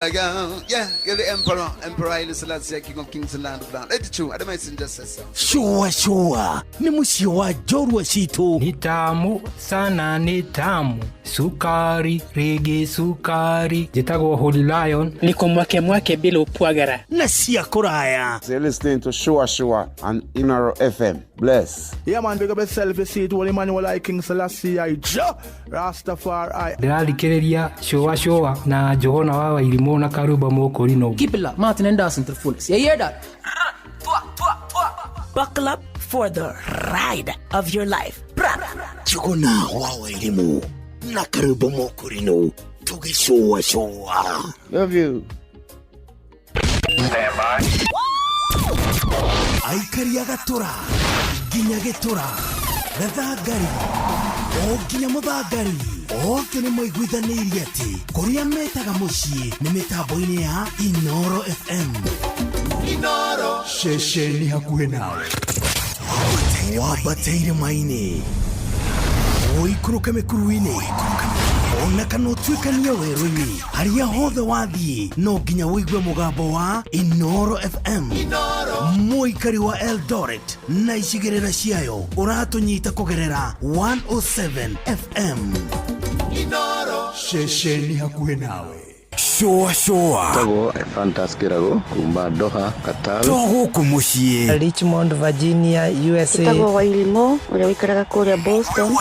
Yeah, you're the emperor, Emperor Haile Selassie, King of Kings and Land of Land. 82, I don't mind just say so. Shũa shũa nĩ mũciĩ wa njorua citũ. Ni tamu sana, ni tamu sukari rĩngĩ sukari. Njĩtagwo Holy Lion. Niko mwake mwake bila upwagara. Na cia kũraya. So you're listening to Shua Shua on Inoro FM. Bless. Yeah, man, big up yourself. You see it, Holy Emmanuel I King Selassie I Jah Rastafari. Ndĩrathikĩrĩria shũa shũa na Njũgũna wa Wairimũ na Karumba Mũkũrinũ. Keep it locked. Martin and Dawson to the fullest. You hear that? Buckle up for the ride of your life. Njũgũna wa Wairimũ na Karumba Mũkũrinũ tũgĩcũa shũa. Love you. Aikari a Gatũra nginya Gĩtũra, Gathangari o nginya Mũthangari, othe nĩ maiguithanĩirie atĩ kũrĩa metaga mũciĩ nĩ mĩtambo-inĩ ya Inoro FM. Inoro. Ceceni hakuhĩ nawe, wambate irĩma-inĩ, ũikũrũke mĩkuru-inĩ, ona kana ũtuĩkanie werũ-inĩ, harĩa hothe wathiĩ no nginya ũigue mũgambo wa Inoro FM. Mũikari wa Eldoret na icigĩrĩra ciayo ũratũnyita kũgerera 107 FM. Ceceni hakuhĩ nawe, shũa shũa. Tagwo Fantas Kĩrago kuma Doha, Qatar. To gũkũ mũciĩ. Richmond, Virginia, USA. Ĩtagwo Wairimũ ũrĩa ũikaraga kũrĩa Boston.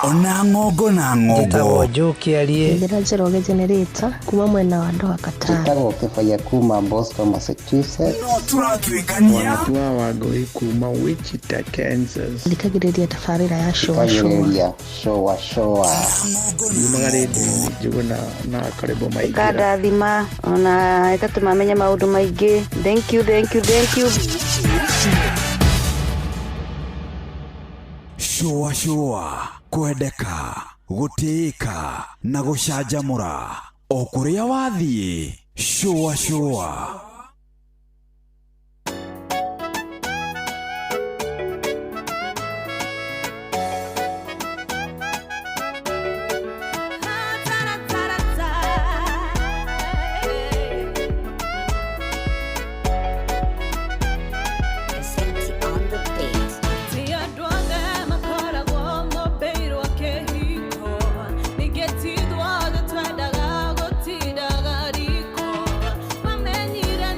Ona ng'ongo na ng'ongo. Njĩtagwo Joe Kĩarie. Njĩra Njoroge Generator kuma mwena wa Doha, Qatar. Njĩtagwo Kĩbaya kuma Boston, Massachusetts. No tũratuĩkania. Wanatua Wangũi kuma Wichita, Kansas. Thikagĩrĩria tabarĩra ya shũa shũa. Thikagĩrĩria Shua Shua. Yumaga rĩndiũ-inĩ Njũgũna na Karĩbo Maingĩra. Ĩkandathima ona ĩgatũma menye maũndũ maingĩ. Thank you, thank you, thank you. Shũa shũa, kwendeka, gũtĩĩka na gũcanjamũra o kũrĩa wathiĩ. Shũa shũa. Twendaga gũtindaga riko mamenyire.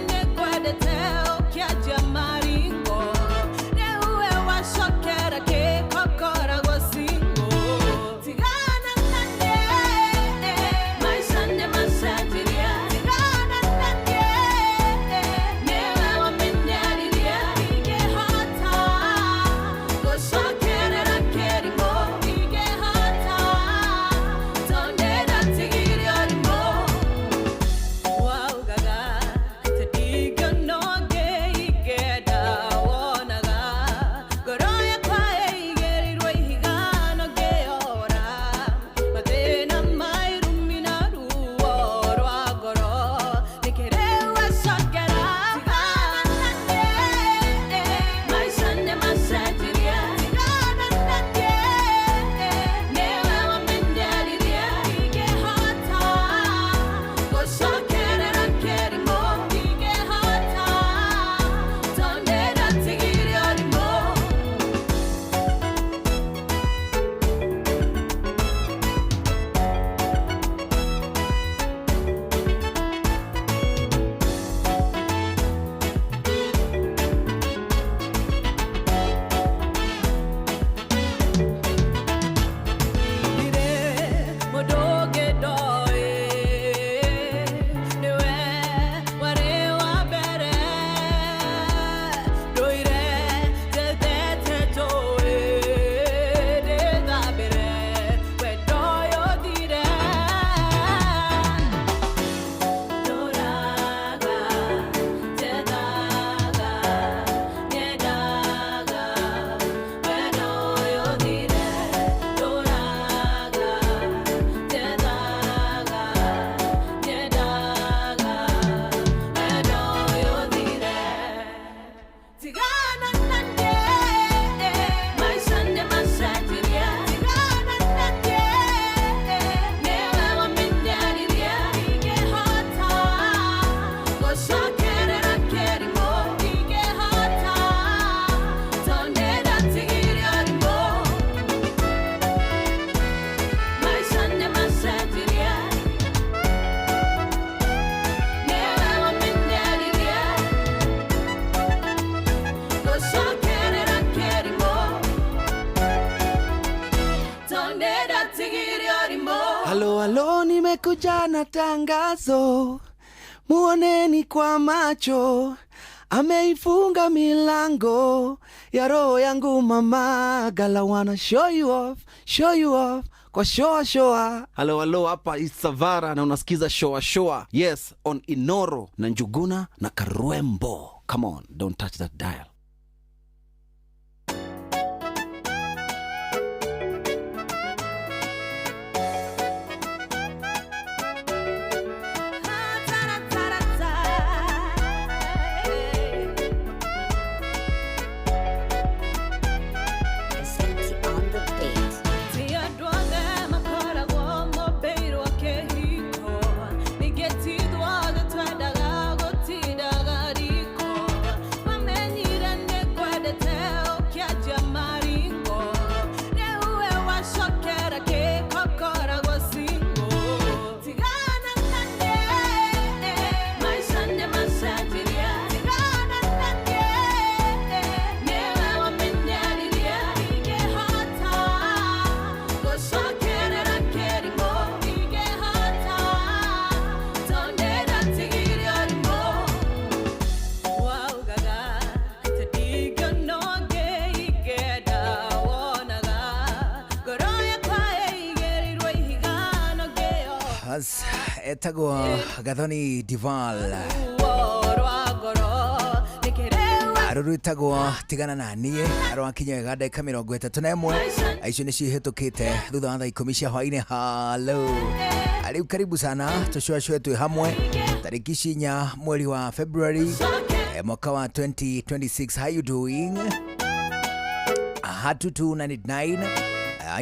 Amekuja na tangazo, muoneni kwa macho, ameifunga milango ya roho yangu mama. Gala wanna show you off, show you off kwa shoa shoa. Halo halo, hapa Isavara na unasikiza shoa shoa, yes, on Inoro na Njuguna na Karwembo. Come on, don't touch that dial. Etagwo Gathoni Dival, rũrũ tigana na niĩ rwakinya wega ndagĩka 31 icio nĩcio ihĩtũkĩte thutha wa thaa 10 cia hwainĩ. Halo, rĩu karibu sana tũcũacũe twĩ hamwe tarĩki 4 mweri wa February mwaka wa 2026. How you doing? Hatu 299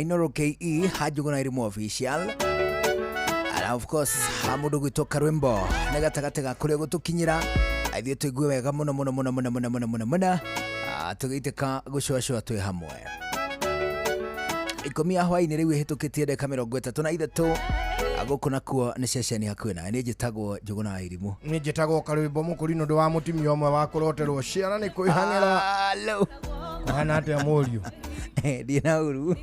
Inoro KE Hajuguna Irimu official. And of course mundu gwitwo Karwimbo nĩ gatagatĩ ga kũrĩa gũtũkinyĩra ithuĩ tũigue wega mũno mũno mũno mũno mũno mũno mũno mũno tũgĩitĩka gũcũacũa twĩ hamwe. 10 ya hwainĩ rĩu ĩhĩtũkĩtie ndagĩka 33 gũkũ nakuo nĩ ceceni hakuhĩ na niĩ njĩtagwo Njũgũna wa Irimũ. Niĩ njĩtagwo Karwimbo Mũkũrinũ ndũ wa mũtumia ũmwe wa kũroterwo ciana nĩ kwĩhang'ĩra. Halo. Hana atĩa mũriũ? Ndiĩ na ũru.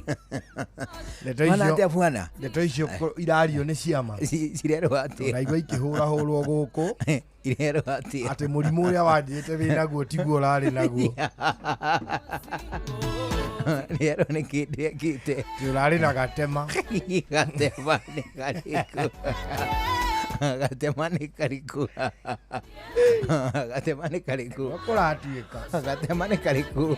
Hana atĩa bwana? Ndeto icio irario nĩ ciama. Cirerwo atĩa? Ũraigua ikĩhũrahũrwo gũkũ. Irerwo atĩa? Atĩ mũrimũ ũrĩa wanjĩte wĩ naguo tiguo ũrarĩ naguo. Rĩerwo nĩ kĩ ndĩekĩte? Ũrarĩ na gatema. Gatema nĩ karĩkũ? Gatema nĩ karĩkũ? Gatema nĩ karĩkũ? Kũratuĩka. Gatema nĩ karĩkũ?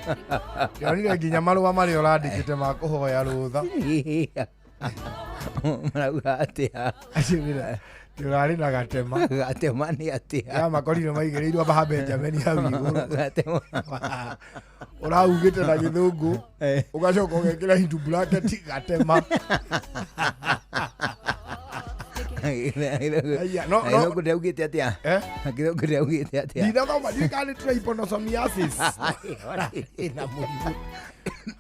Ndĩronire nginya marũa marĩa ũrandĩkĩte ma kũhoya rũtha. Marauga atĩa? Ũrarĩ na gatema. Gatema nĩ atĩa? Ya makorire maigĩrĩirwo haha Benjamin hau igũrũ. Gatema. Ũraugĩte na gĩthũngũ ũgacoka ũgekĩra into bracket gatema. No no ndĩraugĩte atĩa? Gĩthũngũ ndĩraugĩte atĩa? Ndinathoma ndiũĩ kana nĩ trypanosomiasis. Ĩna mũrimũ.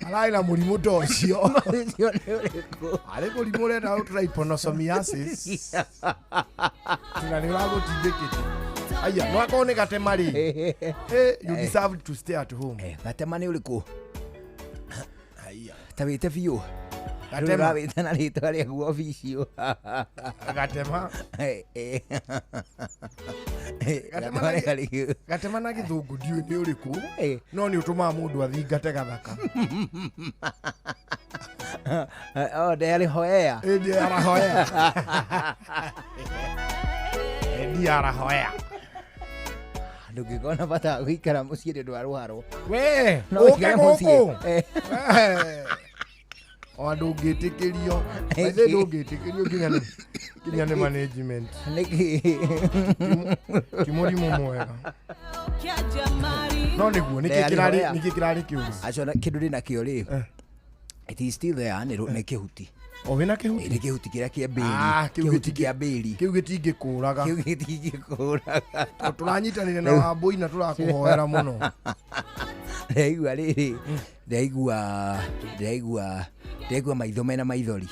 Ararĩ na mũrimũ ta ũcio. Ũcio nĩ ũrĩkũ? Arĩ mũrimũ ũrenda trypanosomiasis. Na nĩ ũragũtindĩkĩte. Aya, no akorwo nĩ gatema rĩ. You deserve to stay at home. Gatema nĩ ũrĩkũ? Ta wĩte biũ. Gatema. Wĩte na rĩtwa rĩaku official. Gatema. Gatema nĩ karĩkũ? Gatema na gĩthũngũ ndiũĩ nĩ ũrĩkũ, no nĩ ũtũmaga mũndũ athingate gathaka. Oh, ndĩarĩhoea. Ndĩarahoea. Ndiarahoea. Ndũngĩkorwo na bata wa gũikara mũciĩ nĩ ũndũ wa rũharo. We, No ũke ũikare mũciĩ. gũkũ. O ndũngĩtĩkĩrio. Maithe ndũngĩtĩkĩrio nginya nĩ management. Nĩkĩ? Ti mũrimũ mwega. No nĩguo nĩkĩ kĩrarĩ kĩũru? Acio kĩndũ ndĩnakĩo rĩ, it is still there, nĩ kĩhuti. O wĩna kĩhuti? Nĩ kĩhuti kĩrĩa kĩa mbĩri. Kĩhuti kĩa mbĩri. Kĩu gĩtingĩkũraga. Kĩu gĩtingĩkũraga. Tũranyitanĩire na Wambũi na tũrakũhoera mũno. Ndĩraigua rĩrĩ, ndĩraigua maitho mena maithori.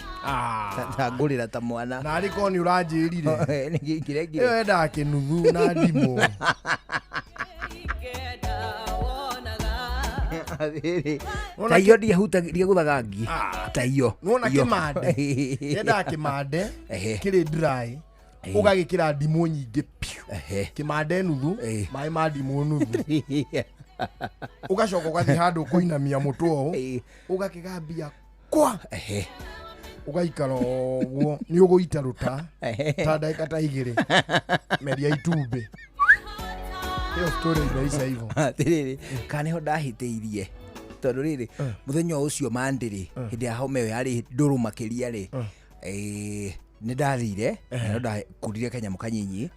Ta ngũrĩra ta mwana. Na arĩ korwo nĩ ũranjĩrire. Nĩkĩ kĩrekire? Ĩyo yendaga kĩnuthu na ndimũ. Ta iyo ndiahutagia gũthaga ngi. Ta iyo. Nona kĩmande. Yendaga kĩmande kĩrĩ dry. Ũgagĩkĩra ndimũ nyingĩ piũ. Kĩmande nuthu, maĩ ma ndimũ nuthu. Ũgacoka ũgathiĩ handũ kũinamia mũtwe ũũ, ũgakĩgambia kwa. Ũgaikara ũguo nĩ ũgũita rũta ta ndagĩka ta 2 meria itumbĩ. Hiyo story inaisha hivyo. Atiriri, kana niho ndahĩtĩirie tondũ rĩrĩ mũthenya ũcio mandĩrĩ hĩndĩ ya homa ĩyo yarĩ ndũrũ makĩria rĩ, nĩ ndathire na ndakũrire kanyamũ kanyinyi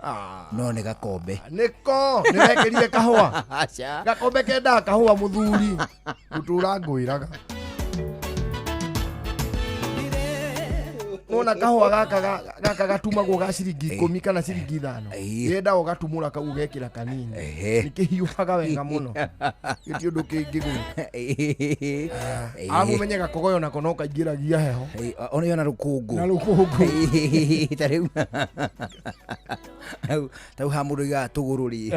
no nĩ gakombe. Nĩko nĩ wekĩrire kahũa. Gakombe kendaga kahũa mũthuri gũtũra ngwĩraga. Nona kahũa gaka gatumagwo ga ciringi 10 kana ciringi 5. Yenda ũgatumũra kau ũgekĩra kanini. Nĩkĩhiũhaga wega mũno. Gĩtirĩ ũndũ kĩngĩgwĩka. Arabu ũmenye gakogoyo nako no kaingĩragia heho. Ona na rũkũngũ. Na rũkũngũ. Ta rĩu. Ta rĩu ha mũndũ oigaga tũgũrũ rĩ,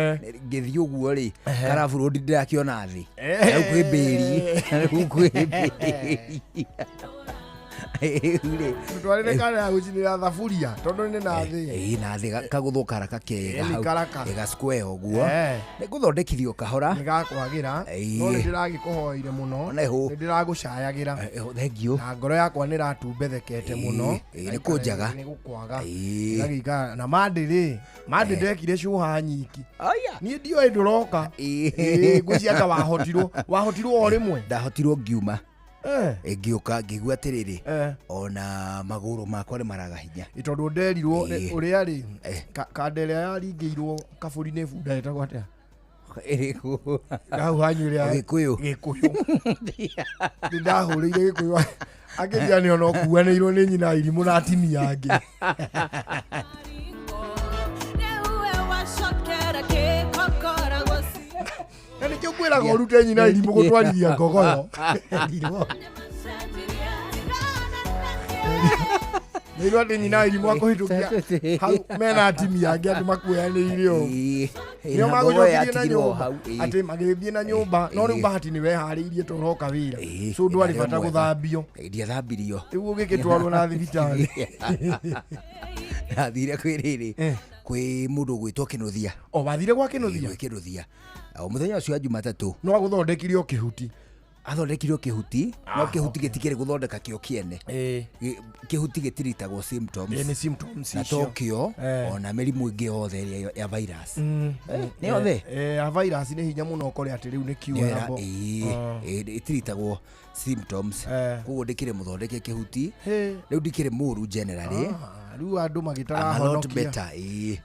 ngĩthiĩ ũguo rĩ, karabu rũndi ndĩrakĩona thĩ. Rĩu kwĩ mbĩri. Rĩu kwĩ mbĩri. Twarire kana ya gucinira thaburia tondu ni na thi na thi kagutho karaka kega hau ga square uguo ni guthondekithio kahora ni gakwagira no ni ndiragikuhoire muno ni ndiragucayagira thank you na ngoro yakwa ni ratumbethekete muno ni kunjaga ni gukwaga ngagikara na mandi ri mandi ndekire cuha nyiki ni ndioĩ ndũroka ngwĩciria wahotirwo o rĩmwe ndahotirwo ngiuma ngiuka ngigua atiriri ona maguru makwa ni maraga hinya tondu nderirwo uria ri kanda ĩrĩa yaringĩirwo kaburi-inĩ bunda ĩtagwo atĩa ĩrĩkũ hau hanyu ĩrĩa Gĩkũyũ Gĩkũyũ ndahũrĩire Gĩkũyũ akĩnjĩra nĩ ona ũkuanĩirwo nĩ nyina irimũ na atimia angĩ. Na nĩkĩo ngwĩraga ũrute nyina irimũ gũtwarithia ngogoyo. Nĩirwo atĩ nyina irimũ akũhĩtũkia hau mena atimia angĩ andũ makuoyanĩire ũũ. Nĩo magũcokirie na nyũmba atĩ magĩthiĩ na nyũmba no rĩu bahati nĩ weharĩirie to ũroka wĩra so ndwarĩ bata gũthambio. Ndiathambirio. Rĩu ũgĩgĩtwarwo na thibitarĩ. Ndathire kwĩ rĩrĩ kwĩ mũndũ ũgwĩtwo Kĩnuthia. O wathire gwa Kĩnuthia? Gwĩ Kĩnuthia. O mũthenya ũcio wa Jumatatũ no agũthondekire o kĩhuti. Athondekire o kĩhuti no kĩhuti gĩtikĩrĩ gũthondeka kĩo kĩene. Kĩhuti gĩtiritagwo symptoms. Nĩ symptoms na icio. to kĩo ona mĩrimũ ĩngĩ yothe ĩrĩa ya virus. Nĩ yothe. Ya virus nĩ hinya mũno ũkore atĩ rĩu nĩ curable. Ĩtiritagwo symptoms. Koguo ndĩkĩrĩ mũthondeke kĩhuti. Rĩu ndikĩrĩ mũru generally. Rĩu andũ magĩtarahonokia.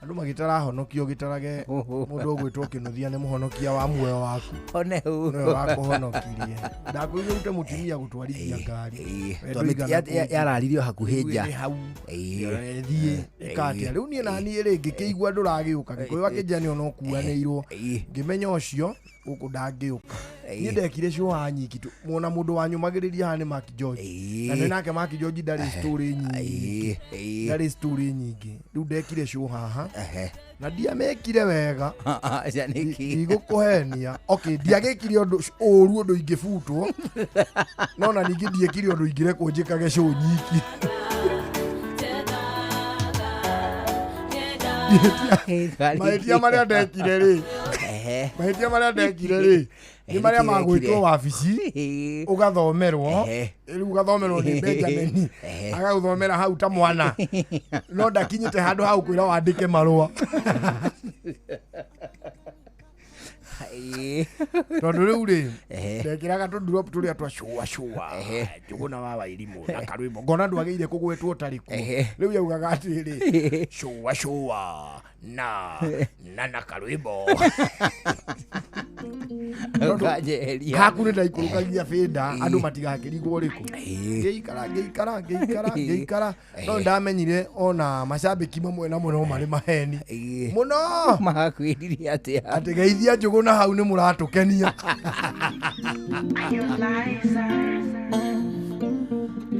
Andũ magĩtarahonokio gĩtarage mũndũ ũgwĩtwo Kĩnuthia nĩ mũhonokia wa muoyo waku. One hau. Nĩwe wakũhonokirie. Ndakwĩrire ũrute mũtumia gũtwarithia ngari. Yararirio hakuhĩ nja. Thiĩ ĩka atĩa. Rĩu niĩ na niĩ rĩ ngĩkĩigua ndũragĩũka. Gĩkũyũ akĩnjĩra nĩ ona ũkuanĩirwo. Ngĩmenya ũcio gũkũ ndangĩũka. Niĩ ndekire cuha nyiki tu. Muona mũndũ wanyũmagĩrĩria haha nĩ Mark George. Na nĩ nake Mark George ndarĩ story nyingĩ. Ndarĩ story nyingĩ. Rĩu ndekire show haha. Na ndiamekire wega. Ndigũkũhenia. Okay, ndiagĩkire ũndũ ũru ũndũ ingĩbutwo. No na ningĩ ndiekire ũndũ ingĩrekwo njĩkage show nyiki. Mahĩtia marĩa ndekire rĩ. Mahĩtia marĩa ndekire rĩ nĩ marĩa magwĩtwo wabici ũgathomerwo rĩu ũgathomerwo nĩ Benjamin agagũthomera hau ta mwana no ndakinyĩte handũ hau kwĩra wandĩke marũa tondũ rĩu rĩ ndekĩraga tũ drop tũrĩa twa cua cua Njũgũna wa Wairimũ na karwĩmbo ngona ndwagĩrĩire kũgwetwo ũtarĩ kuo rĩu yaugaga atĩrĩ cua cua na na karwĩmbo haku nĩ ndaikũrũkagia bĩnda andũ matigakĩrigwo rĩkũ ngĩikara ngĩikara ngĩikara ngĩikara no ndamenyire ona macambĩki mamwe namo no marĩ maheni mũno makwĩrire atĩa atĩ geithia Njũgũna hau nĩ mũratũkenia.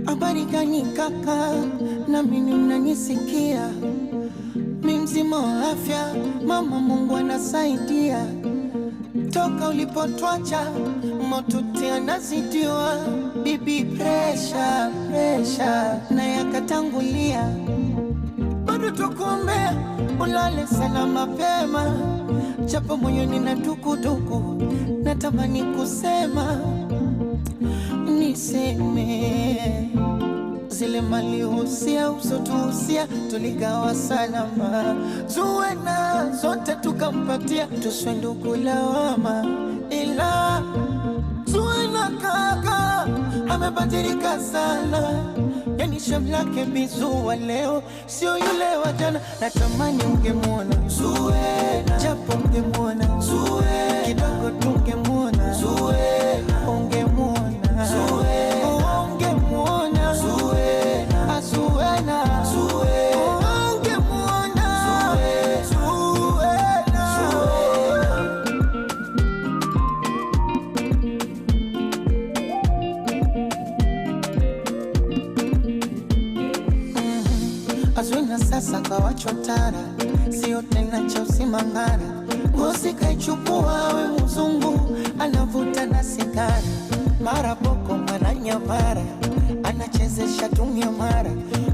Habari gani kaka, na mimi mnanisikia? Mimi mzima wa afya, mama Mungu anasaidia. Toka ulipotwacha motuti anazidiwa, bibi presha presha na yakatangulia, bado tukuombea ulale salama mapema, japo moyoni na dukuduku natamani kusema niseme zile mali husia usotuhusia tuligawa salama, zuwe na zote tukampatia, tuswe ndugu lawama, ila zuwe na kaka amebadilika sana, yani shamlake bizua leo sio yule wa jana. Natamani ungemwona Zuwena, japo ungemwona Zuwena kidogo tungemwona Zuwena, ungemwona Zuwena, ungemwona Zuwena, Zuwena, Zuwena, ungemwona Zuwena, Zuwena. Azwina sasa kawachotara, sio tena cha usimangara, ngozi kaichukua we mzungu, anavuta na sigara, mara boko mara nyamara, anachezesha tumia mara,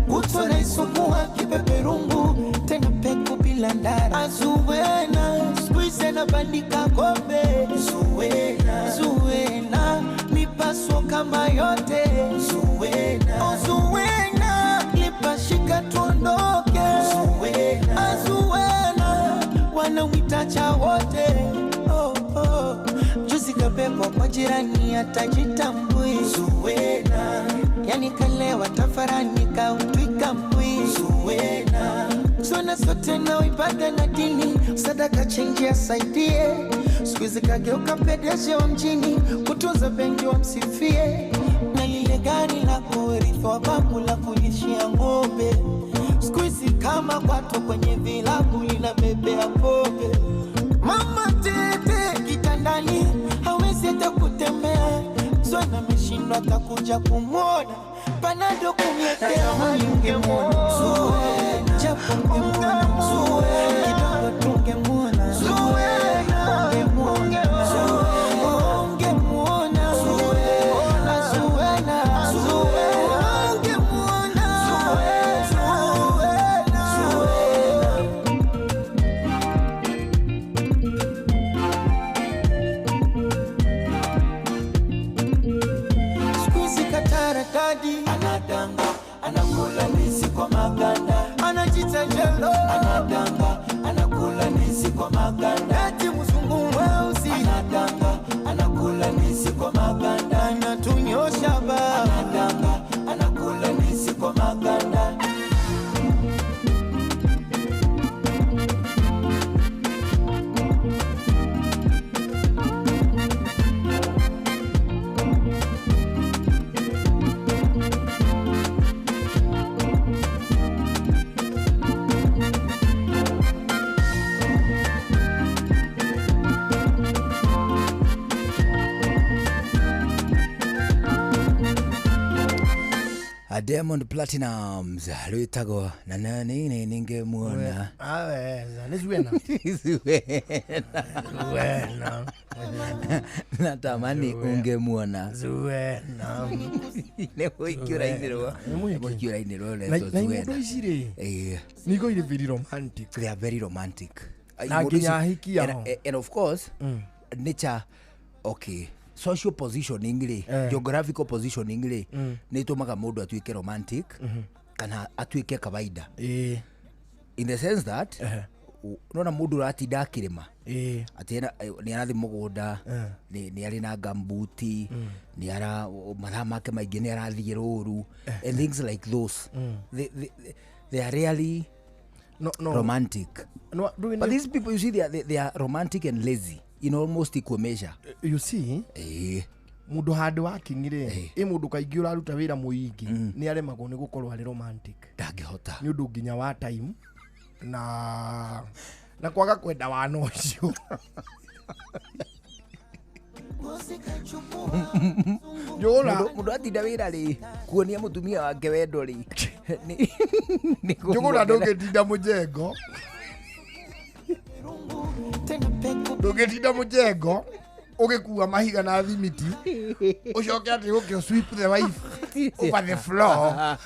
kutwa naisugua kipeperungu, tena peku bila ndara. Azuwena squeeze na bandika kombe, Zuwena, Zuwena mipaso kama yote, Zuwena, Zuwena lipashika tuondoke, Zuwena, Zuwena wanamwita wote. Oh, oh. Juzi kabebwa kwa jirani atajitambui, Zuwena yani kalewa tafarani kautwika mbwi, Zuwena zona sote na ibada na dini, sadaka chenji asaidie, siku hizi kageuka pedeshi wa mjini, kutunza benki wamsifie, na lile gari la kurithi wa babu la kulishia ng'ombe, siku hizi kama kwato kwenye vilabu linabebea pombe. Mama tete kitandani hawezi hata kutembea, Zwana ameshindwa atakuja kumwona, panado kumletea. Natamani ungemwona Zuwena, japo ungemwona Zuwena kidogo tungemwona Zuwena, ungemwona Zuwena, ungemwona Zuwena, Zuwena, Zuwena, ungemwona Zuwena, Zuwena. Squeeze katarakadi anadanga, anakula ndizi kwa maganda, anajita jelo anadanga, anakula ndizi kwa maganda, eti mzungu mweusi anadanga, anakula ndizi kwa maganda, anatunyosha ba anadanga, anakula ndizi kwa maganda. Diamond Platnumz rwitagwo na nani ningemuona aweza nĩ Zuena. Zuena. Zuena. Natamani ungemuona Zuena. Nĩ mũhiki ũrainĩrwo. Nĩ mũhiki ũrainĩrwo Na ũretwo na Zuena. imondo ici rĩ Ĩĩ. nĩ irĩ very romantic. They are very romantic. Na nginya ahiki ao. And of course nature, okay, social positioning rĩ, geographical positioning rĩ, nĩ ĩtũmaga mũndũ atuĩke romantic kana atuĩke kawaida. In the sense that nona mũndũ ũratinda akĩrĩma atĩ nĩ arathiĩ mũgũnda, nĩ arĩ na gambuti, nĩ ara mathaa make maingĩ nĩ arathiĩ rũru and things like those. They are really no. romantic. No, but these people, you see, they are romantic and lazy in almost equal measure. You see, mundu handu wakinyire ĩ mundu kaingĩ ũraruta wĩra mũingĩ nĩ aremagwo nĩ gũkorwo arĩ romantic, ndangĩhota nĩ ũndũ nginya wa time na kwaga kwenda wana ũcio. Mundu atinda wĩra rĩ kuonia mũtumia wake wendo rĩ Njũgũna ndũngĩtinda mũjengo. Tena peku Ndũngĩtinda mũjengo ũgĩkua mahiga na thimiti ũcoke atĩ ũke sweep the wife over the floor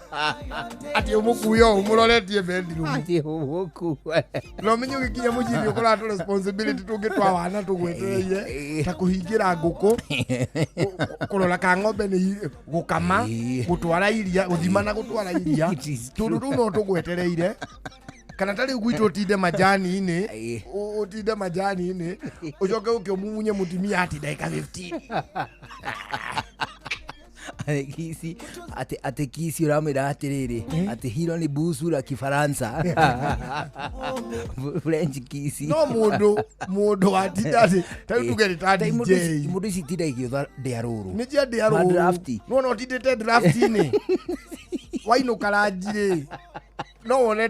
atĩ ũmũkue ũũ ũmũroretie bedroom atĩ ũmũkue no menye ũgĩkinya mũciĩ nĩ ũkoraga tũ responsibility tũngĩ twa wana tũgwetereire ta kũhingĩra ngũkũ kũrora ka ng'ombe nĩ gũkama gũtwara iria gũthima na gũtwara iria tũndũ tũu no tũgwetereire kana ta rĩu gwitũ ũtinde majani-inĩ ũtinde majani-inĩ ũcoke ũke ũmumunye mũtumia ati ndagĩka 15 Kisi ati Kisi uramwira atiriri ati hilo ni busu la Kifaransa French Kisi no mundu atinda ati ta riu tuge ta DJ mundu ici tinda igiutha ndĩa rũrũ nĩ cia ndĩa rũrũ no no tindĩte draft-inĩ wainũka ranji rĩ no wone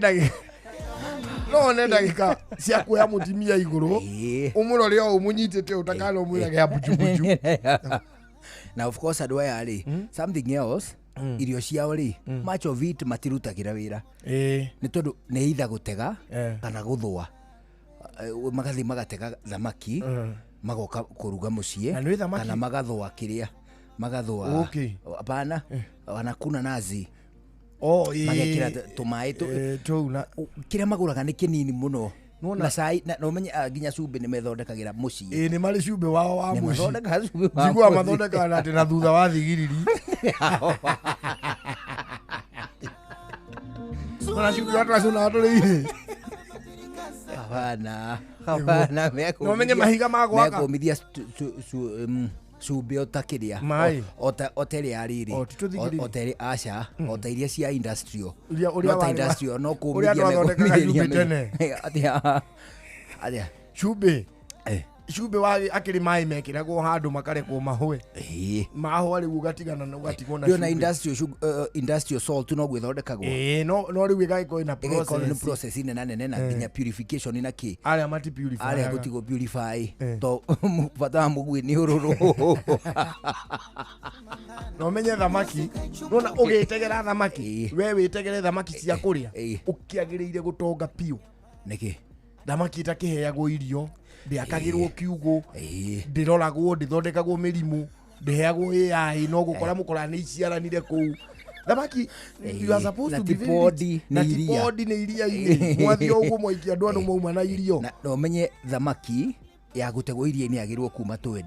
ndagĩka cia kuoya mũtumia igũrũ ũmũrore o ũmũnyitĩte ũtakana ũmwĩrage ambujubuju. Now of course andũ aya rĩ something else irio ciao rĩ much of it matirutagĩra wĩra nĩ tondũ nĩ either gũtega kana gũthũa magathiĩ magatega thamaki magoka kũruga mũciĩ kana magathũa kĩrĩa magathũa hapana wanakuna nazi magekĩra tũmaĩ kĩrĩa magũraga nĩ kĩnini mũno na cai na umenye nginya cumbĩ nĩ methondekagĩra mũciĩ nĩ marĩ cumbĩ wao wa mũciĩ mathondekaga cumbĩ wao njiguaga mathondekaga na atĩ na thutha wa thigiriri na cumbĩ wa twacũnaga tũrĩ hapana hapana no menye mahiga ma gwaka mekũmithia cumbĩ o ta kĩrĩa o ta ĩrĩa rĩrĩ o ta ĩrĩa aca o ta iria cia industrial no ta industrial no kũmithia mekũmithia atĩa cumbĩ cumbĩ wa akĩrĩ maĩ mekĩragwo handũ makarekwo mahũe mahũa rĩu ũgatigana na ũgatigwo na na industrial salt no gwĩthondekagwo no rĩu ĩgagĩkorwo ĩna process nĩ process nene nene na nginya purification na kĩ arĩa mati purify arĩa gũtigwo purify to bata wa mũgui nĩ ũrũrũ no menye thamaki nona ũgĩtegera thamaki we wĩtegere thamaki cia kũrĩa ũkĩagĩrĩire gũtonga piũ nĩkĩ thamaki ĩtakĩheagwo irio ndĩakagĩrwo kiugũ ndĩroragwo ndĩthondekagwo mĩrimũ ndĩheagwo AI no gũkora mũkora nĩ iciaranire kũu thamaki you are supposed to be podi na ti podi nĩ iria-inĩ mwathiĩ ũguo mwaikia andũ andũ mauma na irio na ũmenye thamaki ya gũtegwo iria-inĩ yagĩrĩirwo kuma 20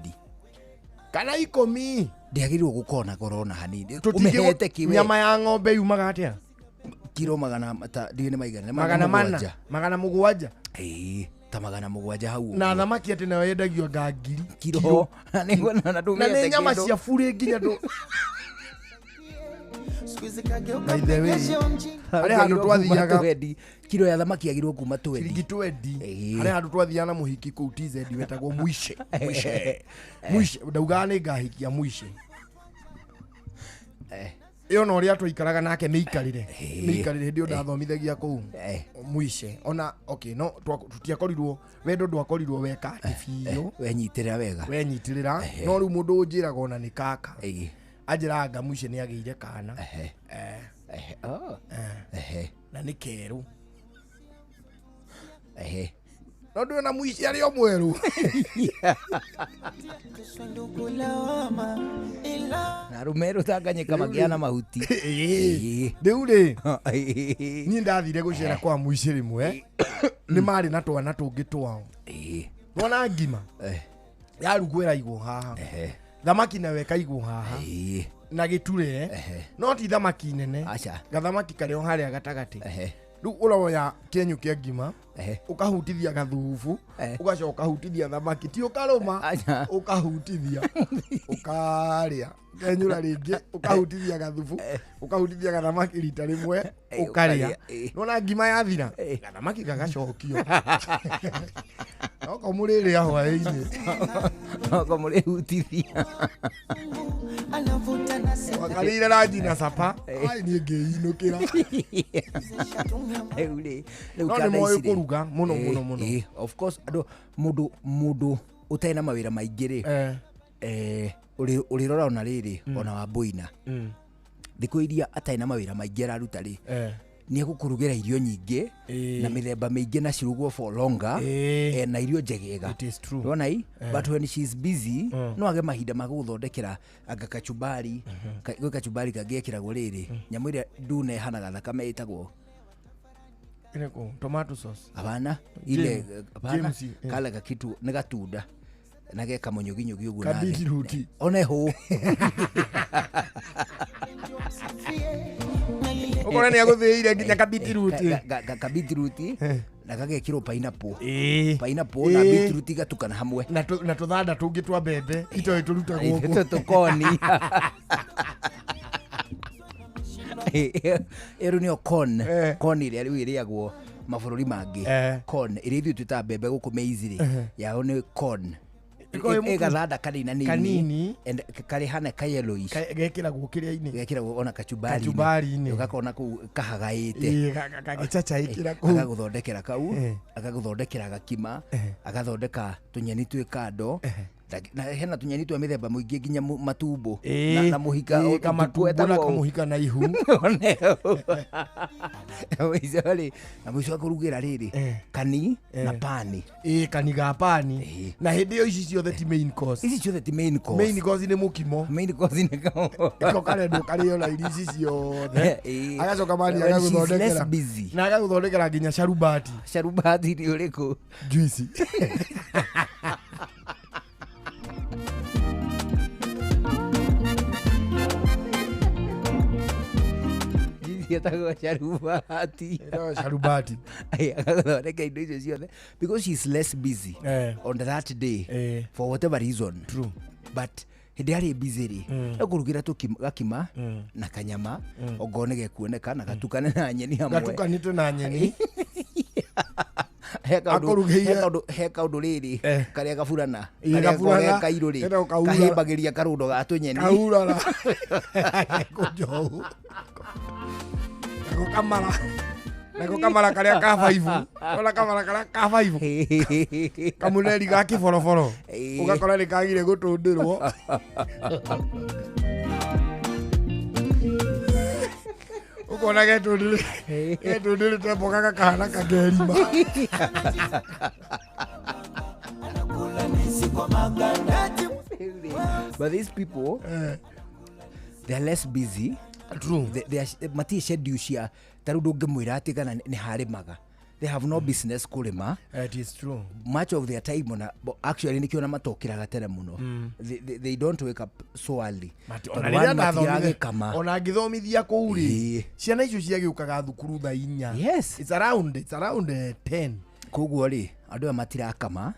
kana 10 ndĩagĩrĩirwo gũkorwo na goro ona hanini ũmĩhete kĩ we nyama ya ng'ombe yumaga atĩa kiro magana ndiũĩ nĩ maigana 400 700 ta 700 hau na thamaki atĩ nayo yendagio nga 1000 kiro na nĩ nyama cia burĩ nginya ndũ by the way harĩ handũ twathiaga kiro ya thamaki yagĩrĩirwo kuma 20 ciringi 20 harĩ handũ twathiaga na mũhiki kũu TZ wetagwo Mwishe Mwishe ndaugaga nĩ ngahikia Mwishe ĩyo na ũrĩa twaikaraga nake mĩikarĩre hĩndĩ ĩyo ndathomithagia kũu Mwishe ona okay no tũtiakorirwo wendo ndwakorirwo weka atĩ biũ wenyitĩrĩra wega wenyitĩrĩra no rĩu mũndũ ũnjĩraga ona nĩ kaka anjĩraga nga Mwishe nĩ agĩire kana na nĩ kerũ no ndũĩ ona Mwishe arĩ o mwerũ na rumeru Tanganyika makĩana mahuti rĩu rĩ niĩ ndathire gũcera kwa Mwishe rĩmwe nĩ marĩ na twana tũngĩ twao wona ngima yarugwo ĩraigwo haha thamaki nayo ĩkaigwo haha na gĩture no ti thamaki nene gathamaki karĩ o harĩa gatagatĩ rĩu ũroya kĩenyũ kĩa ngima ũkahutithia gathubu ũgacoka ũkahutithia thamaki ti ũkarũma ũkahutithia ũkarĩa ũkenyũra rĩngĩ ũkahutithia gathubu ũkahutithia gathamaki rita rĩmwe ũkarĩa nona ngima yathira gathamaki gagacokio noko mũrĩrĩa hwaĩ-inĩ noko mũrĩhutithia wakarĩire ranji na capa ai niĩ ngĩinũkĩra no nĩ moĩ kũruga mũno mũno mũno of course andũ mũndũ ũtarĩ na mawĩra maingĩ rĩ ũrĩrora ona rĩrĩ ona wa Mboina thikũ iria atarĩ na mawĩra maingĩ araruta rĩ Nĩ egũkũrugĩra irio nyingĩ na mĩthemba mĩingĩ na cirugwo for longer, na irio njegega. It is true. Wona i, but when she is busy, no age mahinda ma gũgũthondekera anga kachumbari, gwĩ kachumbari kangĩ gekĩragwo rĩrĩ, nyamũ ĩrĩa ndune ĩhanaga thakame ĩtagwo Ĩrĩkũ? Tomato sauce. Hapana, ile hapana. James, Kale kakitu nĩ gatunda na geka mũnyũginyũgi ũguo. Kabeetroot. One hũ. Ũkona nĩ agũthĩire nginya kabeetroot. Kabeetroot na gagekĩrwo pineapple, pineapple na beetroot igatukana hamwe. Na tũthanda tũngĩ twa mbembe itoĩ tũrutagwo kũ tũkoni ĩrũ nĩyo corn, corn ĩrĩa rĩu ĩrĩagwo mabũrũri mangĩ, corn ĩrĩa ithuĩ twĩtaga mbembe gũkũ maize rĩ, yao nĩ corn. Ĩgathanda kanini kanini and karĩ hana ka yellowish. Gekĩragwo kĩrĩa-inĩ. Gekĩragwo ona kachumbari. Kachumbari-inĩ. Ũgakona kũu kahagaĩte. Gagĩcacaĩkĩra kũu. Agagũthondekera kau, agagũthondekera gakima, agathondeka tũnyeni twĩ kando, na hena tũnyeni twa mĩthemba mũingĩ nginya matumbo na mũhika. Kamatumbo na kamũhika na ihu. Rĩ na mũico akũrugĩra rĩrĩ kani na pani. Kani ga pani. Na hĩndĩ ĩyo ici ciothe ti main course. Ici ciothe ti main course. Main course nĩ mũkimo. Main course nĩ ĩko karendwo karĩo na irio ici ciothe. Agacoka mani agagũthondekera na agagũthondekera nginya sharubati. Sharubati nĩ ũrĩkũ? Juice. Yetagwo sharubati. Sharubati. Agathondeka indo icio ciothe because she is less busy on that day for whatever reason. True. But hĩndĩ arĩ busy rĩ, ekũrugĩra gakima na kanyama ongorwo nĩ gekuoneka na gatukane na nyeni hamwe. Gatukanĩte na nyeni. He kaũndũ rĩrĩ karĩa gaburana, karĩa kairũ rĩ, kahĩmbagĩria karũndo ga tũnyeni. Kahurara. Kũnjohu. Kamara. Nako kamara karĩa ka baibu. Ona kamara karĩa ka baibu. Kamuneri ga kĩboroboro. Ũgakora nĩ kagire gũtũndĩrwo. Ũkona getũndĩrĩte mboga gakahana kagerima. But these people, they are less busy. True. They are matirĩ schedule cia ta rĩu ndũngĩmwĩra atĩ kana nĩ harĩmaga. They have no business kũrĩma. It is true. Much of their time ona actually nĩkĩo ona matokĩraga tene mũno. They don't wake up so early. Ona ngĩthomithia kũu rĩ, ciana icio ciagĩũkaga thukuru thaa 4. Yes. It's around 10. Koguo rĩ, andũ aya matirakama.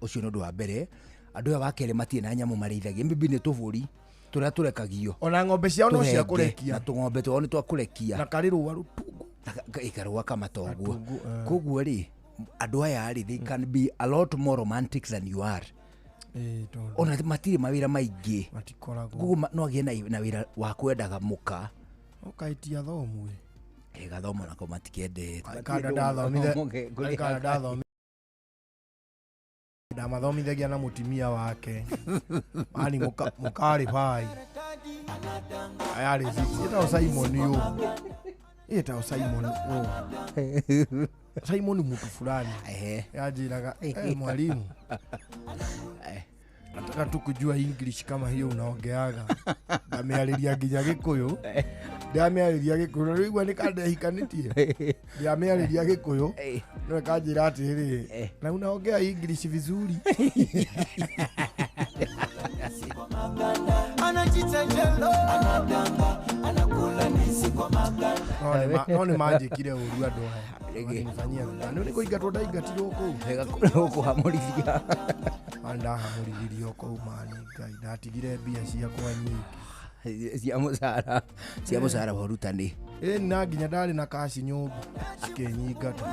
Ũcio nĩ ũndũ wa mbere. Andũ aya wa kerĩ matirĩ na nyamũ marĩithagia. Maybe nĩ tũbũri tũrĩa tũrekagio. Ona ng'ombe ciao no cia kũrekia. Na tũng'ombe twao nĩ twa kũrekia. Na karĩ rũa rũtungu. Ĩkarũa kamatoguo. Koguo rĩ, andũ aya rĩ, they can be a lot more romantic than you are. Ona matirĩ mawĩra maingĩ. Matikoragwo. Koguo no agĩe na wĩra wa kwendaga mũka. Ũkaitia thomwe. Gathomo nako matikendete. Kana ndathomithia. Ndamathomithagia na mũtumia wake. Mani mũkarĩ bai. Ayarĩ ĩtagwo Simon ũũ. Ĩtagwo Simon ũũ. Simon mtu fulani. Yanjĩraga, mwalimu, nataka tu kujua English kama hiyo unaongeaga. Ndamĩarĩria nginya Gĩkũyũ. Ndamĩarĩria Gĩkũyũ. Na rĩu nĩ kandehikanĩtie. Ndamĩarĩria Gĩkũyũ. No kanjĩra atĩrĩrĩ, na unaongea English vizuri. No nĩ manjĩkire ũru andũ aya. Makinifanyia vibaya. Nĩ kũingatwo ndaingatirwo kũu. Gũkũhamũrithia. Ndahamũrithirio kũu mani Ngai. Ndatigire mbia ciakwa nyingĩ. Cia mũcara wa ũrutani. Na nginya ndarĩ na kaci nyũmba cikĩnyingata.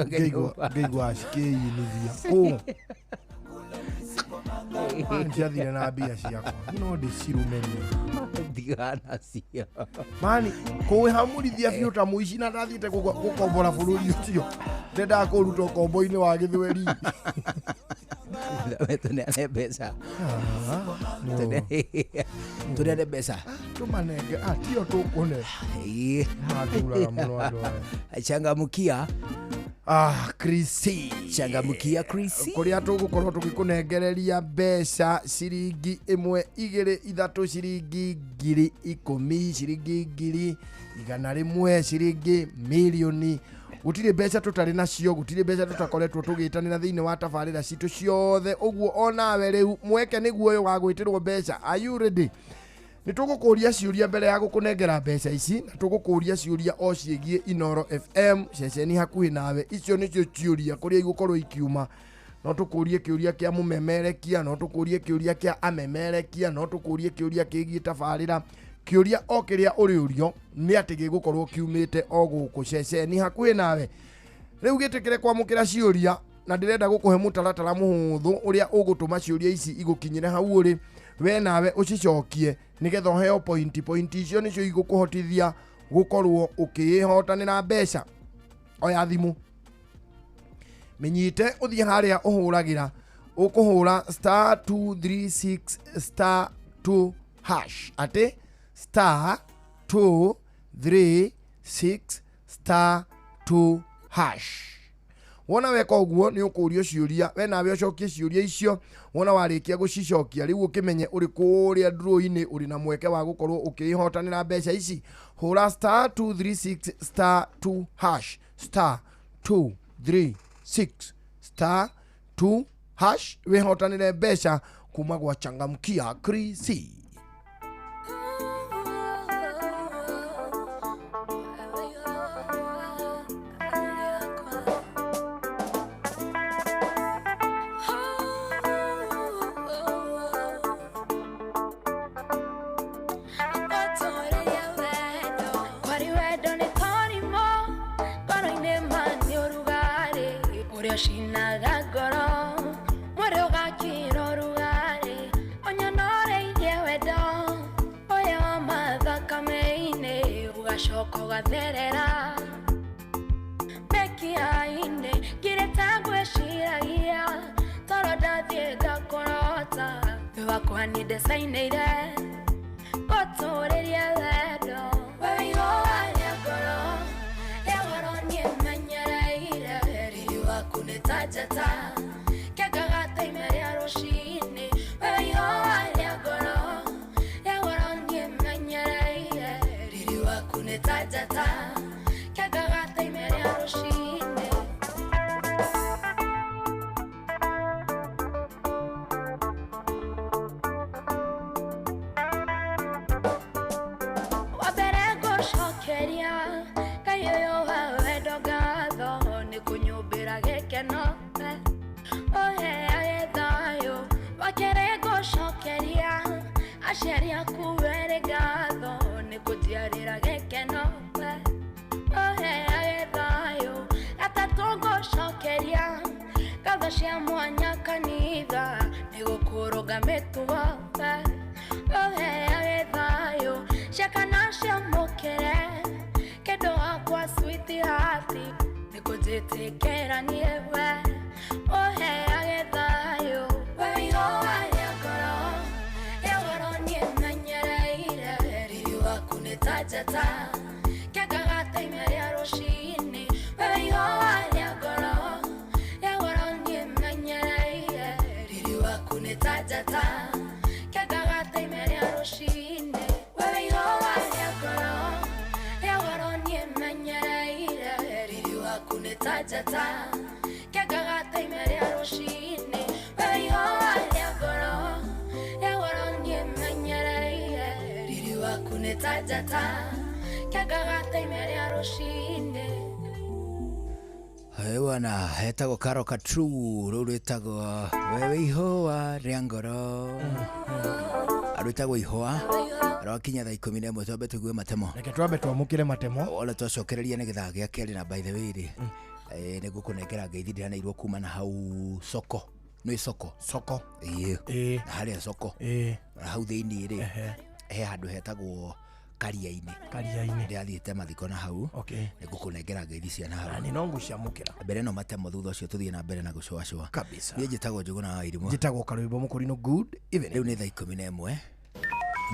Ngĩigua cikĩyinithia kũu. Ndiathire na mbia ciakwa no ndĩcirũmenie. Ndigana cio. Mani kũhamũrithia biũ ta mũici na ndathiĩte gũkombora bũrũri ũcio. Ndendaga kũruta ũkombo-inĩ wa gĩthweri. Tũneane mbeca. Tũneane mbeca. Tũmanenge tio tũkũne. Maturaga mũno andũ aya. Changamukia. Chrissy. Changamukia Chrissy. Kũrĩa tũgũkorwo tũgĩkũnengereria mbeca ciringi 1 2 3 ciringi 10,000 ciringi 100,000 ciringi milioni. Gũtirĩ mbeca tũtarĩ nacio, gũtirĩ mbeca tũtakoretwo tũgĩtanĩra thĩinĩ wa tabarĩra citũ ciothe. Ũguo onawe rĩu mweke nĩguo ũyũ wa gwĩtĩrwo mbeca. Are you ready? Nĩ tũgũkũria ciũria mbere ya gũkũnengera mbeca ici, na tũgũkũria ciũria o ciĩgiĩ Inoro FM ceceni hakuhĩ nawe. Icio nĩcio ciũria kũrĩa igũkorwo ikiuma. No tũkũrie kĩũria kĩa mũmemerekia, no tũkũrie kĩũria kĩa amemerekia, no tũkũrie kĩũria kĩgiĩ tabarĩra. Kĩũria o kĩrĩa ũrĩũrio nĩ atĩ gĩgũkorwo kiumĩte o gũkũ ceceni hakuhĩ nawe. Rĩu gĩtĩkĩre kwamũkĩra ciũria, na ndĩrenda gũkũhe mũtaratara mũhũthũ ũrĩa ũgũtũma ciũria ici igũkinyĩre hau ũrĩ, we nawe ũcicokie nĩgetha ũheo pointi. Pointi icio nĩcio igũkũhotithia gũkorwo ũkĩĩhotanĩra mbeca. Oya thimũ, mĩnyite, ũthiĩ harĩa ũhũragĩra, ũkũhũra star 236 star 2 hash, atĩ star 236 star 2 hash. Wona weka ũguo nĩ ũkũrio ciũria, we nawe ũcokie ciũria icio. Wona warĩkia gũcicokia rĩu ũkĩmenye ũrĩ kũrĩa ndũrũ-inĩ ũrĩ na mweke wa gũkorwo ũkĩĩhotanĩra mbeca ici. Hũra star 236 star 2 hash, star 236 star 2 hash, wĩhotanĩre mbeca kuma gwa Changamkia Chrissy. Therera mekiaine ngireta ngwĩciragia toro ndathiĩ ngakũrota wakwa nĩ ndecainĩire ngũtũrĩrie wendo we ihũa rĩa ngoro rĩa goro niĩ menyereire riri waku nĩ ta njata kĩangaga ta ime rĩa rũciinĩ we ihũa rĩa ngoro rĩa goro niĩ menyereire riri waku nĩ ta njata kĩangaga ta ime rĩa rũciinĩ. Wambere ngũcokeria Ngai ũyũ wa wendo ngatho nĩ kũnyũmbĩra gĩkeno ũheage thayũ. Wakerĩ ngũcokeria aciari aku erĩ ngatho nĩ kũnjiarĩra gĩkeno ũheage thayũ. Gatatũ ngũcokeria ngatho cia mwanya kanitha nĩ gũkũrũnga mĩtugo ũheage thayũ. Cia kana ciamũkĩre kĩndũ wakwa sweetheart nĩ kũnjĩtĩkĩra niĩ we ũheage thayũ. We ihũa rĩa ngoro rĩa goro niĩ menyereire riri waku nĩ ta njata kĩangaga ta ime rĩa rũciinĩ. We ihũa rĩa ngoro rĩa goro niĩ menyereire riri waku nĩ ta njata kĩangaga ta ime rĩa rũciinĩ. We ihũa rĩa ngoro rĩa goro niĩ menyereire riri waku nĩ ta njata kĩangaga ta ime rĩa rũciinĩ. We ihũa rĩa ngoro rĩa goro niĩ menyereire riri waku nĩ ta njata kĩangaga ta ime rĩa rũciinĩ. Bwana etagwo Karo Katru, rũu rwĩtagwo wewe ihũa rĩa ngoro, rwĩtagwo ihũa rwakinya thaa 11. Twambe tũigue matemo. Reke twambe twamũkĩre matemo ona twacokereria nĩ gĩthaa gĩa kerĩ. Na by the way rĩ, nĩ ngũkũnengera ngeithi ndĩraneirwo kuma na hau soko. Nĩ soko soko ĩĩ, na harĩa soko ĩĩ, na hau thĩinĩ rĩ he handũ hetagwo Karia-inĩ. Karia-inĩ. Ndĩrathiĩte mathiko na hau. Okay. Nĩngũkũnengera ngeithi cia na hau. Na nĩ no ngũciamũkĩra. Mbere no matemo thutha ũcio tũthiĩ na mbere na gũcũacũa. Kabisa. Niĩ njĩtagwo Njũgũna wa Irimũ. Njĩtagwo Karwĩmbo Mũkũrinũ. Good evening. Rĩu nĩ thaa 11.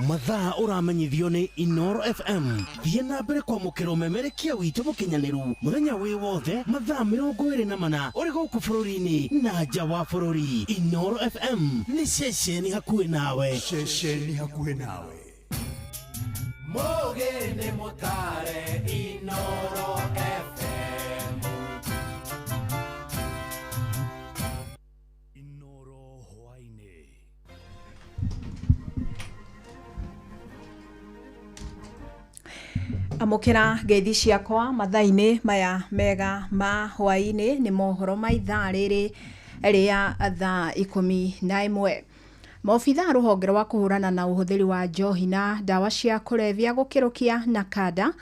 Mathaa ũramenyithio nĩ Inoro FM. Thiĩ na mbere kwamũkĩra ũmemerekia witũ mũkinyanĩru mũthenya wĩ wothe mathaa 24 ũrĩ gũkũ bũrũri-inĩ na nja wa bũrũri. Inoro FM nĩ ceceni hakuhĩ nawe. Ceceni hakuhĩ nawe. Mũgĩ nĩ mũtare Inoro FM. Inoro hwaĩ-inĩ. Amũkĩra ngeithi ciakwa mathaa-inĩ maya mega ma hwaĩ-inĩ nĩ mohoro ma ithaa rĩrĩ rĩa thaa 11. Maobithaa rũhonge rwa kũhũrana na ũhũthĩri wa njohi na ndawa cia kũrebia gũkĩrũkia na kanda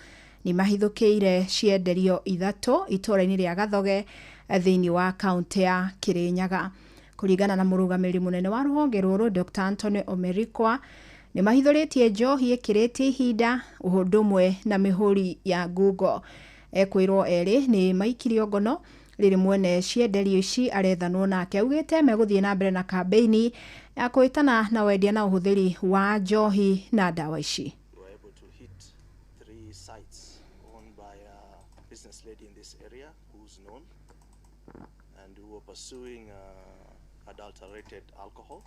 nĩ mahithũkĩire cienderio 3 itũũra-inĩ rĩa Gathoge thĩinĩ wa kaũntĩ ya Kĩrĩnyaga. Kũringana na mũrũgamĩrĩri mũnene wa rũhonge rũrũ Dr. Anthony Omerikwa, nĩ mahithũrĩtie njohi ĩkĩrĩtie ihinda ũndũ ũmwe na mĩhũri ya ngungo. Ekwĩrwo erĩ nĩ maikirio ngono rĩrĩ mwene cienderio ici arethanwo nake. Augĩte megũthiĩ na mbere na kambĩini ya kũhĩtana na wendia na ũhũthĩri wa njohi na ndawa ici. We were able to hit 3 sites owned by a business lady in this area who's known and who were pursuing adulterated alcohol.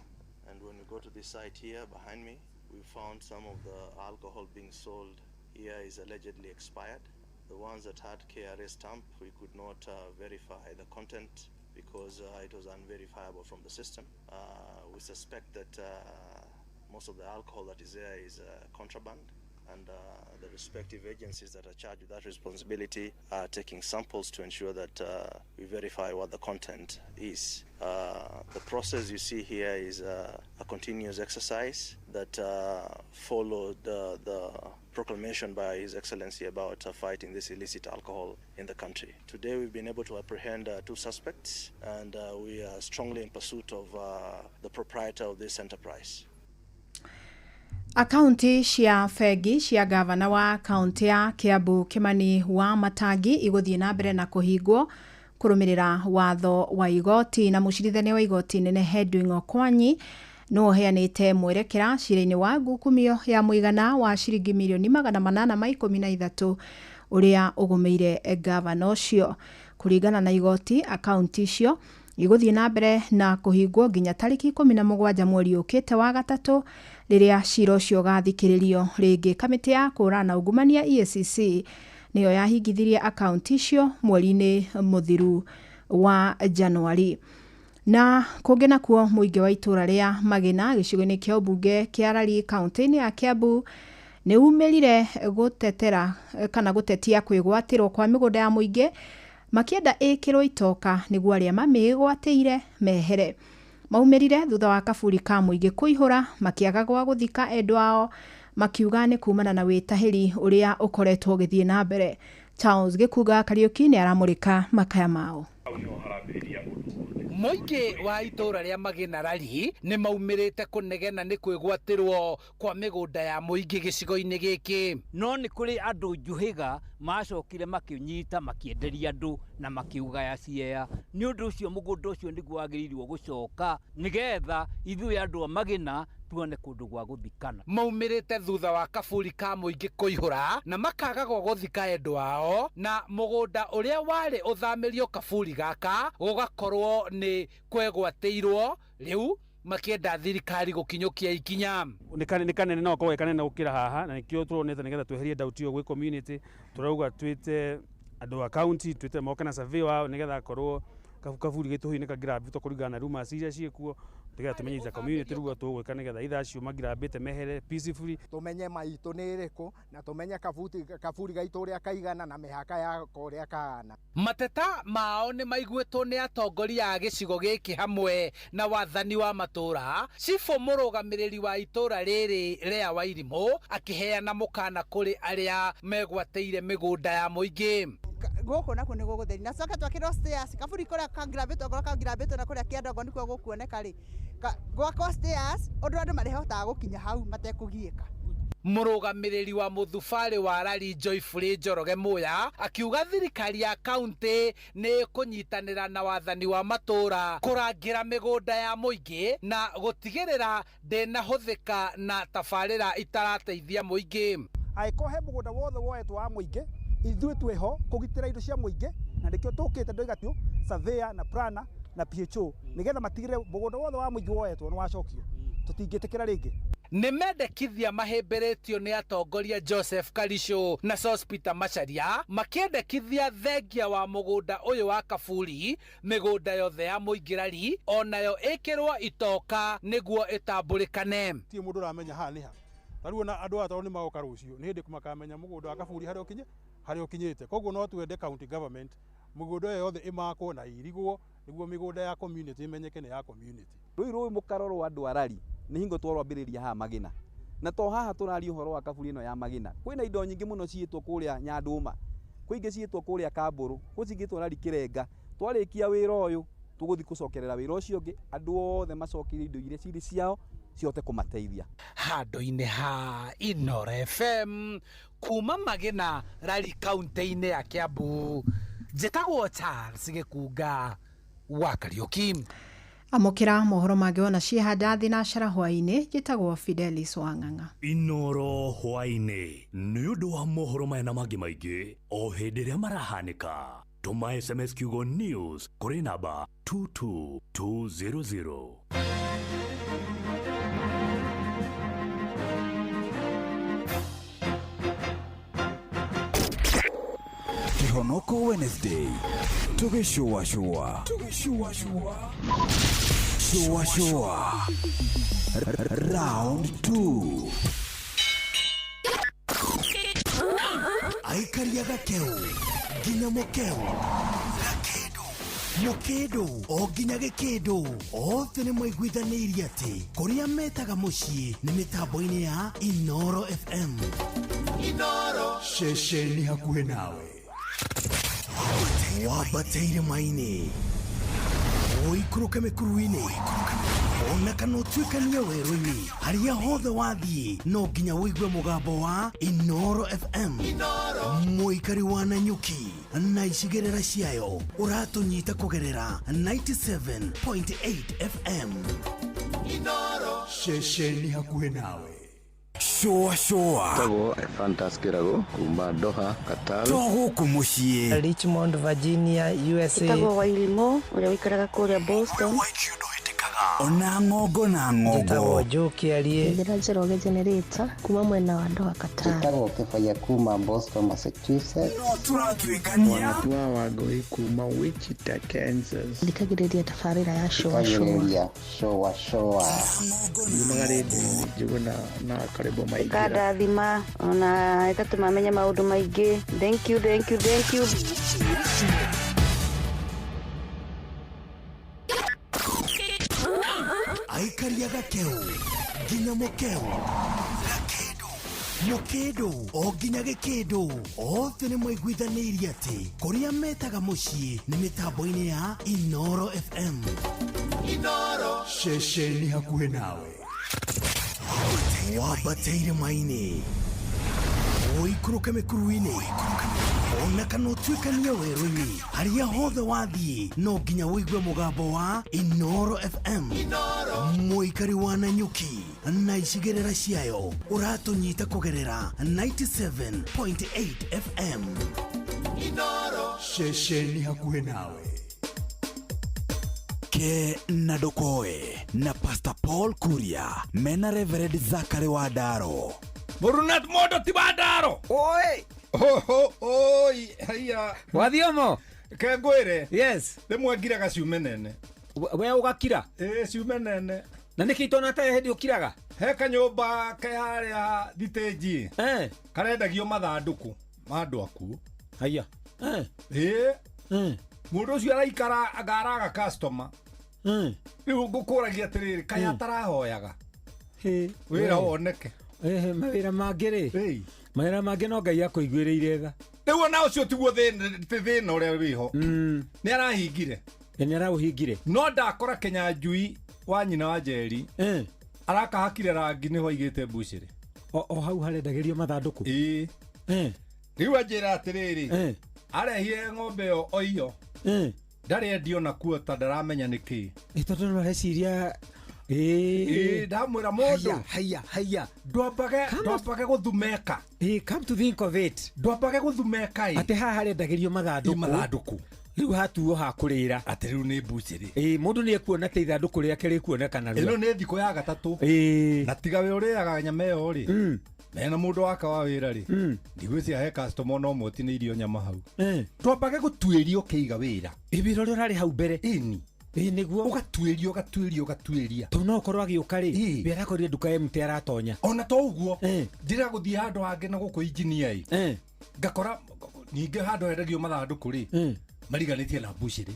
And when we go to this site here behind me, we found some of the alcohol being sold here is allegedly expired. The ones that had KRA stamp, we could not verify the content because it was unverifiable from the system. We suspect that most of the alcohol that is there is contraband, and the respective agencies that are charged with that responsibility are taking samples to ensure that we verify what the content is. The process you see here is a continuous exercise that followed the proclamation by His Excellency about fighting this illicit alcohol in the country. Today we've been able to apprehend 2 suspects, and we are strongly in pursuit of the proprietor of this enterprise. Akaunti cia bengi cia gavana wa kaunti ya Kiambu Kimani wa Matangi igũthiĩ na mbere na kũhingwo kũrũmĩrĩra watho wa igoti na mũcirithania wa igoti nene Hedwig Okwanyi nĩwe ũheanĩte mwerekera cira-inĩ wa ngukumio ya mũigana wa ciringi mirioni 813 ũrĩa ũgũmĩire gavana ũcio. Kũringana na igoti, akaunti icio igũthiĩ na mbere na kũhingwo nginya tarĩki 17 mweri ũkĩte wa gatatũ rĩrĩa cira ũcio ũgathikĩrĩrio rĩngĩ. Kamĩtĩ ya kũhũrana na ungumania EACC nĩyo yahingithirie akaunti icio mweri-inĩ mũthiru wa Januari. Na kũngĩ nakuo, mũingĩ wa itũũra rĩa Magĩna gĩcigo-inĩ kĩa ũmbunge kĩa Rari kaũntĩ-inĩ ya Kiambu nĩ umĩrire gũtetera kana gũtetia kwĩgwatĩrwo kwa mĩgũnda ya mũingĩ makĩenda ĩkĩrwo itoka nĩguo arĩa mamĩgwatĩire mehere. Maumĩrire thutha wa kaburi ka mũingĩ kũihũra makĩaga gwa gũthika endwa ao, makiuga nĩ kumana na wĩtahĩri ũrĩa ũkoretwo ũgĩthiĩ na mbere. Charles Gĩkunga Kariũki nĩ aramũrĩka makaya mao. Mũingĩ wa itũũra rĩa Magĩna Rari nĩ maumĩrĩte kũnegena nĩ kwĩgwatĩrwo kwa mĩgũnda ya mũingĩ gĩcigo-inĩ gĩkĩ. No nĩ kũrĩ andũ njuhĩga macokire makĩnyita makĩenderia andũ na makiugaya ciea. Nĩ ũndũ ũcio mũgũnda ũcio nĩguo wagĩrĩirwo gũcoka nĩgetha ithuĩ andũ a Magĩna tuone kũndũ gwa gũthikana. Maumĩrĩte thutha wa kaburi ka mũingĩ kũihũra na makaga gwa gũthika endwa ao, na mũgũnda ũrĩa warĩ ũthamĩrio kaburi gaka gũgakorwo nĩ kwegwatĩirwo rĩu makĩenda thirikari gũkinyũkia ikinya. Nĩ kanene no gakorwo ge kanene gũkĩra haha, na nĩkĩo tũronete nĩgetha tweherie doubt ĩyo gwĩ community. Tũrauga twĩte andũ a county, twĩte moke na survey wao nĩgetha akorwo kaburi gaitũ hihi nĩ kangĩrambĩtwo kũringana na rumors iria ciĩkuo, nĩgetha tũmenye community rĩu tũgwĩka nĩgetha ithaa acio mangĩrambĩte mehere peacefully. Tũmenye maitũ nĩ ĩrĩkũ na tũmenye kaburi gaitũ ũrĩa kaigana na mĩhaka yako ũrĩa kahana. Mateta mao nĩ maiguĩtwo nĩ atongoria a gĩcigo gĩkĩ hamwe na wathani wa matũũra. Cibũ mũrũgamĩrĩri wa itũũra rĩrĩ Lea Wairimũ akĩheana mũkana kũrĩ arĩa megwatĩire mĩgũnda ya mũingĩ. Gũkũ nakuo nĩ gũgũtheri na coke twakĩrwo stairs kaburi kũrĩa kangirambĩtwo ngoro kangirambĩtwo na kũrĩa kĩandongo nĩkuo gũkuoneka rĩ, gwakwo stairs ũndũ andũ marĩhotaga gũkinya hau matekũgiĩka. Mũrũgamĩrĩri wa mũthubarĩ wa Rari Joyfrey Njoroge Muya akiuga thirikari ya kaunti nĩ ĩkũnyitanĩra na wathani wa matũũra kũrangĩra mĩgũnda ya mũingĩ na gũtigĩrĩra ndĩnahũthĩka na tabarĩra itarateithia mũingĩ. Angĩkorwo he mũgũnda wothe woetwo wa mũingĩ, ithuĩ twĩho kũgitĩra indo cia mũingĩ, na nĩkĩo tũkĩte ndoiga tu surveyor na planner na PHO nĩgetha matigĩrĩre mũgũnda wothe wa mũingĩ woetwo nĩ wacokio. Tũtingĩtĩkĩra rĩngĩ. Nĩ mendekithia mahĩmbĩrĩtio nĩ atongoria Joseph Karisho na Sospeter Macharia makĩendekithia thengia wa mũgũnda ũyũ wa Kaburi mĩgũnda yothe ya mũingĩ Rari onayo ĩkĩrwo itoka nĩguo ĩtambũrĩkane. Ti mũndũ ũramenya haha nĩ ha. Ta rĩu ona andũ aya tondũ nĩ magoka rũciũ nĩ hĩndĩ makamenya mũgũnda wa Kaburi harĩa ũkinyĩte. Koguo no twende county government mũgũnda ĩyo yothe ĩmakwo na ĩirigwo nĩguo mĩgũnda ya community ĩmenyeke nĩ ya community. Rũi rũĩ mũkaro rwa andũ a Rari nĩ hingo twarwambĩrĩria haha Magina. Na to haha tũraria ũhoro wa Kaburi ĩno ya Magina. Kwĩna indo nyingĩ mũno ciĩtwo kũrĩa Nyandũma, kwĩ ingĩ ciĩtwo kũrĩa Kambũrũ, kwĩ cingĩtwo Rari Kĩrenga. Twarĩkia wĩra ũyũ tũgũthiĩ gũcokerera wĩra ũcio ũngĩ, andũ othe macokerie indo iria cirĩ ciao cihote kũmateithia. Handũ-inĩ ha Inooro FM kuma Magina Rari kaunti-inĩ ya Kiambu, njĩtagwo Charles Gĩkunga wa Kariũki. Amũkĩra mohoro mangĩ wona ciĩhanda thinacara hwaĩ-inĩ. Njĩtagwo Fidelis Wang'ang'a. Inooro hwaĩ-inĩ nĩ ũndũ wa mohoro maya na mangĩ maingĩ o hĩndĩ ĩrĩa marahanĩka. Tũma SMS kiugo news kũrĩ namba 22200. Kihonoko Wednesday tugĩcũacũa shua round 2. Aikaria gakeu nginya mukeu mũkĩndũ o nginya gĩkĩndũ othe nĩ maiguithanĩirie atĩ kũrĩa metaga mũciĩ nĩ mĩtambo-inĩ ya Inooro FM. Inooro ceceni hakuhĩ nawe. Wambateire irĩma-inĩ, ũikũrũke mĩkuru-inĩ, ona kana ũtuĩkanie werũ-inĩ, harĩa hothe wathiĩ no nginya ũigue mũgambo wa Inooro FM. Mũikari wa Nanyuki na icigĩrĩra ciayo ũratũnyita kũgerera 97.8 FM. Inooro ceceni hakuhĩ nawe. Shua shua Tagwo Fantas Kirago kuma Doha Qatar. To gũkũ mũciĩ Richmond, Virginia, USA. Ĩtagwo Wairimu ũrĩa ũikaraga kũrĩa Boston. Ona ng'ongo na ng'ongo. Njĩtagwo Joe Kĩarie. Njĩra Njoroge Generator kuma mwena wa Doha Qatar. Njĩtagwo Kĩbaya kuma Boston, Massachusetts. No tũratuĩkania. Wanatua Wangũi kuma Wichita, Kansas. Thikagĩrĩria tabarĩra ya shua shua. Thikagĩrĩria shua shua. Yumaga rĩndiũ-inĩ Njũgũna na Karĩbo Maingĩra. Ĩkandathima ona ĩgatũma menye maũndũ maingĩ. Thank you, thank you, thank you. Aikaria gakeu nginya mukeu mũkĩndũ o nginya gĩkĩndũ othe nĩ maiguithanĩirie atĩ kũrĩa metaga mũciĩ nĩ mĩtambo-inĩ ya Inooro FM. Inooro ceceni hakuhĩ nawe. Wambateire irĩma-inĩ, ũikũrũke mĩkuru-inĩ, ona kana ũtuĩkanie werũ-inĩ, harĩa hothe wathiĩ no nginya ũigue mũgambo wa Inooro FM. Mũikari wa Nanyuki na icigĩrĩra ciayo ũratũnyita kũgerera 97.8 FM. Inooro ceceni hakuhĩ nawe. Ke na Ndokoe na Pastor Paul Kuria mena Reverend Zachary Wandaro. Mũrunat mondo ti Wandaro. Oi. Oi, haiya. Wathiomo. Ke ngwĩre. Yes. Rĩmwe ngiraga ciume nene. We ũgakira? Ĩĩ ciume nene. Na nĩkĩ itona ta hĩndĩ ũkiraga? He kanyũmba ke harĩa thitĩnji. Karendagio mathandũkũ ma andũ akuũ. Haiya. Ĩĩ. Mũndũ ũcio araikara anga araga customer. Rĩu ngũkũragia atĩrĩrĩ, kaĩ atarahoyaga? Wĩra woneke. Mawĩra mangĩ rĩ, mawĩra mangĩ no Ngai akũiguĩrĩire tha. Rĩu ona ũcio tiguo thĩna ũrĩa wĩho. Nĩ arahingire. Nĩ araũhingire. No ndakora Kenya Njui wa nyina wa Njeri. Arakahakire rangi nĩho aigĩte mbucĩrĩ. O hau harendagĩrio mathandũkũ. Ĩĩ. Rĩu anjĩra atĩrĩrĩ, arehire ng'ombe ĩyo oiyo, ndarĩ endio na kuota, ndaramenya nĩkĩ. Tondũ no areciria. Ĩĩ, ndamwĩra mũndũ haya haya ndwambage gũthumeka. Come to think of it, ndwambage gũthumeka. Atĩ haha harendagĩrio mathandũkũ. Mathandũkũ. Rĩu hatuo ha kũrĩra. Atĩ rĩu nĩ mbucĩrĩ. Ĩĩ, mũndũ nĩ ekuona atĩ ithandũkũ rĩake rĩkuonekana rua. Ĩno nĩ thikũ ya gatatũ. Na tiga we ũrĩaga nyama ĩyo rĩ, mena mũndũ wake wa wĩra rĩ, ndigwĩciria he customer no mũtinĩirio nyama hau. Twambage gũtuĩria ũkĩiga wĩra. Ĩ, wĩra ũrĩa ũrarĩ hau mbere. Ĩni. Ĩĩ, nĩguo. Ũgatuĩria ũgatuĩria ũgatuĩria. Tondũ no ũkorwo agĩũka rĩ, wĩ arakorire nduka MT aratonya. Ona to ũguo, njĩra gũthiĩ handũ hangĩ na gũkũ engineer ĩ, ngakora ningĩ handũ hendagio mathandũkũ rĩ, mariganĩtie na mbucĩrĩ.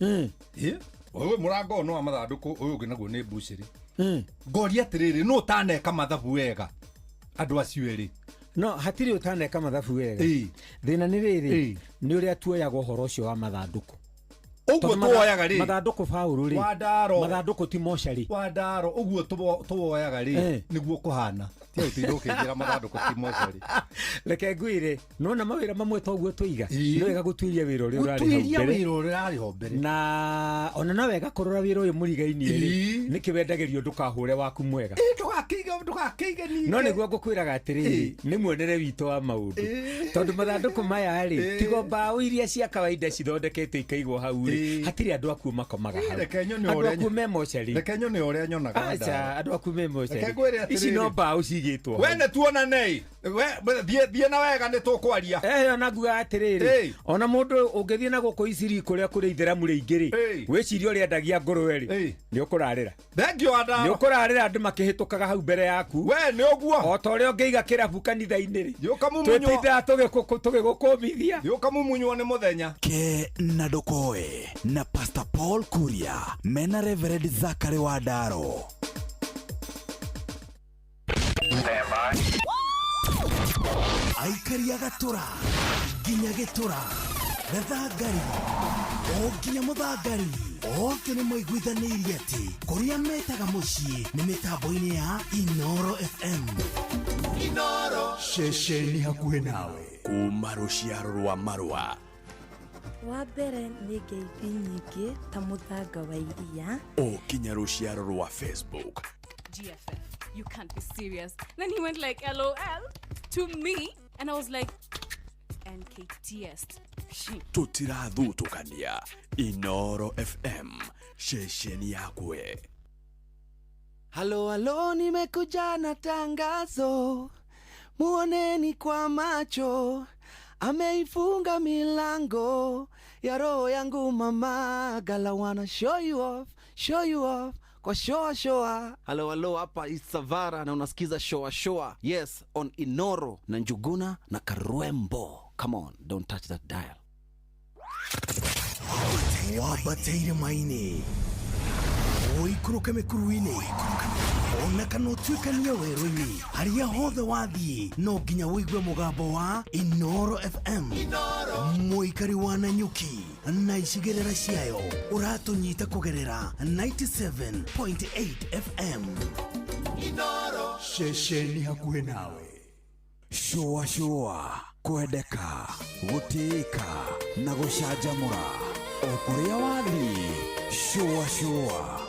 Ĩ, ũyũ mũrango ũyũ nĩ wa mathandũkũ, ũyũ ũngĩ naguo nĩ mbucĩrĩ. Ngoria atĩrĩrĩ, nũ ũtaneka mathabu wega andũ acio erĩ? No hatirĩ ũtaneka mathabu wega. Thĩna nĩ rĩrĩ, nĩ ũrĩa tuoyaga ũhoro ũcio wa mathandũkũ. Ũguo tuoyaga rĩ, mathandũkũ Paũlũ rĩ, mathandũkũ ti mocarĩ. Wandaro, ũguo tuoyaga rĩ, nĩguo kũhana. Tia ũtinde ũkĩnjĩra mathandũkũ ti mocarĩ. Reke ngwĩre, nona mawĩra mamwe to ũguo tũiga. Nĩ wega gũtuĩria wĩra ũrĩa ũrarĩ hau mbere. Gũtuĩria wĩra ũrĩa ũrarĩ ho mbere. Na ona no wega kũrora wĩra ũyũ mũrigainie rĩ, nĩkĩ wendagĩrio ndũkahũre waku mwega. Ndũgakĩige ningĩ. No nĩguo ngũkwĩraga atĩrĩrĩ, nĩ muonere witũ wa maũndũ. Tondũ mathandũkũ maya rĩ, tigo mbaũ iria cia kawaida cithondeketwo ikaigwo hau rĩ, hatirĩ andũ akuo makomaga hau. Andũ akuo me mocarĩ. Reke nyone ũrĩa nyonaga. Aca, andũ akuo me mocarĩ. Ici no mbaũ cigĩtwo. We nĩ tuonane. We thiĩ na wega nĩ tũkwaria. Ona nguga atĩrĩrĩ, ona mũndũ ũngĩthiĩ na gũkũ Iciri kũrĩa kũrĩ itheramu rĩingĩ rĩ, wĩcirie ũrĩa endagia ngũrwe rĩ, nĩ ũkũrarĩra. Thengiũ Wandaro. Nĩ ũkũrarĩra andũ makĩhĩtũkaga hau mbere yaku. We nĩ ũguo. O ta ũrĩa ũngĩiga kĩrabu kanitha-inĩ rĩ, twĩtindaga tũgĩgũkũmithia. Yũkamumunywo nĩ mũthenya. Ke na ndũkoe na Pastor Paul Kuria mena Reverend Zachary Wandaro. Aikaria gatũra nginya gĩtũra, gathangari o nginya mũthangari, othe nĩ maiguithanĩirie atĩ kũrĩa metaga mũciĩ nĩ mĩtambo-inĩ ya Inoro FM. Inoro ceceni hakuhĩ nawe kuma rũciaro rwa marũa. Wa mbere nĩ ngeithi nyingĩ ta mũthanga wa iria, o kinya rũciaro rwa Facebook. GFF, you can't be serious. Then he went like LOL to me, and I was like NKTS. Tũtirathutũkania. Inoro FM, ceceni yakwe. Halo halo, nimekuja na tangazo, muoneni kwa macho, ameifunga milango ya roho yangu mama, gala wanna show you off, show you off kwa shoa shoa. Halo halo, hapa Isavara na unasikiza shoa shoa. Yes, on Inoro na Njuguna na Karwembo. Come on, don't touch that dial. Wabateire maini ũikũrũke mĩkuru-inĩ, ona kana ũtuĩkanie werũ-inĩ, harĩa hothe wathiĩ no nginya ũigue mũgambo wa Inoro FM. Mũikari wa Nanyuki na icigĩrĩra ciayo ũratũnyita kũgerera 97.8 FM. Inoro ceceni hakuhĩ nawe. Shua shua, kwendeka, gũtĩĩka na gũcanjamũra o kũrĩa wathiĩ. Shua shua.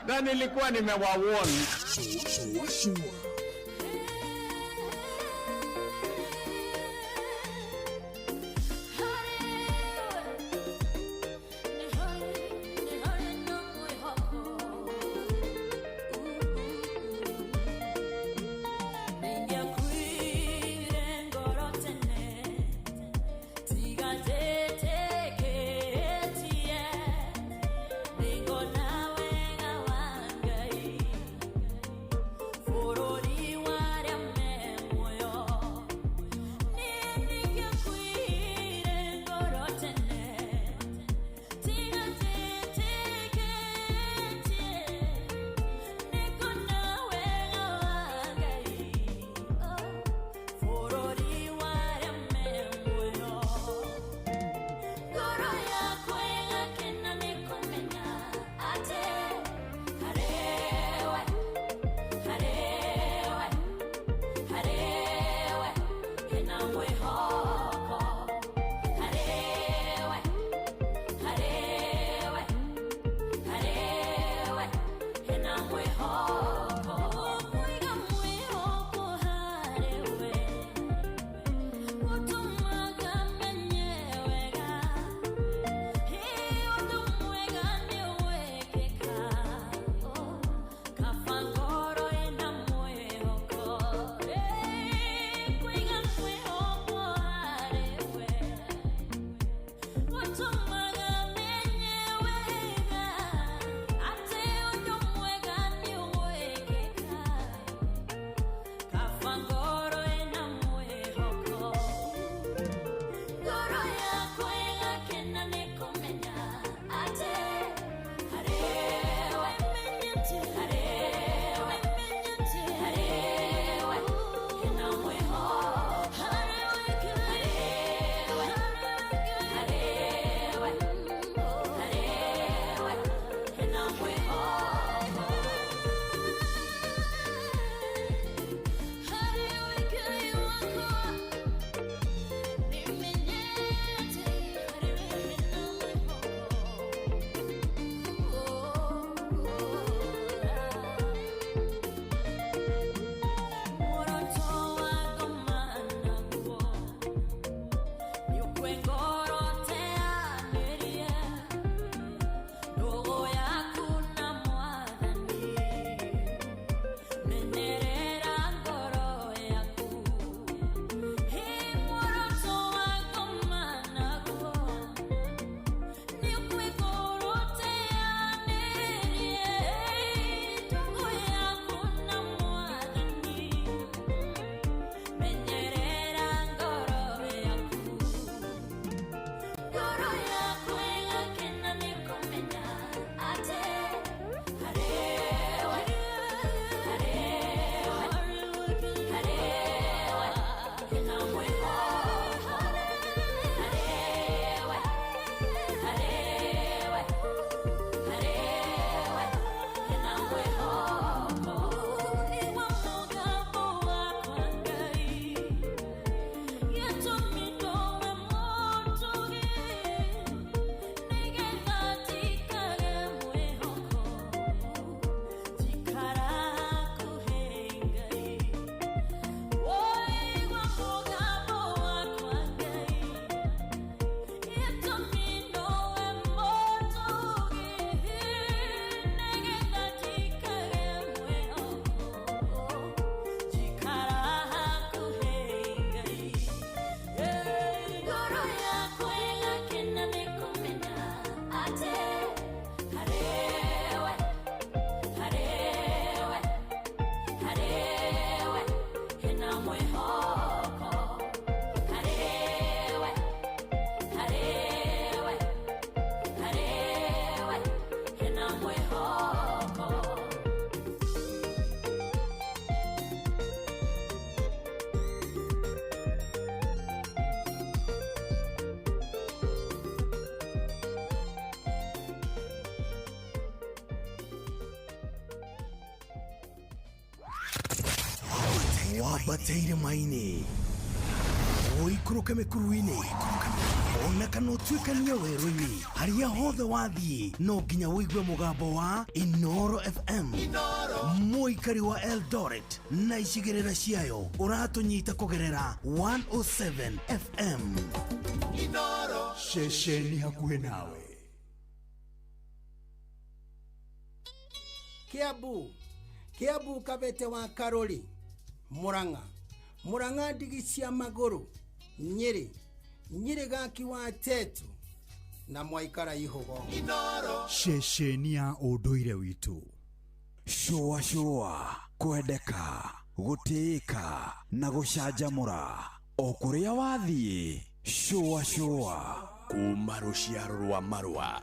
Na nilikuwa nimewawarn. Wambate irĩma-inĩ, ũikũrũke mĩkuru-inĩ, ona kana ũtuĩkanie werũ-inĩ, harĩa hothe wathiĩ no nginya ũigue mũgambo wa Inoro FM. Mũikari wa Eldoret na icigĩrĩra ciayo ũratũnyita kũgerera 107 FM. Ceceni hakuhĩ nawe. Kiambu, Kiambu Kabete wa Karori, Murang'a, Murang'a ndigi cia magũrũ, Nyĩrĩ, Nyĩrĩ gaki wa Tetu na Mwaikara Ihũgo. Ceceni ya ũndũire witũ. Shũa shũa, kwendeka, gũtĩĩka na gũcanjamũra o kũrĩa wathiĩ. Shũa shũa kuma rũciaro rwa marũa.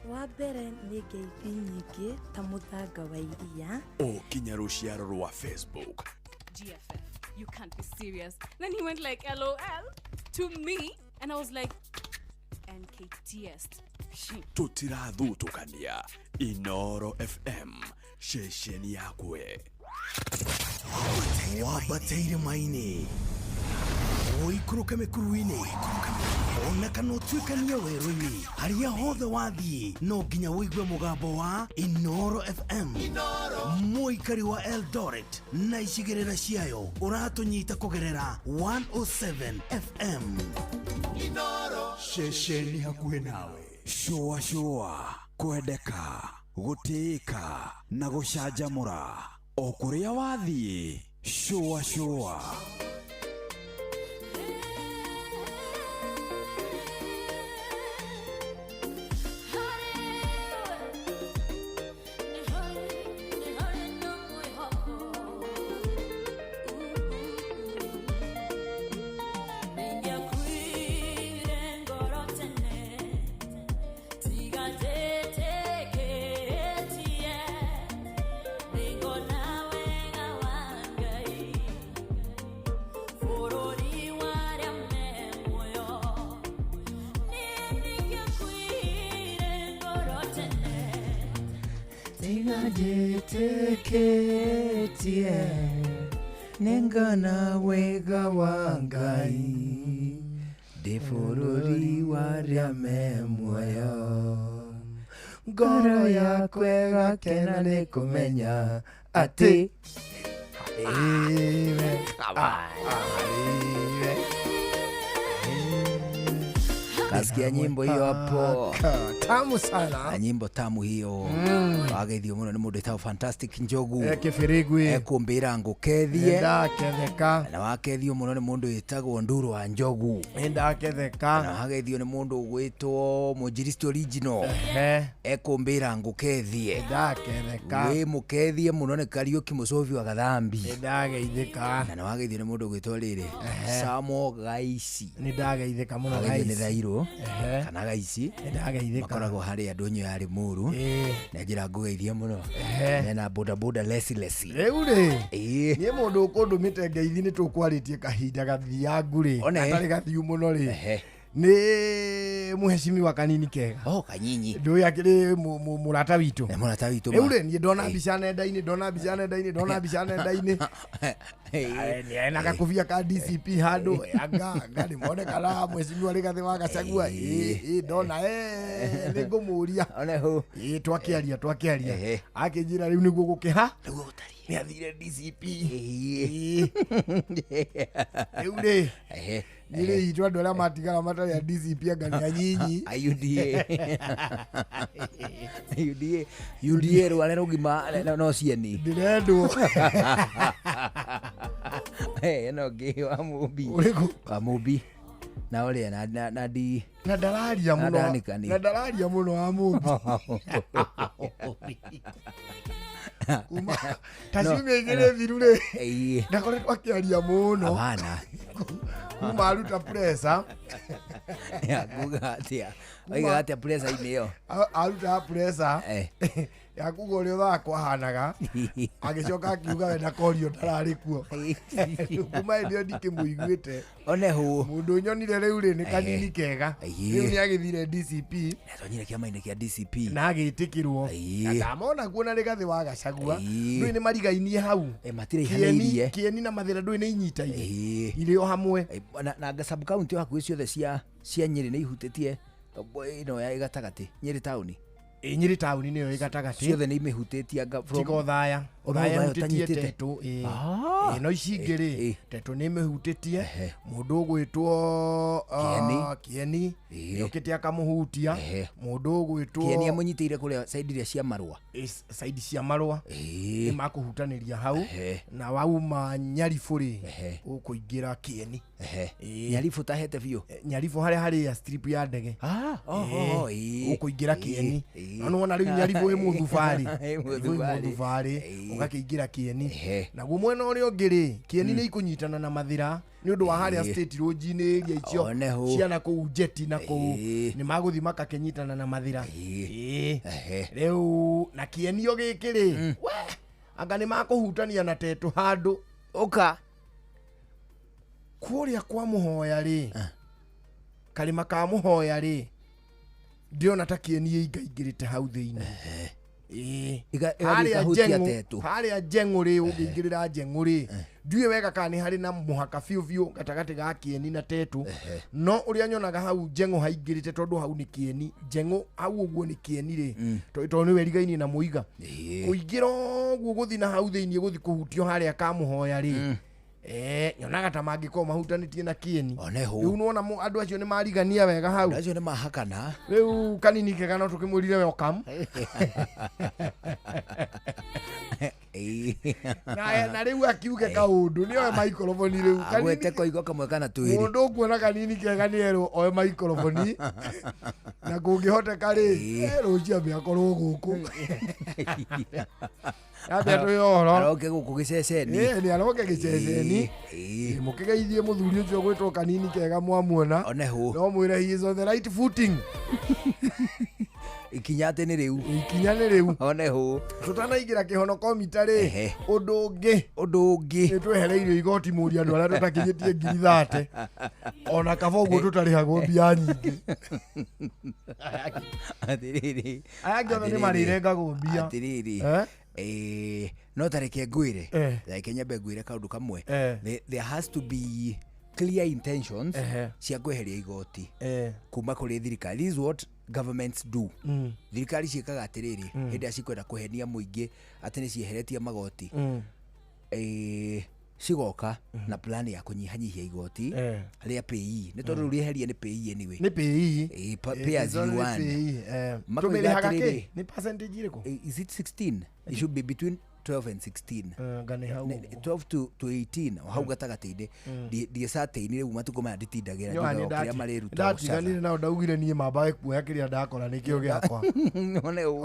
Wa mbere nĩ ngeithi nyingĩ ta mũthanga wa iria. O kinya rũciaro rwa Facebook. GFF, you can't be serious. Then he went like LOL to me, and I was like, NKTS. Tũtirathutũkania. Inoro FM, ceceni yakwe. Wambate irĩma-inĩ, ũikũrũke mĩkuru-inĩ, ona kana ũtuĩkanie werũ-inĩ, harĩa hothe wathiĩ no nginya ũigue mũgambo wa Inoro FM. Mũikari wa Eldoret na icigĩrĩra ciayo ũratũnyita kũgerera 107 FM. Ceceni hakuhĩ nawe. Shũa shũa, kwendeka, gũtĩĩka na gũcanjamũra o kũrĩa wathiĩ. Shũa shũa. Tigajeteketie nengana wega wa Ngai ndĩ bũrũri wa arĩa me muoyo, ngoro yakwa ĩgakena nĩ kũmenya atĩ harĩwe, harĩwe. Kasikia nyimbo hiyo hapo. Tamu sana. Na nyimbo tamu hiyo. Wageithio muno ni mundu etagwo Fantastic Njogu. Kibirigwi. Ekumbira ngukethie. Ndaketheka. Na wakethio muno ni mundu etagwo Nduru wa Njogu. Ndaketheka. Na wageithio ni mundu ugwitwo Mujiristi Original. Ekumbira ngukethie. Ndaketheka. Wi mukethie muno ni Kariuki Mucobi wa Gathambi. Ndageithika. Na wageithio ni mundu ugwitwo riri Samo Gaici. Ndageithika muno Gaici. Ni Thairũ kana Gaici. Ndageithika. Makoragwo harĩ andũ nyo ya Limuru. Na njĩra ngũgeithia mũno. Mena boda boda lesi lesi. Rĩu rĩ, niĩ mũndũ ũkũndũmĩte ngeithi nĩ tũkwarĩtie kahinda gathiangu rĩ, gatarĩ gathiu mũno rĩ. Nĩ mũhecimiwa Kanini Kega. Oh, Kanyinyi. Ndũĩ akĩrĩ mũrata witũ. Nĩ mũrata witũ. Rĩu rĩ, niĩ ndona mbica nenda-inĩ, ndona mbica nenda-inĩ, ndona mbica nenda-inĩ. Ena gakobia ka DCP handũ, anga anga nĩmonekana mũhecimiwa Rigathĩ wa Gachagua. Ĩ ndona nĩ ngũmũria. Twakĩaria twakĩaria. Akĩnjĩra rĩu nĩguo gũkĩha. Nĩguo gũtariĩ. Nĩ athire DCP. Rĩu rĩ, nyiri itũ andũ arĩa matigara matarĩ a DCP anga nĩ anyinyi. UDA. UDA. UDA rware rũgima no cieni. Ndĩrendwo. Ĩno ngĩ wa Mũmbi. Ũrĩkũ? Wa Mũmbi. Na ũrĩa na di na ndararia mũno. Na ndararia mũno wa Mũmbi. Kuma ta ciumia igĩrĩ thiru rĩ, ndakoretwo akĩaria mũno. Hapana. Kuma aruta pressure. Ya kuga atia. Oiga atia pressure-inĩ ĩyo. Aruta pressure. Ya kuga ũrĩa thaa kwahanaga agĩcoka akiuga we na korio ndararĩ kuo. Kuma hĩndĩ ĩyo ndikĩmũiguĩte. One hũ. Mũndũ nyonire rĩu rĩ nĩ kanini kega. Rĩu nĩ agĩthire DCP. Nĩatonyire kĩama-inĩ kĩa DCP. Na agĩtĩkĩrwo. Na ndamona kuo na Rigathĩ wa Gachagua. Ndũĩ nĩ marigainie hau. Matiraihanĩirie. Kĩeni na Mathĩra ndũĩ nĩ inyitaine. Irĩ o hamwe. Na sub county hakuhĩ ciothe cia Nyĩrĩ nĩ ihutĩtie ĩno ya gatagatĩ Nyĩrĩ taũni. Nyĩrĩ taũni nĩyo ĩ gatagatĩ. Ciothe nĩ imĩhutĩtie anga tiga Othaya. Othaya ĩhutĩtie Tetũ. No ici ingĩ rĩ Tetũ nĩ ĩmĩhutĩtie. Mũndũ ũgwĩtwo Kĩeni nĩokĩte akamũhutia. Mũndũ ũgwĩtwo Kĩeni amũnyitĩire kũrĩa side iria cia Marũa. Side cia Marũa nĩ makũhutanĩria hau. Na wauma Nyaribũ rĩ ũkũingĩra Kĩeni. Nyaribũ tahete biũ. Nyaribũ harĩa harĩ ya strip ya ndege. Ũkũingĩra Kĩeni. No nĩwona rĩu Nyaribũ ĩ mũthubarĩ. Mũthubarĩ ũgakĩingĩra Kĩeni. Naguo mwena ũrĩa ũngĩ rĩ Kĩeni nĩ ikũnyitana na Mathĩra nĩ ũndũ wa harĩa State Lodge-inĩ area icio ciana kũu Jetty na kũu nĩ magũthiĩ makakĩnyitana na Mathĩra. Rĩu na Kĩeni o gĩkĩ rĩ we anga nĩ makũhutania na Tetũ handũ ũka kũrĩa kwa Mũhoya rĩ karĩma ka Mũhoya rĩ ndĩrona ta Kĩeni ĩingaingĩrĩte hau thĩinĩ. Harĩa Njeng'ũ rĩ ũngĩingĩrĩra Njeng'ũ rĩ ndiũĩ wega kana nĩ harĩ na mũhaka biũ biũ gatagatĩ ga Kĩeni na Tetũ. No ũrĩa nyonaga hau Njeng'ũ haingĩrĩte tondũ hau nĩ Kĩeni. Njeng'ũ hau ũguo nĩ Kĩeni rĩ tondũ nĩwe ĩrigainie na Mũiga. Kũingĩra ũguo gũthiĩ na hau thĩinĩ gũthiĩ kũhutio harĩa ka Mũhoya rĩ nyonaga ta mangĩkorwo mahutanĩtie na Kĩeni. Rĩu nĩwona andũ acio nĩ marigania wega hau. Andũ acio nĩ mahakana. Rĩu kanini kega no tũkĩmwĩrire welcome. Na rĩu akiuge kaũndũ nĩ oe maikoroboni rĩu. Agwete koigo kamwe kana twĩrĩ. Mũndũ ũkuona kanini kega nĩ erwo oe maikoroboni. Na kũngĩhoteka rĩ rũciũ ambe akorwo gũkũ. Ambe atwĩre ũhoro. Aroke gũkũ gĩceceni. Nĩ aroke gĩceceni. Mũkĩgeithie mũthuri ũcio ũgwĩtwo kanini kega mwamuona. No mwĩre he is on the right footing. Ikinya atĩ nĩ rĩu. Ikinya nĩ rĩu. One hũ. Tũtanaingĩra kĩhonoko mita rĩ ũndũ ũngĩ. Ũndũ ũngĩ. Nĩ twehereirio igoti mũria andũ arĩa tũtakinyĩtie 30,000. Ona kaba ũguo tũtarĩhagwo mbia nyingĩ. Atĩrĩrĩ. Aya angĩ othe nĩ marĩrengagwo mbia. Atĩrĩrĩ. No tareke ngwĩre. Reke nyambe ngwĩre kaũndũ kamwe. There has to be clear intentions cia kweheria igoti kuma kũrĩ thirikari. This is what governments do. Thirikari ciĩkaga atĩrĩrĩ hĩndĩ ĩrĩa cikwenda kũhenia mũingĩ atĩ nĩ cieheretie magoti cigoka na plan ya kũnyihanyihia igoti rĩa PAYE. Nĩ tondũ rĩu rĩeherie nĩ PAYE anyway. Nĩ PAYE. Pay as you earn. Tũmĩrĩhaga kĩ? Nĩ percentage ĩrĩkũ? Is it 16? It should be between 12 and 16. 12 to 18 hau gatagatĩ-inĩ. Ndiĩ certain rĩu matukũ maya nditindagĩra njugaga kĩrĩa marĩruta. Ndatiganire nao ndaugire niĩ mambae kuoya kĩrĩa ndakora nĩkĩo gĩakwa.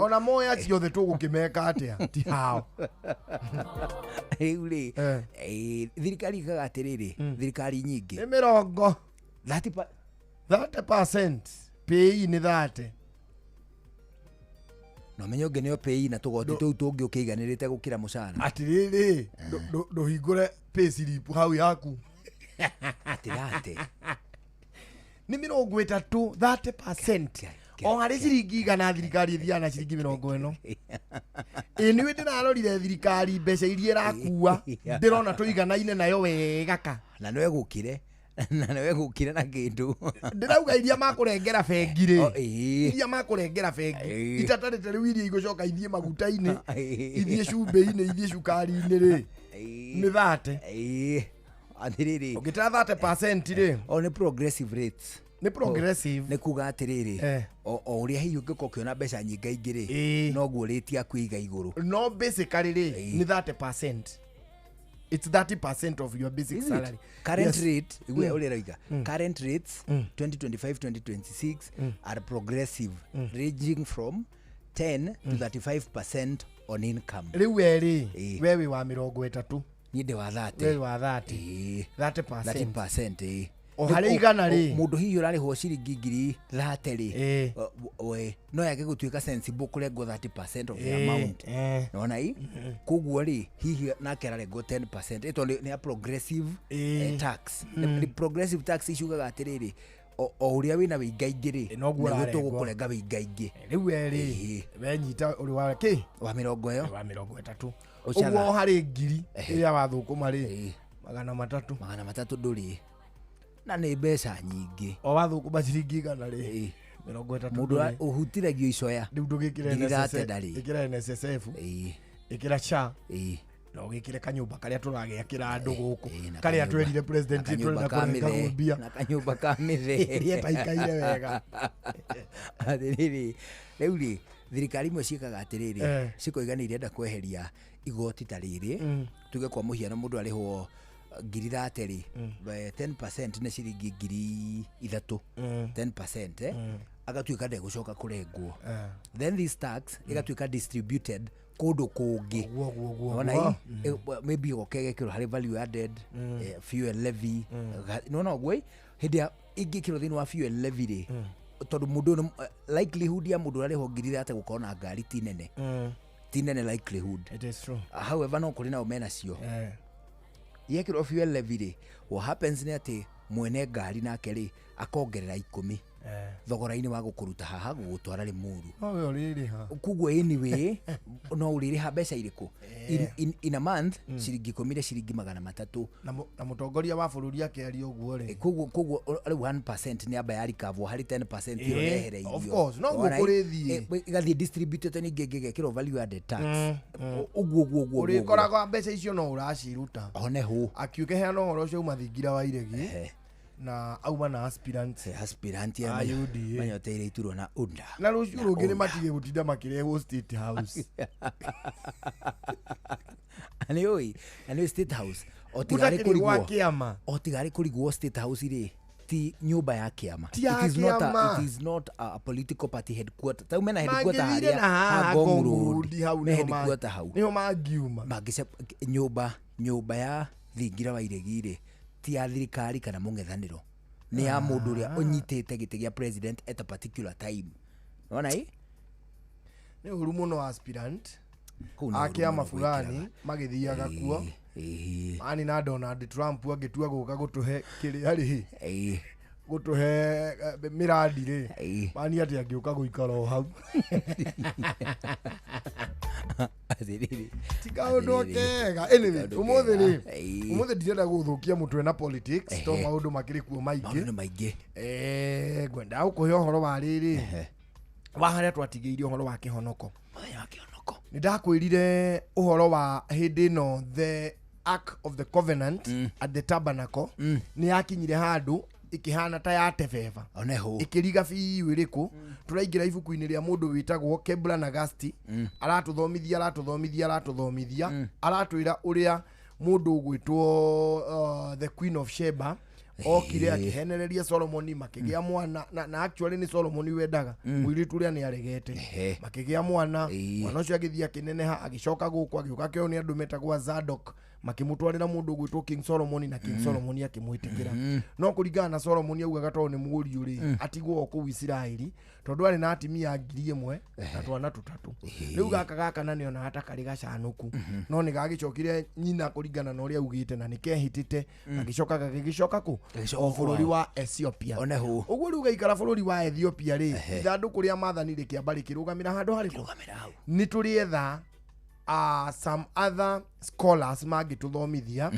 Ona moya ciothe tũgũkĩmeka atĩa? Ti hao. Rĩu rĩ thirikari ĩkaga atĩrĩrĩ thirikari nyingĩ nĩ mĩrongo 30% PAYE nĩ 30. No menye ũngĩ nĩo PAYE na tũgoti tũu tũngĩ ũkĩiganĩrĩte gũkĩra mũcara. Atĩrĩrĩ ndũhingũre pay slip hau yaku. Atĩrate. Nĩ 30, 30%. O harĩ ciringi 100 thirikari ĩthiaga na ciringi 40. Ĩ nĩwe ndĩrarorire thirikari mbeca iria ĩrakua ndĩrona tũiganaine nayo wega ka. Na no ĩgũkĩre. Na nĩwe gũkire na kĩndũ. Ndĩrauga iria makũrengera bengi rĩ. Iria makũrengera bengi. Itatarĩte rĩu iria igũcoka ithiĩ maguta-inĩ, ithiĩ cumbĩ-inĩ, ithiĩ cukari-inĩ rĩ. Nĩ 30. Atĩrĩrĩ. Ũngĩtara 30% rĩ. O nĩ progressive rates. Nĩ progressive. Nĩ kuga atĩrĩrĩ o ũrĩa hihi ũngĩkorwo ũkĩona mbeca nyingaingĩ rĩ noguo rate yaku ĩiga igũrũ. No basically rĩ nĩ 30%. It's 30% of your basic salary. Current rate, current rates 2025-2026 are progressive, ranging from 10 to 35% on income. Rĩu we rĩ, we wĩ wa 30. Niĩ ndĩ wa 30. We wĩ wa 30. 30%. 30%. O harĩ igana rĩ. Mũndũ hihi ũrarĩhwo ciringi ngiri 30 rĩ, we no yage gũtuĩka sensible kũrengwo 30% of the amount. Nona i koguo rĩ hihi nake ararengwo 10% ĩ tondũ nĩ a progressive tax. Nĩ progressive tax iciugaga atĩrĩrĩ, o ũrĩa wĩna wĩingaingĩ rĩ, noguo nĩguo ũrarengwo. Tũgũkũrenga wĩingaingĩ. Rĩu we rĩ, wenyita ũrĩ wa kĩ? Wa mĩrongo ĩyo. Wa 30. Ũcatha. Ũguo harĩ ngiri ĩrĩa wathũkũma rĩ, 300. 300 ndũrĩ. Na nĩ mbeca nyingĩ. O wathũkũma ciringi 100 rĩ, 30. Mũndũ ũhutithagio icoya. Rĩu ndũgĩkĩre Ngiri NSSF, thate ndarĩ. ĩkĩra NSSF, ĩkĩra SHA, na ũgĩkĩre kanyũmba karĩa tũragĩakĩra andũ gũkũ, karĩa twerire president tũrenda kũrenga mbia. Na kanyũmba ka mĩthee. Ĩrĩa ĩtaikaire wega. Atĩrĩrĩ, rĩu rĩ, thirikari imwe ciĩkaga atĩrĩrĩ, cikoiga nĩ irenda kweheria igoti ta rĩrĩ, tuge kwa mũhiano mũndũ arĩhwo ngiri 30 rĩ, 10% nĩ ciringi 3,000, 10% agatuĩka ndegũcoka kũrengwo. Then this tax ĩgatuĩka distributed kũndũ kũngĩ. Nona maybe ĩgoka ĩgekĩrwo harĩ value added, fuel levy. Nona ũguo hĩndĩ ĩrĩa ĩngĩkĩrwo thĩinĩ wa fuel levy rĩ, tondũ mũndũ likelihood ya mũndũ ũrarĩhwo ngiri 30 gũkorwo na ngari ti nene. Ti nene likelihood. It is true. However no kũrĩ nao menacio. Yekĩrwo fuel levy rĩ, what happens nĩ atĩ mwene ngari nake rĩ akongerera 10 thogora-inĩ wa gũkũruta haha gũgũtwara Limuru. No we ũrĩrĩha. Koguo anyway no ũrĩrĩha mbeca irĩkũ? In a month ciringi 10 nĩ ciringi 300. Na mũtongoria wa bũrũri akĩaria ũguo rĩ. Koguo rĩu 1% nĩ amba ya recover harĩ 10% ĩyo yehereirio. Of course, no guo kũrĩthiĩ. Ĩgathiĩ distributed ningĩ ĩgekĩrwo value added tax. Ũguo ũguo ũguo. Ũrĩkoraga mbeca icio no ũraciruta. One hũ. Akiuke heana ũhoro ũcio uma thingira wa iregi. Na auma na aspirant. Aspirant ya UDA. Manyoteire iturwa na UNDA. Na rũciũ rũngĩ nĩ matige gũtinda makĩrehwo State House. Nĩ ũĩ, na nĩ State House. O tigarĩ kũrigwo kĩama. O tigarĩ kũrigwo State House rĩ, ti nyũmba ya kĩama. It is not a political party headquarter. Ta mena headquarter harĩa ha Ngong Road. Me headquarter hau. Nĩho mangiuma. Mangĩce nyũmba ya thingira wa iregi rĩ, ti ya thirikari kana mũng'ethanĩro. Nĩ ya mũndũ ũrĩa ũnyitĩte gĩtĩ gĩa president at a particular time. Nĩwona ĩ? Nĩ ũru mũno aspirant a kĩama fulani magĩthiaga kuo. Mani na Donald Trump angĩtua gũka gũtũhe kĩrĩa rĩ, gũtũhe mĩrandi rĩ, mani atĩ angĩũka gũikara o hau. Ti kaũndũ kega. Anyway, ũmũthĩ rĩ, ũmũthĩ ndirenda gũthũkia mũtwe na politics to maũndũ makĩrĩ kuo maingĩ. Maũndũ maingĩ. Ngwenda gũkũhe ũhoro wa rĩrĩ, wa harĩa twatigĩirie ũhoro wa kĩhonoko. Nĩ ndakwĩrire ũhoro wa hĩndĩ ĩno the Ark of the Covenant at the Tabernacle nĩ yakinyire handũ ikihana ta ya tebeba ikiriga biũ ĩrĩkũ. Tũraingĩra ibuku-inĩ rĩa mũndũ wĩtagwo Kebra Nagasti. Aratũthomithia aratwĩra ũrĩa mũndũ ũgwĩtwo the Queen of Sheba okire akĩhenereria Solomoni makĩgĩa mwana na actually nĩ Solomoni wendaga mũirĩtu ũrĩa nĩ aregete makĩgĩa mwana. Mwana ũcio agĩthiĩ akĩneneha agĩcoka gũkũ agĩũka akĩoywo nĩ andũ metagwo Zadok makĩmũtwarĩra mũndũ ũgwĩtwo King Solomon na King Solomon akĩmwĩtĩkĩra. No kũringana na Solomon augaga tondũ nĩ mũriũ rĩ atigwo o kũu Isiraeli tondũ arĩ na atimia 1,000 na twana 3. Rĩu gaka gaka na nĩonaga ta karĩ gacanũku no nĩ gagĩcokire nyina kũringana na ũrĩa augĩte na nĩ kehĩtĩte gagĩcoka gagĩgĩcoka kũ o bũrũri wa Ethiopia. Ũguo rĩu gaikara bũrũri wa Ethiopia rĩ, ithandũkũ rĩa maathani rĩkĩamba rĩkĩrũgamĩra handũ harĩkũ? Nĩ tũrĩetha some other scholars mangĩtũthomithia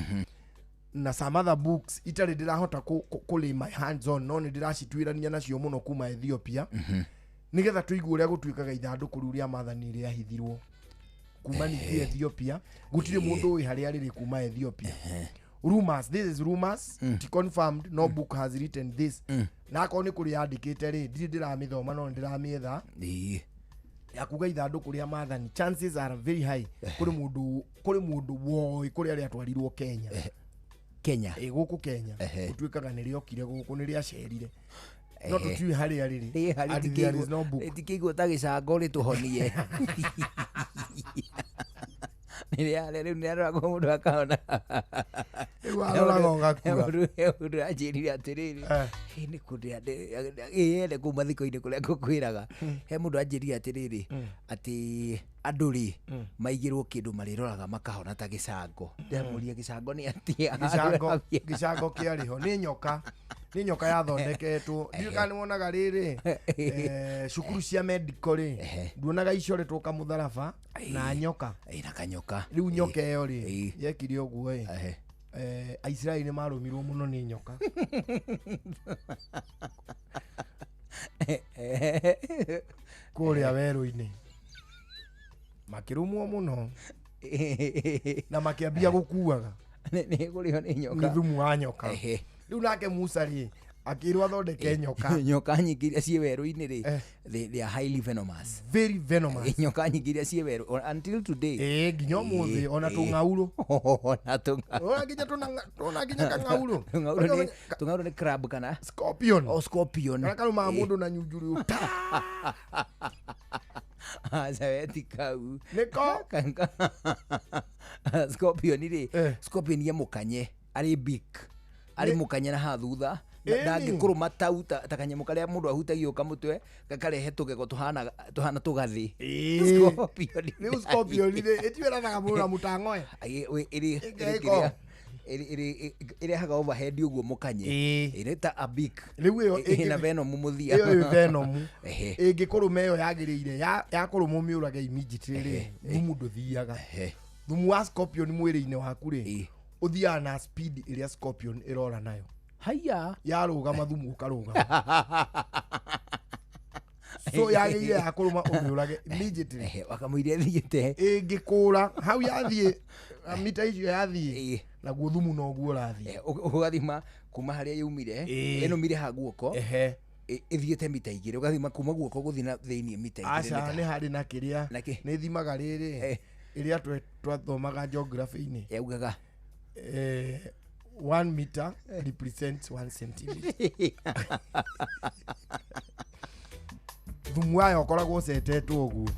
na some other books itarĩ ndĩrahota kũ lay my hands on no nĩ ndĩracituĩrania nacio mũno kuma Ethiopia nĩgetha tũigue ũrĩa gũtuĩkaga ithandũkũ rĩu rĩa maathani rĩahithirwo kuma ningĩ Ethiopia. Gũtirĩ mũndũ ũĩ harĩa rĩrĩ kuma Ethiopia. Rumors, this is rumors, ti confirmed, no book has written this. Na akorwo nĩ kũrĩ yandĩkĩte rĩ, ndirĩ ndĩramĩthoma no nĩ ndĩramĩetha ya kuga ithandũkũ rĩa maathani chances are very high kũrĩ mũndũ woĩ kũrĩa rĩatwarirwo Kenya. Kenya gũkũ Kenya gũtuĩkaga nĩ rĩokire gũkũ nĩ rĩacerire no tũtiũĩ harĩa rĩrĩ. Rĩtikĩigwo ta gĩcango rĩtũhonie. Rĩu nĩaroragwo mũndũ akahona. Rĩu waroraga ũgakua. Mũndũ anjĩrire atĩrĩrĩ, nĩ kũndĩ ene kũu mathiko-inĩ kũrĩa ngũkwĩraga, he mũndũ anjĩrire atĩrĩrĩ, atĩ andũ rĩ maigĩrwo kĩndũ marĩroraga makahona ta gĩcango. Ndĩramũria gĩcango nĩ atĩa? Gĩcango kĩarĩ ho nĩ nyoka, nĩ nyoka yathondeketwo. Ndiũĩ kana nĩ wonaga rĩrĩ, cukuru cia medical rĩ, nduonaga icoretwo kamũtharaba na nyoka. Na kanyoka. Rĩu nyoka ĩyo rĩ, yekire ũguo ĩ, Aisiraeli nĩ marũmirwo mũno nĩ nyoka. Kũrĩa werũ-inĩ makĩrũmwo mũno na makĩambia gũkuaga nĩ kũrĩo nĩ nyoka, nĩ thumu wa nyoka. Rĩu nake Musa rĩ akĩrwo athondeke nyoka. Nyoka nyingĩ iria ciĩ werũ-inĩ rĩ, they are highly venomous. Very venomous. Nyoka nyingĩ iria ciĩ werũ until today. Nginya ũmũthĩ ona tũng'aurũ. Ona tũng'aurũ. Ona nginya ona nginya kang'aurũ. Tũng'aurũ nĩ crab kana? Scorpion. Oh, scorpion. Kana karũmaga mũndũ na nyunjurĩ. Zaweti kau. Nĩko? Scorpion rĩ, scorpion ye mũkanye, arĩ big. Arĩ mũkanye na haha thutha. Ndangĩkũrũma tau ta kanyamũ karĩa mũndũ ahutagia kamũtwe gakarehe tũgego tũhana tũgathĩ. Scorpion. Rĩu scorpion rĩ, ĩtiũragaga mũndũ na mũtang'oe. Ĩrehaga overhead ũguo mũkanye. Ĩrĩ ta a beak. Rĩu ĩyo ĩna venom mũthia. Ĩyo ĩ venom. Ĩngĩkũrũma ĩyo yagĩrĩire, yakũrũma ũmĩũrage immediately rĩ, thumu ndũthiaga. Thumu wa scorpion mwĩrĩ-inĩ waku rĩ, ũthiaga na speed ĩrĩa scorpion ĩrora nayo. Haya. Yarũgama thumu ũkarũgama. So yagĩrĩire yakũrũma ũmĩũrage immediately. Wakamũiria ĩthiĩte. Ĩngĩkũra hau yathiĩ mita icio yathiĩ, naguo thumu noguo ũrathiĩ. Ũgathima kuma harĩa yaumire, ĩnũmire ha guoko, ĩthiĩte mita 2, ũgathima kuma guoko gũthiĩ na thĩiniĩ mita 2. Aca, nĩ harĩ na kĩrĩa nĩ thimaga rĩrĩ ĩrĩa twathomaga geography-inĩ. Yaugaga 1 meter represents 1 centimeter. Thumu wayo ũkoragwo ũcetetwo ũguo.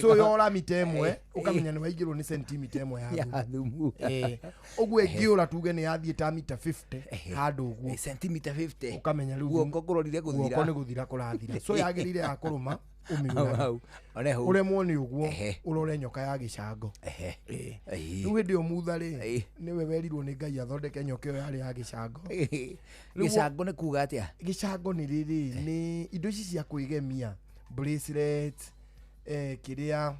So yora mita ĩmwe ũkamenya nĩ waingĩrwo nĩ sentimita ĩmwe ya thumu. Ũguo ĩngĩũra tuge nĩ yathiĩ ta mita 50 handũ ũguo. Sentimita 50. Ũkamenya rĩu guoko kũrorire gũthira. Guoko nĩ gũthira kũrathira. So yagĩrĩire ya kũrũma ũmĩũrage. Ũremwo nĩ ũguo ũrore nyoka ya gĩcango. Rĩu hĩndĩ ĩyo Mutha rĩ, nĩwe werirwo nĩ Ngai athondeke nyoka ĩyo yarĩ ya gĩcango. Gĩcango nĩ kuga atĩa? Gĩcango nĩ rĩrĩ, nĩ indo ici cia kwĩgemia, bracelet, kĩrĩa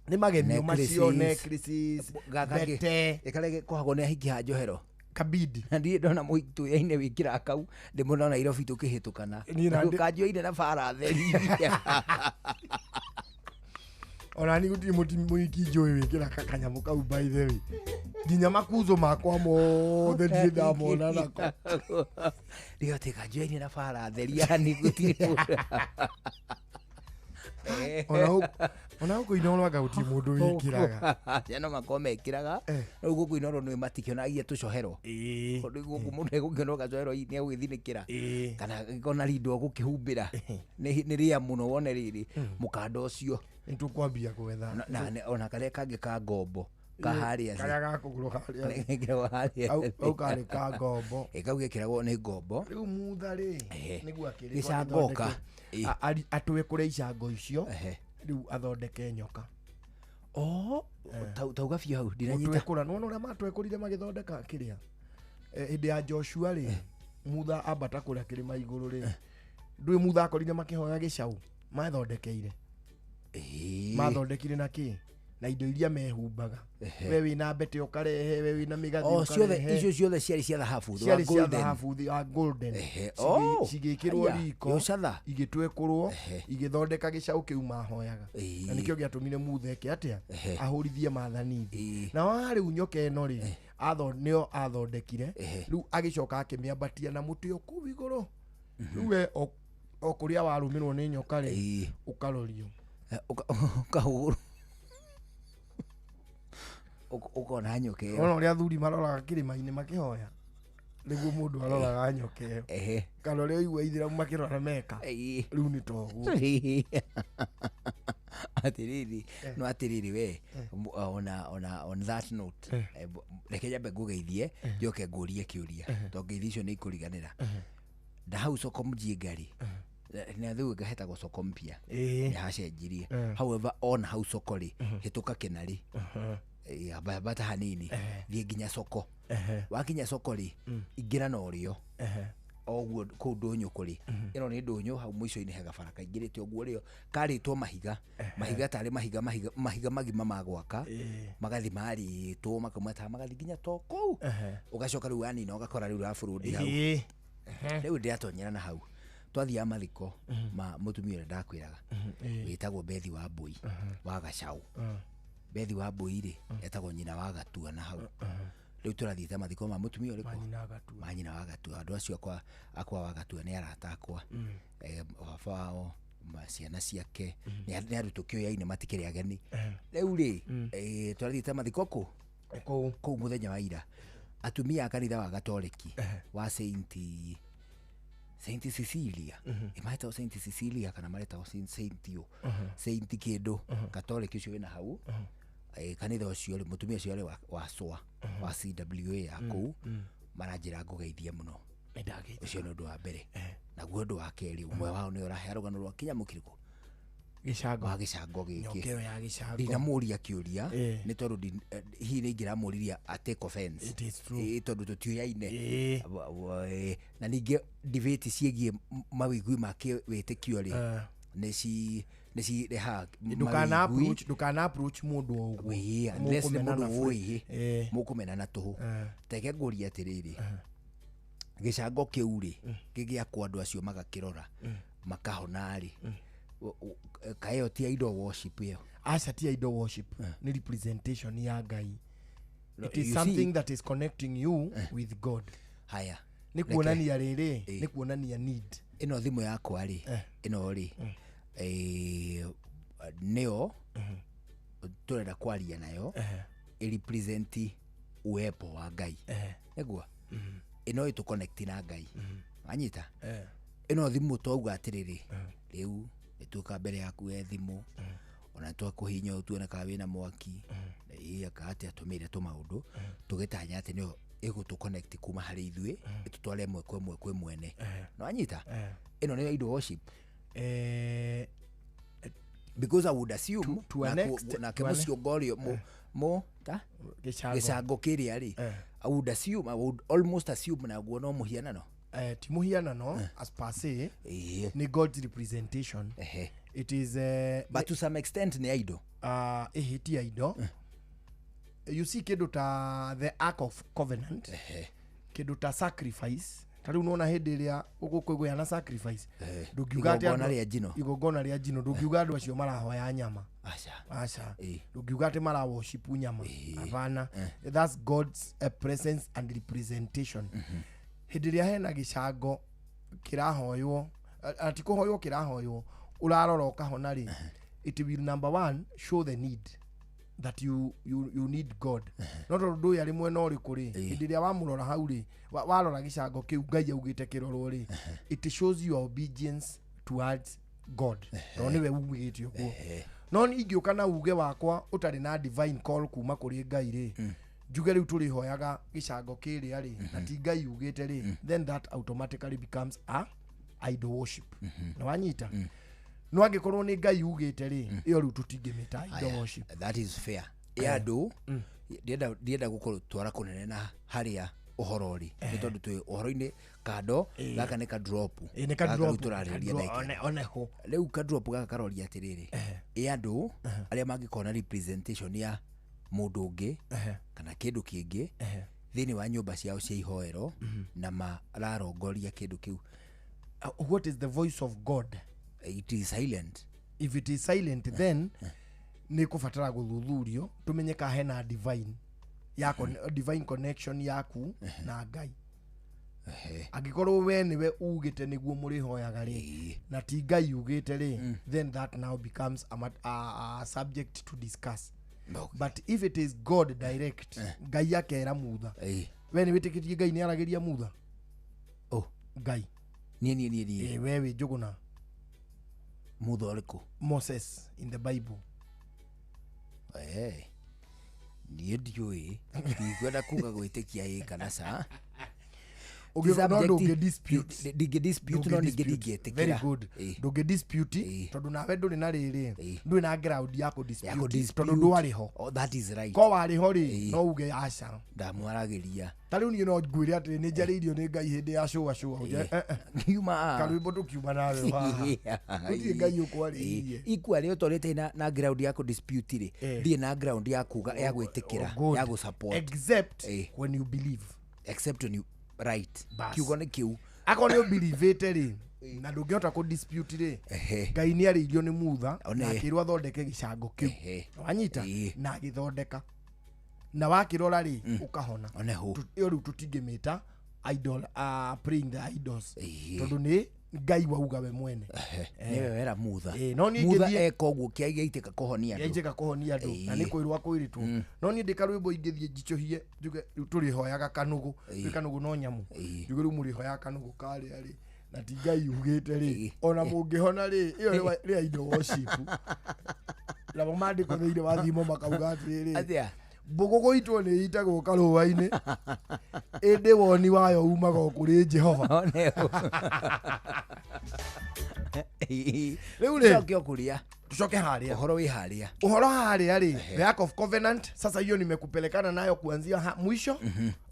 nĩ magemio macio, necklaces, mbete. Karĩa kohagwo nĩ ahiki ha njohero. Kabidi. Na ndirĩ ndona mũitũya-inĩ wĩkĩraga kau, ndĩmũona Nairobi tũkĩhĩtũkana. Kanjoire na bara theri. Ona ni gũtirĩ mũhiki njũĩ wĩkĩraga kanyamũ kau by the way. Nginya makuzo makwa mothe ndirĩ ndamona nako. Ndiga kanjoire na bara theri yani gũtirĩ mũndũ. Ona gũkũ Inooro anga gũtirĩ mũndũ wĩkĩraga. Ciana makorwo mekĩraga, rĩu gũkũ Inooro nĩ matikĩonagia tũcohero. Tondũ gũkũ mũndũ egũkĩona gacohero hihi nĩ egũgĩthinĩkĩra. Kana angĩkorwo rindo egũkĩhumbĩra. Nĩ rĩa mũno wone rĩrĩ mũkanda ũcio. Nĩ tũkwambia gwetha. Ona karĩa kangĩ ka ngombo. Kaharĩa. Karĩa ga kũgũrũ harĩa. Kau karĩ ka ngombo. Kau gekĩragwo nĩ ngombo. Rĩu Mutha rĩ, nĩguo akĩrĩtwo gĩcangoka. Atwekũre icango icio, rĩu athondeke nyoka. Tauga biũ hau ndinanyita. Gũtwekũra, nĩwona ũrĩa matwekũrire magĩthondeka kĩrĩa. Hĩndĩ ya Joshua rĩ, Mutha ambata kũrĩa kĩrĩma igũrũ rĩ, ndũĩ Mutha akorire makĩhoya gĩcaũ, mathondekeire. Mathondekire na kĩ? Na indo iria mehumbaga. We wĩna mbete ũkarehe, we wĩna mĩgathĩ ũkarehe. Icio ciothe ciarĩ cia thahabu, ciarĩ cia thahabu, wa golden. Cigĩkĩrwo riko, igĩtwekũrwo, igĩthondeka gĩcaũ kĩu mahoyaga. Na nĩkĩo gĩatũmire Mutha eke atĩa? Ahũrithie maathani thĩ. Na wa rĩu nyoka ĩno rĩ, nĩyo athondekire. Rĩu agĩcoka akĩmĩambatia na mũtĩ o kũu igũrũ. Rĩu we o kũrĩa warũmĩrwo nĩ nyoka rĩ, ũkarorio. Ũkahũrwo. Ũkona nyoka ĩyo. Wona ũrĩa athuri maroraga kĩrĩma-inĩ makĩhoya, nĩguo mũndũ aroraga nyoka ĩyo. Kana ũrĩa ũigua aithĩramu makĩrora Meka, rĩu nĩ toguo. Atiriri no atiriri we ona ona on that note reke nyambe ngugeithie njoke ngurie kiuria to ngeithi icio nĩ ikũriganĩra. Na hau soko mjingari na thiu ngahetagwo soko mpya nĩ hacenjirie. However on hau soko rĩ hĩtũka kĩnarĩ bata hanini thiĩ nginya soko. Wakinya soko rĩ ingĩra na ũrĩo oguo kũu ndũnyũ kũrĩ ĩno nĩ ndũnyũ hau mũico-inĩ he gabara kaingĩrĩte ũguo rĩo karĩtwo mahiga mahiga tarĩ mahiga mahiga mahiga magima ma gwaka magathi marĩtwo makauma ta magathi nginya to kũu ũgacoka rĩu wanina ũgakora rĩu raburũndi hau rĩu ndĩratonyera na hau twathiaga mathiko ma mũtumia ũrĩa ndakwĩraga wĩtagwo Bethi wa Mbũi wa Gacau. Bethi wa Mbũi rĩ etagwo nyina wa Gatua na hau rĩu tũrathiĩte mathiko ma mũtumia ũrĩkũ ma nyina wa Gatua. Andũ acio akwa wa Gatua nĩ arata akwa baba wao ciana ciake nĩ arutwo kĩoya-inĩ matikĩrĩ ageni. Rĩu rĩ tũrathiĩte mathiko kũ kũu mũthenya wa ira atumia a kanitha wa Gatoreki wa Saint Cecilia ĩmaretagwo Saint Cecilia kana maretagwo Saint yo Saint kĩndũ Gatoreki ũcio wĩna hau kanitha ũcio rĩ mũtumia ũcio arĩ wa SWA wa CWA ya kũu maranjĩra ngũgeithie mũno. Ũcio nĩ ũndũ wa mbere. Naguo ũndũ wa kerĩ ũmwe wao nĩ ũrahe rũgano rwa kĩnyamũ kĩrĩkũ gĩcango wa gĩcango gĩkĩ ndinamũria kĩũria nĩ tondũ hihi nĩ ingĩramũririe a take offense tondũ tũtiũyaine na ningĩ debate ciĩgiĩ mawĩgwi ma wĩtĩkio rĩ nĩ cirehaga ndũkana approach mũndũ o ũguo unless nĩ mũndũ ũĩ mũkũmenana tũhũ. Teke ngũrie atĩrĩrĩ gĩcango kĩu rĩ gĩgĩakwo andũ acio magakĩrora makahona rĩ kaĩyo ti idol worship ĩyo? Aca ti idol worship nĩ representation ya Ngai. It is something that is connecting you with God. Haya nĩ kuonania rĩrĩ nĩ kuonania need. Ĩno thimũ yakwa rĩ ĩno rĩ nĩyo tũrenda kwaria nayo ĩrepresent uwepo wa Ngai nĩguo ĩno ĩtũ na Ngai wanyita ĩno thimũ twauga atĩrĩrĩ rĩu nĩtuoka mbere yaku we thimũ ona twakũhinya ũtuone kana wĩna mwaki ĩka atĩa tũmĩre tũmaũndũ tũgĩtanya atĩ nĩyo ĩgũtũ connect kuma harĩ ithuĩ ĩtũtware ĩmwe kwa ĩmwe kwĩ mwene nĩwanyita ĩno nĩyo idol worship. Because I would assume nake mũcio ũrĩa mo ta gĩcango kĩrĩa rĩ I would assume I would almost assume naguo no mũhianano ti mũhianano as per se nĩ God's representation. It is but to some extent nĩ idol ti idol. You see kĩndũ ta the Ark of Covenant kĩndũ ta sacrifice ta rĩu nĩwona hĩndĩ ĩrĩa ũgũkũgĩa na sacrifice ndũngiuga atĩ igongona rĩa njino ndũngiuga andũ acio marahoya nyama aca ndũngiuga atĩ mara worship nyama hapana. That's God's presence and representation. Hĩndĩ ĩrĩa hena gĩcango kĩrahoywo ati kũhoywo kĩrahoywo ũrarora ũkahona rĩ it will number one show the need that you need God. No tondũ ndũĩ arĩ mwena ũrĩkũ rĩ hĩndĩ ĩrĩa wamũrora hau rĩ warora gĩcango kĩu Ngai augĩte kĩrorwo rĩ it shows your obedience towards God tondũ nĩwe ugĩte ũguo. No ingĩũka na uge wakwa ũtarĩ na divine call kuma kũrĩ Ngai rĩ njuge rĩu tũrĩhoyaga gĩcango kĩrĩa rĩ na ti Ngai ugĩte rĩ then that automatically becomes a idol worship. Na wanyita no angĩkorwo nĩ Ngai ugĩte rĩ ĩyo rĩu tũtingĩmĩta idol worship. That is fair. Ya andũ ndienda gũkorwo twara kũnene na harĩa ũhoro rĩ nĩ tondũ twĩ ũhoro-inĩ kando gaka nĩ ka drop tũrarĩrĩria rĩu ka drop gaka karoria atĩrĩrĩ ĩ andũ arĩa mangĩkorwo na representation ya mũndũ ũngĩ kana kĩndũ kĩngĩ thĩinĩ wa nyũmba ciao cia ihoero na mararongoria kĩndũ kĩu. What is the voice of God? It is silent. If it is silent then nĩ kũbatara gũthuthurio tũmenye ka hena divine ya divine connection yaku na Ngai. Angĩkorwo we nĩwe ugĩte nĩguo mũrĩhoyaga rĩ na ti Ngai ugĩte rĩ then that now becomes a subject to discuss. Okay. But if it is God direct Ngai akera mutha we nĩ wĩtĩkĩtie Ngai nĩ aragĩria mutha? Oh Ngai niĩ niĩ we wĩ Njũgũna mutha ũrĩkũ? Moses in the Bible. Niĩ ndiũĩ, ndikwenda kuga gwĩtĩkia ĩ kana ca. No ndũngĩ dispute. Ndingĩ dispute no ningĩ ndingĩtĩkĩra. Very good. Ndũngĩ dispute tondũ nawe ndũrĩ na rĩrĩ, ndũrĩ na ground ya kũ dispute tondũ ndwarĩ ho. Oh, that is right. Ko warĩ ho rĩ, no uge aca. Ndamwaragĩria. Ta rĩu niĩ no ngwĩre atĩrĩ, nĩ njarĩirio nĩ Ngai hĩndĩ ya cũa cũa. Ngiuma. Karwĩmbo tũkiuma nawe haha. Gũtirĩ Ngai ũkwarĩirie. Ikwarĩ ũtorĩte na ground ya kũ dispute rĩ, ndirĩ na ground ya kuga ya gwĩtĩkĩra, ya gũ support. Except when you believe. Except when you right. Kiugo nĩ kĩu. Akorwo nĩ ũbelievĩte rĩ, na ndũngĩhota kũ dispute rĩ, Ngai nĩ arĩirio nĩ Mutha na akĩrwo athondeke gĩcango kĩu. Wanyita? Na agĩthondeka. Na wakĩrora rĩ, ũkahona. Ĩyo rĩu tũtingĩmĩta idol, praying the idols. Tondũ nĩ Ngai wauga we mwene. Nĩwe wera Mutha. Mutha eka ũguo kĩaitĩka kũhonia andũ. Gĩaitĩka kũhonia andũ. Na nĩ kwĩrwo akwĩrĩtwo. No niĩ ndĩ karwĩmbo ingĩthiĩ njicũhie, njuge rĩu tũrĩhoyaga kanũgũ. Rĩu kanũgũ no nyamũ. Njuge rĩu mũrĩhoyaga kanũgũ karĩa rĩ, na ti Ngai ugĩte rĩ, ona mũngĩhona rĩ, ĩyo nĩ idol worship. Namo maandĩko thĩinĩ wa thimo makauga atĩrĩrĩ, mbũgũ gũitwo nĩ itagwo karũa-inĩ, ĩndĩ woni wayo umaga o kũrĩ Jehova. Rĩu rĩ, tucoke kũrĩa, tucoke harĩa, ũhoro wĩ harĩa, ũhoro harĩa rĩ, the Ark of Covenant. Sasa hiyo nimekupelekana nayo kuanzia mwisho,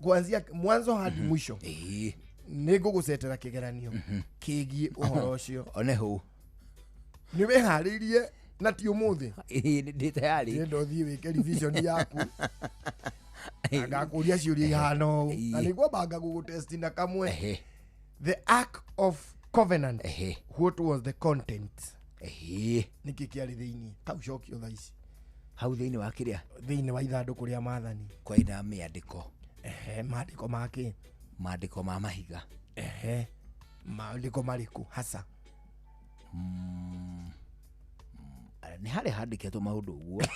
kuanzia mwanzo hadi mwisho. Nĩ ngũgũcetera kĩgeranio kĩgiĩ ũhoro ũcio. One hau nĩ wĩharĩirie na ti ũmũthĩ? Ndĩ tayari. Ndĩrenda ũthiĩ wĩke revision yaku. Ngakũria ciũria ihana ũũ, na nĩngwambanga gũgũtesti na kamwe. The Ark of Covenant, what was the content? Nĩkĩ kĩarĩ thĩinĩ? Kau cokio thaa ici. Hau thĩinĩ wa kĩrĩa? Thĩinĩ wa ithandũkũ rĩa maathani. Kwaina mĩandĩko. Maandĩko ma kĩ? Maandĩko ma mahiga. Maandĩko marĩkũ hasa? Nĩ harĩa handĩkĩtwo maũndũ ũguo.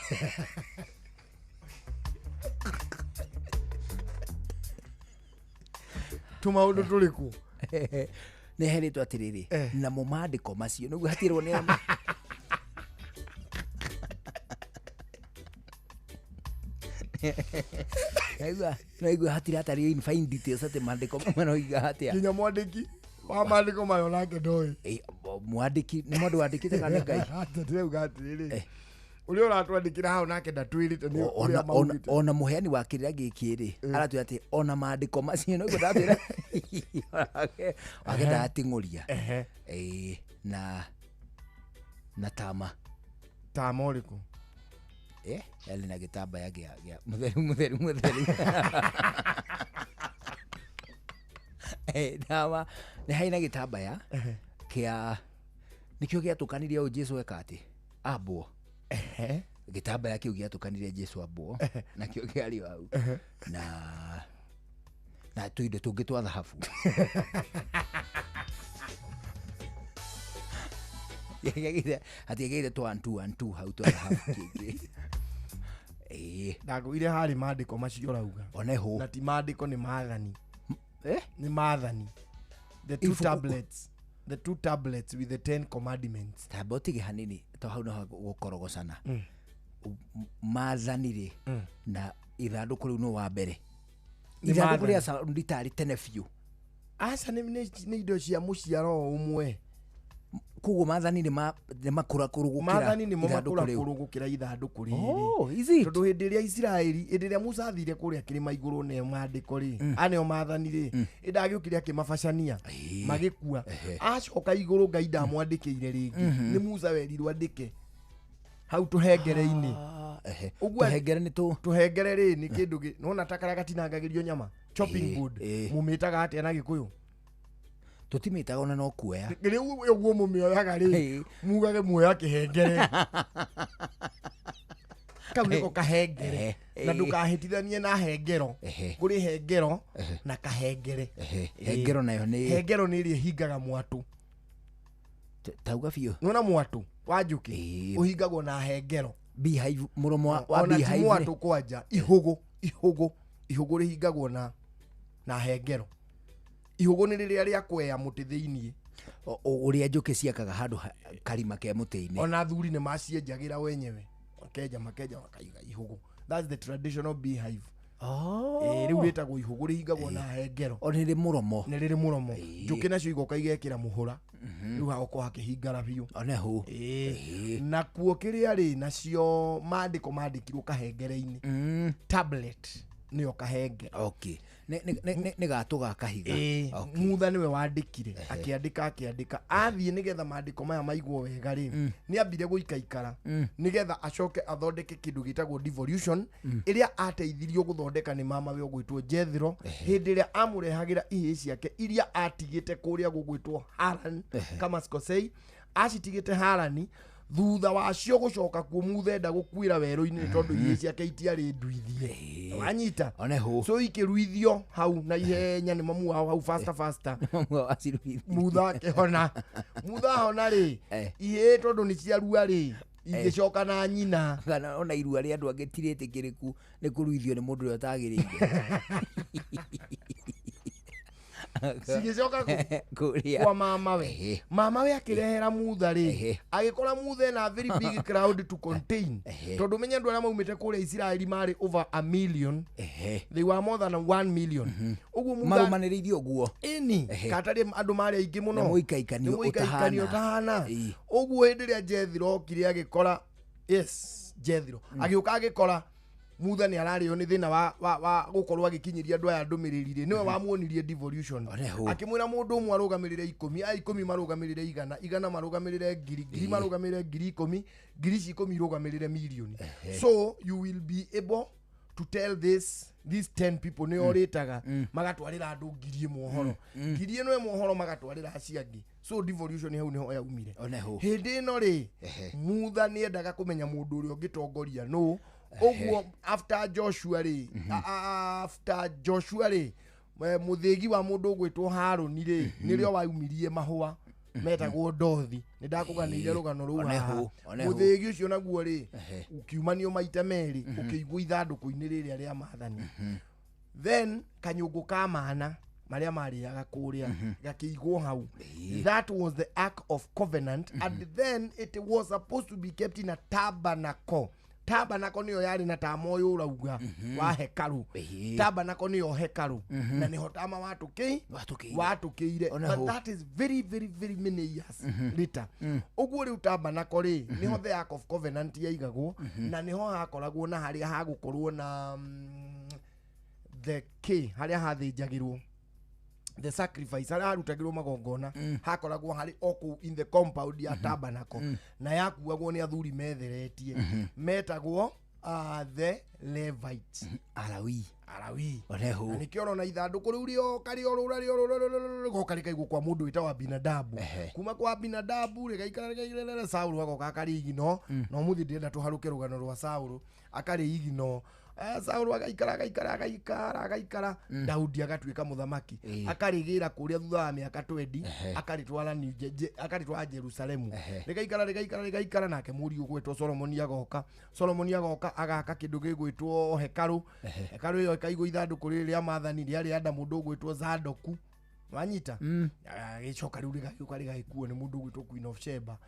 Tũmaũndũ tũrĩkũ? Nĩ herĩtwo atĩrĩrĩ, namo maandĩko macio nĩguo hatirwo nĩ Naigua hatirĩ hatarĩ in fine details atĩ maandĩko mamwe no iga atĩa. Nginya mwandĩki wa maandĩko mayo nake ndoĩ. Mwandĩki nĩ mũndũ wandĩkĩte kana Ngai? Ndĩrauga atĩrĩrĩ, ũrĩa ũratwandĩkĩra hau nake ndatwĩrĩte nĩ ũrĩa maugĩte. Ona mũheani wa kĩrĩra gĩkĩ rĩ, aratwĩra atĩ ona maandĩko macio nĩguo ndatwĩra wake ndating'ũria. Na tama. Tama ũrĩkũ? Yarĩ na gĩtambaya gĩa mũtheru mũtheru mũtheru. Tama nĩ harĩ na gĩtambaya kĩa nĩkĩo gĩatũkanirie ũũ Jesũ eka atĩ ambwo. Gĩtambaya kĩu gĩatũkanirie Jesũ ambwo, nakĩo kĩarĩ hau. Na tũindo tũngĩ twa thahabu. Hatiagĩire twa 1 2 1 2 hau twa thahabu kĩngĩ. Ndakũire harĩ maandĩko macio ũrauga. One hũ. Na ti maandĩko nĩ maathani. Nĩ maathani. The two tablets. The two tablets with the 10 commandments. Tamba ũtige hanini to hau no gũkorogocana. Maathani rĩ, na ithandũkũ rĩu no wa mbere. Ithandũkũ rĩa saundi tarĩ tene biũ. Aca nĩ indo cia mũciaro ũmwe. Koguo maathani nĩ makũrakũrũ gũkĩra maathani nĩmo makũrakũrũ gũkĩra ithandũkũ rĩrĩ. Oh, is it? Tondũ hĩndĩ ĩrĩa Isiraeli, hĩndĩ ĩrĩa Musa athire kũrĩa kĩrĩma igũrũ neo maandĩko rĩ, aneo maathani rĩ, ĩndagĩũkire akĩmabacania, magĩkua. Acoka igũrũ Ngai ndamwandĩkĩire rĩngĩ. Nĩ Musa werirwo andĩke hau tũhengere-inĩ. Ũguo tũhengere nĩ tũhengere rĩ nĩ kĩndũ gĩ, nĩwona ta karĩa gatinangagĩrio nyama, chopping board. Mũmĩtaga atĩa na Gĩkũyũ? Tũtimĩtaga ona no kuoya. Rĩu ũguo mũmĩoyaga rĩ, mugage muoya kĩhengere. Kau nĩko kahengere. Na ndũkahĩtithanie na hengero. Kũrĩ hengero na kahengere. Hengero nayo nĩ hengero nĩ ĩrĩa ĩhingaga mwatũ. Tauga biũ. Nĩwona mwatũ wa njũkĩ ũhingagwo na hengero. Beehive, mũromo wa Ona ti beehive. mwatũ kwanja, ihũgũ, ihũgũ, ihũgũ rĩhingagwo na hengero. Ihũgũ nĩ rĩrĩa rĩa kwea mũtĩ thĩinĩ. Ũrĩa njũkĩ ciakaga handũ karima ke mũtĩ-inĩ. Ona athuri nĩ macienjagĩra wenyewe. Makenja makenja makaiga ihũgũ. That's the traditional beehive. Rĩu rĩtagwo ihũgũ, rĩhingagwo na hengero. O nĩ rĩ mũromo. Nĩ rĩrĩ mũromo. Njũkĩ nacio igoka igekĩra mũhũra, rĩu hagokorwo hakĩhingara biũ. Oneho. Nakuo kĩrĩa rĩ, nacio maandĩko mandĩkirwo kahengere-inĩ. Tablet nĩyo kahengere. Okay. Nĩ gatũ ga kahiga. Mutha nĩwe wandĩkire, akĩandĩka akĩandĩka, athiĩ nĩgetha maandĩko maya maigwo wega rĩ, nĩ ambire gũikaikara nĩgetha acoke athondeke kĩndũ gĩtagwo devolution, ĩrĩa ateithirio gũthondeka nĩ mama we ũgwĩtwo Jethro, hĩndĩ ĩrĩa amũrehagĩra ihĩĩ ciake iria atigĩte kũrĩa gũgwĩtwo Haran, kama sikosei, acitigĩte Harani. Thutha wacio gũcoka kuo Mutha enda gũkuĩra werũ-inĩ nĩ tondũ ihĩĩ ciake itiarĩ nduithie. Wanyita? Oneho. So ikĩruithio hau na ihenya nĩ mamu wao hau faster faster. Mamu wao aciruithie. Mutha akĩhona. Mutha ahona rĩ, ihĩĩ tondũ nĩ ciarua rĩ, igĩcoka na nyina. Kana ona irua rĩa andũ angĩ ti rĩtĩkĩrĩku nĩ kũruithio nĩ mũndũ ũrĩa ũtagĩrĩire. Cigĩcoka kwa mama we. Mama we akĩrehera Mutha rĩ, agĩkora Mutha ena very big crowd to contain, tondũ menye andũ arĩa maumĩte kũrĩa Isiraeli marĩ over a million. They were more than 1 million. Ũguo Mutha marũmanĩrĩirie ũguo. Ĩni, katarĩ andũ marĩ aingĩ mũno. Nĩ mũikaikanio Nĩ mũikaikanio ũtahana. Ũguo hĩndĩ ĩrĩa Jethro okire agĩkora, yes, Jethro agĩũka agĩkora Mutha nĩ ararĩo nĩ thĩna wa gũkorwo agĩkinyĩria andũ aya ndũmĩrĩri rĩ, nĩwe wamuonirie devolution. Akĩmwĩra mũndũ ũmwe arũgamĩrĩre 10, aya 10 marũgamĩrĩre 100, 100 marũgamĩrĩre 1000, 1000 marũgamĩrĩre 10,000, 10,000 ici 10 irũgamĩrĩre milioni. So you will be able to tell these 10 people nĩo ũrĩtaga, magatwarĩra andũ 1,000 ũhoro, 1,000 ĩno ĩmwe ũhoro magatwarĩra acio angĩ. So devolution hau nĩho yaumire. Hĩndĩ ĩno rĩ, Mutha nĩendaga kũmenya mũndũ ũrĩa ũngĩtongoria nũ. Ũguo after Joshua rĩ, after Joshua rĩ, mũthĩgi wa mũndũ ũgwĩtwo Harũni rĩ, nĩrĩo waumirie mahũa metagwo ndothi. Nĩ ndakũganĩire rũgano rũu haha. Mũthĩgi ũcio naguo rĩ, ũkiumanio maita merĩ, ũkĩigwo ithandũkũ-inĩ rĩrĩa rĩa maathani. Then kanyũngũ ka mana marĩa marĩaga kũrĩa gakĩigwo hau. That was the Ark of Covenant, and then it was supposed to be kept in a tabernacle. Tabernacle nĩyo yarĩ na tama ũyũ ũrauga wa hekarũ. Tabernacle nĩyo hekarũ, na nĩho tama watũkĩire. But that is very very very many years later. Ũguo rĩu tabernacle rĩ, nĩho the Ark of Covenant yaigagwo, na nĩho hakoragwo na harĩa hagũkorwo na the key, harĩa hathĩnjagĩrwo the sacrifice, harĩa harutagĩrwo magongona, hakoragwo harĩ o kũu in the compound ya tabernacle, na yakuagwo nĩ athuri metheretie, metagwo the Levites. Alawi. Na nĩkĩo ũrona ithandũkũ rĩu rĩoka rĩorũra rĩorũra rĩgoka rĩkaigwo kwa mũndũ wĩtagwo Abinadabu. Kuma kwa Abinadabu rĩgaikara rĩgaikara, Saũlũ agoka akarĩigino. Na ũmũthĩ ndĩrenda tũharũke rũgano rwa Saũlũ, akarĩigino. Saũlũ agaikara agaikara agaikara agaikara, Daudi agatuĩka mũthamaki, akarĩgĩra kũrĩa thutha wa mĩaka 20, akarĩtwara akarĩtwara Jerusalemu, rĩgaikara rĩgaikara rĩgaikara. Nake mũriũ ũgwĩtwo Solomoni agoka. Solomoni agoka agaka kĩndũ gĩgwĩtwo hekarũ. Hekarũ ĩyo ĩkaigwo ithandũkũ rĩrĩ rĩa maathani rĩarĩ anda mũndũ ũgwĩtwo Zadoku. Wanyita? Agĩcoka rĩu rĩgagĩũka rĩgagĩkuo nĩ mũndũ ũgwĩtwo Queen of Sheba.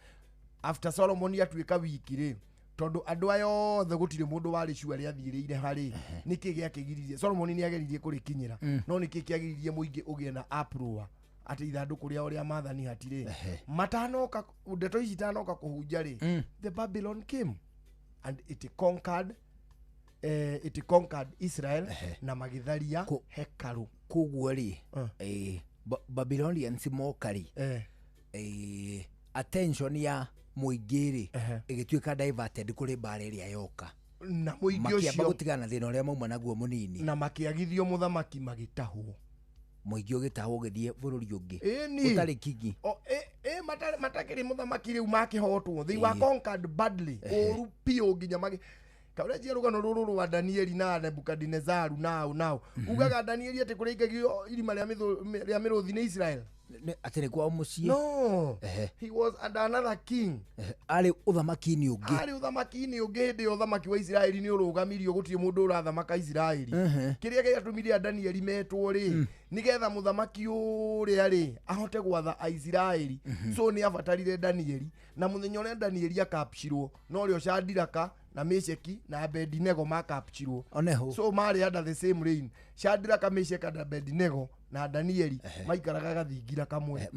After Solomoni atuĩka wiki rĩ, tondũ andũ aya othe gũtirĩ mũndũ warĩ cua rĩathiĩrĩire harĩ, nĩkĩ gĩakĩgiririe Solomoni nĩageririe kũrĩkinyĩra, no nĩkĩ kĩagiririe mũingĩ ũgĩe na uproar atĩ ithandũkũ rĩao rĩa maathani hatirĩ. Matanoka ndeto ici itanoka kũhunja rĩ, the Babylon came and it conquered, it conquered Israel, na magĩtharia hekarũ. Koguo rĩ, Babylonians moka rĩ, attention ya mũingĩ rĩ ĩgĩtuĩka diverted kũrĩ mbara ĩrĩa yoka, na mũingĩ makĩamba ũcio gũtigana na thĩna ũrĩa mauma naguo mũnini, na makĩagithio mũthamaki magĩtahwo. Mũingĩ ũgĩtahwo ũgĩthiĩ bũrũri ũngĩ ũtarĩ kingi. Matakĩrĩ mũthamaki rĩu makĩhotwo. They were conquered badly, ũru biũ nginya magĩ kaũrĩa rũgano rũrũ rwa Danieli na Nebukadinezaru nao ugaga Danieli atĩ kũrĩa aikagio irima rĩa mĩrũthi nĩ Israel. Atĩ nĩ kwao mũciĩ? No, he was under another king. Arĩ ũthamaki-inĩ ũngĩ. Arĩ ũthamaki-inĩ ũngĩ. Hĩndĩ ya ũthamaki wa Isiraeli nĩ ũrũgamirio, gũtirĩ mũndũ ũrathamaka Isiraeli. Kĩrĩa gĩatũmire Danieli metwo rĩ, nĩgetha mũthamaki ũrĩa rĩ ahote gwatha Aisiraeli. So nĩ abatarire Danieli, na mũthenya ũrĩa Danieli akapcirwo norĩo Shadiraka, na Mesheki na Abednego makapchirwo oneho so marĩ under the same reign. Shadraka, Meshaki na Abednego na Danieli maikaraga gathingira kamwe.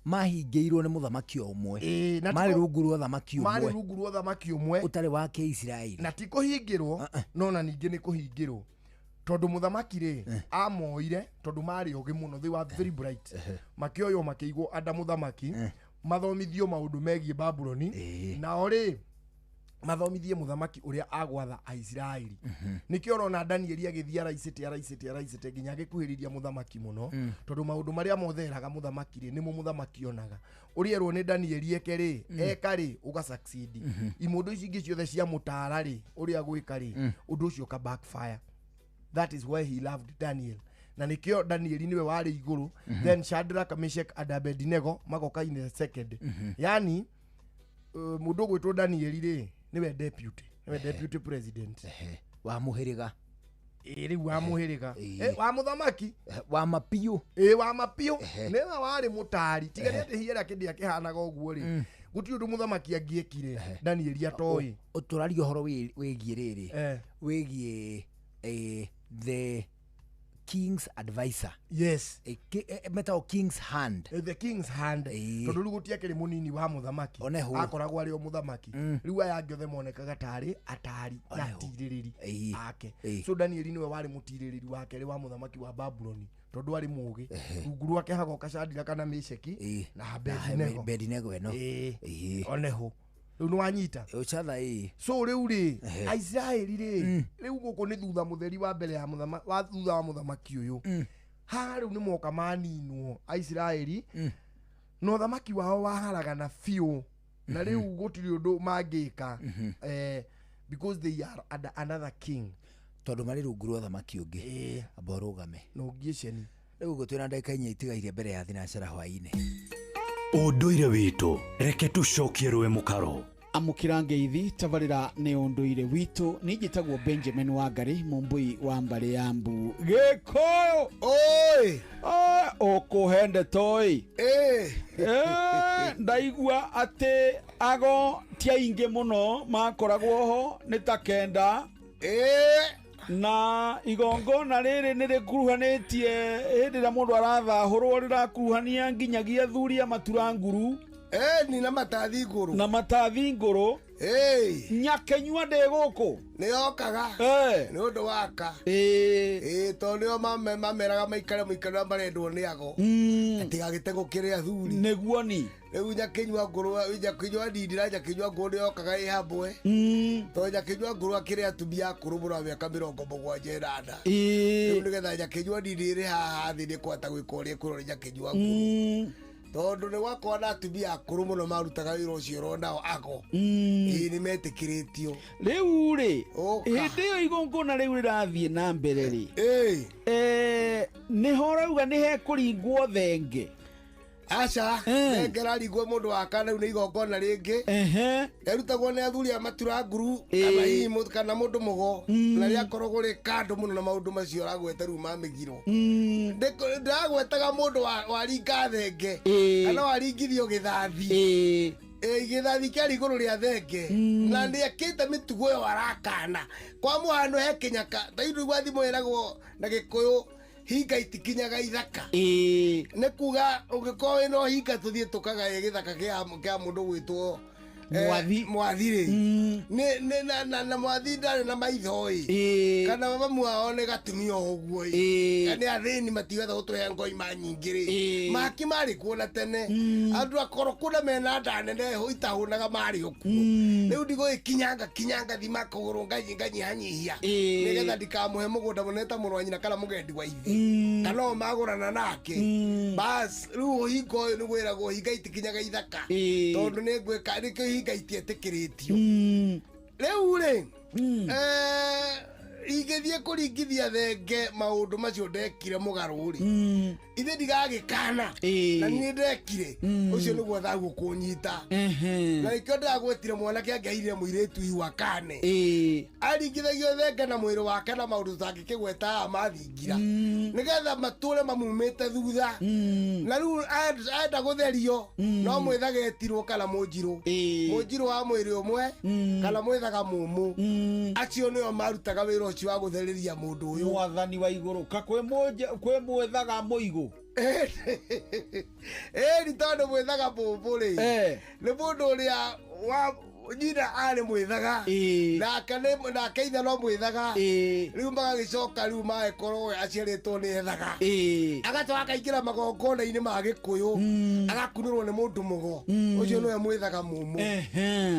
Mahingĩirwo nĩ mũthamaki o ũmwe, marĩ rungu rwa thamaki ũmwe, marĩ rungu rwa thamaki ũmwe ũtarĩ wa Kĩisiraeli, na ti kũhingĩrwo no na ningĩ nĩ kũhingĩrwo tondũ mũthamaki rĩ amoire tondũ marĩ ogĩ mũno, they were very bright, makĩoywo makĩigwo anda mũthamaki mathomithio maũndũ megiĩ Babuloni, nao rĩ mathomithie mũthamaki ũrĩa agwatha Aisiraeli. Nĩkĩo ũrona Danieli agĩthiĩ araicĩte nginya agĩkuhĩrĩria mũthamaki mũno, tondũ maũndũ marĩa mothe eraga mũthamaki rĩ nĩmo mũthamaki onaga. Ũrĩa erwo nĩ Danieli eke rĩ eka rĩ ũga succeed. Imũndũ ici ingĩ ciothe cia mũtara rĩ ũrĩa gwĩka rĩ ũndũ ũcio ũka backfire. That is why he loved Daniel. Na nikio Danieli niwe warĩ igũrũ, then Shadrach, Meshach and Abednego magoka in the second. Yani mũndũ ũgwĩtwo Danieli rĩ niwe deputy, niwe deputy president wa mũhĩrĩga. Rĩu wa mũhĩrĩga wa mũthamaki wa mapiũ, wa mapiũ nĩwe warĩ mũtari. Tiga nĩ atĩ hierarchy ndĩakĩhanaga ũguo rĩ, gũtirĩ ũndũ mũthamaki angĩekire Danieli atoĩ. Tũraria ũhoro wĩgiĩ rĩrĩ wĩgiĩ the king's advisor. Yes. Metagwo king's hand. The king's hand. Tondũ rĩu gũtiakĩrĩ mũnini wa mũthamaki, akoragwo arĩ o mũthamaki. Rĩu aya angĩ othe monekaga tarĩ atari na atirĩrĩri ake. So Danieli nĩwe warĩ mũtirĩrĩri wa kerĩ wa mũthamaki wa Babuloni tondũ arĩ mũũgĩ. Rungu rwake hagoka Shadraka na Meshaki na Abednego. Abednego ĩno. Oneho. Rĩu nĩ wanyita. Ũcatha. So rĩu rĩ Aisiraeli rĩ rĩu gũkũ nĩ thutha mũtheri wa mbere ya mũthamaki wa thutha wa mũthamaki ũyũ. Haha rĩu nĩ moka maninwo Aisiraeli na ũthamaki wao waharagana biũ, na rĩu gũtirĩ ũndũ mangĩka because they are under another king, tondũ marĩ rungu rwa ũthamaki ũngĩ. Amba ũrũgame na ũngiĩ rĩu ũguo twĩna ndagĩka 4 itigaire mbere ya thinacara hwaĩ-inĩ. Ũndũire witũ reke tũcokie rũĩ mũkaro. Amũkĩra ngeithi tabarĩra nĩ ũndũire witũ. Niĩ njĩtagwo Benjamin Wangari, mũmbũi wa mbarĩ ya Mbu. Gĩkũyũ oi ũkũhe ndeto ĩ. Ndaigua atĩ ago ti aingĩ mũno makoragwo ho nĩ ta 9. Na igongona rĩrĩ nĩ rĩkuruhanĩtie hĩndĩ ĩrĩa mũndũ arathahũrwo, rĩrakuruhania nginyagia athuri a matura nguru. Ni na matathi ngũrũ. Na matathi ngũrũ. Nyakenyua ndĩ gũkũ. Nĩ yokaga. Nĩ ũndũ waka. Tondũ nĩo mameraga maikare mũikarĩre marendwo nĩ ago. Atigagĩte gũkĩrĩ athuri. Nĩguo ni. Rĩu nyakenyua ngũrũ, nyakenyua ndindi na nyakenyua ngũrũ nĩ yokaga ĩ hamwe. Tondũ nyakenyua ngũrũ akĩrĩ atumia akũrũ mũno a mĩaka 78. Rĩu nĩgetha nyakenyua ndindi ĩrĩ haha thĩ nĩ kwata gwĩka ũrĩa ĩkwĩrwo nĩ nyakenyua ngũrũ. Tondũ nĩ gwakorwo na atumia akũrũ mũno marutaga wĩra ũcio ũronao ago. Nĩ metĩkĩrĩtio. Rĩu rĩ hĩndĩ ĩyo igongona rĩu rĩrathiĩ na mbere rĩ nĩho ũrauga nĩ hekũringwo thenge. Aca thenge ĩraringwo mũndũ wa kana rĩu nĩ igongona rĩngĩ. Rĩrutagwo nĩ athuri a matura nguru kana hihi kana mũndũ mũgo, na rĩakoragwo rĩ kando mũno na maũndũ macio ũragweta rĩu ma mĩgiro. Ndĩragwetaga mũndũ waringa thenge kana waringithio gĩthathi. Gĩthathi kĩarĩ igũrũ rĩa thenge na nĩekĩte mĩtugo ĩyo arakana. Kwa mũhano he kĩnyaka ta rĩu gwa thimũ ĩragwo na Gĩkũyũ hinga itikinyaga ithaka. Nĩ kuga ũngĩkorwo wĩna ũhinga tũthiĩ tũkagaye gĩthaka kĩa mũndũ gwĩtwo mwathi rĩ na mwathi ndarĩ na maitho ĩ, kana mamu wao nĩ gatumia o ũguo ĩ, nĩ athĩni matigetha gũtũhe ngoima nyingĩ rĩ, maki marĩ kuo na tene, andũ akoroku na mena nda nene itahũnaga marĩ o kuo. Rĩu ndigũgĩkinyanga kinyanga thima kũgũrũ nganyihanyihia nĩgetha ndikamũhe mũgũnda mũnene ta mũrũ wa nyina kana mũgendi wa ithe kana o magũrana nake. Bas rĩu ũhinga ũyũ nĩ gwĩragwo hinga itikinyaga ithaka tondũ nĩ ngwĩka nĩkĩo hinga itietĩkĩrĩtio. Rĩu rĩ ingĩthiĩ kũringithia thenge maũndũ macio ndekire mũgarũ rĩ, Ithe ndigagĩkana na niĩ ndekire ũcio nĩguo thagu kũnyita na nĩkĩo ndĩragwetire mwanake angĩairire mũirĩtu ihu akane aringithagio thenge na mwĩrĩ wake na maũndũ tũtangĩkĩgweta haha mathingira nĩgetha matũre mamumĩte thutha na rĩu enda gũtherio no mwĩthaga etirwo kana mũnjirũ mũnjirũ wa mwĩrĩ ũmwe kana mwĩthaga mũmũ acio nĩo marutaga wĩra ũcio wa gũtherĩria mũndũ ũyũ mwathani wa igũrũ ka kwĩ mwethaga mũigũ ĩni tondũ mwĩthaga mũmũ rĩ nĩ mũndũ ũrĩa wa nyina arĩ mwĩthaga nake ithe no mwĩthaga rĩu magagĩcoka rĩu magĩkorwo we aciarĩtwo nĩ ethaga agacoka akaingĩra magongona-inĩ ma gĩkũyũ agakunũrwo nĩ mũndũ mũgo ũcio nĩwe mwĩthaga mũmũ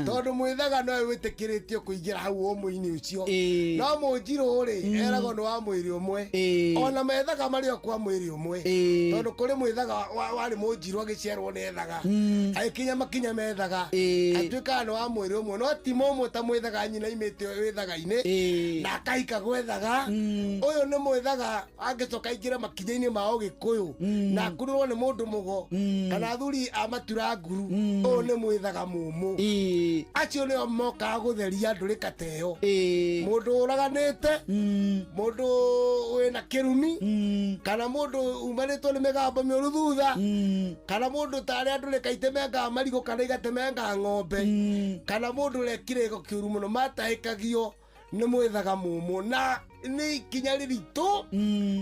tondũ mwĩthaga nowe wĩtĩkĩrĩtio kũingĩra hau ũmũ-inĩ ũcio no mũnjirũ rĩ eragwo nĩ wa mwĩrĩ ũmwe ona methaga marĩ o kwa mwĩrĩ ũmwe tondũ kũrĩ mwĩthaga warĩ mũnjirũ agĩciarwo nĩ ethaga agĩkinya makinya methaga atuĩkaga nĩ wa mwĩrĩ ũmwe no ti mũmũ ta mwĩthaga nyina imĩte wĩthaga-inĩ na akahika gwethaga ũyũ nĩ mwĩthaga angĩcoka aingĩre makinya-inĩ ma ũgĩkũyũ na akunũrwo nĩ mũndũ mũgo kana athuri a matura nguru ũyũ nĩ mwĩthaga mũmũ acio nĩo mokaga gũtheria ndũrĩka ta ĩyo mũndũ ũraganĩte mũndũ wĩna kĩrumi kana mũndũ umanĩtwo nĩ mĩgambo mĩũru thutha kana mũndũ ta arĩa ndũrĩka itemengaga marigũ kana igatemenga ng'ombe kana mũndũ ũrekire gĩko kĩũru mũno matahĩkagio nĩ mwĩthaga mũmũ na nĩ ikinya rĩritũ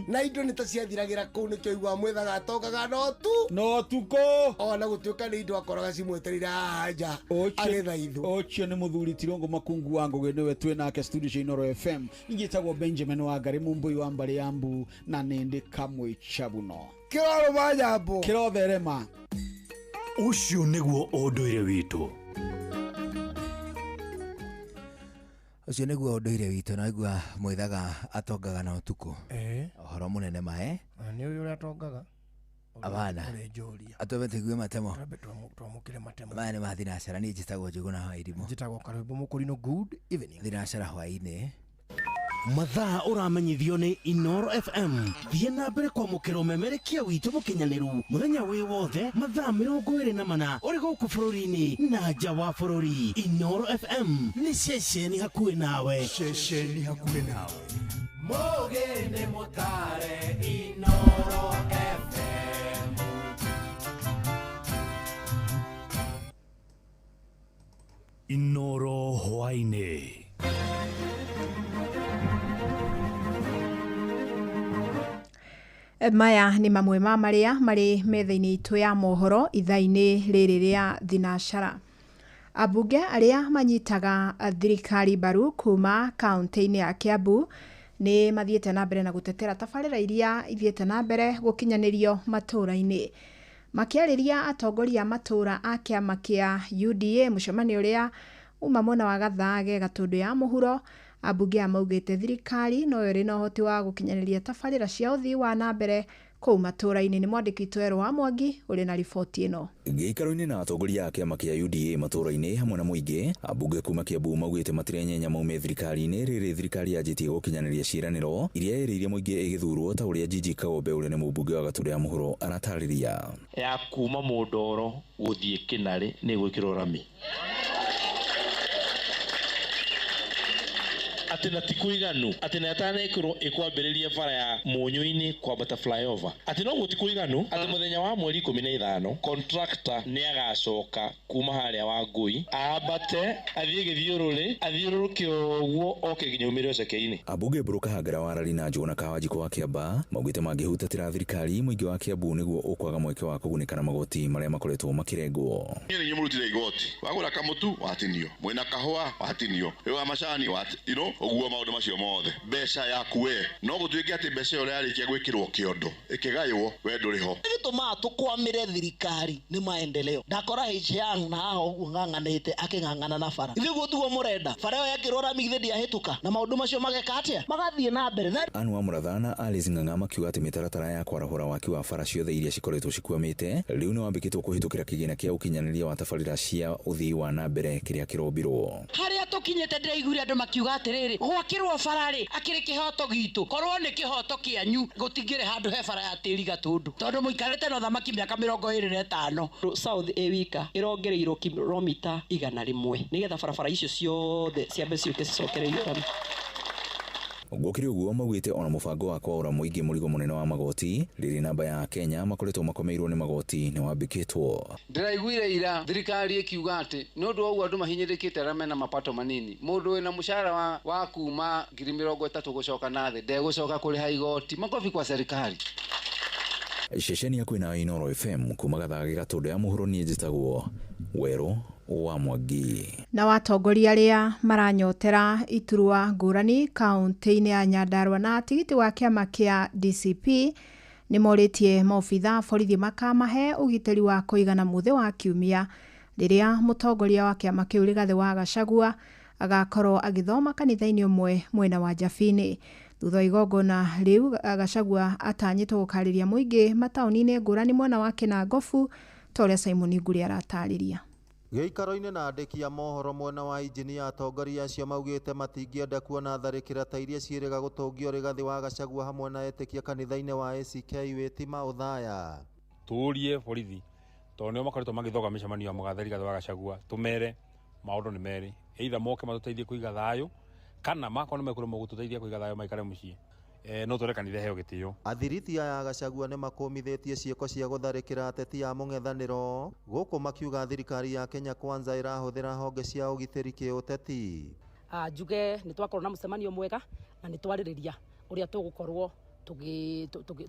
na indo nĩ ta ciathiragĩra kũu nĩkĩo iguaga mwĩthaga atongaga no tukũ ona gũtuĩka nĩ indo akoraga cimwetereire haha nja agĩthaithwo ũcio nĩ mũthuri Tirũngũ Makungu wa Ngũgĩ nĩwe twĩ nake studio cia Inooro FM njĩtagwo Benjamin Wangari Mũmbũi wa mbarĩ ya Mbu na nĩndĩ Kamwe Chabuno kĩrorũ ma nyambo kĩrotherema ũcio nĩguo ũndũire witũ ũcio nĩguo ũndũire witũ na igua mwĩthaga atongaga na ũtukũ ũhoro mũnene mae nĩ ũyũ ũrĩa atongaga abana atwambe tũigue matemo twamũkĩre matemo maya nĩ ma thinacara niĩ njĩtagwo Njũgũna wa Irimũ njĩtagwo Karwĩmbo Mũkũrinũ good evening thinacara hwaĩ-inĩ mathaa ũramenyithio nĩ Inooro FM thiĩ na mbere kwamũkĩra ũmemerekia witũ mũkinyanĩru mũthenya wĩ wothe mathaa 24 ũrĩ gũkũ bũrũri-inĩ na nja wa bũrũri Inooro FM nĩ ceceni hakuhĩ nawe ceceni hakuhĩ nawe Mũgĩ nĩ mũtare Inooro FM Inooro hwaĩ-inĩ Maya nĩ mamwe ma marĩa marĩ metha-inĩ itũ ya mohoro ithaa-inĩ rĩrĩ rĩa thinacara. Ambunge arĩa manyitaga thirikari mbaru kuma kaunti-inĩ ya Kiambu nĩ mathiĩte na mbere na gũtetera tabarĩra iria ithiĩte na mbere gũkinyanĩrio matũũra-inĩ. Makĩarĩria atongoria a matũũra a kĩama kĩa UDA mũcemanio ũrĩa uma mwena wa Gathage Gatũndũ ya mũhuro ambunge aya maugĩte thirikari no ĩrĩ na ũhoti wa gũkinyanĩria tabarĩra cia ũthii wa na mbere kũu matũũra-inĩ. Nĩ mwandĩki witũ Erũ wa Mwangi ũrĩ na riboti ĩno. Gĩikaro-inĩ na atongoria a kĩama kĩa UDA matũũra-inĩ hamwe na mũingĩ ambunge kuma Kiambu maugĩte matirenyenya maume thirikari-inĩ rĩrĩ thirikari yanjĩtie gũkinyanĩria ciĩranĩro iria ĩrĩirie mũingĩ ĩgĩthurwo ta ũrĩa Gigi Kagombe ũrĩa nĩ mũmbunge wa Gatũndũ ya mũhuro aratarĩria. Ya kuma Mũndoro gũthiĩ Kĩnarĩ nĩ gwĩkĩrwo rami atĩ na ti kũiganu atĩ na ĩtanekĩrwo ĩkwambĩrĩria bara ya Mũnyũ-inĩ kwambata flyover atĩ noguo ti kũiganu atĩ mũthenya wa mweri 15 contractor nĩ agacoka kuma harĩa wa Ngũi ambate athiĩ gĩthiũrũrĩ athiũrũrũke ũguo oke nginya umĩre Ũceke-inĩ. Ambunge Mbũrũ Kahangara wa Rari na Njũgũna Kawanjikũ wa Kĩamba maugĩte mangĩhutatĩra thirikari mũingĩ wa Kiambu nĩguo ũkwaga mweke wa kũgunĩka na magoti marĩa makoretwo makĩrengwo. Niĩ nĩ inyuĩ mũrutire igoti wagũra kamũtu watinio mwĩna kahũa watinio wĩ wa macani ũguo maũndũ macio mothe mbeca yaku we no gũtuĩke atĩ mbeca ĩyo yarĩkia gwĩkĩrwo kĩondo ĩkĩgaywo we ndũrĩ ho. Gĩtũmaga tũkwamĩre thirikari nĩ maendeleo ndakora Hichiang na haha ũguo ng'ang'anĩte akĩng'ang'ana na bara ithuĩ guo tiguo mũrenda bara ĩyo yekĩrwo rami githĩ ndĩahĩtũka na maũndũ macio mageka atĩa magathiĩ na mbere. Anne wa Mũratha na Alice Ng'ang'a makiuga atĩ mĩtaratara ya kwarahũra waki wa bara ciothe iria cikoretwo cikwamĩte rĩu nĩ wambĩkĩtwo kũhĩtũkĩra kĩgĩna kĩa ũkinyanĩria wa tabarĩra cia ũthii wa na mbere kĩrĩa kĩrombirwo. Harĩa tũkinyĩte ndĩraiguire andũ makiuga atĩrĩrĩ Atiriri, gwakirwo bara-ri akiri kihoto gitu, korwo ni kihoto kianyu gutingire handu he bara ya tiri Gatundu, tondu muikarite na thamaki miaka 25. South ĩwika ĩrongereirwo kilomita 100 nigetha barabara icio ciothe ciambe ciũke cicokereirio rami. Gũkĩrĩ ũguo maugĩte ona mũbango wa kwaũra mũingĩ mũrigo mũnene wa magoti rĩrĩ namba ya Kenya makoretwo makomeirwo nĩ magoti nĩ wambĩkĩtwo. Ndĩraiguire ira thirikari ĩkiuga atĩ nĩ ũndũ wa ũguo andũ mahinyĩrĩkĩte arĩa mena mapato manini, mũndũ wĩna mũcara wa kuma 30,000 gũcoka na thĩ ndegũcoka kũrĩha igoti. Makobi kwa serikali. Ceceni ya kwĩna Inooro FM kuma Gathage Gatũndũ ya mũhuro, niĩ njĩtagwo Werũ wa Mwangi. Na watongoria arĩa maranyotera iturwa ngũrani kaunti-inĩ ya Nyandarua na tigiti wa kĩama kĩa DCP nĩ morĩtie maobitha borithi makamahe ũgitĩri wa kũigana mũthĩ wa kiumia rĩrĩa mũtongoria wa kĩama kĩu Rigathĩ wa Gachagua agakorwo agĩthoma kanitha-inĩ ũmwe mwena wa Jabini. Thutha wa igongona rĩu, Gachagua atanyĩtwo gũkarĩria mũingĩ mataũni-inĩ ngũrani mwena wa Kĩnangobu ta ũrĩa Simon Ngũri aratarĩria. Gĩikaro-inĩ na andĩki a mohoro mwena wa injinia, atongoria acio maugĩte matingĩenda kuona tharĩkĩra ta iria ciĩrĩga gũtũngio Rigathĩ wa Gachagua hamwe na etĩkia kanitha-inĩ wa ACK Wĩtima Ũthaya. Tũrie borithi tondũ nĩo makoretwo magĩthoga mĩcemanio ya mũgathe Rigathĩ wa Gachagua, tũmere maũndũ nĩ merĩ, either moke matũteithie kũiga thayũ kana makorwo nĩ mekũremwo gũtũteithia kũiga thayũ maikare mũciĩ, no tũre kanitha heo gĩtĩo. Athiriti aya Gachagua nĩ makũmithĩtie ciĩko cia gũtharĩkĩra ateti a mũng'ethanĩro gũkũ makiuga thirikari ya Kenya Kwanza ĩrahũthĩra honge cia ũgitĩri kĩũteti. Njuge nĩ twakorwo na mũcemanio mwega na nĩ twarĩrĩria ũrĩa tũgũkorwo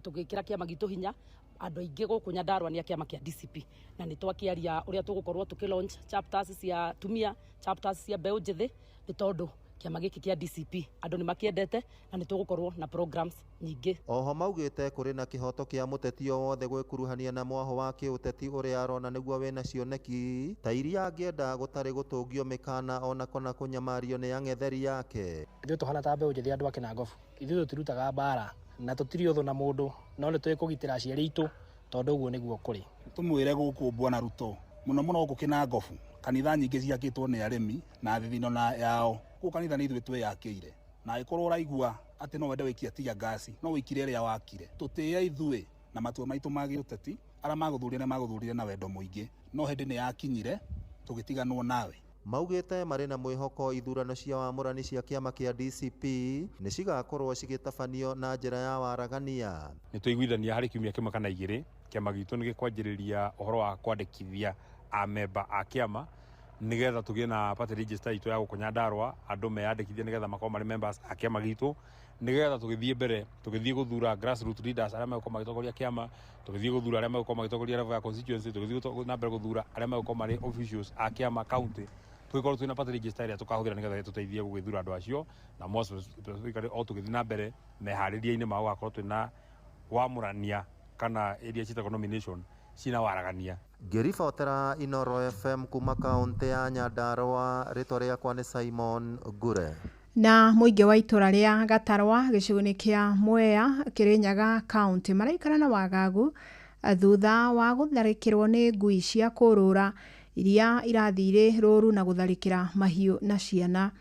tũgĩkĩra kĩama gitũ hinya. Andũ aingĩ gũkũ Nyandarua nĩ a kĩama kĩa DCP, na nĩ twakĩaria ũrĩa tũgũkorwo tũkĩ launch chapters cia atumia, chapters cia mbeũ njĩthĩ, nĩ tondũ kĩama gĩkĩ kĩa DCP andũ nĩ makĩendete na nĩ tũgũkorwo na programs nyingĩ. Oho maugĩte kũrĩ na kĩhoto kĩa mũteti o wothe gwĩkuruhania na mwaho wa kĩũteti ũrĩa arona nĩguo wĩna cioneki ta iria angĩenda gũtarĩ gũtũngio mĩkana ona kona kũnyamario nĩ ang'etheri yake. Ithuĩ tũhana ta mbeũ njĩthĩ andũ a Kĩnangobu, ithuĩ tũtirutaga mbara na tũtirĩ ũthũ na mũndũ, no nĩ tũĩ kũgitĩra aciari aitũ tondũ ũguo nĩguo kũrĩ. Tũmwĩre gũkũ Bwana Ruto mũno mũno gũkũ Kĩnangobu kanitha nyingĩ ciakĩtwo nĩ arĩmi na thithino na yao, kũu kanitha nĩ ithuĩ twĩyakĩire, na angĩkorwo ũraigua atĩ no wende wĩikie tear gas, no wĩikire ĩrĩa wakire. Tũtĩe ithuĩ na matua maitũ ma gĩũteti, arĩa magũthurire nĩ magũthurire na wendo mũingĩ, no hĩndĩ nĩ yakinyire tũgĩtiganwo nawe. Maugĩte marĩ na mwĩhoko ithurano cia wamũrani cia kĩama kĩa DCP nĩ cigakorwo cigĩtabanio na njĩra ya waragania. Nĩ twaiguithania harĩ kiumia kĩmwe kana igĩrĩ kĩama gitũ nĩ gĩkwanjĩrĩria ũhoro wa kwandĩkithia amemba a kĩama nĩgetha tũgĩe na party register itũ ya gũkũ Nyandarua, andũ meyandĩkithie nĩgetha makorwo marĩ members a kĩama gitũ, nĩgetha tũgĩthiĩ mbere tũgĩthiĩ gũthura grassroots leaders arĩa megũkorwo magĩtongoria kĩama, tũgĩthiĩ gũthura arĩa megũkorwo magĩtongoria level ya constituency, tũgĩthiĩ na mbere gũthura arĩa megũkorwo marĩ officials a kĩama county, tũgĩkorwo twĩna party register ĩrĩa tũkahũthĩra nĩgetha tũteithie gũgĩthura andũ acio, na more specifically o tũgĩthiĩ na mbere meharĩria-inĩ ma gũgakorwo twĩna wamũrania kana iria ciĩtagwo nomination cina waragania. Ngĩribotera Inooro FM kuma kaunti ya Nyandarua, rĩtwa rĩakwa nĩ Simon Ngure. Na mũingĩ wa itũra rĩa Gatarwa gĩcigo-inĩ kĩa Mwea Kĩrĩnyaga kaunti maraikara na wagagu thutha wa gũtharĩkĩrwo nĩ ngui cia kũrũra iria irathire rũru na gũtharĩkĩra mahiũ na ciana.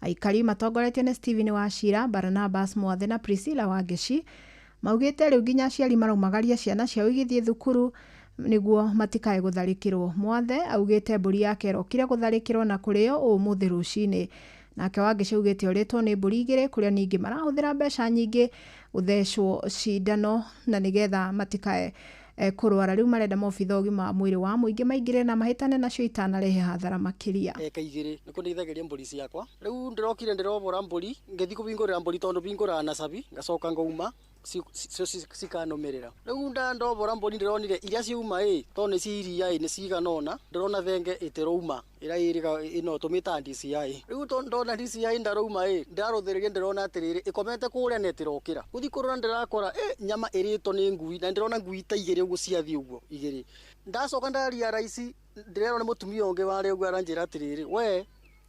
Aikari matongoretio nĩ Stephen Wachira, Barnabas Mwathe na Priscilla Wangeci maugĩte rĩu nginya aciari maraumagaria ciana ciao igĩthiĩ thukuru nĩguo matikae gũtharĩkĩrwo. Mwathe augĩte mbũri yake ĩrokire gũtharĩkĩrwo na kũrĩo ũmũthĩ rũcinĩ. Nake Wangeci augĩte orĩtwo nĩ mbũri igĩrĩ kũrĩa ningĩ marahũthĩra mbeca nyingĩ gũthecwo cindano na nĩgetha matikae kũrwara. Rĩu marenda maobitha ũgima wa mwĩrĩ wa mũingĩ maingĩre na mahĩtane nacio itanarehe hathara makĩria. Eka igĩrĩ nĩkuo ndeithagĩria mbũri ciakwa. Rĩu ndĩrokire ndĩrobora mbũri ngĩthiĩ kũbingũrĩra mbũri tondũ bingũraga na cabi ngacoka ngauma cio cikanũmĩrĩra. Rĩu ndobora mbũri ndĩronire iria ciauma ĩ tondũ nĩ cia iria ĩ nĩ cigana ũna, ndĩrona thenge ĩtĩrauma ĩrĩa ĩrĩga ĩno tũmĩtaga DCI. Rĩu ndona DCI ndarauma ĩ ndarũthĩrĩria ndĩrona atĩrĩrĩ ĩkomete kũrĩa na ĩtĩrokĩra. Gũthiĩ kũrora ndĩrakora ĩ nyama ĩrĩtwo nĩ ngui na ndĩrona ngui ta igĩrĩ ũguo ciathiĩ ũguo igĩrĩ. Ndacoka ndaria raici ndĩrerwo nĩ mũtumia ũngĩ warĩ ũguo aranjĩra atĩrĩrĩ we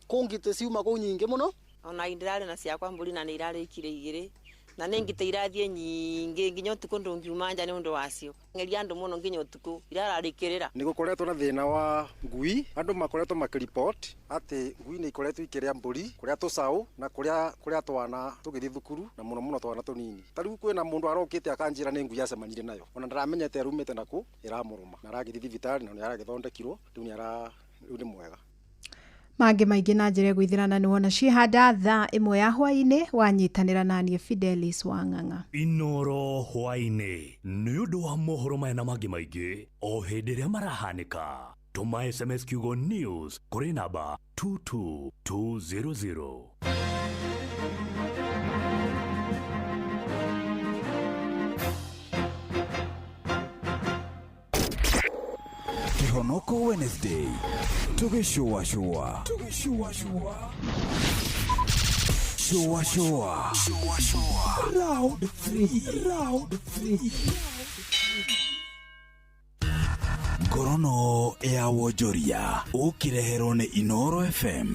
kũngitĩ ciuma kũu nyingĩ mũno. Ona ndĩrarĩ na ciakwa mbũri na nĩ irarĩkire igĩrĩ Na nĩ ngitĩ irathiĩ nyingĩ nginya ũtukũ ndũngiuma nja nĩ ũndũ wacio. Ngeria andũ mũno nginya ũtukũ irararĩkĩrĩra. Nĩ gũkoretwo na thĩna wa ngui, andũ makoretwo makĩripot atĩ ngui nĩ ikoretwo ikĩrĩa mbũri, kũrĩa tũcaũ na kũrĩa twana tũgĩthiĩ thukuru na mũno mũno twana tũnini. Ta rĩu kwĩna mũndũ arokĩte akanjĩra nĩ ngui acemanire nayo, ona ndaramenyete arumĩte nakũ ĩramũrũma na aragĩthiĩ thibitarĩ na nĩ aragĩthondekirwo rĩu nĩ mwega. Mangĩ maingĩ na njĩra ĩgũithĩrana nĩ wona ciĩhanda thaa 1 ya hwaĩ-inĩ wanyitanĩra na niĩ Fidelis Wang'ang'a. Inoro hwaĩ-inĩ nĩ ũndũ wa mohoro maya na mangĩ maingĩ o hĩndĩ ĩrĩa marahanĩka. Tũma SMS kiugo news kũrĩ namba 22200. Kihonoko Wednesday tugishua shua shua shua shua shua round 3 Ngorono ya wonjoria ũkĩreherwo nĩ Inoro FM.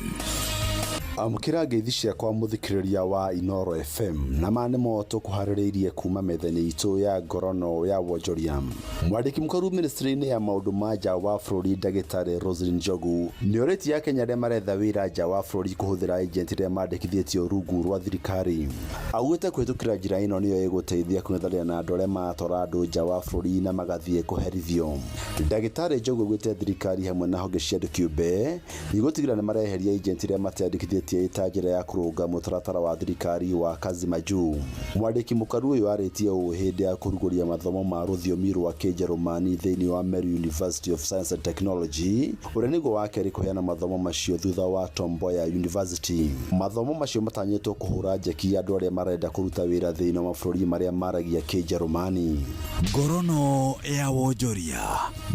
Amũkĩra ngeithi ciakwa mũthikĩrĩria wa Inoro FM na ma nĩmo tũkũharĩrĩirie kuma metha-inĩ itũ ya ngorono ya wonjoria. Mwandĩki mũkaru ministry-inĩ ya maũndũ ma nja wa bũrũri ndagĩtarĩ Roselyn Njogu nĩorĩtie Akenya arĩa maretha wĩra nja wa bũrũri kũhũthĩra agent arĩa mandĩkithĩtio rungu rwa thirikari. Augĩte kũhĩtũkĩra njĩra ĩno nĩyo ĩgũteithia kũng'ethanĩra na andũ arĩa maratwara andũ nja wa bũrũri na magathiĩ kũherithio. Ndagĩtarĩ Njogu augĩte thirikari hamwe na honge cia andũ kĩũmbe nĩgũtigĩrĩra nĩmareheria agent arĩa mateandĩkithĩtie ĩta njĩra ya kũrũnga mũtaratara wa thirikari wa kazi majuu. Mwandĩki mũkaru ũyũ arĩtie ũũ hĩndĩ ya kũrugũria mathomo ma rũthiomi rwa Kĩnjerumani thĩinĩ wa Meru University of Science and Technology ũrĩa nĩguo wa kerĩ kũheana mathomo macio thutha wa Tom Mboya University. Mathomo macio matanyĩtwo kũhũra njeki andũ arĩa marenda kũruta wĩra thĩinĩ wa mabũrũri marĩa maragia Kĩnjerumani. Ngorono ya wonjoria.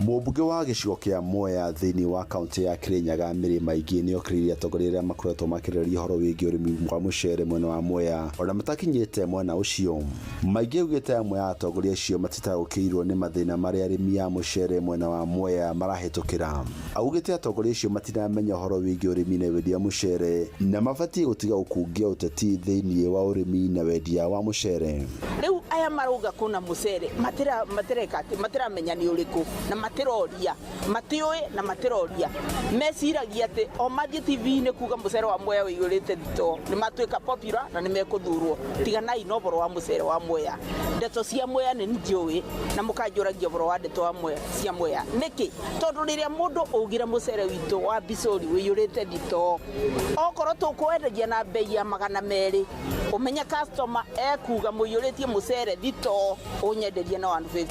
Mũmbunge wa gĩcigo kĩa Mwea thĩinĩ wa kaunti ya Kirinyaga Mĩrĩ Maingĩ nĩokĩrĩirie atongoria arĩa makoretwo makĩrĩrĩria ũhoro wĩgiĩ ũrĩmi wa mũcere mwena wa Mwea ona matakinyĩte mwena ũcio. Maingĩ augĩte amwe a atongoria acio matitaũkĩirwo nĩ mathĩna marĩa arĩmi a mũcere mwena wa Mwea marahĩtũkĩra. Augĩte atongoria acio matiramenya ũhoro wĩgiĩ ũrĩmi na wendia mũcere na mabatiĩ gũtiga gũkungia ũteti thĩinĩ wa ũrĩmi na wendia wa mũcere. Rĩu aya marauga kuna mũcere matireka atĩ matiramenya nĩ ũrĩkũ na matiroria matiũĩ na matiroria meciragia atĩ o mathiĩ TV-inĩ kuga mũcere wa Mwea ũiyũrĩte thitoo nĩ matuĩka popular na nĩ mekũthurwo. Tiganai na ũhoro wa mũcere wa Mwea. Ndeto cia Mwea nĩ njũĩ na mũkanjũragia ũhoro wa ndeto wa Mwea cia Mwea nĩkĩ? Tondũ rĩrĩa mũndũ augire mũcere witũ wa Mbicũri ũiyũrĩte thitoo okorwo tũkwendagia na bei ya 200 ũmenye customer ekuga mũiyũrĩtie mũcere thitoo ũnyenderie na 150.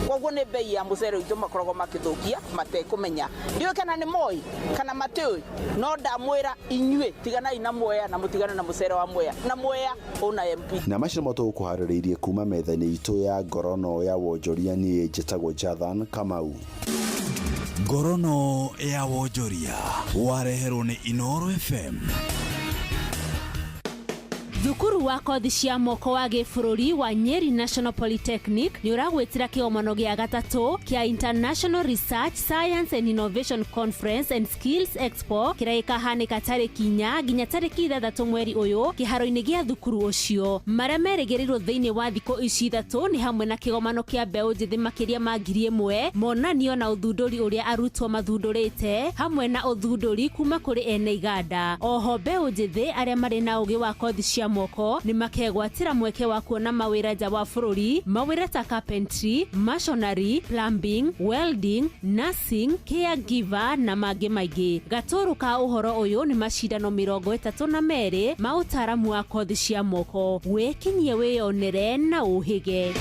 Koguo nĩ bei ya mũcere witũ makoragwo makĩthũkia matekũmenya. Ndiũĩ kana nĩ moĩ kana matiũĩ, no ndamwĩra inyuĩ tiganai na Mwea na mũtigane na mũcere wa Mwea na Mwea ũna MP. Na macio nĩmo tũgũkũharĩrĩirie kuma metha-inĩ itũ ya ngorono ya wonjoria. Niĩ njĩtagwo Jathan Kamau. Ngorono ya wonjoria wareherwo nĩ Inoro FM. Thukuru wa kothi cia moko wa gĩbũrũri wa Nyeri National Polytechnic nĩ ũragwĩtĩra kĩgomano gĩa gatatũ kĩa International Research Science and Innovation Conference and Skills Expo kĩrĩa gĩkahanĩka tarĩki 4 nginya tarĩki 6 mweri ũyũ kĩharo-inĩ gĩa thukuru ũcio. Marĩa merĩgĩrĩirwo thĩinĩ wa thikũ ici 3 nĩ hamwe na kĩgomano kĩa mbeũ njĩthĩ makĩria ma 1000, monanio na ũthundũri ũrĩa arutwo mathundũrĩte hamwe na ũthundũri kuma kũrĩ ene iganda. Oho mbeũ njĩthĩ arĩa marĩ na ũgĩ wa kothi cia moko nĩ makegwatĩra mweke wa kuona mawĩra nja wa bũrũri, mawĩra ta carpentry, masonry, plumbing, welding, nursing, caregiver na mangĩ maingĩ. Gatũrũ ka ũhoro ũyũ nĩ macindano 32 ma ũtaaramu wa kothi cia moko. Wĩkinyie wĩyonere na ũhĩge.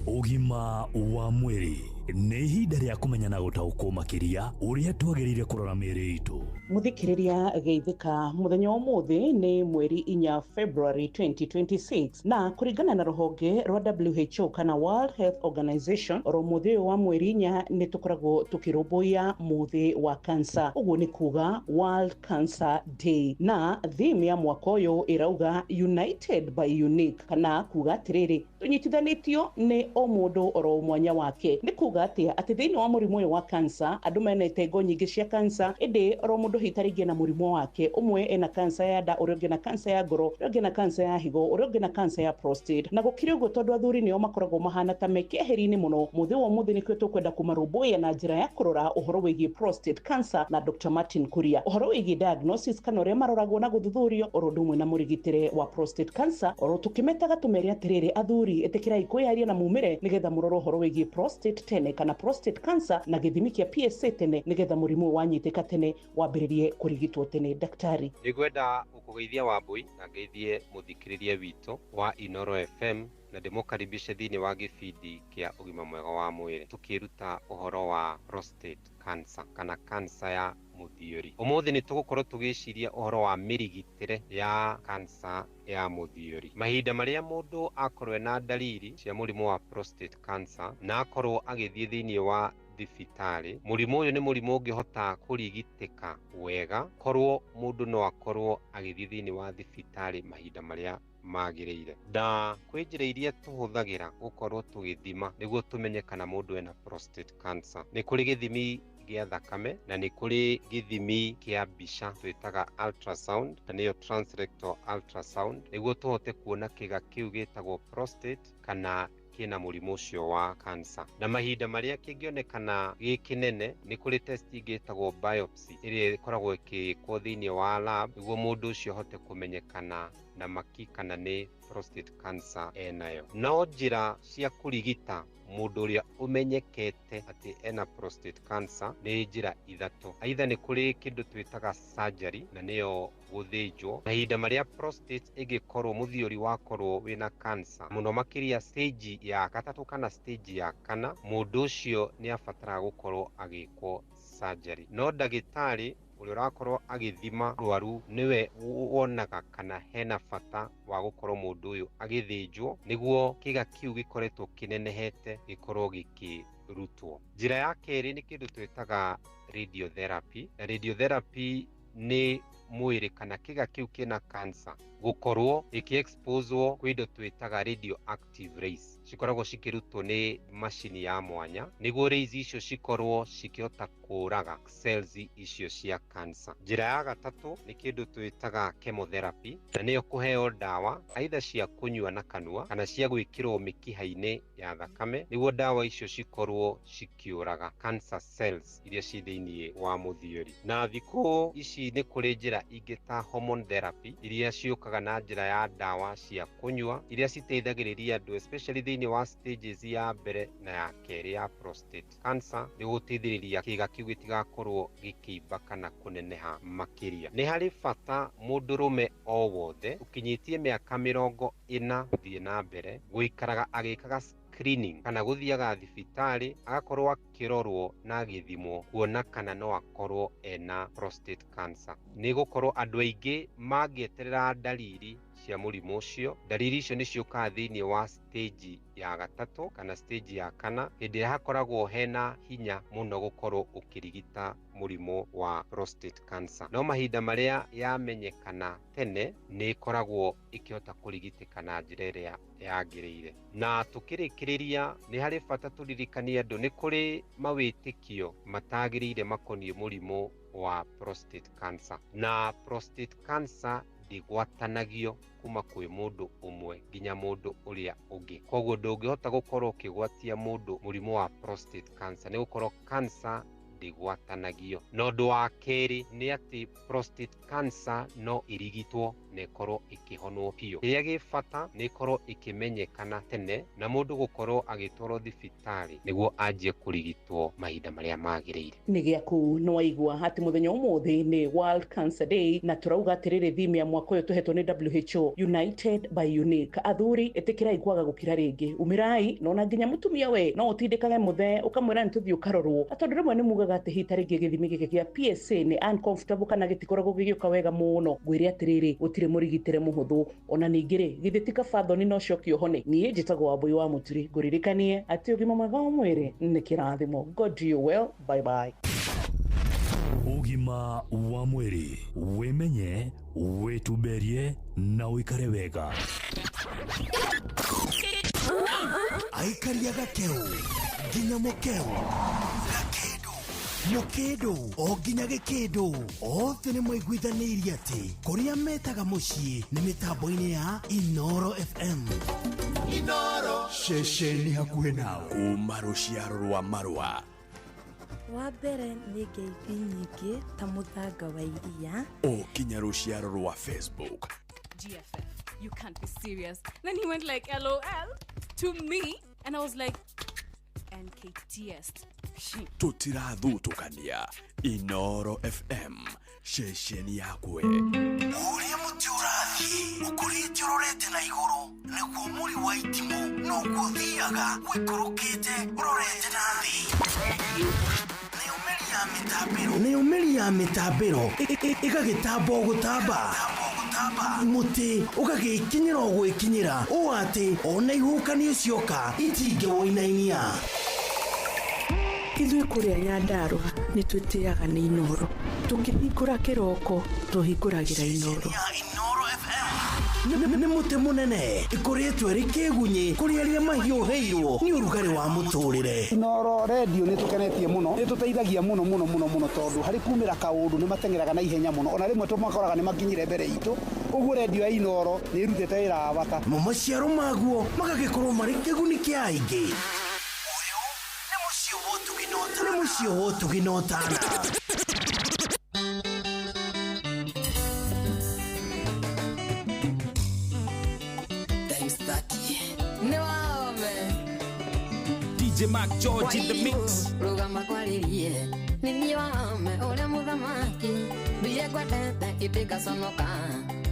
Ũgima wa mwĩrĩ nĩ ihinda rĩa kũmenya na gũtaũkwo makĩria ũrĩa twagĩrĩire kũrora mĩĩrĩ itũ. Mũthikĩrĩria geithĩka mũthenya wa ũmũthĩ nĩ mweri 4 February 2026 na kũringana na rũhonge rwa WHO kana World Health Organization oro mũthĩ ũyũ wa mweri 4 nĩ tũkoragwo tũkĩrũmbũiya mũthĩ wa cancer, ũguo nĩ kuga World Cancer Day, na theme ya mwaka ũyũ ĩrauga United by Unique, kana kuga atĩrĩrĩ tũnyitithanĩtio nĩ o mũndũ oro mwanya wake. Nĩ kuga kuga atĩa atĩ thĩinĩ wa mũrimũ ũyũ wa cancer andũ mena itengo nyingĩ cia cancer, ĩndĩ oro mũndũ hihi ta rĩngĩ ena mũrimũ wake, ũmwe ena cancer ya nda, ũrĩa ũngĩ na cancer ya ngoro, ũrĩa ũngĩ na cancer ya higo, ũrĩa ũngĩ na cancer ya prostate. Na gũkĩrĩ ũguo, tondũ athuri nĩo makoragwo mahana ta me keheri-inĩ mũno, mũthĩ wa ũmũthĩ nĩkĩo tũkwenda kũmarũmbũiya na njĩra ya kũrora ũhoro wĩgiĩ prostate cancer na Dr. Martin Kuria, ũhoro wĩgiĩ diagnosis kana ũrĩa maroragwo na gũthuthurio, oro ũndũ ũmwe na mũrigitĩre wa prostate cancer. Oro tũkĩmetaga tũmere atĩrĩrĩ, athuri ĩtĩkĩrai kwĩyaria na mumĩre nĩgetha mũrore ũhoro wĩgiĩ prostate tene kana prostate cancer na gĩthimi kĩa PSA tene, nĩgetha mũrimũ wanyitĩka tene wambĩrĩrie kũrigitwo tene. Daktari, Nĩngwenda gũkũgeithia Wambui na ngeithie mũthikĩrĩria witũ wa Inoro FM na ndĩmũkaribishe thĩinĩ wa gĩbindi kĩa ũgima mwega wa mwĩrĩ, tũkĩruta ũhoro wa prostate cancer kana cancer ya mũthiũri. Ũmũthĩ nĩ tũgũkorwo tũgĩciria ũhoro wa mĩrigitĩre ya cancer ya mũthiũri. Mahinda marĩa mũndũ akorwo ena ndariri cia mũrimũ wa prostate cancer na akorwo agĩthiĩ thĩinĩ wa thibitarĩ, mũrimũ ũyũ nĩ mũrimũ ũngĩhota kũrigitĩka wega korwo mũndũ no akorwo agĩthiĩ thĩinĩ wa thibitarĩ mahinda marĩa magĩrĩire. Na kwĩ njĩra iria tũhũthagĩra gũkorwo tũgĩthima nĩguo tũmenye kana mũndũ ena prostate cancer. Nĩ kũrĩ gĩthimi gĩa thakame na nĩ kũrĩ gĩthimi kĩa mbica twĩtaga ultrasound, na nĩyo transrectal ultrasound, nĩguo tũhote kuona kĩga kĩu gĩtagwo prostate kana kĩna mũrimũ ũcio wa cancer. Na mahinda marĩa kĩngĩonekana gĩ kĩnene, nĩ kũrĩ test ĩngĩ ĩtagwo biopsy ĩrĩa ĩkoragwo ĩkĩkwo thĩinĩ wa lab nĩguo mũndũ ũcio ahote kũmenyekana na maki kana nĩ prostate cancer enayo. No njĩra cia kũrigita mũndũ ũrĩa ũmenyekete atĩ ena prostate cancer nĩ njĩra ithatũ. Aitha nĩ kũrĩ kĩndũ twĩtaga surgery, na nĩyo gũthĩnjwo. Mahinda marĩa prostate ĩngĩkorwo mũthiũri wakorwo wĩna cancer mũno makĩria stage ya gatatũ kana stage ya kana, mũndũ ũcio nĩ abataraga gũkorwo agĩkwo surgery. No ndagĩtarĩ ũrĩa ũrakorwo agĩthima rwaru nĩwe wonaga kana hena bata wa gũkorwo mũndũ ũyũ agĩthĩnjwo nĩguo kĩga kĩu gĩkoretwo kĩnenehete gĩkorwo gĩkĩrutwo. Njĩra ya kerĩ nĩ kĩndũ twĩtaga radiotherapy, na radiotherapy nĩ mwĩrĩ kana kĩga kĩu kĩna cancer gũkorwo ĩkĩ-exposewo kwĩ indo twĩtaga radioactive rays, cikoragwo cikĩrutwo nĩ macini ya mwanya nĩguo rays icio cikorwo cikĩhota kũraga cells icio cia cancer. Njĩra ya gatatũ nĩ kĩndũ twĩtaga chemotherapy, na nĩyo kũheo ndawa aitha cia kũnyua na kanua kana cia gwĩkĩrwo mĩkiha-inĩ ya thakame nĩguo ndawa icio cikorwo cikĩũraga cancer cells iria ci thĩinĩ wa mũthiũri. Na thikũ ici nĩ kũrĩ njĩra ingĩ ta hormone therapy iria ciũkaga na njĩra ya ndawa cia kũnyua iria citeithagĩrĩria andũ especially thĩinĩ wa stages ya mbere na ya kerĩ ya prostate cancer, nĩ gũteithĩrĩria kĩga kĩu gĩtigakorwo gĩkĩimba kana kũneneha makĩria. Nĩ harĩ bata mũndũrũme o wothe ũkinyĩtie mĩaka 40 gũthiĩ na mbere gũikaraga agĩkaga screening kana gũthiaga thibitarĩ agakorwo akĩrorwo na agĩthimwo kuona kana no akorwo ena prostate cancer. Nĩ gũkorwo andũ aingĩ mangĩeterera ndariri cia mũrimũ ũcio, ndariri icio nĩ ciũkaga thĩinĩ wa stage ya gatatũ kana stage ya kana, hĩndĩ ĩrĩa hakoragwo hena hinya mũno gũkorwo ũkĩrigita mũrimũ wa prostate cancer. No mahinda marĩa yamenyekana tene nĩ ĩkoragwo ĩkĩhota kũrigitĩka na njĩra ĩrĩa yagĩrĩire. Na tũkĩrĩkĩrĩria, nĩ harĩ bata tũririkanie andũ nĩ kũrĩ mawĩtĩkio matagĩrĩire makoniĩ mũrimũ wa prostate cancer. Na prostate cancer ndĩgwatanagio kuma kwĩ mũndũ ũmwe nginya mũndũ ũrĩa ũngĩ. Koguo ndũngĩhota gũkorwo ũkĩgwatia mũndũ mũrimũ wa prostate cancer, nĩ gũkorwo cancer ndĩgwatanagio. Na ũndũ wa kerĩ nĩ atĩ prostate cancer no ĩrigitwo na ĩkorwo ĩkĩhonwo biũ. Kĩrĩa gĩ bata nĩ ĩkorwo ĩkĩmenyekana tene na mũndũ gũkorwo agĩtwarwo thibitarĩ nĩguo anjie kũrigitwo mahinda marĩa magĩrĩire. Nĩ gĩaku nĩ waigua atĩ mũthenya ũmũthĩ nĩ World Cancer Day, na tũrauga atĩrĩrĩ, theme ya mwaka ũyũ tũhetwo nĩ WHO, United by Unique. Athuri ĩtĩkĩrai kwaga gũkira rĩngĩ, umĩrai na ona nginya mũtumia we no ũtindĩkage mũthee ũkamwĩra nĩ tũthiĩ ũkarorwo, na tondũ rĩmwe nĩ mugaga atĩ hihi ta rĩngĩ gĩthimi gĩkĩ gĩa PSA nĩ uncomfortable kana gĩtikoragwo gĩgĩũka wega mũno. Ngwĩre atĩrĩrĩ, gũtirĩ mũrigitĩre mũhũthũ. Ona ningĩ rĩ, githĩ ti kaba thoni no coke ũhone. Niĩ njĩtagwo Wambui wa Mũturi, ngũririkanie atĩ ũgima mwega wa mwĩrĩ nĩ kĩrathimo. God do you well, bye bye. Ũgima wa mwĩrĩ, wĩmenye, wĩtumberie na ũikare wega. Aikaria gakeu nginya mukeu gakindu mukindu o nginya gikindu othe nĩ maiguithanĩirie atĩ kũrĩa metaga mũciĩ nĩ mĩtambo-inĩ ya Inoro FM. Inoro ceceni hakuhĩ nawe kuma rũciaro rwa marũa. Wa mbere nĩ ngeithi nyingĩ ta mũthanga wa iria o kinya rũciaro rwa Facebook. GFF, you can't be serious. Then he went like LOL to me and I was like NKTS. Tũtirathutũkania. Inoro FM ceceni yakwe. Ũrĩa mũtĩ ũrathiĩ ũkũrĩte ũrorete na igũrũ nĩguo mũri wa itimũ noguo ũthiaga ũikũrũkĩte ũrorete na thĩ. Nayo mĩri ya mĩtambĩro ĩgagĩtamba o gũtamba, mũtĩ ũgagĩkinyĩra o gwĩkinyĩra ũũ atĩ ona ihuhũkanio cioka itingĩwũinainia. Ithuĩ kũrĩa Nyandarũa nĩ twĩtĩaga nĩ Inoro. Tũkĩhingũra kĩroko tũhingũragĩra Inoro. Nĩ mũtĩ mũnene ĩkũrĩtwo ĩrĩ kĩgunyĩ kũrĩ arĩa mahiũhĩirwo nĩ ũrugarĩ wa mũtũrĩre. Inoro redio nĩ tũkenetie mũno, nĩ tũteithagia mũno mũno mũno mũno tondũ harĩ kumĩra kaũndũ nĩ mateng'eraga na ihenya mũno, ona rĩmwe tũmakoraga nĩ makinyire mbere itũ. Ũguo redio ya Inoro nĩ ĩrutĩte wĩra wa bata. Mo maciaro maguo magagĩkorwo marĩ kĩguni kĩa aingĩ. Nĩ mũciĩ wa ũtugi na ũtana. DJ Mark George in the mix. Rugama kwaririe ni niĩ wame ũrĩa mũthamaki nduire ngwendete ĩndĩ ngaconoka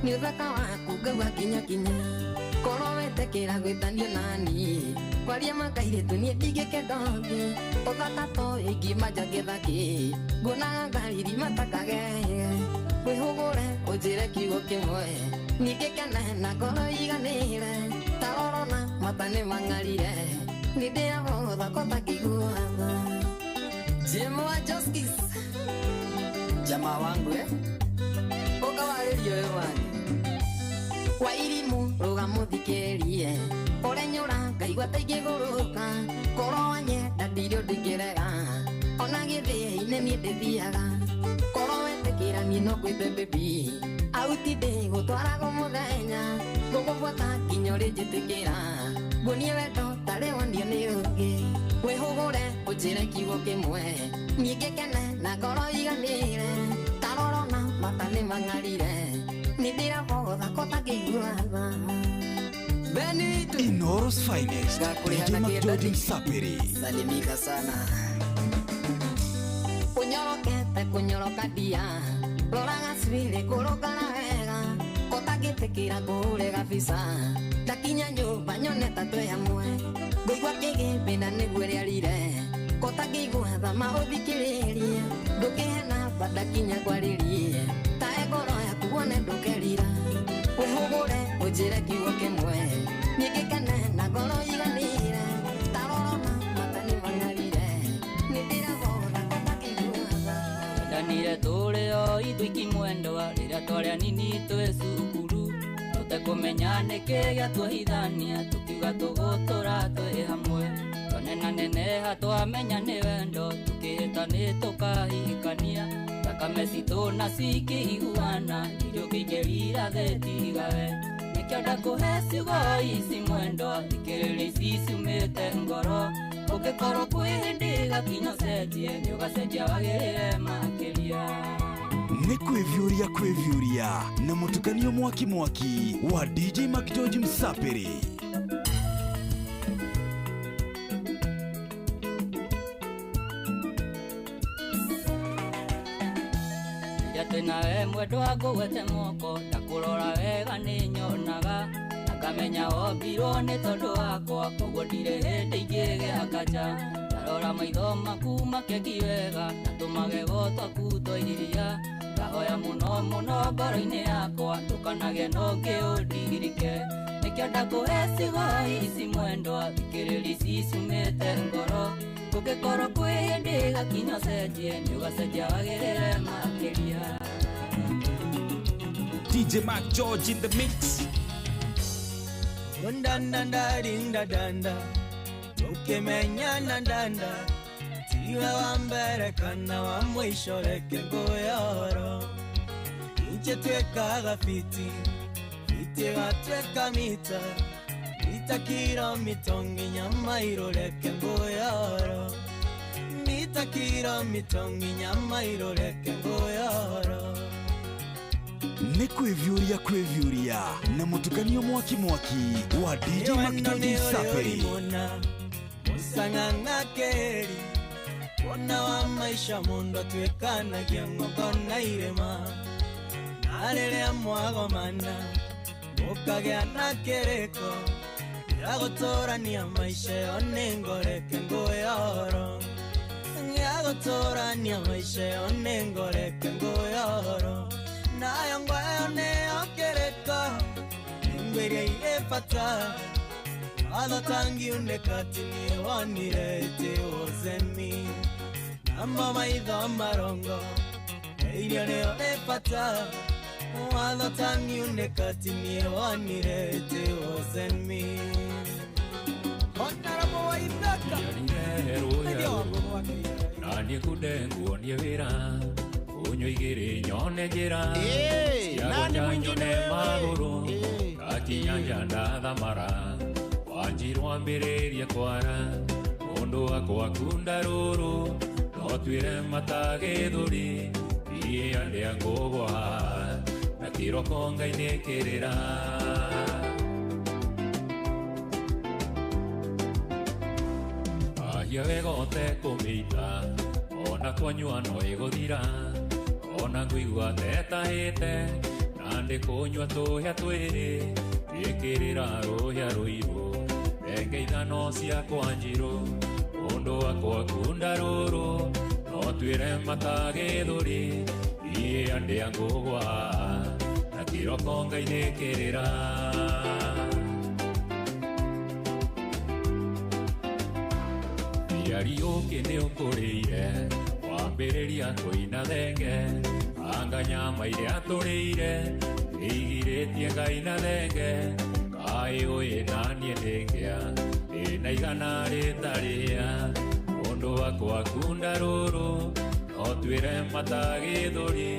nĩ ũthaka waku ngaigua kinya kinya korwo wetĩkĩra gwĩtanio naniĩ kwaria makairĩtu niĩ ndingĩkenda ũngĩ ũthaka ta ũyũ ingiuma nja ngĩthakĩ nguonaga ngariri matakageye wĩhũgũre ũnjĩre kiugo kĩmwe niĩ ngĩkene na ngoro iganĩre tarorona mata nĩ mang'arire Jemo wa Justice jamaa wangu ũkawarĩrio we wani Wairimu rũga mũthikĩrie ũrenyũra ngaigua ta ingĩgũrũka korwo wanyenda ndirĩ ũndũ ingĩrega ona gĩthĩinĩ niĩ ndĩthiaga korwo wetĩkĩra niĩ no ngwĩte baby auti ndĩgũtwaragwo mũthenya ngũgũbuata nginya ũrĩnjĩtĩkĩra nguonie wendo tarĩ wonio nĩ ũngĩ wĩhũgũre ũnjĩre kiugo kĩmwe niĩ ngĩkene na ngoro iganĩre tarorona mata nĩ mang'arire nĩ ndĩrabotha ko tangĩigua tha. Inoro's finest DJ Mark George Msapiri. Salimika sana ũnyorokete kũnyoroka ndia rora gacuĩrĩ kũrũngara wega kotangĩtĩkĩra kũhũre gabica ndakinya nyũmba nyone ta twĩ hamwe ngũigua kĩgĩmbĩ na nĩguo rĩarire kotangĩigua thama ũthikĩrĩrie ndũkĩhe namba ndakinya ngwarĩrie tae ngoro yaku wone ndũkerira wĩhũgũre ũnjĩre kiugo kĩmwe niĩ ngĩkene na ngoro iganĩre tarorona mata nĩ mang'arire nĩ ndĩrabotha kotangĩigua tha. Ndanire tũrĩ o ithuĩ mwendwa rĩrĩa twarĩ anini twĩ cukuru tũtekũmenya nĩkĩ gĩatuohithania tũkiuga tũgũtũra twĩ hamwe twanenaneneha twamenya nĩ wendo tũkĩhĩta nĩ tũkahikania thakame citũ na cikĩiguana irio kĩingĩrira thĩ tigawe nĩkĩo ndakũhe ciugo ici mwendwa thikĩrĩria ici ciumĩte ngoro ũngĩkorwo kwĩ hĩndĩ gakinya ũcenjie nĩ ũgacenjia wagĩrĩre makĩria. Nĩ kwĩviũria kwĩviũria na mũtukanio mwaki mwaki wa DJ Mark George Msapiri. Rĩrĩa twĩnawe mwendwa ngũgwete moko ndakũrora wega nĩ nyonaga na ngamenya wombirwo nĩ tondũ wakwa koguo ndirĩ hĩndĩ ingĩgĩa kanja ndarora maitho maku makeki wega na tũmagego twaku twa iria ngahoya mũno mũno ngoro-inĩ yakwa ndũkanage na ũngĩ ũndirike nĩkĩo ndakũhe ciugo ici mwendwa thikĩrĩria ici ciumĩte ngoro ũngĩkorwo kwĩ hĩndĩ gakinya ũcenjie nĩ ũgacenjia wagĩrĩre makĩria. DJ Mark George in the mix. Undandanda rinda danda Ukimenyana ndanda Tiwe wa mbere kana wa mwisho reke nguyoro Inche twekaga fiti Fiti gatweka mita Mita kiro mitongi nyama iroreke nguyoro Mita kiro mitongi nyama iroreke nguyoro Nĩ kwĩviũria kwĩviũria na mũtukanio mwaki mwaki wa DJ McDonald Msafiri. Musang'ang'a keri Wona wa maisha mundu atuĩkanagia ng'ongo na irĩma Na rĩrĩa mwagomana mũkagĩa na kĩrĩko Gĩa gũtũrania maisha ĩyo nĩ ngoreke ngũyoro Gĩa gũtũrania maisha ĩyo nĩ ngoreke ngũyoro Nayo ngwayo nĩyo kĩrĩko Ngwĩria irĩ bata Watho tangiunĩka ti niĩ wonire it wasn't me Namo maitho marongo irio nĩyo ĩ bata Watho tangiunĩka ti niĩ wonire it wasn't me Honorable Waithaka Na niĩ kunde nguonie wĩra Unywe igĩrĩ nyone njĩra nani mwingine nyone magũrũ Gakinya nja ndathamara Wanjirwo ambĩrĩrie kwara Mũndũ wakwa kunda rũrũ No twĩre mata gĩthũri Iĩ andĩa ngũgwa Na kĩroko Ngai nĩkĩrĩra Ahia wega ũtekũmĩita Ona twanyua no ĩgũthira Ona ngũigua tetahĩte Na ndĩkũnyua tũhĩa twĩrĩ Twĩkĩrĩra rũhĩa rũirũ Thenge ithano ciakwa njirũ Mũndũ wakwa kunda rũrũ No twĩre mata gĩthũri Iĩ andĩa ngũgwa Na kĩroko Ngai nĩkĩrĩra Mĩari ũkĩ nĩũkũrĩire Wambĩrĩria kũina thenge Anga nyama iria tũrĩire Ĩigirĩtie ngaina thenge Kaĩ ũyĩ naniĩ ndĩngĩa Ndĩna igana rĩtarĩa Mũndũ wakwa kunda rũrũ No twĩre mata gĩthũri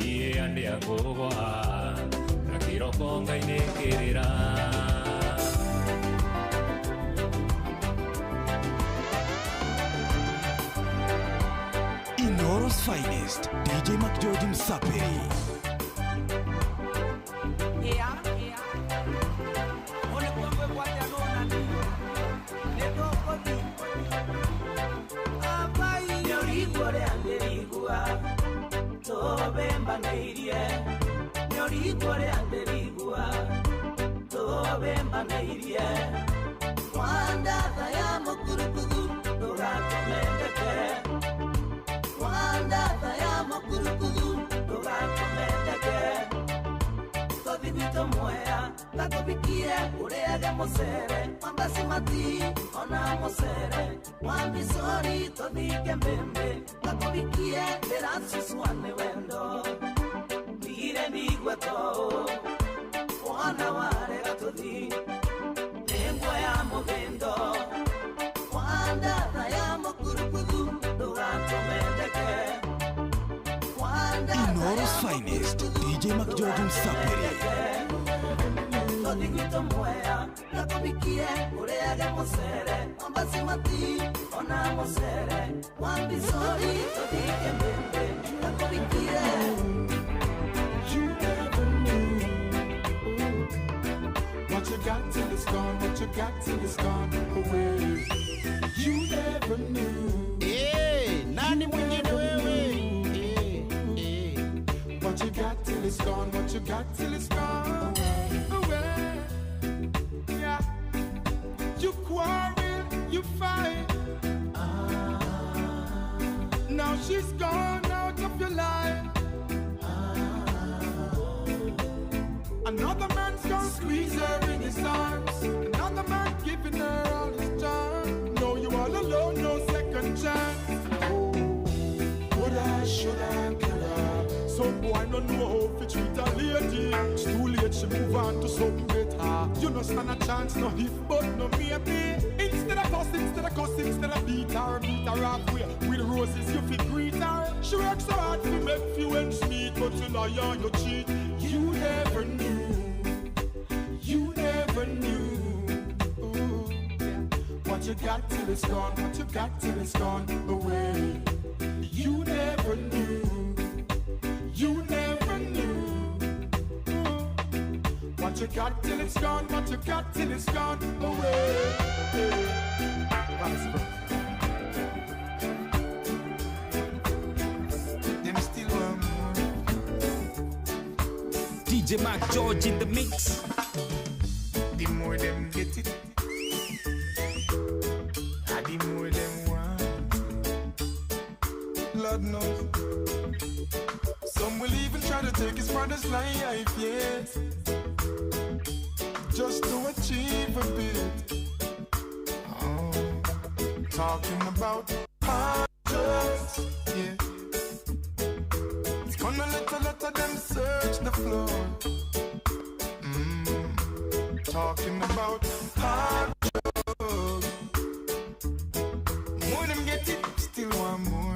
Iĩ andĩa ngũgwa Na kĩroko Ngai nĩkĩrĩra Inoro's finest DJ McGeorge Msafiri. Takubikie ureage musere Wandasimati ona musere Wambisori tothike mbembe Takubikie ndĩracucua nĩ wendo Ndigire ndigwe tou Wona warega tũthi Nĩ ya mũgĩndo Wandatha ya mũkurukuthu Ndũgatũmendeke Inoro's finest DJ McGeorge Msafiri. Tothigwito mwea Takubikie ureage musere Wambasimati ona musere Wambisori tothike mbembe Takubikie You never knew what you got till it's gone, what you got till it's gone away. You never knew. Hey, nani mwingine wewe? What you got till it's gone, what you got till it's gone away. Yeah. You quarrel, you fight. Now she's gone out of your life. Another man's gonna squeeze her in his arms. Another man giving her all his charm. No, you all alone, no second chance. Oh, would I, should I, could I? Some boy no know how to treat a lady. It's too late, she move on to something better. You know stand a chance, no if but no maybe. Instead of fuss, instead of cuss, instead of beat her halfway. With roses you fi greet her. She works so hard to make few ends meet, but you lie and you cheat. You never knew, you never knew. Ooh, yeah. What you got till it's gone, what you got till it's gone away. You never knew, you never knew. Ooh. What you got till it's gone, what you got till it's gone away. Them still want more. DJ Mac George in the mix. The more them get it, the more them want. Lord knows. Some will even try to take his brother's life, yes, just to achieve a bit. Oh, talking about hard drugs, yeah. It's gonna let a lot of them search the floor. Talking about hard drugs. More them get it, still want more.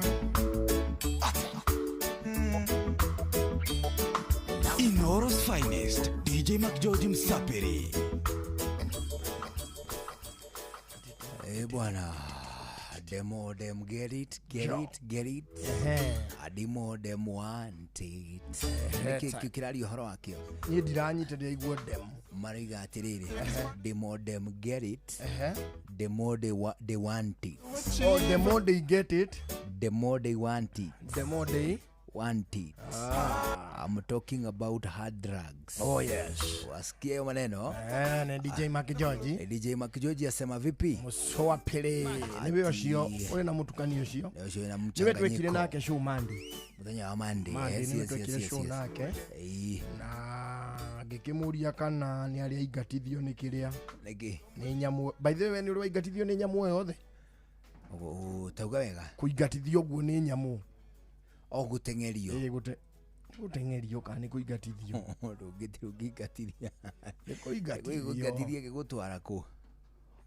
Inoro's finest, DJ McGeorge Msapiri. Eh bwana, demo dem get it, get it, get it. Adimo dem want it. Niki kirario horo wakio. Ni ndiranyita ndiraigua dem. Mariga atiriri. The more them get it, the more they want it. Oh, the more they get it, the more they want it. The more they want it. I'm talking about hard drugs. Oh yes. Wasikia hiyo maneno? Na DJ McGeorge. DJ McGeorge asema vipi? Musowa pele. Niwe ucio, uri na mutukanio ucio. Ni ucio na mchanganyiko. Niwe twekire nake show Monday. Muthenya wa Monday. Yes, yes, yes, yes. Show nake. Na ngikimuria kana ni ari aingatithio ni kiria. Niki? Ni nyamu. By the way, ni uri waingatithio ni nyamu yothe? Tauga wega. Kuingatithio guo ni nyamu. O gutengerio. Gutengerio kana ni kuingatithio. Ndũngĩingatithia. Ni kuingatithio. Kuingatithia gĩgũtwara kũ?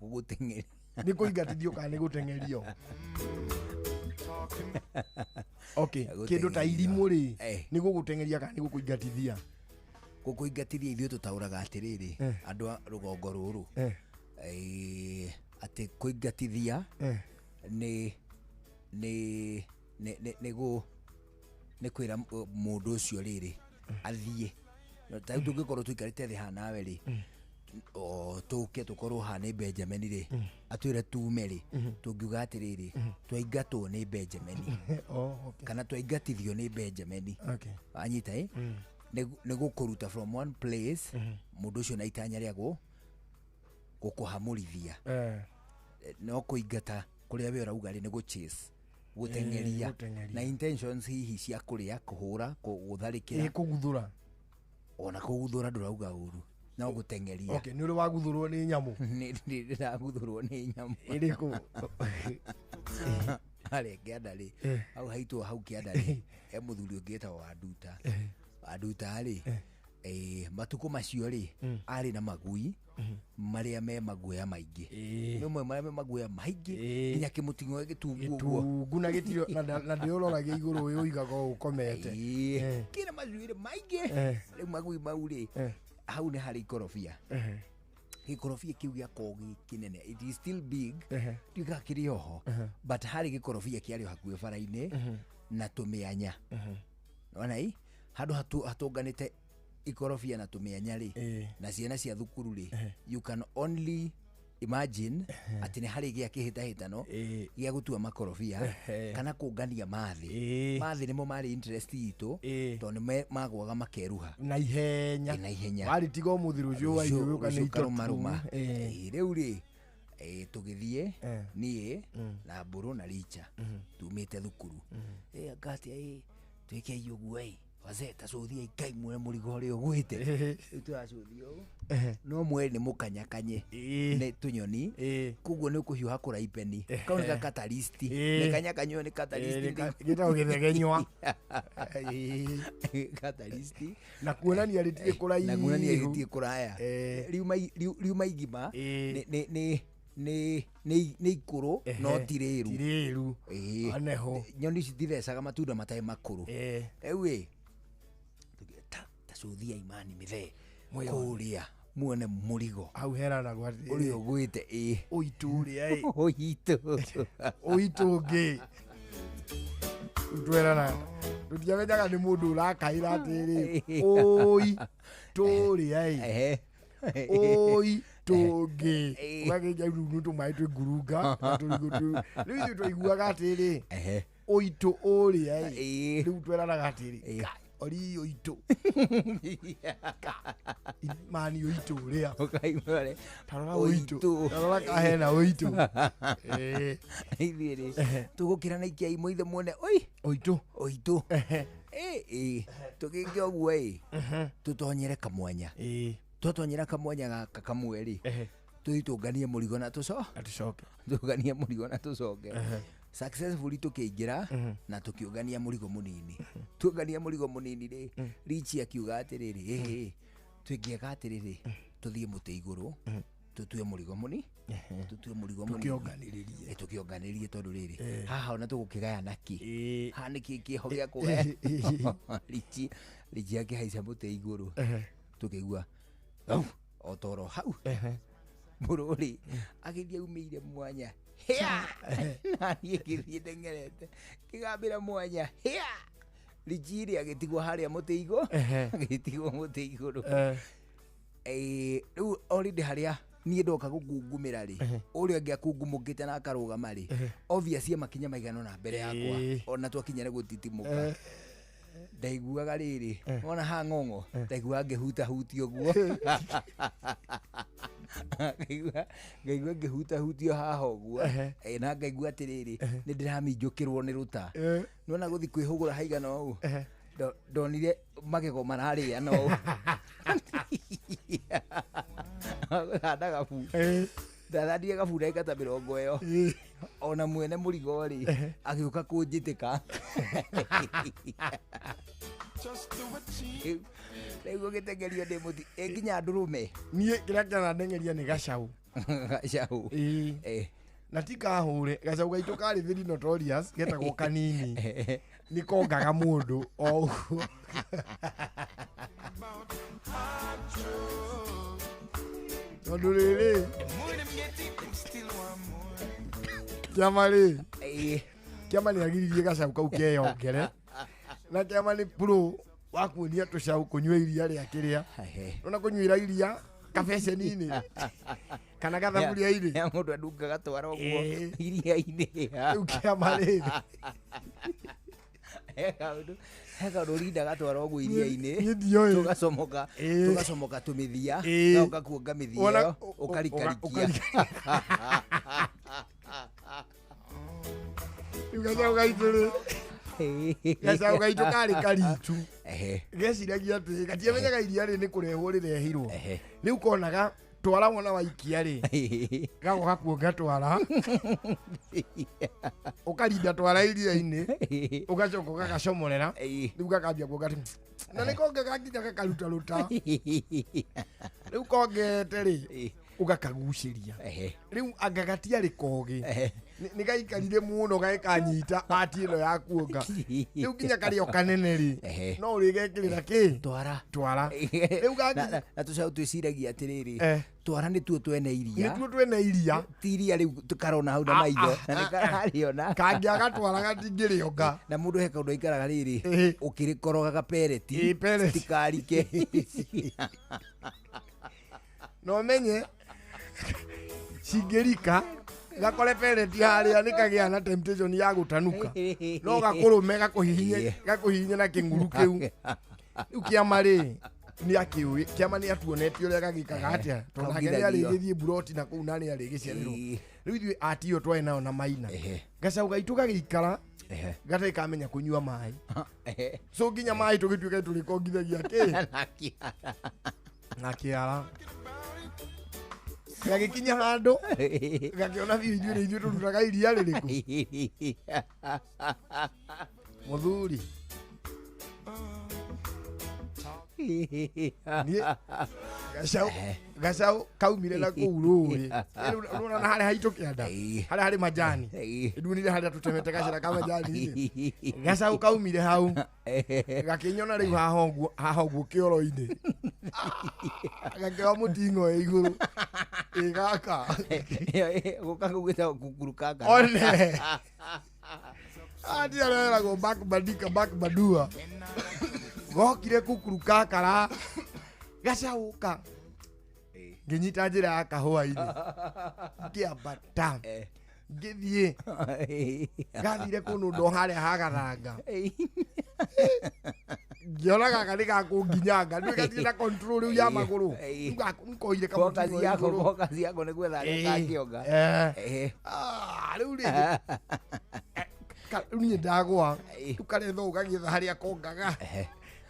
Gũgũteng'eria. Ni kuingatithio kana ni gutengerio? Okay, kindu ta irimu ri ni gũgũteng'eria kana ni gũkũingatithia? Gũkũingatithia ithuĩ tũtaũraga atĩrĩrĩ, andũ a rũgongo rũrũ. Atĩ kũingatithia ni ni ni ni go nĩ kwĩra mũndũ ũcio rĩrĩ athiĩ. Ta rĩu tũngĩkorwo tũikarĩte thĩ haha nawe rĩ, o tũke tũkorwo haha nĩ Benjamin rĩ, atwĩre tume rĩ, tũngiuga atĩrĩrĩ, twaingatwo nĩ Benjamin. Kana twaingatithio nĩ Benjamin. Wanyita ĩ? Nĩ gũkũruta from one place, mũndũ ũcio na itanya rĩa gũkũhamũrithia. No kũingata kũrĩa we ũrauga rĩ nĩ gũ chase. Gũteng'eria na intentions hihi cia kũrĩa, kũhũra, gũtharĩkĩra, kũguthũra. Ona kũguthũra ndũrauga ũru, no gũteng'eria. Okay, nĩ ũrĩ waguthũrwo nĩ nyamũ? Nĩ ndĩraguthũrwo nĩ nyamũ. Ĩrĩkũ? Harĩa kĩanda rĩ, hau haitwo hau kĩanda rĩ, he mũthuri ũngĩ wĩtagwo Wanduta. Wanduta rĩ, matukũ macio rĩ, arĩ na magui marĩa me maguoya maingĩ. Nĩ ũmwe marĩa me maguoya maingĩ nginya kĩmũting'o gĩtungu ũguo. Gĩtungu na gĩtirĩ na ndĩũroragia igũrũ ũyũ ũigaga ũũ ũkomete. Kĩna macuĩrĩ maingĩ. Rĩu magui mau rĩ, hau nĩ harĩ ikorobia. Gĩkorobia kĩu gĩakoragwo gĩ kĩnene. It is still big. Ndiũĩ kana kĩrĩ oho. But harĩ gĩkorobia kĩarĩ o hakuhĩ bara-inĩ na tũmĩanya. Nĩwona ĩ? Handũ hatũnganĩte ikorobia na tũmĩanya rĩ, na ciana cia thukuru rĩ, you can only imagine atĩ nĩ harĩ gĩa kĩhĩtahĩtano gĩa gũtua makorobia kana kũngania mathĩ. Mathĩ nĩmo marĩ interest itũ tondũ nĩ magũaga makeruha na ihenya. Na ihenya. Warĩtiga ũmũthĩ rũciũ waiyũrũka nĩ karũmarũma. Rĩu rĩ, tũgĩthiĩ niĩ na Mbũrũ na Richa tumĩte thukuru. Anga atĩa ĩ, twĩkei ũguo ĩ. Wazee ta cũthia ikai muone mũrigo ũrĩa ũgwĩte. Rĩu tũracũthia ũũ no mweri nĩ mũkanyakanye nĩ tũnyoni, koguo nĩ ũkũhiũha kũraipeni. Kau nĩ gakataristi, nĩ kanyakanywo nĩ kataristi. Gĩtagwo gĩthegenywa. Kataristi. Na kuonania rĩtirĩ kũraihu. Na kuonania rĩtirĩ kũraya. Riuma igima nĩ nĩ nĩ nĩ ikũrũ no ti rĩru. Ti rĩru. Aneho. Nyoni ici itithecaga matunda matarĩ makũrũ. Rĩu ĩ ta cũthia imani mĩthee kũrĩa muone mũrigo hau heranagwo atĩrĩrĩ, ũrĩa ũgwĩte. Ĩ ũitũ ũrĩa ĩ ũitũ ũitũ ũngĩ twerana tũtiamenyaga nĩ mũndũ ũrakaĩra atĩrĩ ũi tũrĩa ĩ ũi tũngĩ ũgakĩnja rĩu nĩ tũmaĩ twĩ ngurunga na tũrigũ tũu. Rĩu ithuĩ twaiguaga atĩrĩ ũitũ ũrĩa ĩ rĩu tweranaga atĩrĩ "Kai, ori ũitũ mani ũitũ ũrĩa tarora ũitũ tarora kahena ũitũ." Ithuĩ rĩ tũgũkĩra na ikia imwe ithe muone oi ũitũ ũitũ. Ĩ tũgĩke ũguo ĩ tũtonyere kamwanya. Twatonyera kamwanya gaka kamwe rĩ tũthiĩ tũnganie mũrigo na tũcoke, tũnganie mũrigo na tũcoke. Successfully tũkĩingĩra na tũkĩũngania mũrigo mũnini. Tuongania mũrigo mũnini rĩ, Richi akiuga atĩrĩrĩ, ĩhĩ twĩngĩeka atĩrĩrĩ, tũthiĩ mũtĩ igũrũ tũtue mũrigo mũni tũtue mũrigo mũnini. Tũkĩonganĩrĩrie. Tũkĩonganĩrĩrie tondũ rĩrĩ haha ona tũgũkĩgayana kĩ haha nĩkĩ kĩho gĩa kũgaya. Richi Richi akĩhaica mũtĩ igũrũ tũkĩigua au o toro hau mũrũ rĩ agĩthiĩ aumĩire mwanya hĩa na niĩ ngĩthiĩ ndeng'erete kĩgambĩra mwanya hĩa. Richi rĩ agĩtigwo harĩa mũtĩ igũrũ, agĩtigwo mũtĩ igũrũ. Rĩu already harĩa niĩ ndoka gũkungumĩra rĩ, ũrĩa ũngĩ akungumũkĩte na akarũgama rĩ, obviously makinya maigana ũna mbere yakwa ona twakinya nĩ gũtitimũka. Ndaiguaga rĩrĩ wona haha ng'ong'o ndaiguaga ngĩhutahutia ũguo, ngaigua ngĩhutahutio haha ũguo, na ngaigua atĩrĩrĩ nĩ ndĩraminjũkĩrwo nĩ rũta. Nĩwona gũthiĩ kwĩhũgũra haigana ũũ ndonire magego mararĩa no thanda gabu ndathandire gabu ndagĩka ta mĩrongo ĩyo ona mwene mũrigo rĩ agĩũka kũnjĩtĩka. Rĩu ũgĩtengerio ndĩ mũti ĩ nginya ndũrũme. Niĩ kĩrĩa kĩrandengeria nĩ gacau. Gacau. Na ti kahũre gacau gaitũ karĩ very notorious getagwo kanini nĩ kongaga mũndũ o ũguo. Tondũ rĩrĩ kĩama rĩ kĩama nĩ agiririe gacau kau keyongere na kĩama nĩ pro wa kuonia tũcau kũnyua iria rĩa kĩrĩa nona kũnyuĩra iria kabeceni-inĩ kana gathaburia-inĩ ya mũndũ andungaga twara ũguo iria-inĩ. Rĩu kĩama rĩ he kaũndũ rindaga twara ũguo iria-inĩ tũgacomoka tũgacomoka tũmĩthia na ũgakuonga mĩthia ĩyo ũkarikarikia. Rĩu gacau gaitũ rĩ gacau gaitũ karĩ karitu geciragia atĩ gatiamenyaga iria rĩ nĩ kũrehwo rĩrehirwo. Rĩu konaga twara wona waikia rĩ gagoka kuonga twara ũkarinda twara iria-inĩ ũgacoka ũgagacomorera rĩu gakambia kuonga na nĩ kongaga nginya gakaruta rũta. Rĩu kongete rĩ ũgakagucĩria rĩu anga gatiarĩ kogĩ nĩ gaikarire mũno gagĩkanyita ati ĩno ya kuonga. Rĩu nginya karĩ o kanene rĩ no ũrĩgekĩrĩra kĩ twara twara. Rĩu na tũcaũ twĩciragia atĩrĩrĩ twara nĩtuo twene iria, nĩtuo twene iria ti iria rĩu tũkarona hau na maitho na nĩ kararĩona kangĩaga twara gatingĩrĩonga. Na mũndũ he kaũndũ aikaraga rĩrĩ ũkĩrĩkorogaga pereti tikarike no menye cingĩrika gakore pereti harĩa nĩ kagĩa na temptation ya gũtanuka no gakũrũme gakũhihinye na kĩng'uru kĩu. Rĩu kĩama rĩ nĩ akĩũĩ kĩama nĩ atuonetie ũrĩa gagĩkaga atĩa tondũ nake nĩ arĩgĩthiĩ buroti na kũu na nĩ arĩgĩciarĩrwo. Rĩu ithuĩ ati ĩyo twarĩ nayo na maina gacau gaitũ gagĩikara Gatarĩ kamenya kũnyua maĩ. So nginya maĩ tũgĩtuĩka tũrĩkongithagia kĩ? Na kĩara. Gagĩkinya handũ gakĩona biũ ithuĩ nĩ ithuĩ tũrutaga iria rĩrĩkũ. Mũthuri. Gacau kaumire na kũu rũĩ. Rũna na harĩa haitũ kĩanda. Harĩa harĩ majani. Ndunire harĩa tũtemete gacĩra ka majani. Gacau kaumire hau. Gakĩnyona rĩu haha ũguo kĩoro-inĩ. Gakĩoya mũting'oe igũrũ. Ĩ gaka. Gũka kau gwĩtagwo kukuru kaka. One. Ati areragwo back bandika back badua. Gokire kukuru kakara. Gacauka. Nginyita njĩra ya kahũa-inĩ. Ngĩambata. Ngĩthiĩ. Gathire kũnũndwo harĩa ha gathanga. Ngĩona gaka nĩ gakũnginyanga. Nĩ gatirĩ na control rĩu ya magũrũ. Rĩu nkoire kamũting'oe igũrũ. Focus yako nĩ gwetha arĩa kangĩonga. Rĩu rĩngĩ. Rĩu niĩ ndagwa. Rĩu karetha ũũ gagĩetha harĩa kongaga.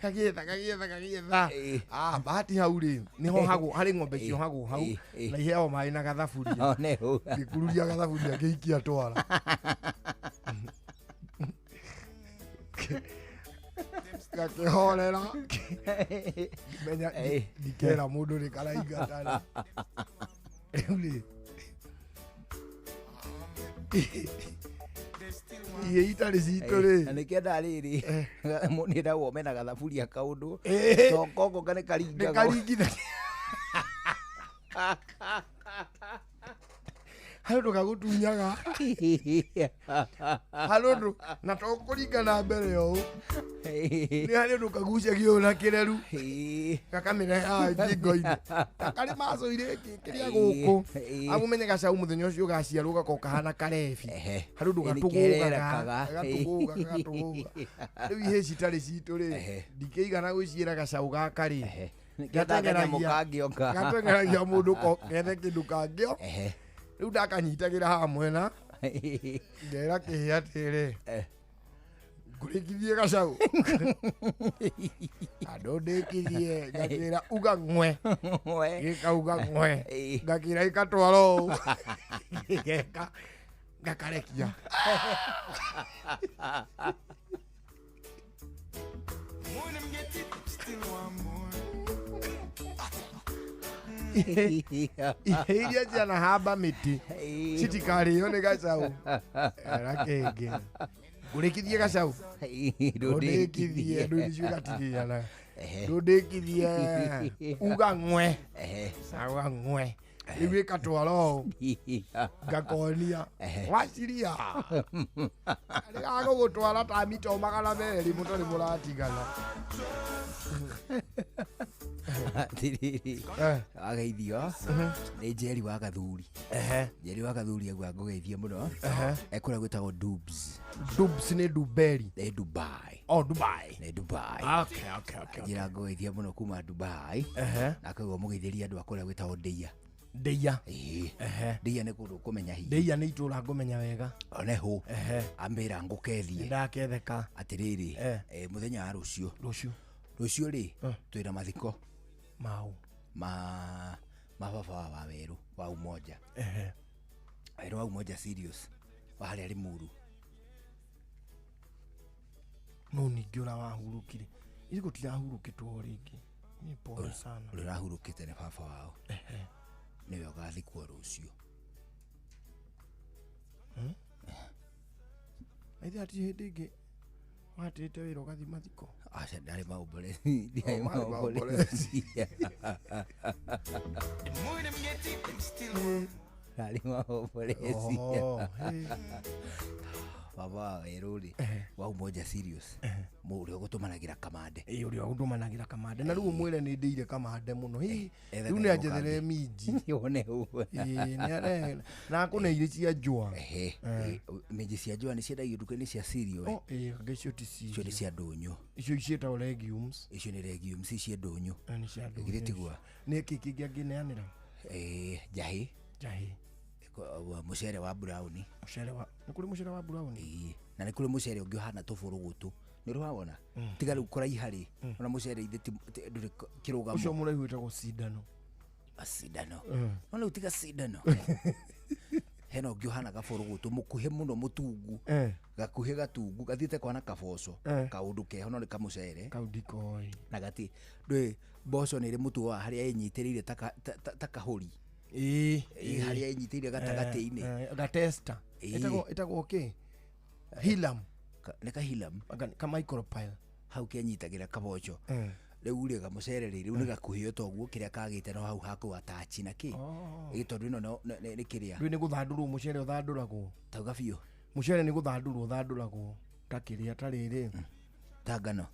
Kagietha. Ah, bahati hau rĩ nĩho hagwo harĩ ng'ombe ciohagwo hau na iheagwo maĩ na gathaburia. Ngĩkururia gathaburia ngĩikia twara. Gakĩhorera. Menya ndikera mũndũ nĩ karaingatana. Rĩu rĩ ihe itarĩ citũ rĩ. Na nĩkĩenda rĩrĩ nĩenda wome na gathaburia kaũndũ to kongo nĩ karingagwo. Nĩ karingithagia. Harĩ ũndũ gagũtunyaga. Harĩ ũndũ na to kũringa na mbere ũũ. Nĩ harĩ ũndũ kagucagia ũũ na kĩreru. Gakamĩrehe haha ngingo-inĩ. Karĩ macũire kĩrĩa gũkũ. Amumenye gacau mũthenya ũcio gaciarwo gakorwo kahana karebi. Harĩ ũndũ gatũgũgaga. Gatũgũgaga. Rĩu ihĩĩ citarĩ citũ rĩ, ndikĩigana gwĩciĩra gacau gaka rĩ. Gateng'eragia mũndũ kethe kĩndũ kangĩo. Rĩu ndakanyitagĩra haha mwena. Ngera kĩhĩ atĩrĩ. Ngũrĩkithie gacau. Andũ ndĩkithie ngakĩra uga ng'we. Gĩkauga ng'we. Ngakĩra ĩkatwara ũũ. Gĩgeka ngakarekia. Iria cianahamba mĩtĩ citikarĩo nĩ gacau. Era kĩngĩ. Ngũrĩkithie gacau. Ndũndĩkithie ndũ icio gatirĩanaga. Ndũndĩkithie uga ng'we. Auga ng'we. Rĩu ĩkatwara ũũ. Ngakonia. Waciria. Nĩgagũgũtwara ta mita o 200 mũtarĩ mũratigana. Atiriri. Ageithio nĩ Njeri wa Gathuri. Njeri wa Gathuri auga ngũgeithie mũno. Ekũrĩa gwĩtagwo Dubs. Dubs nĩ Duberi. Nĩ Dubai. Oh, Dubai. Nĩ Dubai. Okay. Njĩra ngũgeithie mũno kuma Dubai. Na akaigua mũgeithĩrie andũ a kũrĩa gwĩtagwo Ndeia. Ndeia. Ndeia nĩ kũndũ ũkũmenya hihi. Ndeia nĩ itũũra ngũmenya wega. One hũ. Ambĩra ngũkethie. Ndaketheka. Atĩrĩrĩ, mũthenya wa rũciũ. Rũciũ rĩ, twĩna mathiko. Mau. Ma baba wa Werũ wa Umoja. Werũ wa Umoja serious. Wa harĩa Limuru. No ningĩ ũrĩa wahurũkire. Ithuĩ gũtirahurũkĩtwo rĩngĩ. Ni pole sana. Ũrĩa ũrahurũkĩte nĩ baba wao. Nĩwe ũgathikwo rũciũ. Na ithe hatirĩ hĩndĩ ĩngĩ watĩte wĩra ũgathiĩ mathiko? Aca ndarĩ maombolezi. Ndarĩ maombolezi. Ndarĩ maombolezi. Baba wa Werũ rĩ, wa Umoja serious. Ũrĩa ũgũtũmanagĩra kamande. Ĩĩ ũrĩa ũgũtũmanagĩra kamande. Na rĩu ũmwĩre nĩ ndĩire kamande mũno. Hihi rĩu nĩ anjethere minji. One ũguo. Ĩĩ nĩ arehe. Na akũneire cia njũa. Minji cia njũa nĩ ciendagio nduka-inĩ cia cereal. Oh, ĩĩ anga icio ti cereal. Icio nĩ cia ndũnyũ. Icio ciĩtagwo legumes. Icio nĩ legumes cia ndũnyũ. Nĩ cia ndũnyũ. Githĩ tiguo? Nĩ kĩ kĩngĩ angĩneanĩra? Njahĩ. Njahĩ. Mũcere wa brown. Mũcere wa, nĩ kũrĩ mũcere wa brown? Ĩĩ. Na nĩ kũrĩ mũcere ũngĩ ũhana tũbũrũgũtũ. Nĩ ũrĩ wawona? Tiga rĩu kũraiha rĩ, ona mũcere ithe ndũrĩ kĩrũgamo. Ũcio mũraihu wĩtagwo cindano. Cindano. No rĩu tiga cindano. Hena ũngĩ ũhana gabũrũgũtũ mũkuhĩ mũno mũtungu. Gakuhĩ gatungu gathiĩte kwana kaboco. Kaũndũ keho no nĩ kamũcere. Kau ndikoĩ. Na gati ndũĩ mboco nĩ ĩrĩ mũtu wa harĩa ĩnyitĩrĩire ta kahũri. Ĩĩ. Harĩa ĩnyitĩrĩire gatagatĩ-inĩ. Gatesta. Ĩtagwo kĩ? Hilam. Nĩ kahilam. Ka micropile. Hau kenyitagĩra kaboco. Rĩu rĩ kamũcere rĩ rĩu nĩ gakuhĩ o toguo kĩrĩa kagĩte no hau hakũ attach na kĩ. Ĩ tondũ ĩno nĩ kĩrĩa. Rĩu nĩ gũthandũrwo mũcere ũthandũragwo. Tauga biũ. Mũcere nĩ gũthandũrwo ũthandũragwo ta kĩrĩa ta rĩrĩ. Ta ngano.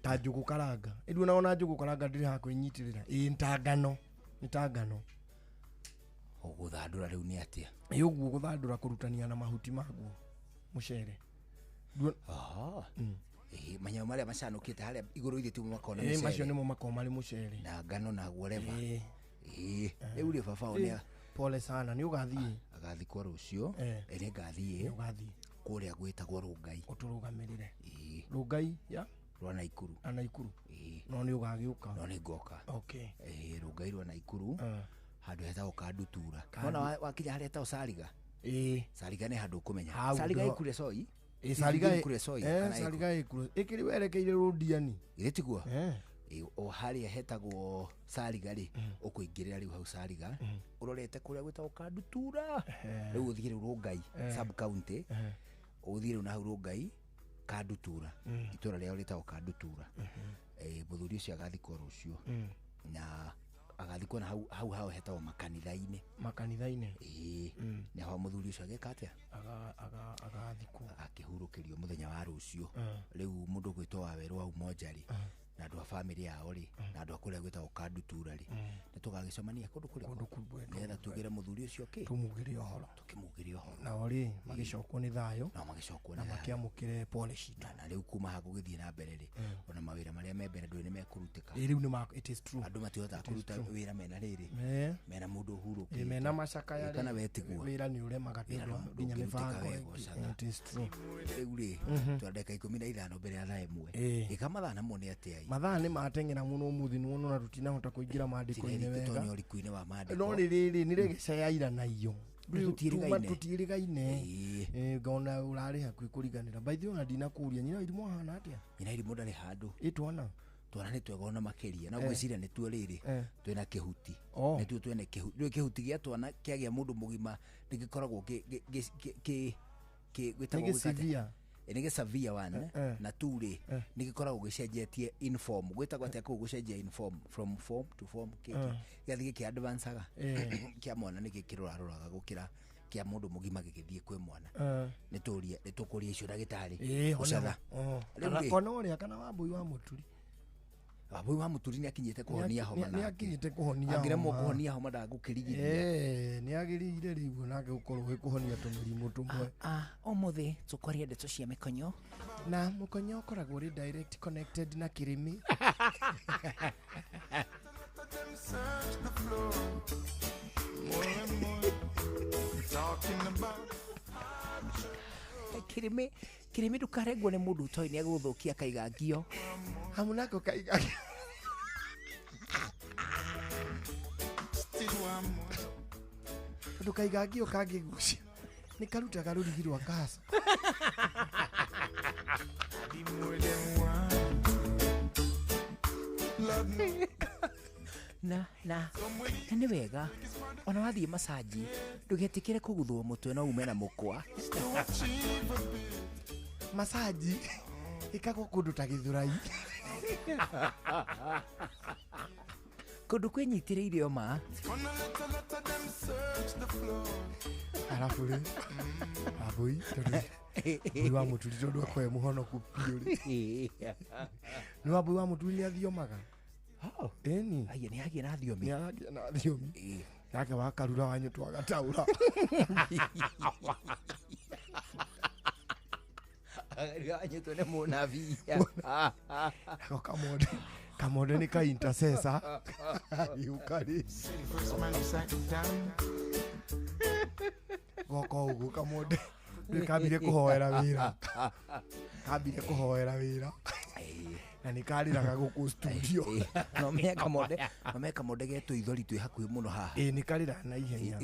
Ta njũgũ karanga. Ĩndũ ona njũgũ karanga ndĩrĩ ha kwĩnyitĩrĩra. Ĩ ta ngano. Nĩ ta ngano. Ũgũthandũra rĩu nĩ atĩa? Ĩ ũguo gũthandũra kũrutania na mahuti maguo mũcere. Manyamũ marĩa macanũkĩte harĩa igũrũ ithe timo makona mũcere. Macio nĩmo makoragwo marĩ mũcere. Na ngano na whatever. Rĩu rĩ baba one. Pole sana nĩ ũgathiĩ. Agathikwo rũciũ. Nĩ ngathiĩ. Nĩ ũgathiĩ. Kũrĩa gwĩtagwo Rũngai. Ũtũrũgamĩrĩre. Rũngai ya? Rwa Naikuru. Na Naikuru. No nĩ ũgagĩũka. No nĩ ngoka. Okay. Rũngai rwa Naikuru. Handũ hetagwo Kandutura. Wona wakinya harĩa hetagwo Sariga. Sariga nĩ handũ ũkũmenya. Sariga ĩkure Soi. Sariga ĩkure Soi. Sariga ĩkure. Ĩkĩrĩ werekeire Rũndiani. Githĩ tiguo? O harĩa hetagwo Sariga rĩ, ũkũingĩrĩra rĩu hau Sariga, ũrorete kũrĩa gwĩtagwo Kandutura. Rĩu ũthiĩ rĩu Rũngai sub county. Ũthiĩ rĩu na hau Rũngai Kandutura. Itũra rĩao rĩtagwo Kandutura. Mũthuri ũcio agathikwo rũciũ. Na agathikwo na hau hao hetagwo makanitha-inĩ. Makanitha-inĩ. Nĩ ho mũthuri ũcio agĩka atĩa? Agathikwo. Agakĩhurũkĩrio mũthenya wa rũciũ. Rĩu mũndũ ũgwĩtwo Wawerũ wa Umoja rĩ, na andũ a bamĩrĩ yao rĩ, na andũ a kũrĩa gwĩtagwo Kandutura rĩ, nĩ tũgagĩcemania kũndũ kũrĩkũ? Nĩgetha tugĩre mũthuri ũcio kĩ? Tũmugĩre ũhoro. Tũkĩmugĩre ũhoro. Nao rĩ, magĩcokwo nĩ thayũ. Nao magĩcokwo nĩ Na thayũ. makĩamũkĩre pole citũ. Na rĩu kuma ha gũgĩthiĩ na mbere rĩ, ona mawĩra marĩa me mbere ndũĩ nĩ mekũrutĩka. Rĩu nĩ it is true. Andũ matihotaga kũruta wĩra mena rĩrĩ. Mena mũndũ ũhurũkĩte. Mena macakaya rĩ. Kana wetiguo. Wĩra nĩ ũremaga tondũ nginya mĩbango. It is true. Rĩu rĩ, twa ndagĩka 15 mbere ya thaa 1. Ĩka mathaa namo nĩ atĩa? Mathaa nĩ mateng'era mũno ũmũthĩ nĩwona ona tũtinahota kũingĩra maandĩko-inĩ wega. Tũtonya ũriku-inĩ wa maandĩko. No rĩ rĩrĩ nĩ rĩgĩca ya ira na iyo. Tũtiĩrĩgaine. Tũtiĩrĩgaine. Ngona ũrarĩ hakuhĩ kũriganĩra. By the way ona ndinakũria nyina irimũ ahana atĩa? Nyina irimũ ndarĩ handũ. Ĩ twana? Twana nĩ twega ona makĩria. Na ngwĩciria nĩtuo rĩrĩ twĩna kĩhuti. Nĩtuo twene kĩhuti. Rĩu kĩhuti gĩa twana kĩagĩa mũndũ mũgima nĩgĩkoragwo kĩ gwĩtagwo gwĩka nĩ gĩcavia one na two rĩ nĩ gĩkoragwo gĩcenjetie in form gwĩtagwo atĩa kũu gũcenjia in form from form to form gĩgathiĩ gĩkĩ advanceaga kĩa mwana nĩ gĩkĩrũrarũraga gũkĩra kĩa mũndũ mũgima gĩgĩthiĩ kwĩ mwana. Nĩ tũrie nĩ tũkũrie icio ndagĩtarĩ ũcatha. Kana ũrĩa kana Wambũi wa Mũturi. Wambũi wa Mũturi nĩ akinyĩte kũhonia homa nake. Nĩ akinyĩte kũhonia homa. Angĩremwo kũhonia homa ndangũkĩrigithia. Nĩ agĩrĩire rĩu nake gũkorwo gwĩ kũhonia tũmĩrimũ tũmwe. Ũmũthĩ tũkwaria ndeto cia mĩkonyo. Na mũkonyo ũkoragwo ũrĩ direct connected na kĩrĩmĩ. Kĩrĩmĩ kĩrĩmĩ ndũkarengwo nĩ mũndũ ũtoĩ nĩ agũgũthũkia kaiga ngio. Hamu nako kaiga. Tondũ kaiga ngio kangĩgucia nĩ karutaga rũrigi rwa kasa. Na nĩ wega ona wathiĩ masaji ndũgetĩkĩre kũguthwo mũtwe no ume na mũkwa. Masaji ĩkagwo kũndũ ta Gĩthũrai. Kũndũ kwĩnyitĩrĩire ma. Arabu rĩ Wambũi tondũ Wambũi wa Mũturi tondũ akoe mũhonoku biũ rĩ. Nĩ Wambũi wa Mũturi nĩ athiomaga. Ĩni. Aya nĩ agĩa na thiomi. Nĩ agĩa na thiomi. Nake wakarura wanyu twagataũra. Anyitwo nĩ mũnabii. Nako kamonde. Kamonde nĩ ka intercessor. Agĩũka rĩ. Goka ũguo kamonde. Kambire kuhoera wira. Kambire kuhoera wira. Na nĩ karĩraga gũkũ studio. No meka monde getwo ithori twĩ hakuhĩ mũno haha. Ĩĩ nĩ karĩraga na ihenya.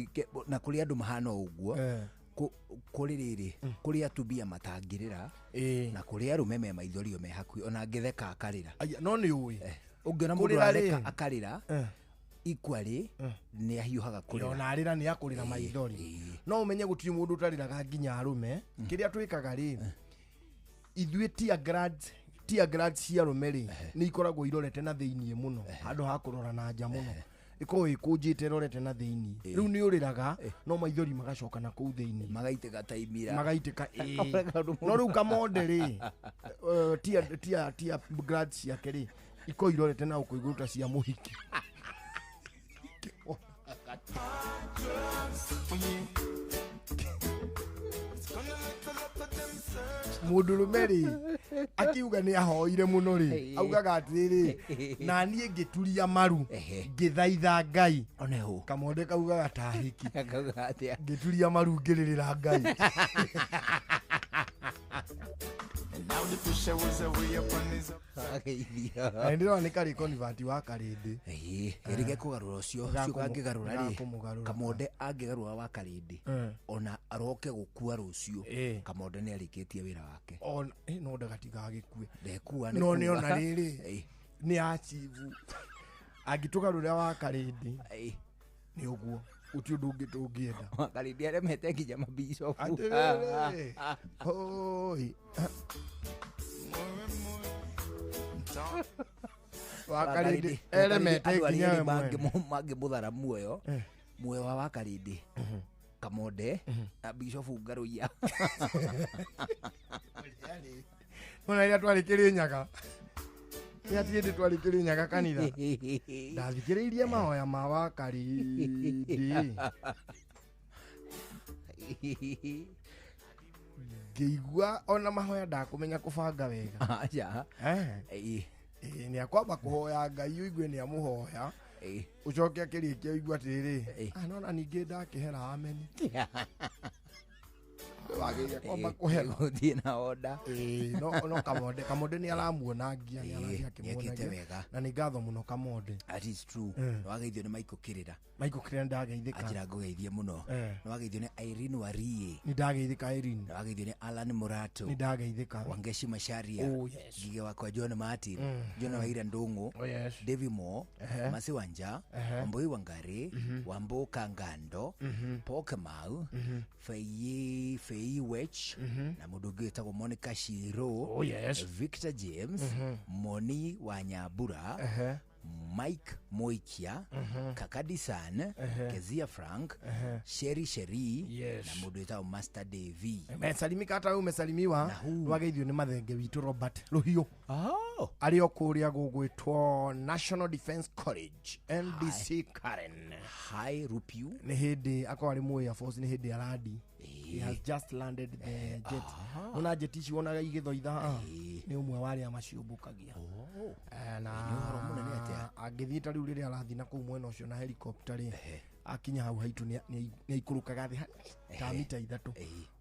Na kũrĩ andũ mahana ũguo. Kũrĩ rĩrĩ kũrĩ atumia matangĩrĩra na kũrĩ arũme me maithorio me hakuhĩ ona angĩtheka akarĩra. No nĩ ũĩ. Ũngĩona mũndũ aratheka akarĩra equally nĩ ahiũhaga kũrĩra. Ona arĩra nĩ akũrĩra maithori. No ũmenye gũtirĩ mũndũ ũtarĩraga nginya arũme. Kĩrĩa twĩkaga rĩ ithuĩ tear glands cia arũme rĩ nĩ ikoragwo irorete na thĩiniĩ mũno handũ ha kũrora na nja mũno. Ikoragwo ĩkũnjĩte ĩrorete na thĩiniĩ. Rĩu nĩ ũrĩraga no maithori magacoka na kũu thĩiniĩ. Magaitĩka ta imira. Magaitĩka ĩĩ. No rĩu kamonde rĩ tear glands ciake rĩ ikoragwo irorete na gũkũ igũrũ ta cia mũhiki. Mũndũrũme rĩ akiuga nĩ ahoire mũno rĩ augaga atĩrĩrĩ na niĩ ngĩturia maru ngĩthaitha Ngai. Kamonde kaugaga ta hiki. Ngĩturia maru ngĩrĩrĩra Ngai. Na ndĩrona nĩ karĩ convert wa Karĩndĩ. Ĩĩ gekũgarũra ũcio ũcio kangĩgarũra rĩ Kamonde angĩgarũra wa Karĩndĩ ona aroke gũkua rũciũ Kamonde nĩ arĩkĩtie wĩra wake. Ona no ndagatigagĩkue. Ndekua no nĩ ona rĩrĩ nĩ achieve angĩtũgarũra wa Karĩndĩ nĩ ũguo gũtirĩ ũndũ ũngĩ tũngĩenda. Wakarĩndĩ aremete nginya mabicobu. Atĩrĩrĩ hoi Wakarĩndĩ eremete nginya we mwene. Mangĩmũthara muoyo muoyo wa Wakarĩndĩ Kamonde na Bishofu Ngaruiya. Ona rĩrĩa twarĩ Kĩrĩnyaga rĩrĩa tiĩndĩ twarĩ Kĩrĩnyaga kanitha ndathikĩrĩirie mahoya ma Wakarĩndĩ ngĩigua ona mahoya ndakũmenya kũbanga wega. Aca. Nĩ akwamba kũhoya Ngai ũigue nĩ amũhoya ũcoke akĩrĩkia ũigue atĩrĩrĩ nona ningĩ ndakĩhera ameni. Wagĩrĩire kwamba kũhera gũthiĩ na order. No Kamonde nĩ aramuonangia nĩ arathiĩ akĩmuonagia na nĩ ngatho mũno Kamonde. That is true. Nĩ wageithio nĩ Michael Kĩrĩra. Michael Kĩrĩra ndageithĩka. Anjĩra ngũgeithie mũno. Nĩ wageithio nĩ Irene Warie. Nĩ ndageithĩka Irene. Nĩ wageithio nĩ Alan Murato. Nĩ ndageithĩka. Wangeshi Macharia. Oh yes. Ngige wakwa John Martin. John Waira Ndung'u. Oh yes. David Mo. Masi Wanja. Wambui Wangari. Wambo Kangando. Paul Kamau. Fei Wech. Na mũndũ ũngĩ wĩtagwo Monica Shiro. Oh yes. Victor James. Moni wa Nyambura. Mike Moikia, Kakadisan, Kezia Frank, Sherry Sherry, yes. na mũndũ wĩtagwo Master Davy. Mesalimika hata wewe umesalimiwa. Wageithio nĩ mathenge witũ Robert Rũhiũ. Arĩ o kũrĩa gũgwĩtwo National Defence College NDC Karen. Hi Rupiu. Nĩ hĩndĩ akorwo arĩ mu Air Force nĩ hĩndĩ arandi. He has just landed the jet. Ona jet ici wonaga igĩthoitha nĩ ũmwe wa arĩa maciũmbũkagia. Na angĩthiĩ ta rĩu rĩrĩa arathiĩ na kũu mwena ũcio na helicopter rĩ akinya hau haitũ nĩ aikũrũkaga thĩ ta mita 3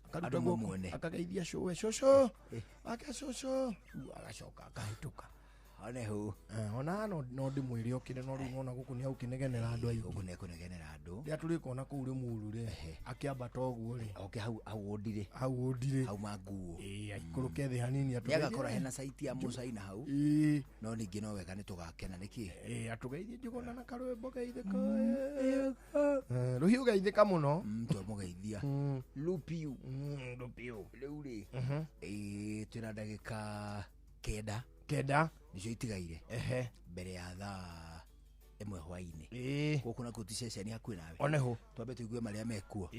akaruta guoko akageithia cũwe cũcũ ake cũcũ agacoka akahĩtũka. Onehu ona no ndĩmwĩre okire no rĩu nona gũkũ nĩ agũkĩnegenera andũ aingĩ. Gũkũ nĩ ekũnegenera andũ. Rĩrĩa tũrĩkona kũu Rĩmuru rĩ akĩambata ũguo rĩ oke hau ũndire hau ũndire hau manguo ĩĩ aikũrũke thĩ hanini nĩagakora hena saiti ya mũcaina hau no ningĩ no wega nĩ tũgakena nĩkĩ ĩĩ atũgeithie njũgũna na karwĩmbo geithĩka Rũhiũ geithĩka mũno twamũgeithia Lupiu Lupiu rĩu rĩ ĩĩ twĩna ndagĩka 9 nicio itigaire mbere ya thaa 1 hwainĩ gũkũ nakuo ti ceceni hakuhĩ nawe oneho twambe tũigue marĩa mekuo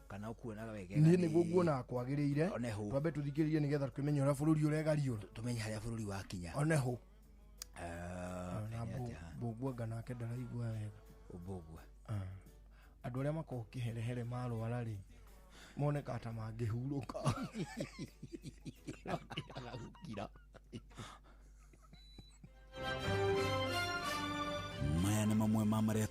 kana ũkuonaga wega niĩ nĩguo nguonaga kwagĩrĩire twambe tũthikĩrĩrie nĩgetha tũkĩmenye ũrĩa bũrũri ũregariũra tũmenye harĩa bũrũri wakinya oneho na Mbũgua anga nake ndaraigua wega Mbũgua andũ arĩa makoragwo kĩherehere marwara rĩ monekaga ta mangĩhurũka agagũkira. Maya nĩ mamwe ma marĩa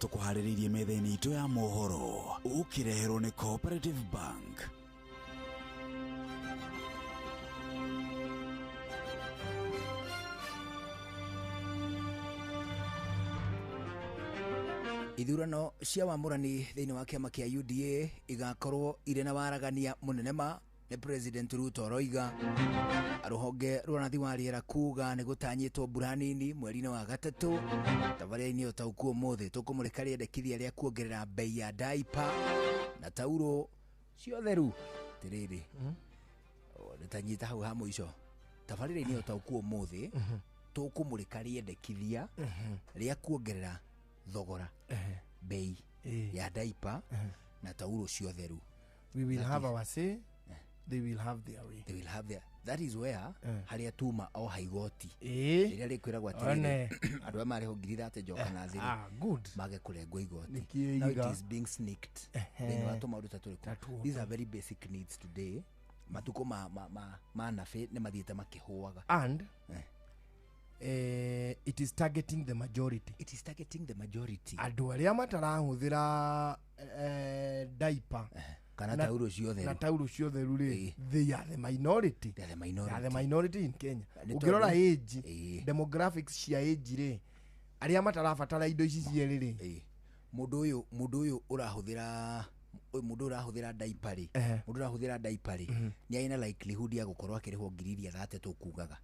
Ithurano cia wamũrani thĩinĩ wa kĩama kĩa UDA igakorwo irĩ na waragania mũnene ma nĩ President Ruto aroiga. Rũhonge rwa ũrathi wa rĩera kuga nĩ gũtanyĩtwo mbura nini mweri-inĩ wa gatatũ. Tabarĩra-inĩ ũtaũku ũmũthĩ tũkũmũrĩka rĩendekithia rĩa kuongerera bei ya diaper na tauro ciotheru. Tirĩrĩ nĩtanyita hau ha mũico. Tabarĩra-inĩ ũtaũku ũmũthĩ tũkũmũrĩka rĩendekithia rĩa kuongerera thogora bei ya diaper na tauro ciotheru. We will have our say, they will have their way. They will have their, that is where haria tuma o haigoti rĩrĩa rĩkwĩragwo atĩrĩrĩ andũ aya marĩho 30,000 njoka na thĩrĩ good mage kũrengwo igoti. Nĩkĩĩ Now it iga? is being sneaked thĩinĩ wa tũmaũndũ ta tũrĩkũ. These are very basic needs today. Matukũ ma nabĩ nĩ mathiĩte makĩhũaga. And it is targeting the majority. It is targeting the majority. Andũ arĩa matarahũthĩra diaper kana tauro ciotheru. Na tauro ciotheru rĩ, they are the minority. They are the minority. They are the minority in Kenya. Nĩ Ũngĩrora tondũ- age, demographics cia age rĩ, arĩa matarabatara indo ici cierĩ rĩ, mũndũ ũyũ ũrahũthĩra mũndũ ũrahũthĩra diaper rĩ, mũndũ ũrahũthĩra diaper rĩ, nĩ arĩ na likelihood ya gũkorwo akĩrĩhwo 30,000 tũkugaga.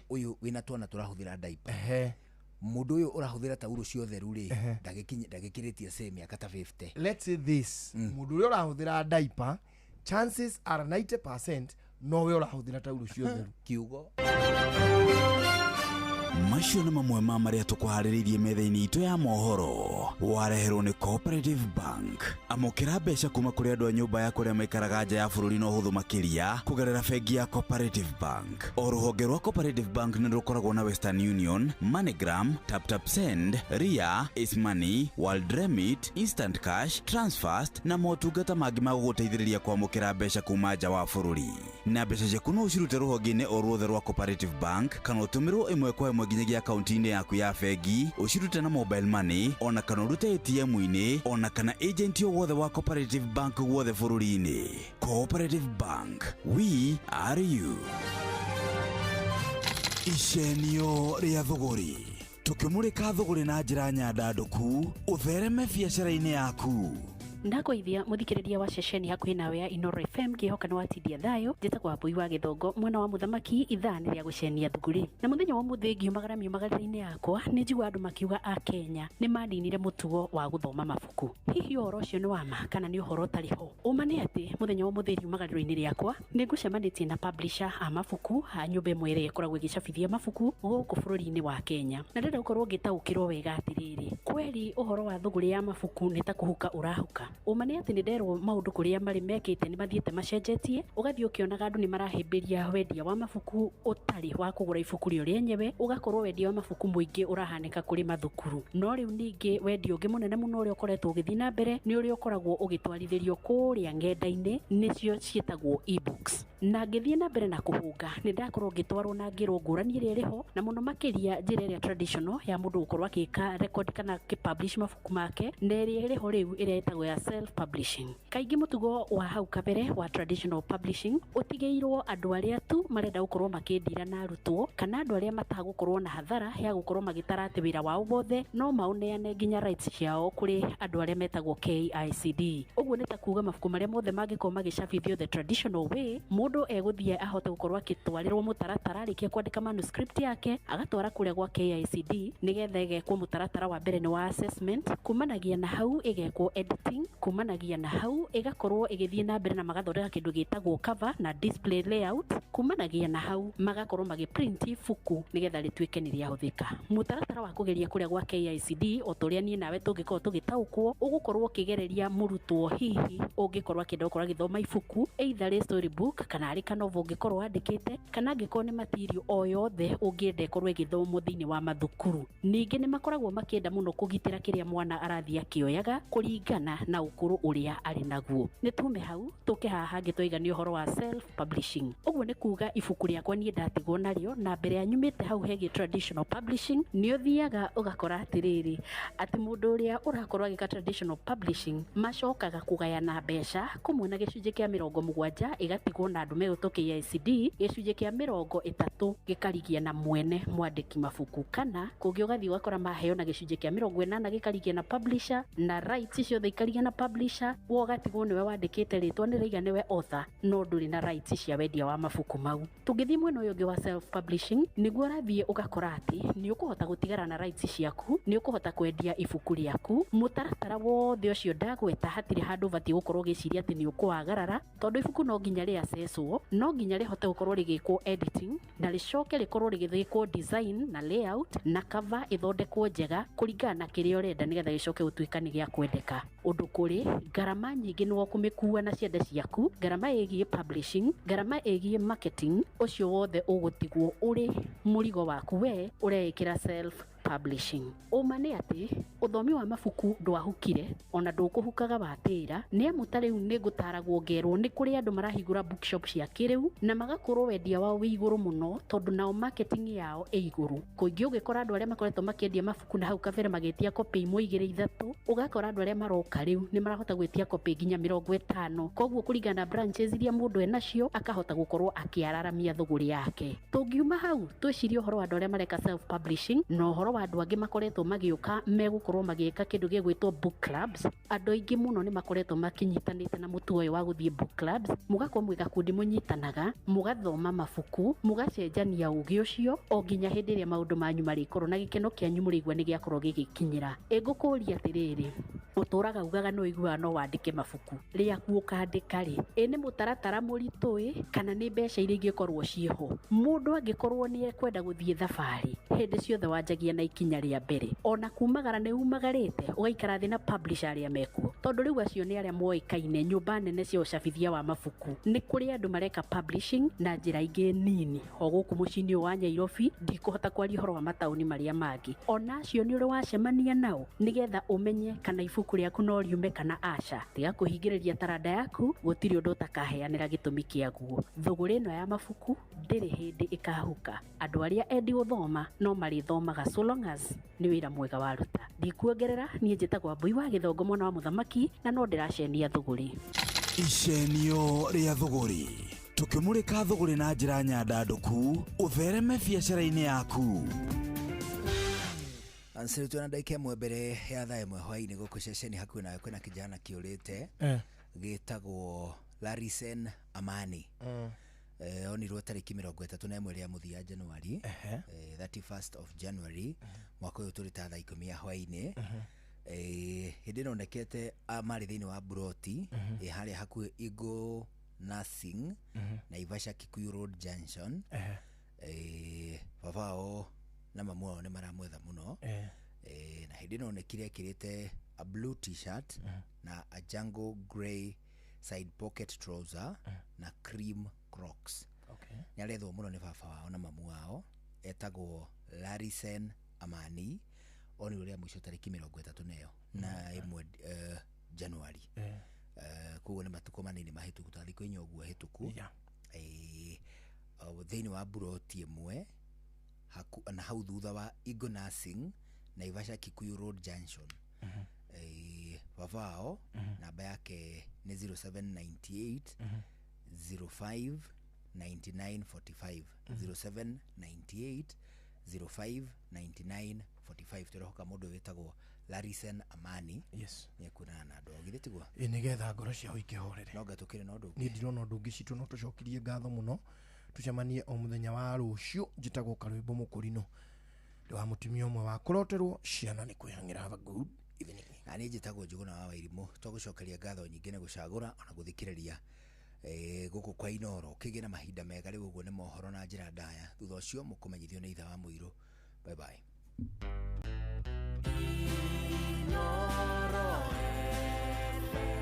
Ũyũ wĩna twana tũrahũthĩra diaper. Mũndũ ũyũ ũrahũthĩra tauro ciotheru rĩ, ndagĩkĩrĩtie say mĩaka ta 50. Let's say this, mũndũ ũrĩa ũrahũthĩra diaper, chances are 90% nowe ũrahũthĩra tauro ciotheru. Kiugo. Macio nĩ mamwe ma marĩa tũkũharĩrĩirie metha-inĩ itũ ya mohoro. Wareherwo nĩ Cooperative Bank. Amũkĩra mbeca kuma kũrĩ andũ a nyũmba yaku arĩa maikaraga nja ya bũrũri na ũhũthũ makĩria kũgerera bengi ya Cooperative Bank. O rũhonge rwa Cooperative Bank nĩ rũkoragwo na Western Union, MoneyGram, TapTap Send, Ria, Ace Money, World Remit, Instant Cash, Transfast na motungata mangĩ ma gũgũteithĩrĩria kwamũkĩra mbeca kuma nja wa bũrũri. Na mbeca ciaku no ũcirute rũhonge-inĩ o ruothe rwa Cooperative Bank kana ũtũmĩrwo ĩmwe kwa ĩmwe nginyagia akaunti-inĩ yaku ya bengi, ũcirute na mobile money ona kana ũrute ATM-inĩ ona kana agent o wothe wa Cooperative Bank guothe bũrũri-inĩ. Cooperative Bank, we are you. Icenio rĩa thũgũrĩ, tũkĩmũrĩka thũgũrĩ na njĩra nyandandũku ũthereme biacara-inĩ yaku. Ndakũithia mũthikĩrĩria wa ceceni hakuhĩ nawe ya Inoro FM ngĩhoka nĩ watindia thayũ. Njĩtagwo Wambui wa Gĩthongo mwena wa mũthamaki. Ithaa nĩ rĩa gũcenia thuguri na mũthenya wa ũmũthĩ ngiumagara miumagarĩre-inĩ yakwa nĩ njigua andũ makiuga a Kenya nĩ maninire mũtugo wa gũthoma mabuku. Hihi ũhoro ũcio nĩ wa ma kana nĩ ũhoro ũtarĩ ho? Ũma nĩ atĩ mũthenya wa ũmũthĩ riumagarĩro-inĩ rĩakwa nĩ ngũcemanĩtie na publisher a mabuku a nyũmba ĩmwe ĩrĩa ĩkoragwo ĩgĩcabithia mabuku gũkũ bũrũri-inĩ wa Kenya, na ndĩrenda gũkorwo ngĩtaũkĩrwo wega atĩrĩrĩ, kweri ũhoro wa thũgũrĩ ya mabuku nĩ ta kũhuka ũrahuka. Ũma nĩ atĩ nĩ nderwo maũndũ kũrĩa marĩ mekĩte nĩ mathiĩte macenjetie, ũgathiĩ ũkĩonaga andũ nĩ marahĩmbĩria wendia wa mabuku ũtarĩ wa kũgũra ibuku rĩo rĩenyewe, ũgakorwo wendia wa mabuku mũingĩ ũrahanĩka kũrĩ mathukuru. No rĩu ningĩ wendia ũngĩ mũnene mũno ũrĩa ũkoretwo ũgĩthiĩ na mbere nĩ ũrĩa ũkoragwo ũgĩtwarithĩrio kũrĩa ng'enda-inĩ, nĩcio ciĩtagwo e-books. Na ngĩthiĩ na mbere na kũhũnga nĩ ndakorwo ngĩtwarwo na ngĩrwo ngũrani ĩrĩa ĩrĩ ho, na mũno makĩria njĩra ĩrĩa traditional ya mũndũ gũkorwo akĩka record kana akĩpublish mabuku make, na ĩrĩa ĩrĩ ho rĩu ĩrĩa ĩtagwo ya self publishing. Kaingĩ mũtugo wa hau kabere wa traditional publishing ũtigĩirwo andũ arĩa tu marenda gũkorwo makĩndira na arutwo kana andũ arĩa matagũkorwo na hathara ya gũkorwo magĩtara atĩ wĩra wao wothe no maũneane nginya rights ciao kũrĩ andũ arĩa metagwo KICD. Ũguo nĩ ta kuga mabuku marĩa mothe mangĩkorwo magĩcabithio the traditional way, mũndũ egũthiĩ ahote gũkorwo akĩtwarĩrwo mũtaratara arĩkia kwandĩka manuscript yake agatwara kũrĩa gwa KICD nĩgetha ĩgekwo mũtaratara wa mbere nĩ wa assessment, kumanagia na hau ĩgekwo editing, kumanagia na hau ĩgakorwo ĩgĩthiĩ na mbere na magathondeka kĩndũ gĩtagwo cover na display layout, kumanagia na hau magakorwo magĩprint ibuku nĩgetha rĩtuĩke nĩ rĩahũthĩka. Mũtaratara wa kũgeria kũrĩa gwa KICD o ta ũrĩa niĩ nawe tũngĩkorwo tũgĩtaũkwo ũgũkorwo ũkĩgereria mũrutwo hihi ũngĩkorwo akĩenda gũkorwo agĩthoma ibuku either rĩ storybook kana arĩ kanovo ũngĩkorwo wandĩkĩte kana angĩkorwo nĩ material o yothe ũngĩenda ĩkorwo ĩgĩthomwo thĩinĩ wa mathukuru. Ningĩ nĩ makoragwo makĩenda mũno kũgitĩra kĩrĩa mwana arathiĩ akĩoyaga kũringana na na ũkũrũ ũrĩa arĩ naguo. Nĩ tume hau tũke haha hangĩ twaiga nĩ ũhoro wa self publishing. Ũguo nĩ kuga ibuku rĩakwa niĩ ndatigwo narĩo, na mbere ya nyumĩte hau hegiĩ traditional publishing, nĩ ũthiaga ũgakora atĩrĩrĩ, atĩ mũndũ ũrĩa ũrakorwo agĩka traditional publishing macokaga kũgayana mbeca kũmwe na gĩcunjĩ kĩa 70 ĩgatigwo na andũ megũtwo KICD, gĩcunjĩ kĩa 30 gĩkarigia na mwene mwandĩki mabuku, kana kũngĩ ũgathiĩ ũgakora maheo na gĩcunjĩ kĩa 80 gĩkarigia na publisher, na rights ciothe ikarigia na publisher, we ũgatigwo nĩwe wandĩkĩte rĩtwa nĩ rĩiga nĩwe author, no ndũrĩ na rights cia wendia wa mabuku mau. Tũngĩthiĩ mwena ũyũ ũngĩ wa self publishing, nĩguo ũrathiĩ ũgakora atĩ nĩ ũkũhota gũtigara na rights ciaku, nĩ ũkũhota kwendia ibuku rĩaku, mũtaratara wothe ũcio ndagweta hatirĩ handũ ũbatiĩ gũkorwo ũgĩciria atĩ nĩ ũkũwagarara, tondũ ibuku no nginya rĩacecwo, no nginya rĩhote gũkorwo rĩgĩkwo editing, na rĩcoke rĩkorwo rĩgĩthĩkwo design na layout na cover ĩthondekwo njega kũringana na kĩrĩa ũrenda nĩgetha gĩcoke gũtuĩka nĩ gĩa kwendeka. Ũndũ kũrĩ ngarama nyingĩ nĩ ũkũmĩkua na ciande ciaku, ngarama ĩgiĩ publishing, ngarama ĩgiĩ marketing, ũcio wothe ũgũtigwo ũrĩ mũrigo waku we ũreĩkĩra self publishing. Ũma nĩ atĩ ũthomi wa mabuku ndwahukire ona ndũkũhukaga watĩra, nĩ amu ta rĩu nĩ ngũtaragwo ngerwo nĩ kũrĩ andũ marahingũra bookshop cia kĩrĩu na magakorwo wendia wao wĩ igũrũ mũno, tondũ nao marketing yao ĩ igũrũ. Kũingĩ ũgĩkora andũ arĩa makoretwo makĩendia mabuku na hau kabere magĩtia copy 1, 2, 3, ũgakora andũ arĩa maroka rĩu nĩ marahota gwĩtia copy nginya 50. Koguo kũringana na branches iria mũndũ enacio akahota gũkorwo akĩararamia thũgũrĩ yake. Tũngiuma hau twĩcirie ũhoro wa andũ arĩa mareka self publishing na ũhoro wa andũ angĩ makoretwo magĩũka megũkorwo magĩka kĩndũ gĩgwĩtwo book clubs. Andũ aingĩ mũno nĩ makoretwo makinyitanĩte na mũtugo ũyũ wa gũthiĩ book clubs, mũgakorwo mwĩ gakundi mũnyitanaga, mũgathoma mabuku, mũgacenjania ũgĩ ũcio o nginya hĩndĩ ĩrĩa maũndũ manyu marĩkorwo na gĩkeno kĩanyu mũrĩigua nĩ gĩakorwo gĩgĩkinyĩra. Ĩngũkũria atĩrĩrĩ, ũtũraga ugaga no ũiguaga no wandĩke mabuku, rĩaku ũkandĩka rĩ, ĩ nĩ mũtaratara mũritũ ĩ kana nĩ mbeca iria ingĩkorwo ciĩho? Mũndũ angĩkorwo nĩ ekwenda gũthiĩ thabarĩ, hĩndĩ ciothe wanjagia na ikinya rĩa mbere, ona kumagara nĩ umagarĩte ũgaikara thĩ na publisher arĩa mekuo, tondũ rĩu acio nĩ arĩa moĩkaine nyũmba nene cia ũcabithia wa mabuku. Nĩ kũrĩ andũ mareka publishing na njĩra ingĩ nini o gũkũ mũciĩ-inĩ wa Nairobi, ndikũhota kwaria ũhoro wa mataũni marĩa mangĩ. Ona acio nĩ ũrĩ wacemania nao nĩgetha ũmenye kana ibuku rĩaku no riume kana aca. Tiga kũhingĩrĩria taranda yaku, gũtirĩ ũndũ ũtakaheanĩra gĩtũmi kĩaguo. Thũgũrĩ ĩno ya mabuku ndĩrĩ hĩndĩ ĩkahuka. Andũ arĩa endi gũthoma no marĩthomaga so long as nĩ wĩra mwega waruta. Ndikuongerera, niĩ njĩtagwo Wambui wa Gĩthongo mwana wa mũthamaki, na no ndĩracenia thũgũrĩ. Icenio rĩa thũgũrĩ, tũkĩmũrĩka thũgũrĩ na njĩra nyandandũku, ũthereme biacara-inĩ yaku. Answer na ndagĩka 1 mbere ya thaa 1 hwaĩ-inĩ gũkũ ceceni hakuhĩ nawe kwĩna kijana kĩũrĩte gĩtagwo Larisen Amani. Onirwo tarĩki 31 rĩa mũthia January, 31st of January mwaka ũyũ tũrĩ ta thaa 10 ya hwaĩ-inĩ. Hĩndĩ ĩno onekete marĩ thĩinĩ wa buroti harĩa hakuhĩ Eagle Nursing Naivasha Kikuyu Road Junction. Baba wao na mamu wao nĩ maramwetha mũno. Na hĩndĩ ĩno onekire ekĩrĩte a blue t-shirt na a jungle grey side pocket trouser na cream crocs. Nĩ arethwo mũno nĩ baba wao na mamu wao, etagwo Larisen Amani, onirwo rĩa mũico tarĩki 31 na 1 January. Koguo nĩ matukũ manini mahĩtũku, ta thikũ 4 ũguo hĩtũku. Thĩinĩ wa buroti 1 na hau thutha wa Eagle Nursing Naivasha Kikuyu Road Junction. Baba wao namba yake nĩ 0798 05 99 45, 0798 05 99 45. Tũrehoka mũndũ wĩtagwo Larisen Amani. Yes. Nĩ ekuonana na andũ githĩ tiguo? Ĩ nĩgetha ngoro ciao ikĩhorere. No ngatũkĩre na ũndũ ũngĩ. Niĩ ndirona ũndũ ũngĩ citũ, no tũcokirie ngatho mũno, tũcemanie o mũthenya wa rũciũ. Njĩtagwo Karwĩmbo Mũkũrinũ, ndĩ wa mũtumia ũmwe wa kũroterwo ciana nĩ kwĩhang'ĩra. Have a good evening. Na niĩ njĩtagwo Njũgũna wa Wairimũ. Twagũcokeria ngatho nyingĩ nĩ gũcagũra ona gũthikĩrĩria gũkũ kwa Inooro. Kĩgĩe na mahinda mega rĩu ũguo nĩ mohoro na njĩra ndaya. Thutha ũcio mũkũmenyithio nĩ itha wa mũirũ. Bye bye. Inooro FM,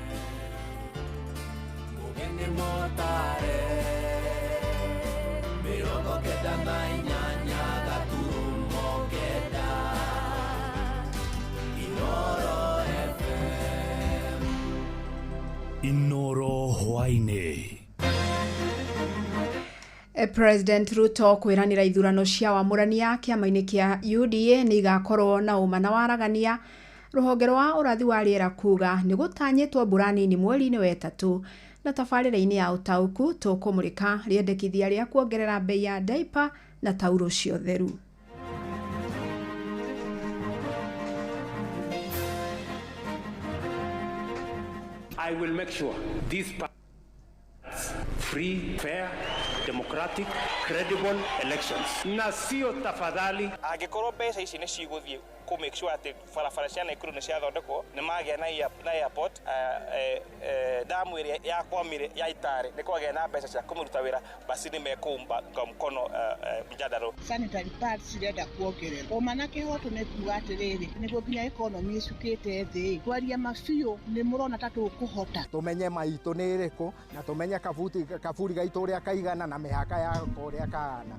Mũgeni Motare, 98.9 Inooro FM. Hwaĩ-inĩ. President Ruto kwĩranĩra ithurano cia wamũrania kĩama-inĩ kĩa UDA nĩ igakorwo na ũma na waragania. Rũhonge rwa ũrathi wa rĩera kuga nĩ gũtanyĩtwo mbura nini mweri-inĩ wa ĩtatũ. Na tabarĩra-inĩ ya ũtaũku tũkũmũrĩka rĩendekithia rĩa kuongerera bei ya diaper na tauro cia ũtheru. I will make sure this free, fair, democratic, credible elections. Na sio tafadhali. Angĩkorwo mbeca ici nĩ cigũthiĩ kũ make sure atĩ barabara cia Nakuru nĩ ciathondekwo, nĩ magĩa na airport, damu ĩrĩa yakwamire ya Itare nĩ kwagĩa na mbeca cia kũmĩruta wĩra, basi nĩ mekũumba mkono mjadala. Sanitary pads cirenda kuongererwo. Ũma na kĩhoto nĩ kuga atĩrĩrĩ, nĩguo nginya economy ĩcukĩte thĩ, kwaria mabiũ nĩ mũrona ta tũkũhota. Tũmenye maitũ nĩ ĩrĩkũ na tũmenye kaburi gaitũ ũrĩa kaigana na mĩhaka yako ũrĩa kahana.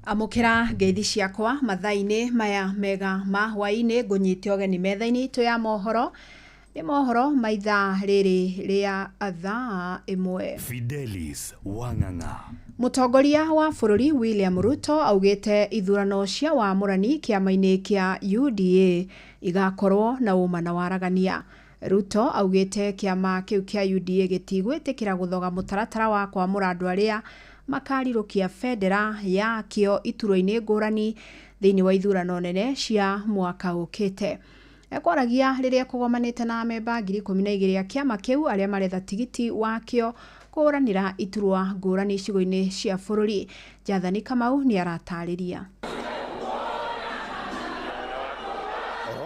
Amũkĩra ngeithi ciakwa mathaa-inĩ maya mega ma hwaĩ-inĩ, ngũnyite ũgeni metha-inĩ itũ ya mohoro. Nĩ mohoro ma ithaa rĩrĩ rĩa thaa 1. Fidelis Wang'ang'a. Mũtongoria wa bũrũri William Ruto augĩte ithurano cia wamũrani kĩama-inĩ kĩa UDA igakorwo na ũma na waragania. Ruto augĩte kĩama kĩu kĩa UDA gĩtigwĩtĩkĩra gũthoga mũtaratara wa kwamũra andũ arĩa makarirũkia bendera yakĩo iturwa-inĩ ngũrani thĩinĩ wa ithurano nene cia mwaka ũkĩte. Ekwaragia rĩrĩa kũgomanĩte na amemba 12,000 a kĩama kĩu arĩa maretha tigiti wakĩo kũhũranĩra iturwa ngũrani icigo-inĩ cia bũrũri. Jathani Kamau nĩ aratarĩria.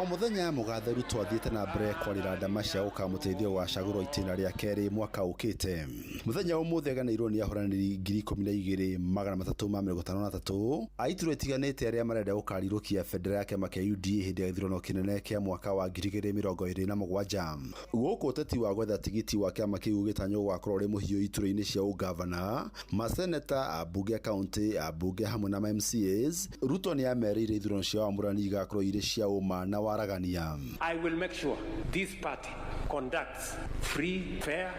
O mũthenya mũgathe Ruto athiĩte na mbere kwarĩra ndama cia gũkamũteithia gũgacagũrwo itĩna rĩa kerĩ mwaka ũkĩte. Mũthenya ũmũthĩ aganĩirwo nĩ ahũranĩri 12,353 a iturwa itiganĩte arĩa marenda gũkarirũkia bendera ya kĩama kĩa UDA hĩndĩ ya gĩthurano kĩnene kĩa mwaka wa 2027. Gũkũ ũteti wa gwetha tigiti wa kĩama kĩu ũgĩtanywo gũgakorwo ũrĩ mũhiũ iturwa-inĩ cia ũgavana, maseneta, ambunge a kaũntĩ, ambunge hamwe na MCAs. Ruto nĩ amerĩire ithurano cia wamũrani igakorwo irĩ cia ũma na waragania. I will make sure this party conducts free, fair,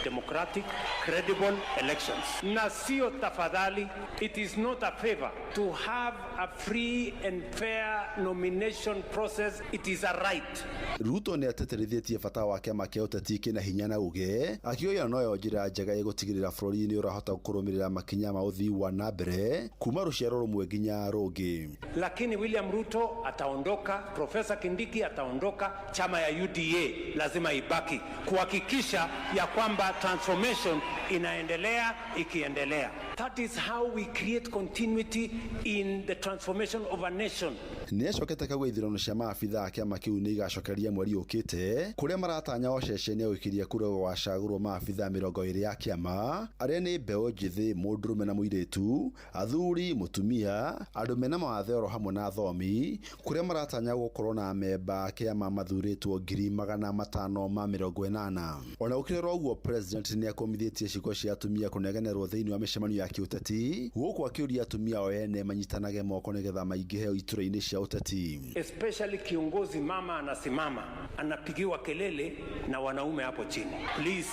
democratic, credible elections. Na sio tafadhali, it is not a favor to have a free and fair nomination process. It is a right. Ruto nĩ ateterithĩtie bata wa kĩama kĩa ũteti kĩna hinya na uge, akiuga noyo njĩra njega ya gũtigĩrĩra bũrũri nĩ ũrahota kũrũmĩrĩra makinya ma ũthii wa na mbere kuma rũciaro rũmwe nginya rũngĩ. Lakini William Ruto ataondoka, Profesa Kindiki ataondoka, chama ya UDA lazima ibaki kuhakikisha ya kwamba transformation inaendelea ikiendelea. That is how we create continuity in the transformation of a nation. Nĩacokete kauga ithurano cia maabitha a kĩama kĩu nĩ igacokeria mweri ũkĩte kũrĩa maratanya o ceceni ya gũikĩria kura gũgacagũrwo maabitha 20 a kĩama arĩa nĩ mbeũ njĩthĩ, mũndũrũme na mũirĩtu, athuri, mũtumia, andũ mena mawathe oro hamwe na athomi, kũrĩa maratanya gũkorwo na amemba a kĩama mathurĩtwo 580. Ona gũkĩrĩ oro ũguo, president nĩ akũmithĩtie ciĩko cia atumia kũnegenerwo thĩinĩ wa mĩcemanio ya kĩũteti, gũkũ akĩũria atumia o ene manyitanage moko nĩgetha maingĩhe iturwa-inĩ cia ũteti. Especially kiongozi mama anasimama anapigiwa kelele na wanaume hapo chini. Please,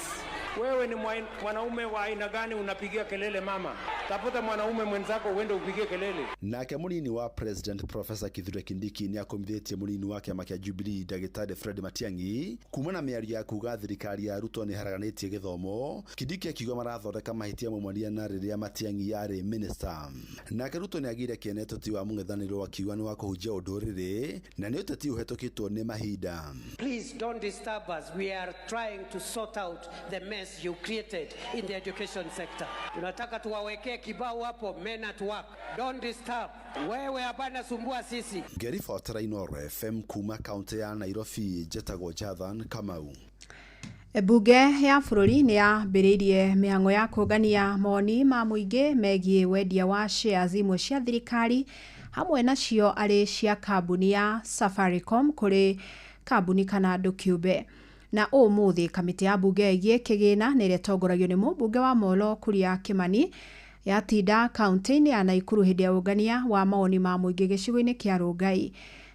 wewe ni mwanaume wa aina gani unapigia kelele mama? Tafuta mwanaume mwenzako uende upigie kelele. Nake munini wa president Professor Kithure Kindiki nĩ akomithĩtie munini wa kĩama kĩa Jubilee Ndagĩtarĩ Fred Matiang'i kuma na mĩario ya kuga thirikari ya Ruto nĩ haraganĩtie gĩthomo. Kindiki akiuga marathondeka mahĩtia maumania na rĩrĩa Matiang'i yarĩ minister. Nake Ruto nĩ agire kĩene ũteti wa mũng'ethanĩro akiuga nĩ wa kũhunjia ũndũrĩrĩ na nĩ ũteti ũhetũkĩtwo nĩ mahinda. Please don't disturb us. We are trying to sort out the mess you created in the education sector. Tunataka tuwawekee kibao hapo, men at work. Don't disturb. Wewe hapana sumbua sisi. Ngĩribotera Inooro FM kuma kaunti ya Nairobi, njetagwo Jathan Kamau. Bunge ya bũrũri nĩ yambĩrĩirie mĩhang'o ya kũngania mawoni ma mũingĩ megiĩ wendia wa shares imwe cia thirikari hamwe nacio arĩ cia kambuni ya Safaricom kũrĩ kambuni kana andũ kĩũmbe. Na ũmũthĩ kamĩtĩ ya bunge ĩgiĩ kĩgĩna nĩ ĩrĩa ĩtongoragio nĩ mũmbunge wa Molo Kuria Kimani yatinda kaunti-inĩ ya Naikuru hĩndĩ ya ũngania wa mawoni ma mũingĩ gĩcigo-inĩ kĩa Rongai.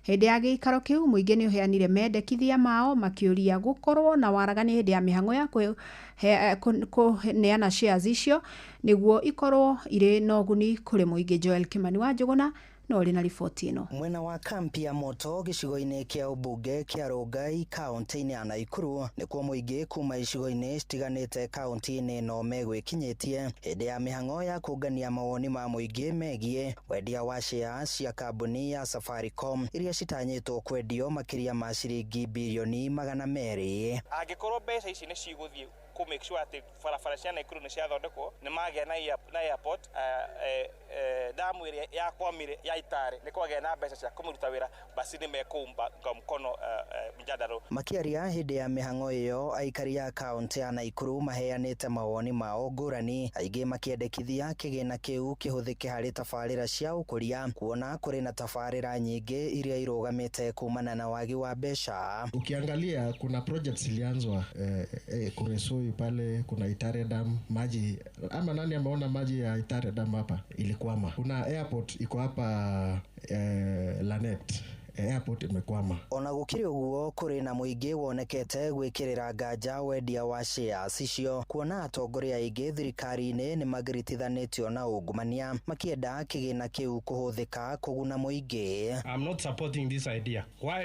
Hĩndĩ ya gĩikaro kĩu mũingĩ nĩ ũheanire mendekithia mao makĩũria gũkorwo na waragania hĩndĩ ya mĩhang'o ya kũneana shares icio nĩguo ikorwo irĩ na ũguni kũrĩ mũingĩ. Joel Kimani wa Njũgũna no ũrĩ na riboti ĩno. Mwena wa kampi ya moto gĩcigo-inĩ kĩa ũmbunge kĩa Rongai kaunti-inĩ ya Naikuru nĩkuo mũingĩ kuma icigo-inĩ citiganĩte kaunti-inĩ ĩno megwĩkinyĩtie hĩndĩ ya mĩhang'o ya kũngania mawoni ma mũingĩ megiĩ wendia wa shares cia kambuni ya Safaricom iria citanyĩtwo kwendio makĩria ma ciringi birioni 200. Angĩkorwo mbeca ici nĩ cigũthiĩ kũ make sure atĩ barabara cia Naikuru nĩ ciathondekwo, nĩ magĩa na airport, damu ĩrĩa yakwamire ya Itare nĩ kwagĩa na mbeca cia kũmĩruta wĩra, basi nĩ mekũunga mkono mjadala. Makĩaria hĩndĩ ya mĩhang'o ĩyo, aikari a kaunti ya Naikuru maheanĩte mawoni mao ngũrani, aingĩ makĩendekithia kĩgĩna kĩu kĩhũthĩke harĩ tabarĩra cia ũkũria, kuona kũrĩ na tabarĩra nyingĩ iria irũgamĩte kumana na wagi wa mbeca. Ukiangalia kuna projects ilianzwa Kuresoi pale, kuna Itare Dam maji, ama nani ameona maji ya Itare Dam hapa ilikwama. Kuna airport iko hapa Lanet, airport imekwama. Ona gũkĩrĩ ũguo, kũrĩ na mũingĩ wonekete gwĩkĩrĩra nganja wendia wa shares icio, kuona atongoria aingĩ thirikari-inĩ nĩ magiritithanĩtio na ungumania makĩenda kĩgĩna kĩu kũhũthĩka kũguna mũingĩ. I'm not supporting this idea. Why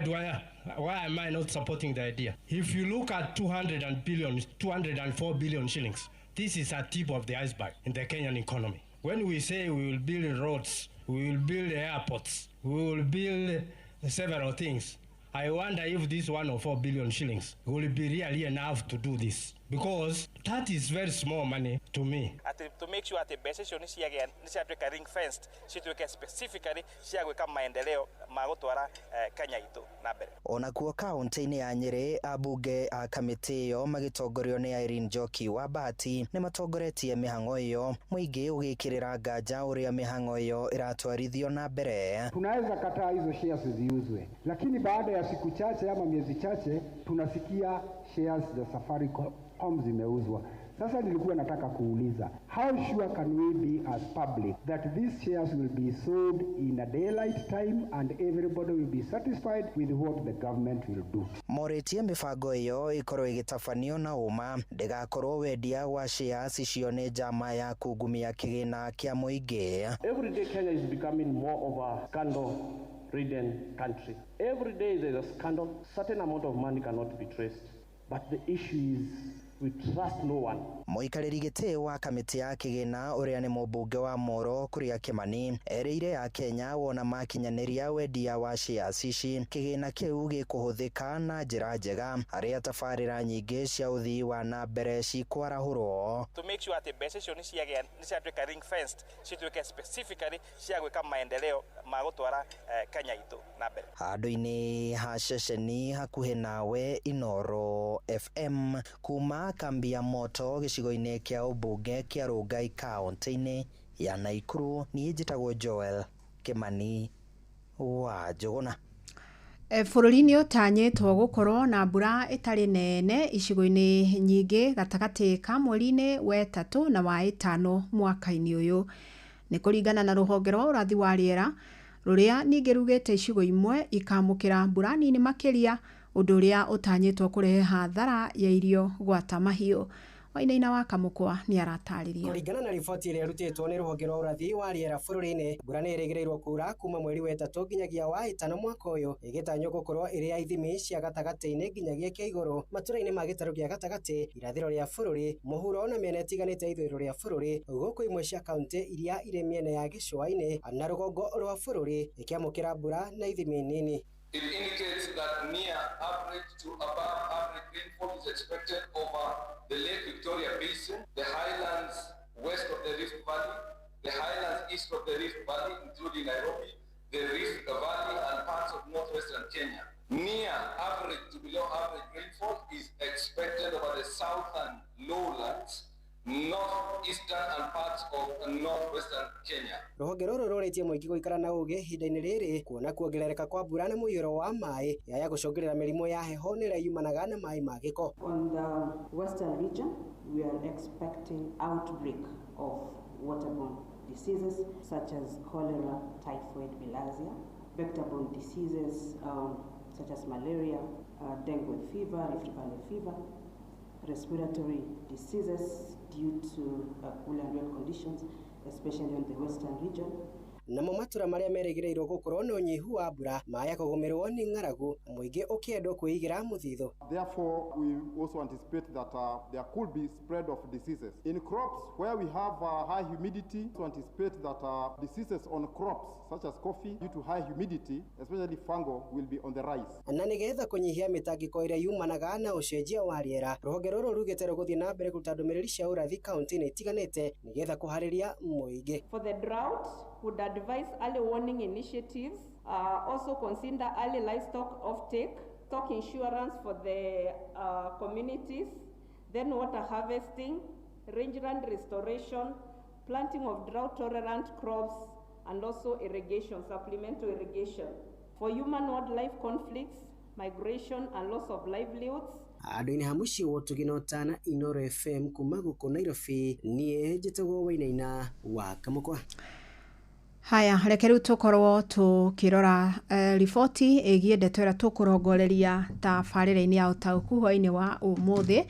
am I not supporting the idea? If you look at 204 billion shillings, this is a tip of the iceberg in the Kenyan economy. When we say we will build roads, we will build airports, we will build several things, I wonder if this 104 billion shillings will be really enough to do this, because that is very small money to me. Ati to make sure ati mbeca icio nĩ ciatuĩka ring fenced, cituĩke specifically cia gwĩka maendeleo ma gũtwara Kenya itũ na mbere. Onakuo kaunti-inĩ ya Nyĩrĩ, ambunge a kamĩtĩ ĩyo magĩtongorio nĩ Irene Njoki wa Bahati nĩ matongoretie mĩhang'o ĩyo, mũingĩ ũgĩkĩrĩra nganja ũrĩa mĩhang'o ĩyo ĩratwarithio na mbere. Tunaweza kataa hizo shares ziuzwe, lakini baada ya siku chache ama miezi chache tunasikia shares za Safaricom zimeuzwa. Sasa nilikuwa nataka kuuliza, how sure can we be as public that these shares will be sold in a daylight time and everybody will be satisfied with what the government will do? Morĩtie mĩbango ĩyo ĩkorwo ĩgĩtabanio na ũma, ndĩgakorwo wendia wa shares icio nĩ njama ya kungumia kĩgĩna kĩa mũingĩ. Every day Kenya is becoming more of a scandal-ridden country. Every day there is a scandal. Certain amount of money cannot be traced. But the issue is we trust no one. Mũikarĩri gĩtĩ wa kamĩtĩ ya kĩgĩna ũrĩa nĩ mũmbunge wa Moro Kuria Kimani erĩire Akenya wona makinyanĩria wendia wa shares ici, kĩgĩna kĩu gĩkũhũthĩka na njĩra njega harĩa tabarĩra nyingĩ cia ũthii wa na mbere cikwarahũrwo. To make sure atĩ mbeca icio nĩ ciatuĩka ring fenced, cituĩke specifically cia gwĩka maendeleo ma gũtwara Kenya itũ na mbere. Handũ-inĩ ha ceceni hakuhĩ nawe Inoro FM kuma kambi ya moto gĩcigo-inĩ kĩa ũmbunge kĩa Rongai kaunti-inĩ ya Naikuru, niĩ njĩtagwo Joel Kimani wa Njũgũna. Bũrũri nĩ ũtanyĩtwo gũkorwo na mbura ĩtarĩ nene icigo-inĩ nyingĩ gatagatĩ ka mweri-inĩ wa 3 na wa 5 mwaka-inĩ ũyũ. Nĩ kũringana na rũhonge rwa ũrathi wa rĩera rũrĩa ningĩ rugĩte icigo imwe ikamũkĩra mbura nini makĩria, ũndũ ũrĩa ũtanyĩtwo kũrehe hathara ya irio gwata mahiũ. Wainaina wa Kamũkwa nĩ aratarĩria. Kũringana na riboti ĩrĩa ĩrutĩtwo nĩ rũhonge rwa ũrathi wa rĩera bũrũri-inĩ, mbura nĩ ĩrĩgĩrĩirwo kuura kuma mweri wa 3 nginyagia wa 5 mwaka ũyũ, ĩgĩtanywo gũkorwo ĩrĩ ya ithimi cia gatagatĩ-inĩ nginyagia kĩa igũrũ matũra-inĩ ma gĩtarũ gĩa gatagatĩ, irathĩro rĩa bũrũri, mũhuro na mĩena ĩtiganĩte ya ithũĩro rĩa bũrũri, gũkũ imwe cia kaunti iria irĩ mĩena ya gĩcũa-inĩ na rũgongo rwa bũrũri ĩkĩamũkĩra mbura na ithimi nini. It indicates that near average to above average rainfall is expected over the Lake Victoria Basin, the highlands west of the Rift Valley, the highlands east of the Rift Valley, including Nairobi, the Rift Valley and parts of northwestern Kenya. Near average to below average rainfall is expected over the southern lowlands, northeastern and parts of northwestern Kenya. Rũhonge rũrũ rũrĩtie mũingĩ gũikara na ũgĩ ihinda-inĩ rĩrĩ kuona kuongerereka kwa mbura na mũiyũro wa maĩ yaya gũcũngĩrĩra mĩrimũ ya heho nĩrĩa yumanaga na maĩ ma gĩko. On the western region, we are expecting outbreak of waterborne diseases such as cholera, typhoid, bilharzia. vector-borne diseases such as malaria, dengue fever, Rift Valley fever, respiratory diseases due to cool and wet conditions, especially on the western region. Namo matura marĩa merĩgĩrĩirwo gũkorwo na ũnyihu wa mbura maya kũgũmĩrwo nĩ ng'aragu mũingĩ ũkĩendwo kwĩigĩra mũthithũ. Therefore, we also anticipate that there could be spread of diseases. In crops where we have high humidity, we anticipate that diseases on crops such as coffee due to high humidity, especially fungal, will be on the rise. Na nĩgetha kũnyihia mĩtangĩko ĩrĩa yumanaga na ũcenjia wa rĩera, rũhonge rũrũ rugĩte rũgũthiĩ na mbere kũruta ndũmĩrĩri cia ũrathi kaunti-inĩ itiganĩte nĩgetha kũharĩria mũingĩ. For the drought, would advise early warning initiatives, also consider early livestock offtake, stock insurance for the communities, then water harvesting, rangeland restoration, planting of drought-tolerant crops, and also irrigation, supplemental irrigation. For human-wildlife conflicts, migration, and loss of livelihoods. Andũ-inĩ ha mũciĩ wa ũtugi na ũtana Inoro FM kuma gũkũ Nairobi, niĩ njĩtagwo Wainaina wa Kamũkwa. Haya, reke rĩu tũkorwo tũkĩrora riboti ĩgiĩ ndeto ĩrĩa tũkũrongoreria tabarĩra-inĩ ya ũtaũku hwaĩ-inĩ wa ũmũthĩ.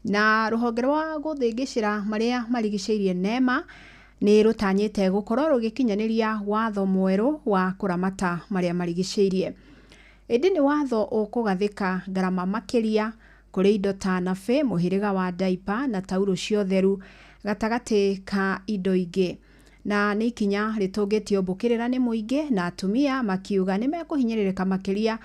Na rũhonge rwa gũthĩngĩcĩra marĩa marigicĩirie NEMA nĩ rũtanyĩte gũkorwo rũgĩkinyanĩria watho mwerũ wa kũramata marĩa marigicĩirie. Ĩndĩ nĩ watho ũkũgathĩka ngarama makĩria kũrĩ indo ta nabĩ, mũhĩrĩga wa daipa na taurũ cia ũtheru gatagatĩ ka indo ingĩ. Na nĩ ikinya rĩtũngĩtio mbũkĩrĩra nĩ mũingĩ na atumia makiuga nĩ mekũhinyĩrĩrĩka makĩria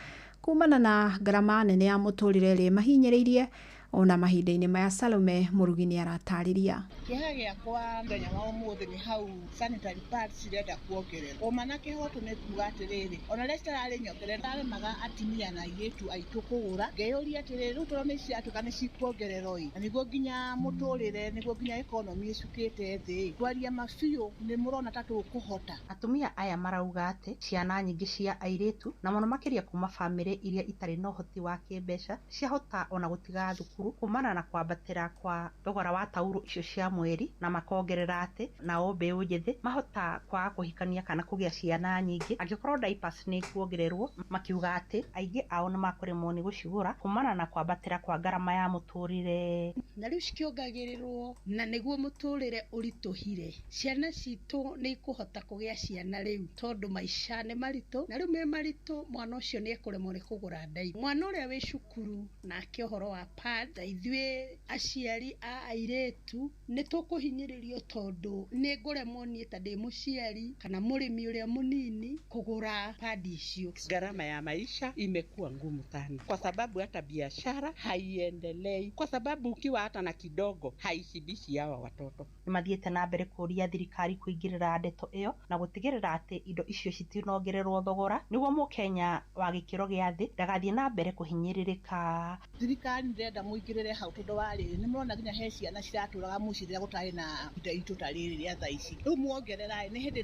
kumana na ngarama nene ya mũtũrĩre ĩrĩa ĩmahinyĩrĩirie ona mahinda-inĩ maya. Salome Mũrugi nĩ aratarĩria. Kĩeha gĩakwa mũthenya wa ũmũthĩ nĩ hau sanitary pads cirenda kuongererwo. Ũma na kĩhoto nĩ kuga atĩrĩrĩ, ona rĩrĩa citararĩ nyongerere ndaremaga atumia na airĩtu aitũ kũgũra. Ngeyũria atĩrĩrĩ, rĩu tondũ nĩ ciratuĩka nĩ cikuongererwo ĩ, na nĩguo nginya mũtũrĩre, nĩguo nginya economy ĩcukĩte thĩ, kwaria ma biũ nĩ mũrona ta tũkũhota. Atumia aya marauga atĩ ciana nyingĩ cia airĩtu na mũno makĩria kuma bamĩrĩ iria itarĩ na ũhoti wa kĩmbeca ciahota ona gũtiga thukuru kumana na kwambatĩra kwa thogora wa taurũ icio cia mweri, na makongerera atĩ nao mbeũ njĩthĩ mahota kwaga kũhikania kana kũgĩa ciana nyingĩ angĩkorwo diapers nĩ kuongererwo, makiuga atĩ aingĩ ao nĩ makũremwo nĩ gũcigũra kumana na kwambatĩra kwa ngarama ya mũtũrĩre. Na rĩu cikĩongagĩrĩrwo na nĩguo mũtũrĩre ũritũhire, ciana citũ nĩ ikũhota kũgĩa ciana rĩu tondũ maica nĩ maritũ, na rĩu me maritũ mwana ũcio nĩ ekũremwo nĩ kũgũra diaper. Mwana ũrĩa wĩ cukuru nake ũhoro wa pad, ithuĩ aciari a airĩtu nĩ tũkũhinyĩrĩrio tondũ nĩ ngũremwo niĩ ta ndĩ mũciari kana mũrĩmi ũrĩa mũnini kũgũra padi icio. Gharama ya maisha imekuwa ngumu sana kwa sababu hata biashara haiendelei, kwa sababu ukiwa hata na kidogo haishibishi hawa watoto. Nĩ mathiĩte na mbere kũria thirikari kũingĩrĩra ndeto ĩyo na gũtigĩrĩra atĩ indo icio citinongererwo thogora nĩguo mũkenya wa gĩkĩro gĩa thĩ ndagathiĩ na mbere kũhinyĩrĩrĩka. Thirikari ndĩrenda mũingĩrĩre hau tondũ wa rĩrĩ, nĩ mũrona nginya he ciana ciratũraga mũciĩ rĩrĩa gũtarĩ na ihinda itũ ta rĩrĩ rĩa thaa ici. Rĩu muongerera nĩ hĩndĩ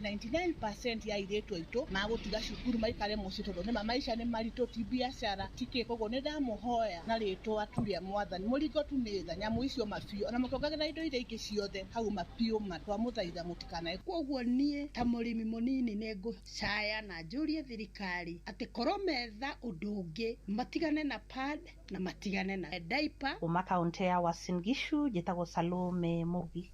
99% ya airĩtu aitũ magũtiga cukuru maikare mũciĩ tondũ nĩma maica nĩ maritũ, ti biacara ti kĩ. Koguo nĩ ndamũhoya na rĩtwa tu rĩa mwathani, mũringo tu nĩ tha nyamũ icio mabiũ, ona mũkĩongagĩrĩra indo iria ingĩ ciothe hau mabiũ ma twamũthaitha mũtikanae. Koguo niĩ ta mũrĩmi mũnini nĩ ngũcaya na njũrie thirikari atĩ korwo metha ũndũ ũngĩ matigane na pad na matigane na diaper. Kuma kaunti ya Uasin Gishu njĩtagwo Salome Mũrugi.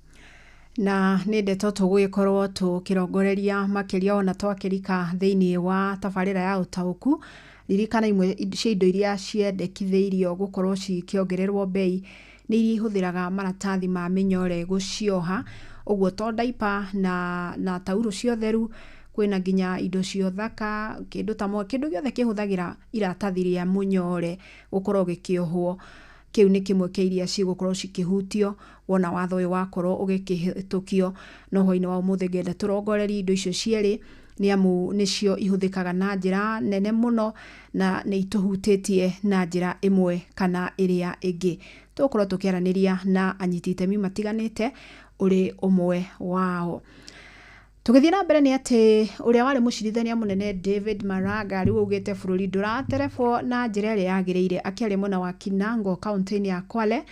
Na nĩ ndeto tũgũgĩkorwo tũkĩrongoreria makĩria ona twakĩrika thĩinĩ wa tabarĩra ya ũtaũku. Ririkana imwe cia indo iria ciendekithĩirio gũkorwo cikĩongererwo bei nĩ iria ihũthĩraga maratathi ma mĩnyore gũcioha, ũguo to diaper na taurũ cia ũtheru, kwĩna nginya indo cia ũthaka, kĩndũ ta kĩndũ gĩothe kĩhũthagĩra iratathi rĩa mũnyore gũkorwo gĩkĩohwo. Kĩu nĩ kĩmwe kĩa iria cigũkorwo cikĩhutio wona watho ũyũ wakorwo ũgĩkĩhĩtũkio. No hwaĩ-inĩ wa ũmũthĩ ngenda tũrongorerie indo icio cierĩ nĩ amu nĩcio ihũthĩkaga na njĩra nene mũno na nĩ itũhutĩtie na njĩra ĩmwe kana ĩrĩa ĩngĩ. Tũgũkorwo tũkĩaranĩria na anyiti itemi matiganĩte ũrĩ ũmwe wao. Tũgĩthiĩ na mbere nĩ atĩ ũrĩa warĩ mũcirithania mũnene David Maraga rĩu augĩte bũrũri ndũraterebwo na njĩra ĩrĩa yagĩrĩire akĩaria mwena wa Kinango kaunti-inĩ ya Kwale.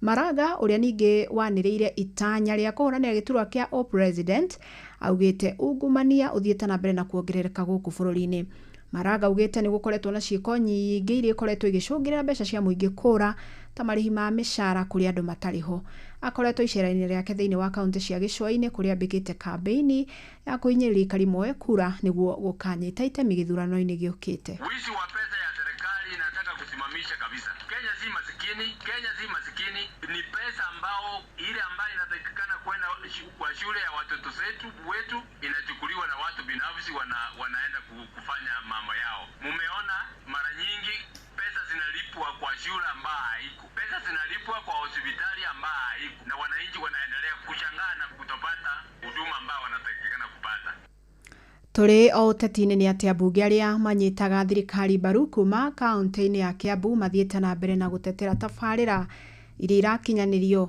Maraga ũrĩa ningĩ wanĩrĩire itanya rĩa kũhũranĩra gĩturwa kĩa o-president Augĩte ungumania ũthiĩte na mbere na kuongerereka gũkũ bũrũri-inĩ. Maraga augĩte nĩ gũkoretwo na ciĩko nyingĩ iria ikoretwo igĩcũngĩrĩra mbeca cia mũingĩ kũra ta marĩhi ma mĩcara kũrĩ andũ matarĩ ho. Akoretwo icera-inĩ rĩake thĩinĩ wa kaunti cia gĩcũa-inĩ kũrĩa ambĩkĩte kambĩini ya kũhinyĩrĩria aikari moe kura nĩguo gũkanyita itemi gĩthurano-inĩ gĩũkĩte. Wizi wa pesa ya serikali inataka kusimamisha kabisa. Kenya si masikini, Kenya si masikini, ni pesa ambao ile ambayo inatakikana kwenda kwa shule ya watoto zetu wetu inachukuliwa na watu binafsi wanaenda kufanya mambo yao. Mumeona mara nyingi pesa zinalipwa kwa shule ambayo haiko, pesa zinalipwa kwa hospitali ambayo haiko, na wananchi wanaendelea kushangaa na kutopata huduma ambayo wanatakikana kupata. Tũrĩ o ũteti-inĩ nĩ atĩ ambunge arĩa manyitaga thirikari mbaru kuma kaunti-inĩ ya Kiambu mathiĩte na mbere na gũtetera tabarĩra iria irakinyanĩrio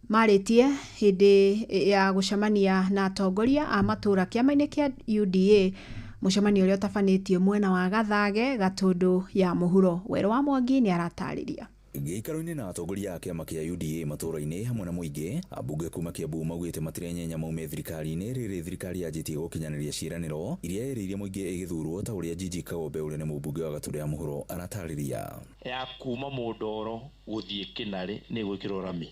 marĩtie hĩndĩ ya gũcemania na atongoria a matũũra kĩama-inĩ kĩa UDA, mũcemanio ũrĩa ũtabanĩtio mwena wa Gathage Gatũndũ ya mũhuro. Werũ wa Mwangi nĩ aratarĩria. Gĩikaro-inĩ na atongoria a kĩama kĩa UDA matũũra-inĩ hamwe na mũingĩ, ambunge kuma Kiambu maugĩte matirenyenya maume thirikari-inĩ rĩrĩ thirikari yanjĩtie gũkinyanĩria ciĩranĩro iria yerĩire mũingĩ ĩgĩthurwo ta ũrĩa Gigi Kagombe ũrĩa nĩ mũmbunge wa Gatũndũ ya mũhuro aratarĩria. Ya kuma Mũndoro gũthiĩ Kĩnarĩ nĩ gwĩkĩrwo rami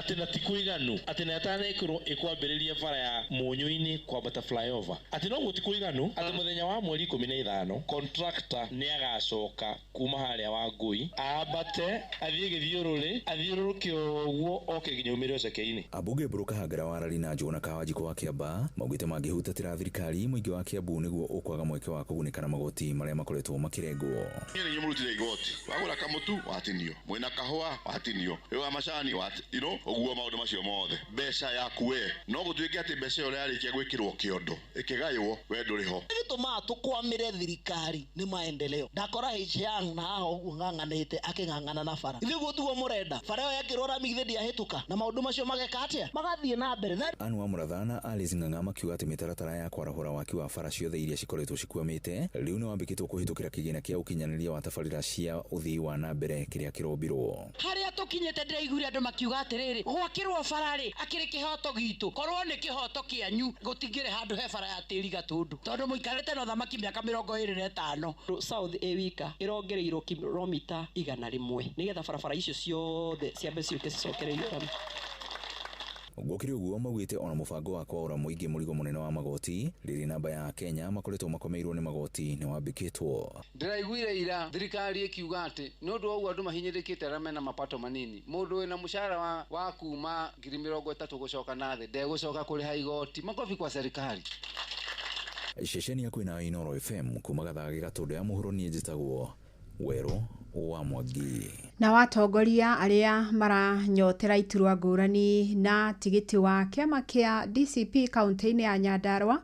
atĩ na ti kũiganu atĩ na ĩtanekĩrwo ĩkwambĩrĩria bara ya Mũnyũ-inĩ kwambata flyover atĩ noguo ti kũiganu atĩ mũthenya wa mweri 15 contractor nĩ agacoka kuma harĩa wa Ngui ambate athiĩ gĩthiũrũrĩ athiũrũrũke ũguo oke nginya umĩre Oceke-inĩ. Ambunge Mbũrũ Kahangara wa Arari na Njũgũna Kawanjikũ wa Kĩamba maugĩte mangĩhutatĩra thirikari mũingĩ wa Kiambu nĩguo ũkwaga mweke wa kũgunĩka na magoti marĩa makoretwo makĩrengwo. Niĩ nĩ inyuĩ mũrutire igoti wagũra kamũtu watinio mwĩna kahũa watinio wĩ wa macani watinio ũguo maũndũ macio mothe mbeca yaku we no gũtuĩke atĩ mbeca ĩyo yarĩkia gwĩkĩrwo kĩondo ĩkĩgaywo we ndũrĩ ho. Gĩtũmaga tũkwamĩre thirikari nĩ maendeleo. Ndakora Hiang na haha ũguo ng'ang'anĩte akĩng'ang'ana na bara. Ithuĩ guo tiguo mũrenda bara ĩyo yekĩrwo rami githĩ ndĩahĩtũka na maũndũ macio mageka atĩa magathiĩ na mbere. Anne Wa Mũratha na Alice Ng'ang'a makiuga atĩ mĩtaratara ya kwarahũra waki wa bara ciothe iria cikoretwo cikwamĩte rĩu nĩ wambĩkĩtwo kũhĩtũkĩra kĩgĩna kĩa ũkinyanĩria wa tabarĩra cia ũthii wa na mbere kĩrĩa kĩrombirwo. Harĩa tũkinyĩte ndĩraiguire andũ makiuga atĩrĩrĩ gwakĩrwo bara rĩ akĩrĩ kĩhoto gitũ korwo nĩ kĩhoto kĩanyu gũtingĩrĩ handũ he bara ya tĩri Gatũndũ tondũ mũikarĩte na ũthamaki mĩaka 25. South ĩ wika ĩrongereirwo kilomita 100 nĩgetha barabara icio ciothe ciambe ciũke cicokereirio rami. Gũkĩrĩ ũguo maugĩte ona mũbango wa kwaũra mũingĩ mũrigo mũnene wa magoti rĩrĩ namba ya Kenya makoretwo makomeirwo nĩ magoti nĩ wambĩkĩtwo. Ndĩraiguire ira thirikari ĩkiuga atĩ nĩ ũndũ wa ũguo andũ mahinyĩrĩkĩte arĩa mena mapato manini mũndũ wĩna mũcara wa kuma 30,000 gũcoka na thĩ ndegũcoka kũrĩha igoti. Makobi kwa serikali. Ceceni ya kwĩna Inooro FM kuma Gathage Gatũndũ ya mũhuro niĩ njĩtagwo Werũ wa Mwangi. Na watongoria arĩa maranyotera iturwa ngũrani na tigiti wa kĩama kĩa DCP kaunti-inĩ ya Nyandarua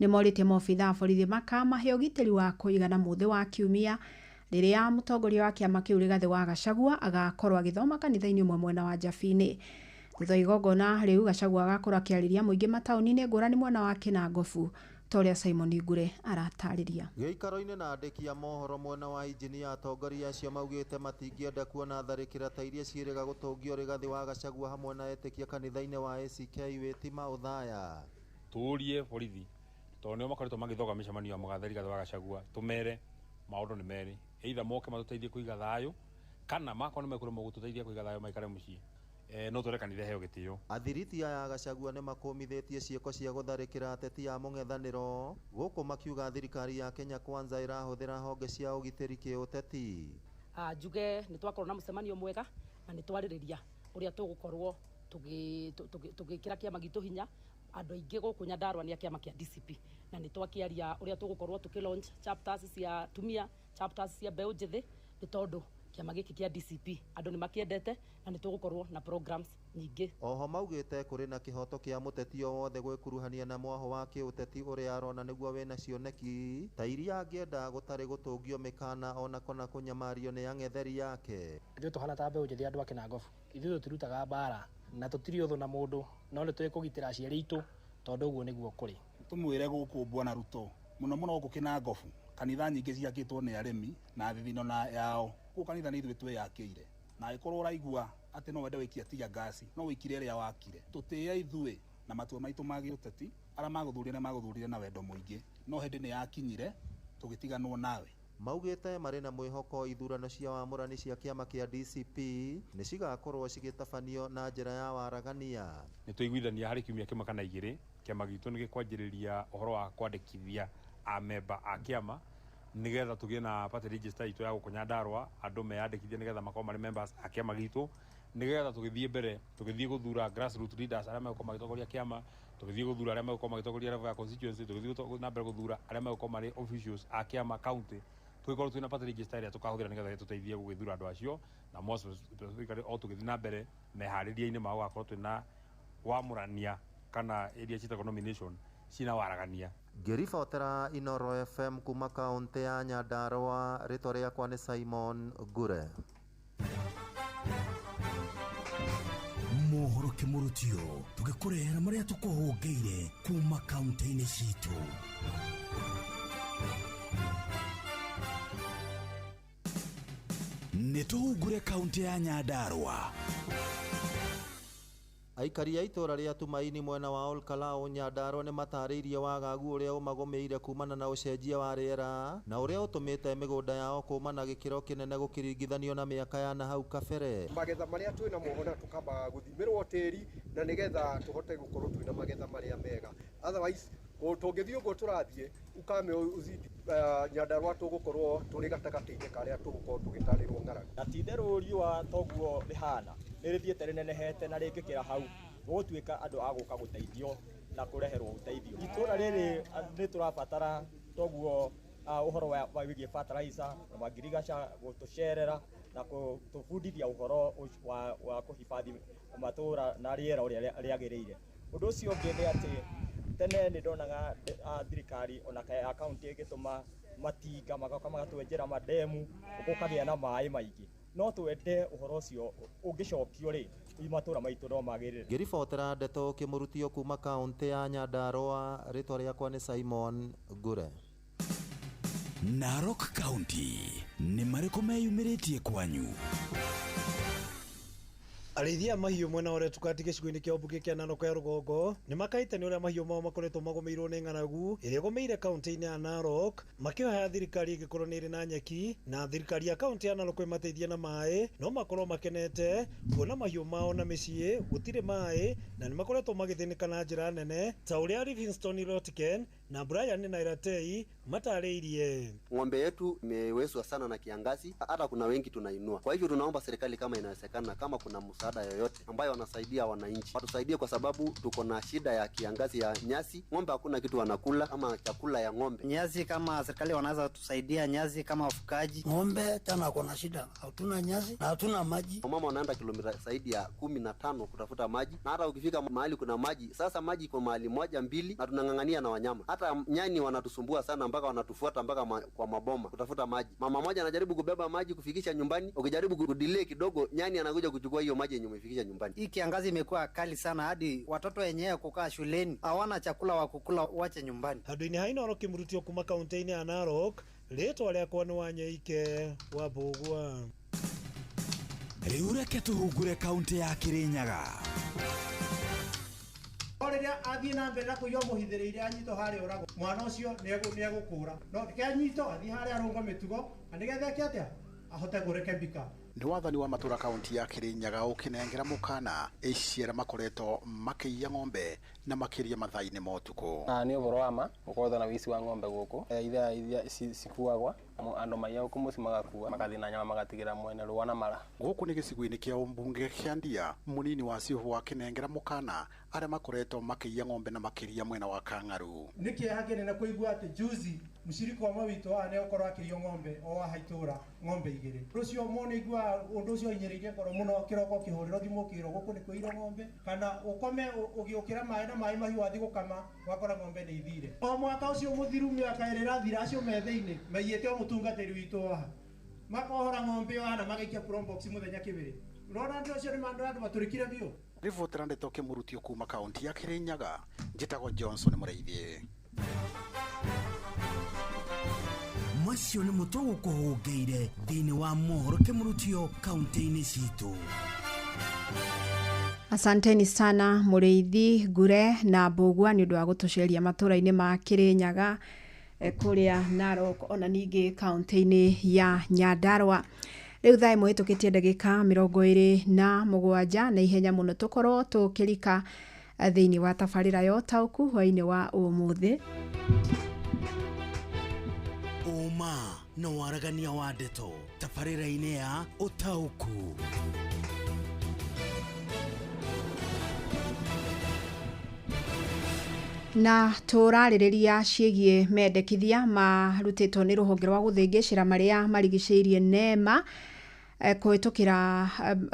nĩ morĩtie maobitha a borithi makamahe ũgitĩri wa kũigana mũthĩ wa kiumia rĩrĩa mũtongoria wa kĩama kĩu Rigathĩ wa Gachagua agakorwo agĩthoma kanitha-inĩ ũmwe mwena wa Njabini. Thutha wa igongona rĩu Gachagua agakorwo akĩarĩria mũingĩ mataũni-inĩ ngũrani mwena wa Kĩnangobu ta ũrĩa Simon Ngure aratarĩria. Gĩikaro-inĩ na andĩki a mohoro mwena wa injinia atongoria acio maugĩte matingĩenda kuona tharĩkĩra ta iria ciĩrĩga gũtũngio Rigathĩ wa Gachagua hamwe na etĩkia kanitha-inĩ wa ACK Wĩtima Ũthaya. Tũrie borithi tondũ nĩo makoretwo magĩthoga mĩcemanio ya mũgathe Rigathĩ wa Gachagua tũmere maũndũ nĩ merĩ either moke matũteithie kũiga thayũ kana makorwo nĩ mekũremwo gũtũteithia kũiga thayũ maikare mũciĩ no twĩre kanitha heo gĩtĩo. Athiriti aya a Gachagua nĩ makũmithĩtie ciĩko cia gũtharĩkĩra ateti a mũng'ethanĩro gũkũ makiuga thirikari ya Kenya Kwanza ĩrahũthĩra honge cia ũgitĩri kĩũteti. Njuge nĩ twakorwo na mũcemanio mwega na nĩ twarĩrĩria ũrĩa tũgũkorwo tũgĩkĩra kĩama gitũ hinya. Andũ aingĩ gũkũ Nyandarua nĩ a kĩama kĩa DCP na nĩ twakĩaria ũrĩa tũgũkorwo tũkĩ launch chapters cia atumia, chapters cia mbeũ njĩthĩ nĩ tondũ kĩama gĩkĩ kĩa DCP andũ nĩ makĩendete na nĩ tũgũkorwo na programs nyingĩ. Oho maugĩte kũrĩ na kĩhoto kĩa mũteti o wothe gwĩkuruhania na mwaho wa kĩũteti ũrĩa arona nĩguo wĩna cioneki ta iria angĩenda gũtarĩ gũtũngio mĩkana ona kana kũnyamario nĩ ang'etheri yake. Ithuĩ tũhana ta mbeũ njĩthĩ andũ a Kĩnangobu ithuĩ tũtirutaga mbara na tũtirĩ ũthũ na mũndũ no nĩ tũkũgitĩra aciari aitũ tondũ ũguo nĩguo kũrĩ. Tũmwĩre gũkũ Bwana Ruto mũno mũno gũkũ Kĩnangobu kanitha nyingĩ ciakĩtwo nĩ arĩmi na thithino na yao kũu kanitha nĩ ithuĩ twĩyakĩire na angĩkorwo ũraigua Atĩ no wende wĩikia tear gas, no wĩikire ĩrĩa wakire. Tũtĩe ithuĩ na matua maitũ ma gĩũteti. Arĩa magũthurire magũthurire na wendo mũingĩ, no hĩndĩ nĩ yakinyire tũgĩtiganwo nawe. Maugĩte marĩ na mwĩhoko ithurano cia wamũrani cia kĩama kĩa DCP nĩ cigakorwo cigĩtabanio na njĩra ya waragania. Nĩ twaiguithania harĩ kiumia kĩmwe kana igĩrĩ, kĩama gitũ nĩ gĩkwanjĩrĩria ũhoro wa kwandĩkithia amemba a kĩama, nĩgetha tũgĩe na party register itũ ya gũkũ Nyandarua, andũ meyandĩkithie nĩgetha makorwo marĩ members a kĩama gitũ, nĩgetha tũgĩthiĩ mbere, tũgĩthiĩ gũthura grassroots leaders arĩa megũkorwo magĩtongoria kĩama, tũgĩthiĩ gũthura arĩa megũkorwo magĩtongoria level ya constituency, tũgĩthiĩ na mbere gũthura arĩa megũkorwo marĩ officials a kĩama county, tũgĩkorwo twĩna party register ĩrĩa tũkahũthĩra nĩgetha ĩtũteithie gũgĩthura andũ acio. Na more specifically, o tũgĩthiĩ na mbere meharĩria-inĩ ma gũgakorwo twĩna wamũrania kana iria ciĩtagwo nomination cina waragania. Ngĩribotera Inoro FM kuma kaũntĩ ya Nyandarua, rĩtwa rĩakwa nĩ Simon Ngure. Mohoro kĩmũrutio, tũgĩkũrehera marĩa tũkũhũngĩire kuma kaunti-inĩ citũ. Nĩ tũhungure kaunti ya Nyandarua. Aikari a itũra rĩa Tumaini mwena wa Olkalau, Nyandarua, nĩ matarĩirie wagagu ũrĩa ũmagũmĩire kumana na ũcenjia wa rĩera na ũrĩa ũtũmĩte mĩgũnda yao kũma na gĩkĩro kĩnene gũkĩringithanio na mĩaka ya na hau kabere. Magetha marĩa twĩna mo ona tũkambaga gũthimĩrwo tĩri na nĩgetha tũhote gũkorwo twĩna magetha marĩa mega. Otherwise tũngĩthiĩ ũguo tũrathiĩ ukame uzidi, Nyandarua tũgũkorwo tũrĩ gatagatĩ-inĩ karĩa tũgũkorwo tũgĩtarĩrwo ng'aragu. Na ti itherũ riũa toguo rĩhana nĩ rĩthiĩte rĩnenehete, na rĩngĩkĩra hau gũgũtuĩka andũ a gũka gũteithio na kũreherwo ũteithio. Itũra rĩrĩ nĩ tũrabatara toguo ũhoro wa wĩgiĩ fertilizer na mangirigaca gũtũcerera na gũtũbundithia ũhoro wa kũhifadhi matũra na rĩera ũrĩa rĩagĩrĩire. Ũndũ ũcio ũngĩ nĩ atĩ tene nĩ ndonaga thirikari ona ya kaunti ĩgĩtũma matinga magoka magatwenjera mandemu, gũkagĩa na maĩ maingĩ. No twende ũhoro ũcio ũngĩcokio rĩ, matũra maitũ no magĩrĩre. Ngĩribotera ndeto kĩmũrutio kuma kaũntĩ ya Nyandarua, rĩtwa rĩakwa nĩ Simon Ngure. Narok County nĩ marĩkũ meyumĩrĩtie kwanyu? Arĩithia a mahiũ mwena wa Oretukati gĩcigo-inĩ kĩa ũmbunge kĩa Narok ya rũgongo nĩ makaĩte nĩ ũrĩa mahiũ mao makoretwo magũmĩirwo nĩ ng'aragu ĩrĩa ĩgũmĩire kaunti-inĩ ya Narok, makĩhoya thirikari ĩngĩkorwo nĩ ĩrĩ na nyeki na thirikari ya kaunti ya Narok ĩmateithie na maĩ, no makorwo makenete kuona mahiũ mao na mĩciĩ gũtirĩ maĩ na nĩ makoretwo magĩthĩnĩka na njĩra nene, ta ũrĩa Livingstone Lotken na Brian Nairatei matarĩirie. Ng'ombe yetu imewezwa sana na kiangazi, hata kuna wengi tunainua. Kwa hivyo tunaomba serikali kama inawezekana, kama kuna msaada yoyote ambayo wanasaidia wananchi, watusaidie kwa sababu tuko na shida ya kiangazi ya nyasi. Ng'ombe hakuna kitu wanakula ama chakula ya ng'ombe. Nyasi kama serikali wanaweza tusaidia nyasi kama wafugaji. Ng'ombe tena kuna shida, hatuna nyasi na hatuna maji. Mama wanaenda kilomita zaidi ya 15 kutafuta maji, na hata ukifika mahali kuna maji, sasa maji iko mahali moja mbili, na tunang'ang'ania na wanyama. Hata nyani wanatusumbua sana, mpaka wanatufuata mpaka kwa maboma kutafuta maji. Mama moja anajaribu kubeba maji kufikisha nyumbani, ukijaribu kudelay kidogo, nyani anakuja kuchukua hiyo maji yenye umefikisha nyumbani. Hii kiangazi imekuwa kali sana hadi watoto wenyewe kukaa shuleni hawana chakula wa kukula, wache nyumbani. Handũ-inĩ ha Inooro kĩmũrutio kuma kaunti-inĩ ya Narok, rĩtwa rĩakwa nĩ Wanyoike wa Mbũgua. Rĩu reke tũhungure kaunti ya Kirinyaga. O rĩrĩa athiĩ na mbere na kũiywo mũhithĩrĩire anyitwo harĩa ũragwo, mwana ũcio nĩegũkũra. No reke anyitwo athiĩ harĩa arũngwo mĩtugo na nĩgetha eke atĩa, ahote kũrekebika. Nĩ wathani wa matũra kaunti ya Kirinyaga ũkĩnengera mũkana aici arĩa makoretwo makĩiya ng'ombe na makĩria mathaa-inĩ ma ũtukũ. Nĩ ũhoro wa ma gũkorwo na ũici wa ng'ombe gũkũ, ithaa iria cikuagwa andũ maiya gũkũ mũciĩ magakua magathiĩ na nyama magatigĩra mwene rũa na mara. Gũkũ nĩ gĩcigo-inĩ kĩa ũmbunge kĩa Ndia, mũnini wa cibũ akĩnengera mũkana arĩa makoretwo makĩiya ng'ombe na makĩria mwena wa Kang'aru. Nĩ kĩeha kĩnene kũigua atĩ juzi mũcirika ũmwe witũ haha nĩakorwo akĩiywo ng'ombe o haha itũra, ng'ombe igĩrĩ. Rũcio mũndũ nĩaiguaga ũndũ ũcio ũhinyĩrĩirie ngoro mũno, kĩroko ũkĩhũrĩrwo thimũ ũkĩrwo gũkũ nĩ kũiyirwo ng'ombe, kana ũkome ũgĩũkĩra maĩ na maĩ mahiũ wathiĩ gũkama wakora ng'ombe nĩ ithire. O mwaka ũcio mũthiru mĩaka ĩrĩ ĩrathira, acio me thĩinĩ maiyĩte o mũtungatĩri witũ haha, makohora ng'ombe ĩyo haha na magaikia Probox mũthenya kĩbĩrĩ. Ũrona andũ acio nĩ andũ matũrĩkire biũ. Ribotera ndeto kĩmũrutio kuma kaunti ya Kirinyaga, njĩtagwo Johnson Mũrĩithi. Macio nĩ mũtũgũkũhũngĩire thĩinĩ wa mohoro kĩmũrutio kaunti-inĩ citũ. Asanteni sana Mũrĩithi Ngure na Mbũgua nĩ ũndũ wa gũtũceria matũra-inĩ ma Kĩrĩnyaga, kũrĩa Narok, ona ningĩ kaũntĩ-inĩ ya Nyandarua. Rĩu thaa ĩmwe ĩhĩtũkĩtie ndagĩka 27, na ihenya mũno tũkorwo tũkĩrika thĩinĩ wa tabarĩra ya ũtaũku hwainĩ wa ũmũthĩ. Ũma na waragania wa ndeto tabarĩra-inĩ ya ũtaũku. Na tũrarĩrĩria ciĩgiĩ mendekithia marutĩtwo nĩ rũhonge rwa gũthĩngĩcĩra marĩa marigicĩirie NEMA, kũhĩtũkĩra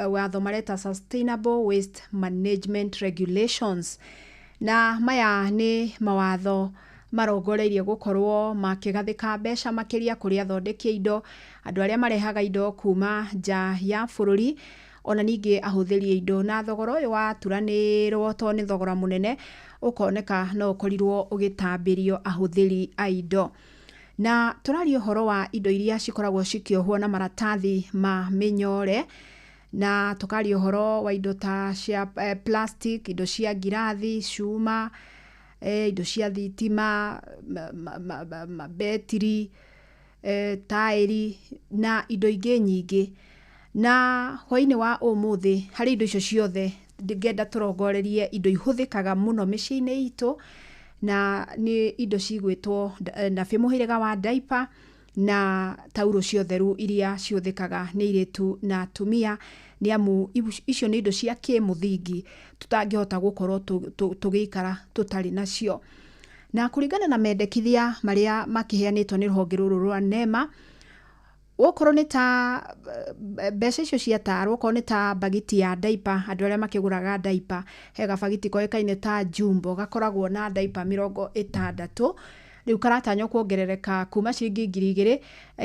watho mareta Sustainable Waste Management Regulations. Na maya nĩ mawatho marongoreirie gũkorwo makĩgathĩka mbeca makĩria kũrĩ athondeki a indo, andũ arĩa marehaga indo kuma nja ya bũrũri, ona ningĩ ahũthĩri a indo. Na thogora ũyũ waturanĩrwo, tondũ nĩ thogora mũnene, ũkoneka no ũkorirwo ũgĩtambĩrio ahũthĩri a indo. Na tũraria ũhoro wa indo iria cikoragwo cikĩohwo na maratathi ma mĩnyore, na tũkaria ũhoro wa indo ta cia plastic, indo cia ngirathi, cuma, indo cia thitima, mabetiri, taĩri na indo ingĩ nyingĩ. Na hwainĩ wa ũmũthĩ, harĩ indo icio ciothe ngenda tũrongorerie indo ihũthĩkaga mũno mĩciĩ-inĩ itũ, na nĩ indo cigwĩtwo nabĩ mũhĩrĩga wa diaper na taurũ cia ũtheru iria cihũthĩkaga nĩ airĩtu na atumia, nĩ amu icio nĩ indo cia kĩmũthingi tũtangĩhota gũkorwo tũgĩikara tũtarĩ nacio. Na kũringana na mendekithia marĩa makĩheanĩtwo nĩ rũhonge rũrũ rwa NEMA, okorwo nĩ ta mbeca icio ciatarwo, okorwo nĩ ta bagiti ya diaper, andũ arĩa makĩgũraga diaper, he gabagiti koĩkaine ta jumbo gakoragwo na diaper 60, rĩu karatanywo kuongerereka kuma ciringi 2000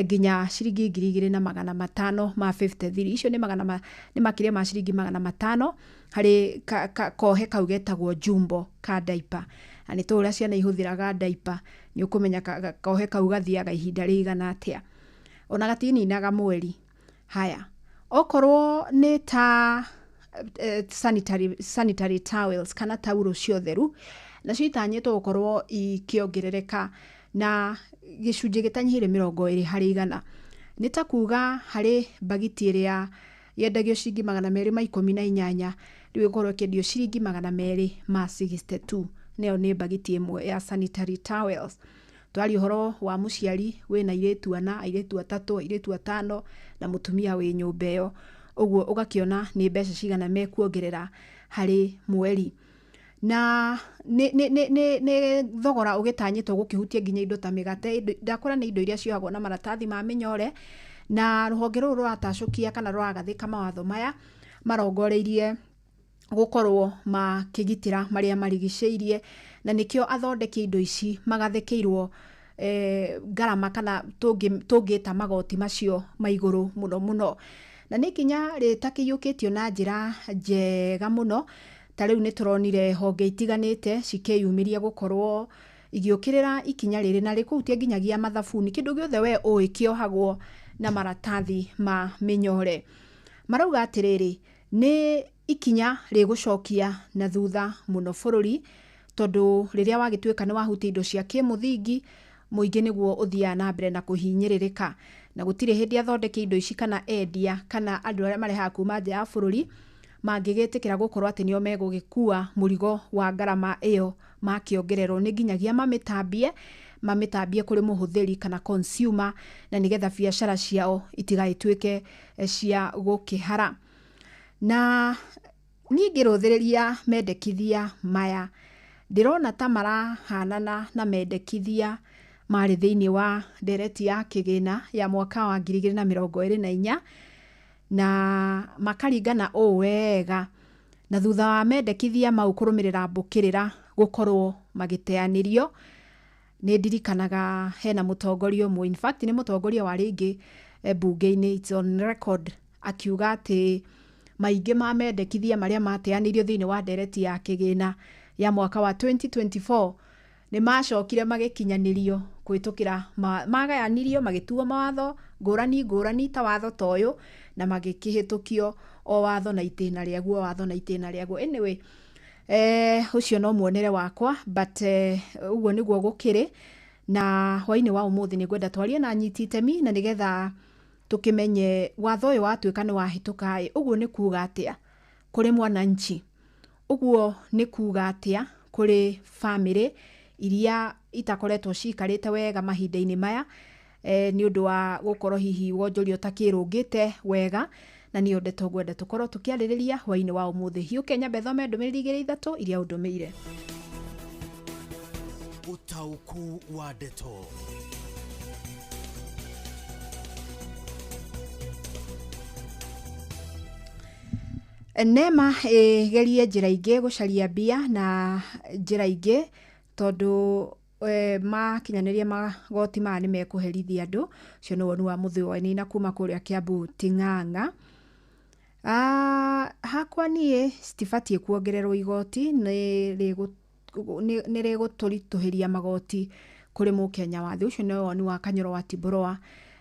nginya ciringi 2553. Icio nĩ magana nĩ makĩria ma ciringi 500 harĩ kohe kau getagwo jumbo ka diaper. Na nĩ tũĩ ũrĩa ciana ihũthĩraga diaper, nĩ ũkũmenya kohe kau gathiaga ihinda rĩigana atĩa, ona gatininaga mweri. Haya, okorwo nĩ ta sanitary towels kana taurũ cia ũtheru, nacio itanyĩtwo gũkorwo ikĩongerereka na gĩcunjĩ gĩtanyihĩire 20 harĩ igana. Nĩ ta kuga harĩ bagiti ĩrĩa yendagio ciringi 218, rĩu ĩgũkorwo ĩkĩendio ciringi 262, nayo nĩ bagiti ĩmwe ya sanitary towels. Twaria ũhoro wa mũciari wĩna airĩtu 4, airĩtu 3, airĩtu 5 na mũtumia wĩ nyũmba ĩyo, ũguo ũgakĩona nĩ mbeca cigana mekuongerera harĩ mweri. Na nĩ thogora ũgĩtanyĩtwo gũkĩhutia nginya indo ta mĩgate, ndakora nĩ indo iria ciohagwo na maratathi ma mĩnyore. Na rũhonge rũrũ rũratacũkia kana rũragathĩka mawatho maya marongoreirie gũkorwo makĩgitĩra marĩa marigicĩirie, na nĩkĩo athondeki indo ici magathĩkĩirwo ngarama kana tũngĩta magoti macio ma igũrũ mũno mũno. Na nĩ ikinya rĩtakĩiyũkĩtio na njĩra njega mũno. Ta rĩu nĩ tũronire honge itiganĩte cikĩyumĩria gũkorwo igĩũkĩrĩra ikinya rĩrĩ, na rĩkũhutia nginyagia mathabuni, kĩndũ gĩothe we ũĩ kĩohagwo na maratathi ma mĩnyore. Marauga atĩrĩrĩ, nĩ ikinya rĩgũcokia na thutha mũno bũrũri, tondũ rĩrĩa wagĩtuĩka nĩ wahutia indo cia kĩmũthingi, mũingĩ nĩguo ũthiaga na mbere na kũhinyĩrĩrĩka. Na gũtirĩ hĩndĩ athondeki indo ici kana endia kana andũ arĩa marehaga kuma nja ya bũrũri mangĩgĩtĩkĩra gũkorwo atĩ nĩo megũgĩkua mũrigo wa ngarama ĩyo makĩongererwo. Nĩ nginyagia mamĩtambie kũrĩ mũhũthĩri kana consumer, na nĩgetha biacara ciao itigagĩtuĩke cia gũkĩhara. Na niĩ ngĩrũthĩrĩria mendekithia maya, ndĩrona ta marahanana na mendekithia marĩ thĩinĩ wa ndereti ya kĩgĩna ya mwaka wa 2024, na makaringana ũũ wega. Na thutha wa mendekithia mau kũrũmĩrĩra mbũkĩrĩra gũkorwo magĩteanĩrio, nĩ ndirikanaga hena mũtongoria ũmwe, in fact nĩ mũtongoria wa rĩngĩ mbunge-inĩ, it's on record, akiuga atĩ maingĩ ma mendekithia marĩa mateanĩirio thĩinĩ wa ndereti ya kĩgĩna ya mwaka wa 2024 nĩ macokire magĩkinyanĩrio kũhĩtũkĩra magayanirio magĩtuo mawatho ngũrani ngũrani ta watho ta ũyũ, na magĩkĩhĩtũkio o watho na itĩna rĩaguo, watho na itĩna rĩaguo. Anyway, ũcio no muonere wakwa, but ũguo nĩguo gũkĩrĩ. Na hwainĩ wa ũmũthĩ nĩ ngwenda twarie na anyiti itemi na nĩgetha tũkĩmenye watho ũyũ watuĩka nĩ wahĩtũka ĩ, ũguo nĩ kuga atĩa kũrĩ mwananchi, ũguo nĩ kuga atĩa kũrĩ bamĩrĩ iria itakoretwo cikarĩte wega mahinda-inĩ maya, nĩ ũndũ wa gũkorwo hihi wonjoria ũtakĩrũngĩte wega. Na nĩyo ndeto ngwenda tũkorwo tũkĩarĩrĩria hwainĩ wa ũmũthĩ. Hiũke nyambe thome ndũmĩrĩri igĩrĩ ithatũ iria ũndũmĩire. Ũtaũku wa ndeto. Nema ĩgerie njĩra ingĩ gũcaria mbia na njĩra ingĩ, tondũ makinyanĩria magoti maya nĩ mekũherithia andũ. Ũcio nĩ woni wa Mũthĩ Wainaina kuma kũrĩa Kiambu Ting'ang'a. Hakwa niĩ citibatiĩ kuongererwo igoti, nĩ rĩgũtũritũhĩria magoti kũrĩ mũkenya wa thĩ. Ũcio nĩ woni wa Kanyoro wa Timboroa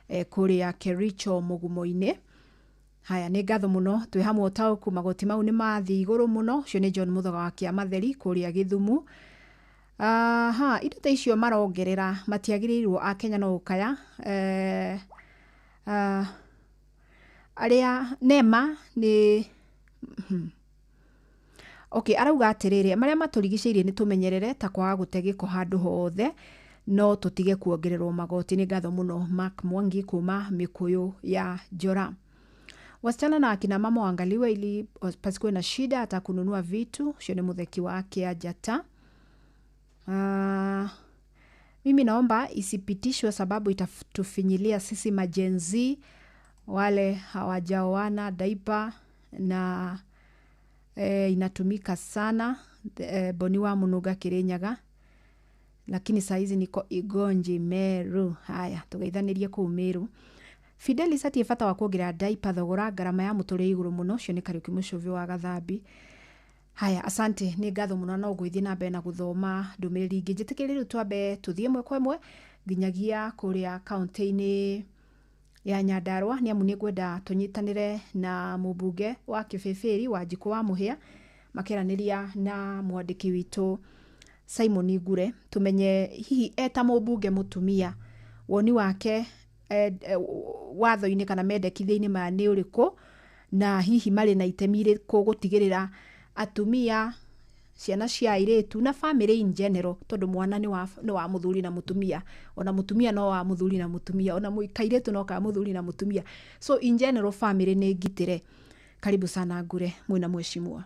kũrĩa Kericho Mũgumo-inĩ. Haya, nĩ ngatho mũno, twĩ hamwe ũtaũku, magoti mau nĩ mathiĩ igũrũ mũno. Ũcio nĩ John Mũthoga wa Kĩamatheri kũrĩa Gĩthumu. Aha, indo ta icio marongerera matiagĩrĩirwo akenya no gũkaya. Arĩa nema nĩ okay, arauga atĩrĩrĩ, marĩa matũrigicĩirie nĩ tũmenyerere ta kwaga gũte gĩko handũ hothe, no tũtige kuongererwo magoti. Nĩ ngatho mũno Mark Mwangi kuma Mĩkũyũ ya Njora. Wasichana na akina mama waangaliwe ili pasikuwe na shida hata kununua vitu. Ũcio nĩ Mũtheki wa Kĩanjata. Mimi naomba isipitishwe sababu itatufinyilia sisi majenzi wale hawajaoana daipa na inatumika sana. Boni wa Munuga Kirinyaga, lakini saa hizi niko Igonji Meru. Haya, tugeithanirie kũu Meru. Fidelis atie bata wa kuongerera daipa thogora, ngarama ya mũtũrĩre igũrũ mũno. Ũcio nĩ Kariũki Mũcũvĩ wa Gathambi. Haya, asante, nĩ ngatho mũno, no ngũgĩthiĩ na mbere na gũthoma ndũmĩrĩri ingĩ. Njĩtĩkĩrie rĩu twambe tũthiĩ ĩmwe kwa ĩmwe nginyagia kũrĩa kaũntĩ-inĩ ya Nyandarua, nĩ amu nĩ ngwenda tũnyitanĩre na mũmbunge wa Kĩbĩbĩri Wanjikũ wa Mũhĩa makĩaranĩria na mwandĩki witũ Simon Ngure, tũmenye hihi eta mũmbunge mũtumia woni wake watho-inĩ kana mendekithia-inĩ maya nĩ ũrĩkũ, na hihi marĩ na itemi rĩrĩkũ gũtigĩrĩra atumia, ciana cia airĩtu na family in general, tondũ mwana nĩ wa mũthuri na mũtumia, ona mũtumia no wa mũthuri na mũtumia, ona kairĩtu no ka mũthuri na mũtumia, so in general family nĩ ngitĩre. Karibu sana Ngure, mwĩna mheshimiwa.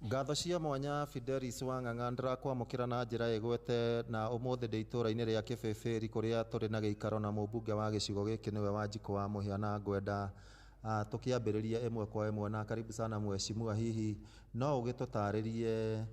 Ngatho cia mwanya Fidelis Wang'ang'a, ndĩrakwamũkĩra na njĩra ĩgwete na ũmũthĩ ndĩ itũũra-inĩ rĩa Kĩbĩbĩri kũrĩa tũrĩ na gĩikaro na mũmbunge wa gĩcigo gĩkĩ nĩwe Wanjikũ wa Mũhĩa, na ngwenda tũkĩambĩrĩria ĩmwe kwa ĩmwe. Na karibu sana mheshimiwa, hihi no ũgĩtũtarĩrie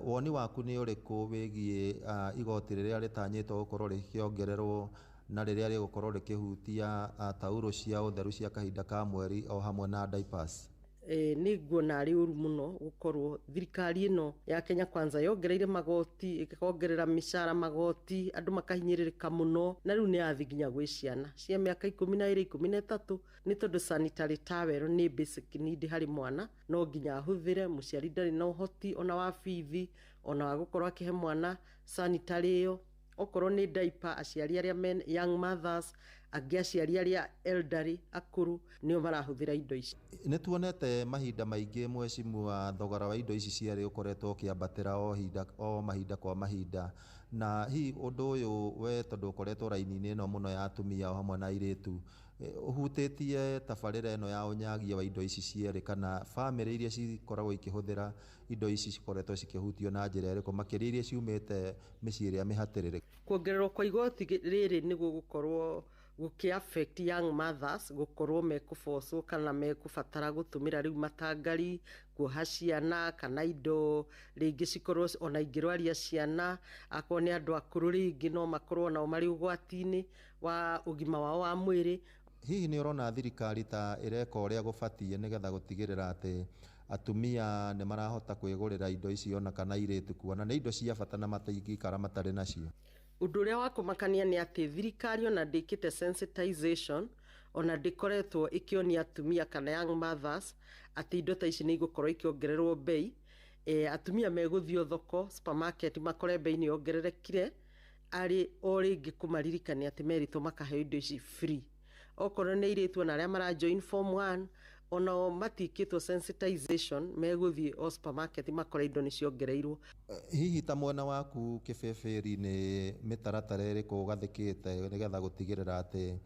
woni waku nĩ ũrĩkũ wĩgiĩ igoti rĩrĩa rĩtanyĩtwo gũkorwo rĩkĩongererwo na rĩrĩa rĩgũkorwo rĩkĩhutia taurũ cia ũtheru cia kahinda ka mweri o hamwe na diapers? Nĩ nguona arĩ ũru mũno gũkorwo thirikari ĩno ya Kenya Kwanza yongereire magoti, ĩkongerera mĩcara magoti, andũ makahinyĩrĩrĩka mũno, na rĩu nĩ yathi nginya gwĩ ciana cia mĩaka 12 13, nĩ tondũ sanitary towel nĩ basic need harĩ mwana, no nginya ahũthĩre. Mũciari ndarĩ na ũhoti ona wa bithi ona wa gũkorwo akĩhe mwana sanitary ĩyo. Okorwo nĩ diaper, aciari arĩa men young mothers, angĩ aciari arĩa elderly akũrũ nĩo marahũthĩra indo ici. Nĩ tuonete mahinda maingĩ mheshimiwa, thogora wa indo ici cierĩ ũkoretwo ũkĩambatĩra o mahinda kwa mahinda, na hihi ũndũ ũyũ we tondũ ũkoretwo raini-inĩ ĩno mũno ya atumia o hamwe na airĩtu, ũhutĩtie tabarĩra ĩno ya ũnyagia wa indo ici cierĩ, kana bamĩrĩ iria cikoragwo ikĩhũthĩra indo ici cikoretwo cikĩhutio na njĩra ĩrĩkũ, makĩria iria ciumĩte mĩciĩ ĩrĩa mĩhatĩrĩrĩku? Kuongererwo kwa igoti rĩrĩ nĩ gũgũkorwo gũkĩ affect young mothers, gũkorwo mekũbocwo kana mekũbatara gũtũmĩra rĩu matangari kuoha ciana, kana indo rĩngĩ cikorwo ona ingĩrwaria ciana. Akorwo nĩ andũ akũrũ rĩngĩ no makorwo nao marĩ ũgwati-inĩ wa ũgima wao wa mwĩrĩ. Hihi nĩ ũrona thirikari ta ĩreka ũrĩa gũbatiĩ nĩgetha gũtigĩrĩra atĩ atumia nĩ marahota kwĩgũrĩra indo ici ona kana airĩtu, kuona nĩ indo cia bata na matingĩikara matarĩ nacio? Ũndũ ũrĩa wa kũmakania nĩ atĩ thirikari ona ndĩkĩte sensitization Ona ndĩkoretwo ĩkĩonia atumia kana young mothers atĩ indo ta ici nĩ igũkorwo ikĩongererwo bei. Atumia megũthiĩ thoko, supermarket, makore bei nĩ yongererekire, arĩ o rĩngĩ kũmaririkania atĩ merĩtwo makaheo indo ici free. Okorwo nĩ airĩtu ona arĩa mara join form 1, onao matiĩkĩtwo sensitization, megũthiĩ o supermarket makore indo nĩ ciongereirwo. Hihi ta mwena waku Kĩbĩbĩri nĩ mĩtaratara ĩrĩkũ ũgathĩkĩte nĩgetha gũtigĩrĩra atĩ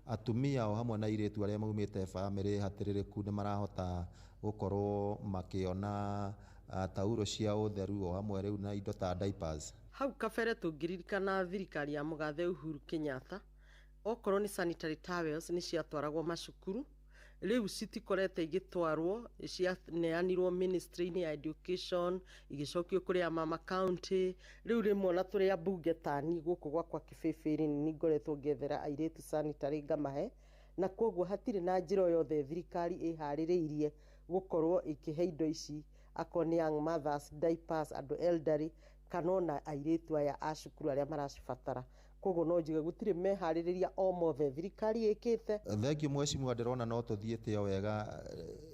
atumia o hamwe na airĩtu arĩa maumĩte bamĩrĩ hatĩrĩrĩku nĩ marahota gũkorwo makĩona tauro cia ũtheru o hamwe rĩu na indo ta diapers? Hau kabere tũngĩririkana thirikari ya mũgathe Uhuru Kenyatta, okorwo nĩ sanitary towels nĩ ciatwaragwo macukuru. Rĩu citikorete igĩtwarwo, cianeanirwo ministry-inĩ ya education, igĩcokio kũrĩ a mama county. Rĩu rĩmwe ona tũrĩ ambunge tani gũkũ gwakwa Kĩbĩbĩrĩ nĩ ngoretwo ngĩethera airĩtu sanitary ngamahe, na koguo hatirĩ na njĩra o yothe thirikari ĩharĩrĩirie gũkorwo ĩkĩhe indo ici, akorwo nĩ young mothers, diapers, andũ elderly, kana ona airĩtu aya a cukuru arĩa maracibatara. Koguo no njuge gũtirĩ meharĩrĩria o mothe thirikari ĩkĩte. Thengiũ mheshimiwa, ndĩrona no tũthiĩte o wega.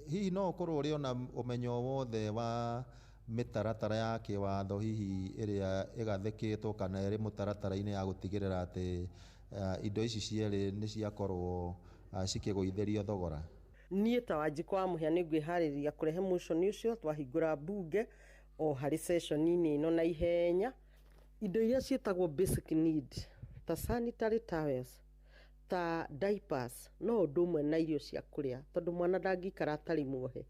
Hihi no ũkorwo ũrĩ ona ũmenyo wothe wa mĩtaratara ya kĩwatho hihi ĩrĩa ĩgathĩkĩtwo kana ĩrĩ mũtaratara-inĩ ya gũtigĩrĩra atĩ indo ici cierĩ nĩ ciakorwo cikĩgũithĩrio thogora? Niĩ ta Wanjikũ wa Mũhĩa nĩ ngwĩharĩrĩria kũrehe motion ũcio twahingũra mbunge o harĩ session-inĩ ĩno na ihenya. Indo iria ciĩtagwo basic need ta sanitary towels, ta diapers, no ũndũ ũmwe na irio cia kũrĩa, tondũ mwana ndangĩikara atarĩ muohe,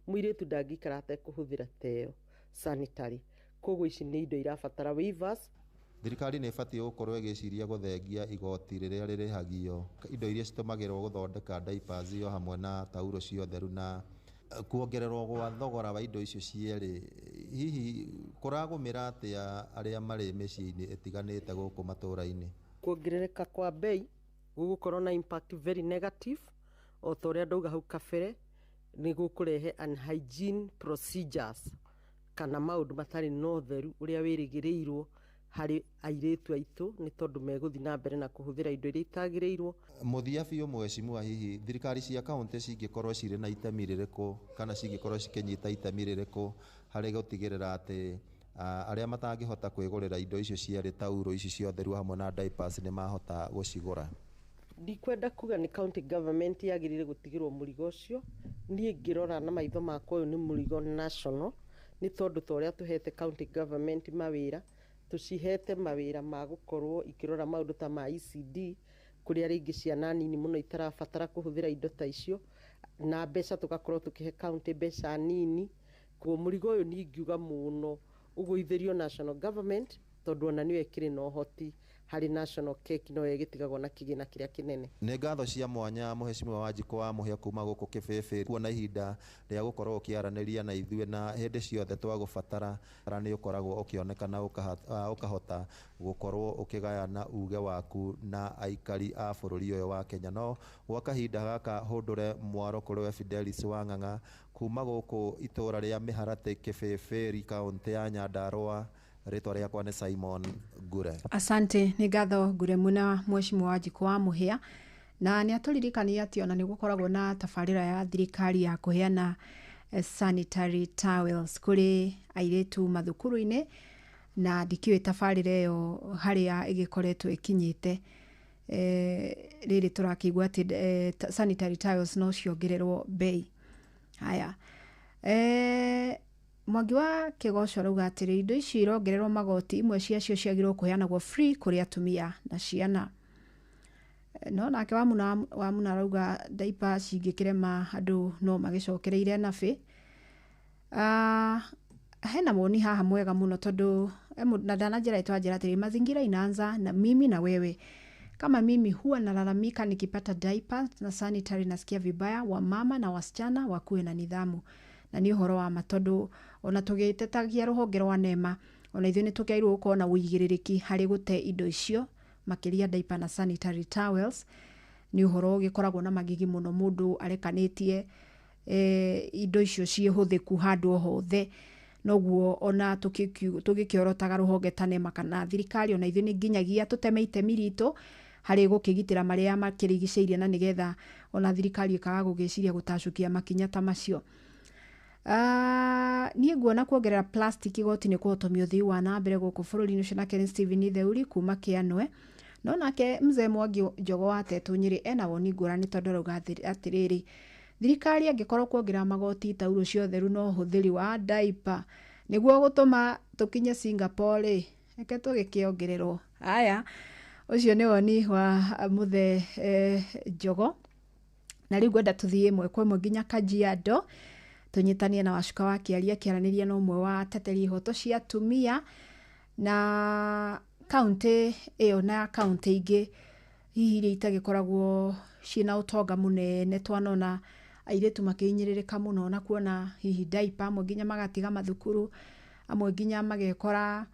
mũirĩtu ndangĩikara atekũhũthĩra ta ĩyo sanitary. Koguo ici nĩ indo irabatara waivers. Thirikari nĩ ĩbatiĩ gũkorwo ĩgĩciria gũthengia igoti rĩrĩa rĩrĩhagio indo iria citũmagĩrwo gũthondeka diapers o hamwe na tauro cia ũtheru na kuongererwo gwa thogora wa indo icio cierĩ, hihi kũragũmĩra atĩa arĩa marĩ mĩciĩ-inĩ ĩtiganĩte gũkũ matũra-inĩ? Kuongerereka kwa bei gũgũkorwo na impact very negative, o ta ũrĩa ndauga hau kabere, nĩ gũkũrehe unhygiene procedures kana maũndũ matarĩ na ũtheru ũrĩa wĩrĩgĩrĩirwo harĩ airĩtu aitũ, nĩ tondũ megũthiĩ na mbere na kũhũthĩra indo iria itagĩrĩirwo. Mũthia biũ mheshimiwa, hihi thirikari cia kaũntĩ cingĩkorwo cirĩ na itemi rĩrĩkũ kana cingĩkorwo cikĩnyita itemi rĩrĩkũ harĩ gũtigĩrĩra atĩ arĩa matangĩhota kwĩgũrĩra indo icio cierĩ, tauro ici cia ũtheru hamwe na diapers, nĩ mahota gũcigũra? Ndikwenda kuga nĩ county government yagĩrĩire gũtigĩrwo mũrigo ũcio. Niĩ ngĩrora na maitho makwa, ũyũ nĩ mũrigo national, nĩ tondũ ta ũrĩa tũhete county government mawĩra, tũcihete mawĩra ma gũkorwo ikĩrora maũndũ ta ma ECD, kũrĩa rĩngĩ ciana nini mũno itarabatara kũhũthĩra indo ta icio, na mbeca tũgakorwo tũkĩhe county mbeca nini. Koguo mũrigo ũyũ niĩ ingiuga mũno ũgũithĩrio national government, tondũ ona nĩyo ĩkĩrĩ na ũhoti harĩ national cake, no ĩgĩtigagwo na kĩgĩna kĩrĩa kĩnene. Nĩ ngatho cia mwanya mheshimiwa Wanjikũ wa Mũhĩa kuma gũkũ Kĩbĩbĩ kuona ihinda rĩa gũkorwo ũkĩaranĩria na ithuĩ, na hĩndĩ ciothe twagũbatara nĩ ũkoragwo ũkĩonekana ũkahota gũkorwo ũkĩgayana uge waku na aikari a bũrũri ũyũ wa Kenya. No gwa kahinda gaka hũndũre mwaro kũrĩ we Fidelis Wang'ang'a kuma gũkũ itũra rĩa Mĩharatĩ, Kĩbĩbĩri, kaũntĩ ya Nyandarũa. Rĩtwa rĩakwa nĩ Simon Ngure. Asante, nĩ ngatho Ngure mũna mheshimiwa Wanjikũ wa Mũhĩa, na nĩ atũririkania atĩ ona nĩ gũkoragwo na tabarĩra ya thirikari ya kũheana sanitary towels kũrĩ airĩtu mathukuru-inĩ, na ndikĩũĩ tabarĩra ĩyo harĩa ĩgĩkoretwo ĩkinyĩte. Rĩrĩ tũrakĩigua atĩ sanitary towels no ciongererwo bei. Haya, Mwangi wa Kĩgoco arauga atĩrĩ, indo ici irongererwo magoti, imwe ciacio ciagĩrĩirwo kũheanagwo free kũrĩ atumia na ciana. No nake Wamuna arauga diaper cingĩkĩrema andũ no magĩcokereire nabĩ. Hena woni haha mwega mũno, tondũ na ndananjĩra ĩtwa njĩra atĩrĩ, mazingira inaanza na mimi na wewe. Kama mimi huwa nalalamika nikipata diaper na sanitary nasikia vibaya, wamama na wasichana wakuwe na nidhamu. Na nĩ ũhoro wa ma, tondũ ona tũgĩtetagia rũhonge rwa NEMA, ona ithuĩ nĩ tũkĩagĩrĩirwo gũkorwo na ũigĩrĩrĩki harĩ gũte indo icio, makĩria diaper na sanitary towels. Nĩ ũhoro ũgĩkoragwo na magigi mũno mũndũ arekanĩtie indo icio ciĩhũthĩku handũ o hothe. Noguo ona tũgĩkĩorotaga rũhonge ta NEMA kana thirikari, ona ithuĩ nĩ nginyagia tũteme itemi ritũ harĩ gũkĩgitĩra marĩa makĩrigicĩirie na nĩgetha ona thirikari ĩkaga gũgĩciria gũtacũkia makinya ta macio. Niĩ nguona kuongerera plastic igoti nĩ kũhotomia ũthii wa na mbere gũkũ bũrũri-inĩ. Ũcio nake nĩ Stephen Theuri kuma Kĩanwe. No nake mzee Mwangi Njogo wa Tetũ Nyĩrĩ ena woni ngũrani, tondũ arauga atĩrĩrĩ, thirikari angĩkorwo kuongerera magoti taurũ cia ũtheru na ũhũthĩri wa diaper nĩguo gũtũma tũkinye Singapore rĩ, reke tũgĩkĩongererwo. Haya, ũcio nĩ woni wa mũthee Njogo. Na rĩu ngwenda tũthiĩ ĩmwe kwa ĩmwe nginya Kajiado, tũnyitanie na Wacuka wa Kĩaria akĩaranĩria na ũmwe wa ateteri ihoto cia atumia na kaũntĩ ĩyo na kaũntĩ ingĩ hihi iria itagĩkoragwo ciĩna ũtonga mũnene. Twanona airĩtu makĩhinyĩrĩrĩka mũno na kuona hihi diaper, amwe nginya magatiga mathukuru, amwe nginya magekora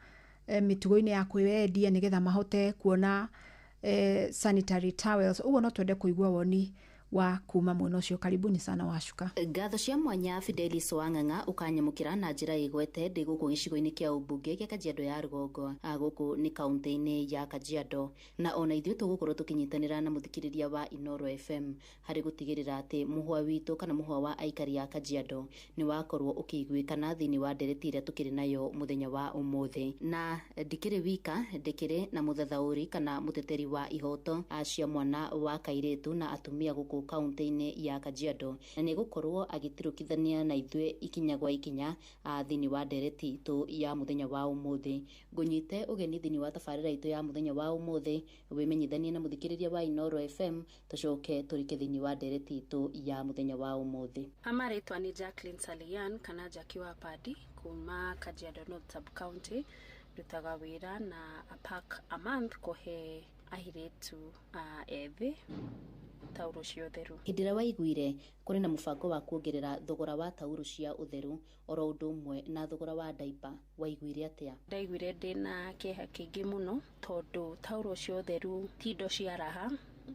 mĩtugo-inĩ ya kwĩyendia nĩgetha mahote kuona sanitary towels. Ũguo no twende kũigua woni wa kuma mwena ũcio. Karibuni sana Wacuka. Ngatho cia mwanya Fidelis Wang'ang'a, ũkanyamũkĩra na njĩra ĩgwete ndĩ gũkũ gĩcigo-inĩ kĩa ũmbunge gĩa Kajiado ya rũgongo. Gũkũ nĩ kaũntĩ-inĩ ya Kajiado, na ona ithuĩ tũgũkorwo tũkĩnyitanĩra na mũthikĩrĩria wa Inoro FM harĩ gũtigĩrĩra atĩ mũhwa witũ kana mũhwa wa aikari a Kajiado nĩ wakorwo ũkĩiguĩkana thĩinĩ wa ndereti ĩrĩa tũkĩrĩ nayo mũthenya wa ũmũthĩ. Na ndikĩrĩ wika, ndĩkĩrĩ na mũthathaũri kana mũteteri wa ihoto cia mwana wa kairĩtu na atumia gũkũ kaũntĩ-inĩ ya Kajiado, na nĩ gũkorwo agĩtirũkithania na ithuĩ ikinya gwa ikinya thĩinĩ wa ndereti itũ ya mũthenya wa ũmũthĩ. Ngũnyite ũgeni thĩinĩ wa tabarĩra itũ ya mũthenya wa ũmũthĩ, wĩmenyithanie na mũthikĩrĩria wa Inoro FM, tũcoke tũrike thĩinĩ wa ndereti itũ ya mũthenya wa ũmũthĩ. Amarĩtwa nĩ Jacqueline Salian kana Jackie wa Padi kuma Kajiado North Sub County. Ndutaga wĩra na a pack a month kũhe airĩtu ethĩ taurũ cia ũtheru. Hĩndĩ ĩrĩa waiguire kũrĩ na mũbango wa kuongerera thogora wa taurũ cia ũtheru oro ũndũ ũmwe na thogora wa diaper, waiguire atĩa? Ndaiguire ndĩna kĩeha kĩingĩ mũno, tondũ taurũ cia ũtheru ti indo cia raha,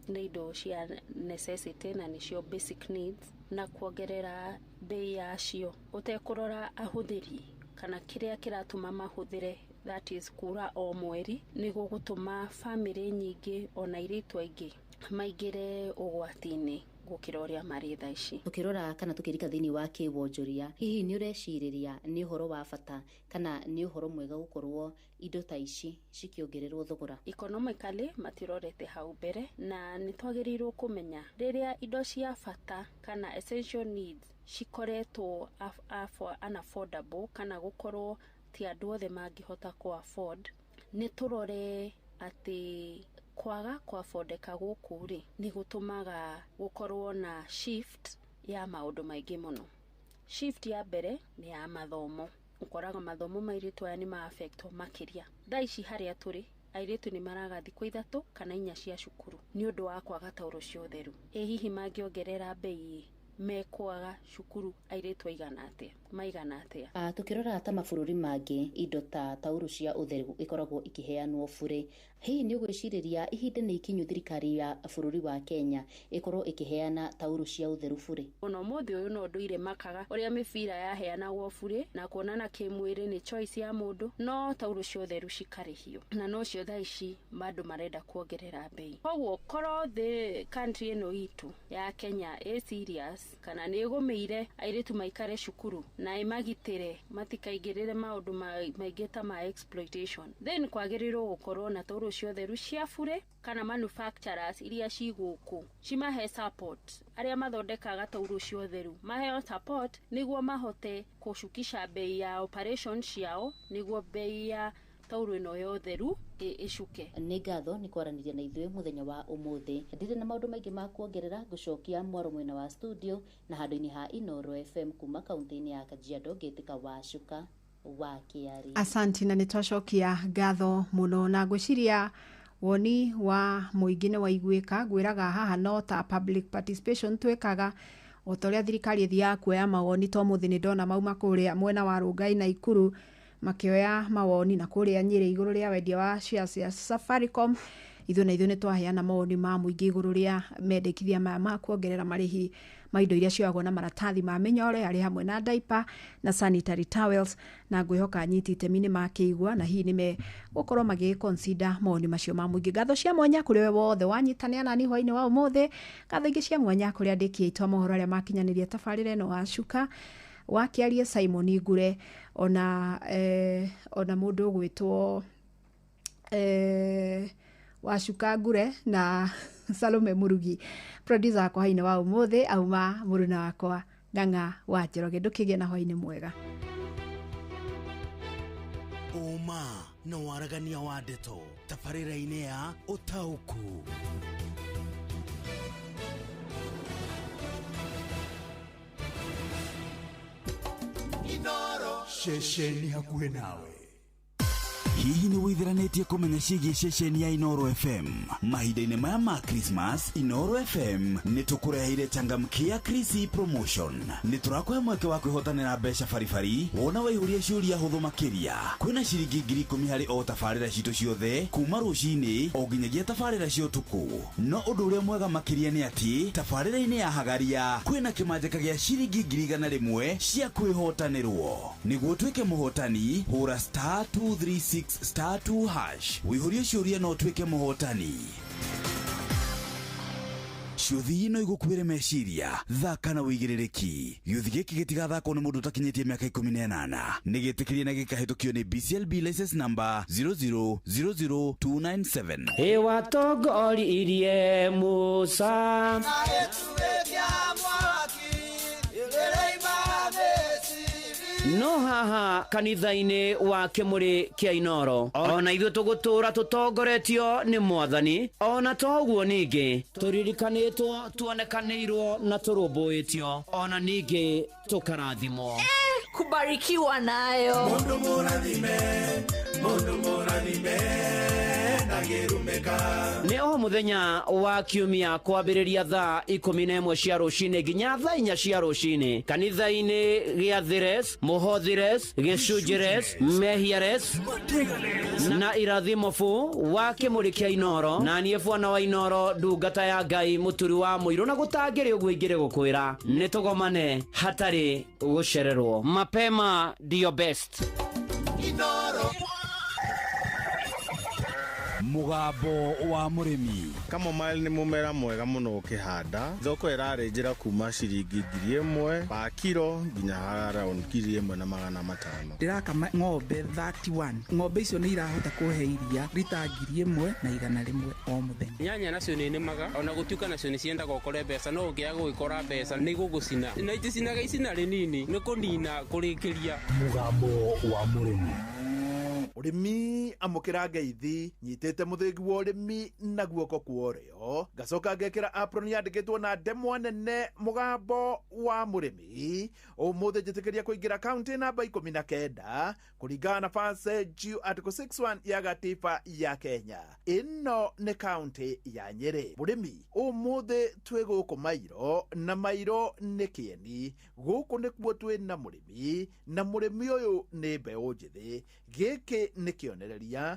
nĩ indo cia necessity na nĩcio basic needs, na kuongerera bei yacio ũtekũrora ahũthĩri kana kĩrĩa kĩratũma mahũthĩre, that is kura o mweri, nĩ gũgũtũma bamĩrĩ nyingĩ ona airĩtu aingĩ maingĩre ũgwati-inĩ gũkĩra ũrĩa marĩ thaa ici. Tũkĩrora kana tũkĩrika thĩinĩ wa kĩwonjoria, hihi nĩ ũrecirĩria nĩ ũhoro wa bata kana nĩ ũhoro mwega gũkorwo indo ta ici cikĩongererwo thogora? Economically matirorete hau mbere, na nĩ twagĩrĩirwo kũmenya rĩrĩa indo cia bata kana essential needs cikoretwo unaffordable kana gũkorwo ti andũ othe mangĩhota kũ afford, nĩ tũrore atĩ kwaga kwabondeka gũkũ rĩ, nĩ gũtũmaga gũkorwo na shift ya maũndũ maingĩ mũno. Shift ya mbere nĩ ya mathomo. Ũkoraga mathomo ma airĩtu aya nĩ ma affectwo makĩria. Thaa ici harĩa tũrĩ, airĩtu nĩ maraga thikũ 3 kana 4 cia cukuru nĩ ũndũ wa kwaga taurũ cia ũtheru. Ĩ hihi mangĩongerera bei mekwaga cukuru airĩtu aigana atĩa, maigana atĩa? Tũkĩrora ta mabũrũri mangĩ, indo ta taurũ cia ũtheru ikoragwo ikĩheanwo bure. Hihi nĩ ũgwĩcirĩria ihinda nĩ ikinyu thirikari ya bũrũri wa Kenya ĩkorwo ĩkĩheana taurũ cia ũtheru bure? Ona ũmũthĩ ũyũ no ndũire makaga ũrĩa mĩbira yaheanagwo bure na kuonana kĩmwĩrĩ nĩ choice ya mũndũ, no taurũ cia ũtheru cikarĩhio, na nocio thaa ici andũ marenda kuongerera bei. Koguo korwo thĩ country ĩno itũ ya Kenya ĩ serious kana nĩ ĩgũmĩire airĩtu maikare cukuru na ĩmagitĩre matikaingĩrĩre maũndũ maingĩ ta ma exploitation, then kwagĩrĩirwo gũkorwo na taurũ cia ũtheru cia bure kana manufacturers iria ci gũkũ cimahe support, arĩa mathondekaga taurũ cia ũtheru maheo support nĩguo mahote kũcukisha bei ya operation ciao, nĩguo bei ya taurũ ĩno ya ũtheru ĩcuke. Nĩ ngatho nĩ kwaranĩria na ithuĩ mũthenya wa ũmũthĩ. Ndirĩ na maũndũ maingĩ ma kuongerera, ngũcokia mwaro mwena wa studio na handũ-inĩ ha Inoro FM kuma kaũntĩ-inĩ ya Kajiado, ngĩtĩka Wacuka wa Kĩari. Asanti, na nĩ twacokia ngatho mũno, na ngwĩciria woni wa mũingĩ nĩ waiguĩka. Ngwĩraga haha no ta public participation twĩkaga o ta ũrĩa thirikari ĩthiaga kuoya mawoni. To mũthĩ nĩ ndona mauma kũrĩa mwena wa Rongai na Ikuru makĩoya mawoni, na kũrĩa Nyĩrĩ igũrũ rĩa wendia wa shares cia Safaricom. Ithuĩ na ithuĩ nĩ twaheana mawoni ma mũingĩ igũrũ rĩa mendekithia maya ma kuongerera marĩhi ma indo iria cioyagwo na maratathi ma mĩnyore arĩ hamwe na diaper na sanitary towels, na ngwĩhoka anyiti itemi nĩ makĩigua na hihi nĩ megũkorwo magĩ consider mawoni macio ma mũingĩ. Ngatho cia mwanya kũrĩ we wothe wanyitanĩra nani hwainĩ wa ũmũthĩ, ngatho ingĩ cia mwanya kũrĩ andĩki aitũ a mohoro arĩa makinyanĩria tabarĩra ĩno wa Cuka wakiarie Simon Ngure, ona mũndũ ũgwĩtwo Wacuka Ngure na Salome Murugi. Producer wakwa hwainĩ wa ũmũthĩ auma mũruna wakwa Ng'ang'a wa Njoroge. Ndũkĩgĩe na hwainĩ mwega. Ũma na waragania wa ndeto tabarĩra-inĩ ya Ũtaũku. Ceceni hakuhĩ nawe. Hihi nĩ wĩtheranĩtie kũmenya ciĩgiĩ ceceni ya Inooro FM? Mahinda-inĩ maya ma Christmas, Inooro FM nĩ tũkũreheire changamkia Krisi promotion. Nĩ tũrakũhe mweke wa kwĩhotanĩra mbeca baribari wona waihũria ciũria hũthũ makĩria. Kwĩna ciringi 10,000 harĩ o tabarĩra citũ ciothe kuma rũcinĩ o nginyagia tabarĩra cia ũtukũ. No ũndũ ũrĩa mwega makĩria nĩ atĩ tabarĩra-inĩ ya Hagaria kwĩna kĩmanjĩka gĩa ciringi 100,000 cia kwĩhotanĩrwo. Nĩguo ũtuĩke mũhotani, hũra star 236 star 2 hash wĩihũrie ciũria no ũtuĩke mũhotani. Ciũthi no igũkuĩre meciria, thaka na wĩigĩrĩrĩki. Gĩũthi gĩkĩ gĩtigathakwo nĩ mũndũ ũtakinyĩtie mĩaka 18. Nĩ gĩtĩkĩrie na gĩkahĩtũkio nĩ BCLB license number 0000297. Ĩwatongoririe Musa no haha kanitha-inĩ wa kĩmũrĩ kĩa Inooro ona ithuĩ tũgũtũra tũtongoretio nĩ mwathani, ona toguo ningĩ tũririkanĩtwo, tuonekanĩirwo na tũrũmbũĩtio, ona ningĩ tũkarathimwo. Kubarikiwa nayo. Mundu mũrathime, mundu mũrathime Nĩ o mũthenya wa kiumia kwambĩrĩria thaa 11 cia rũcinĩ nginya thaa 4 cia rũcinĩ kanitha-inĩ gĩa Thires, Mũhothires, Gĩcunjires, Mehiares na Irathimo fu wa kĩmũrĩ kĩa Inooro. Na niĩ bwana wa Inooro, ndungata ya Ngai, mũturi wa mũirũ, na gũtangĩrĩ ũguo ingĩrĩ gũkwĩra nĩ tũgomane hatarĩ gũcererwo. Mapema ndio best. Inooro. Mũgambo wa mũrĩmi. Chamomile nĩ mũmera mwega mũno ũkĩhanda. Thoko ĩrarĩ njĩra kuma ciringi 1,000 pa kiro nginya around 1,500. Ndĩrakama ng'ombe 31. Ng'ombe icio nĩ irahota kũhe iria rita 1,100 o mũthenya. Nyanya nacio nĩ nĩmaga ona gũtuĩka nacio nĩ ciendaga ũkore mbeca, no ũngĩaga gũgĩkora mbeca nĩ igũgũcina na iticinaga icina rĩnini nĩ kũnina kũrĩkĩria. Mũgambo wa mũrĩmi. Ũrĩmi amũkĩra ngeithi nyitĩte mũthĩgi wa ũrĩmi na guoko kwa ũrĩo, ngacoka ngekĩra apron yandĩkĩtwo na ndemwa nene mũgambo wa mũrĩmi. Ũmũthĩ njĩtĩkĩria kũingĩra kaunti namba 19 kũringana na Passage Article 61 ya gatiba ya Kenya. Ĩno nĩ kaunti ya Nyĩrĩ. Mũrĩmi, ũmũthĩ twĩ gũkũ Mairo, na Mairo nĩ kĩeni. Gũkũ nĩkuo twĩ na mũrĩmi, na mũrĩmi ũyũ nĩ mbeũ njĩthĩ. Gĩkĩ nĩ kĩonereria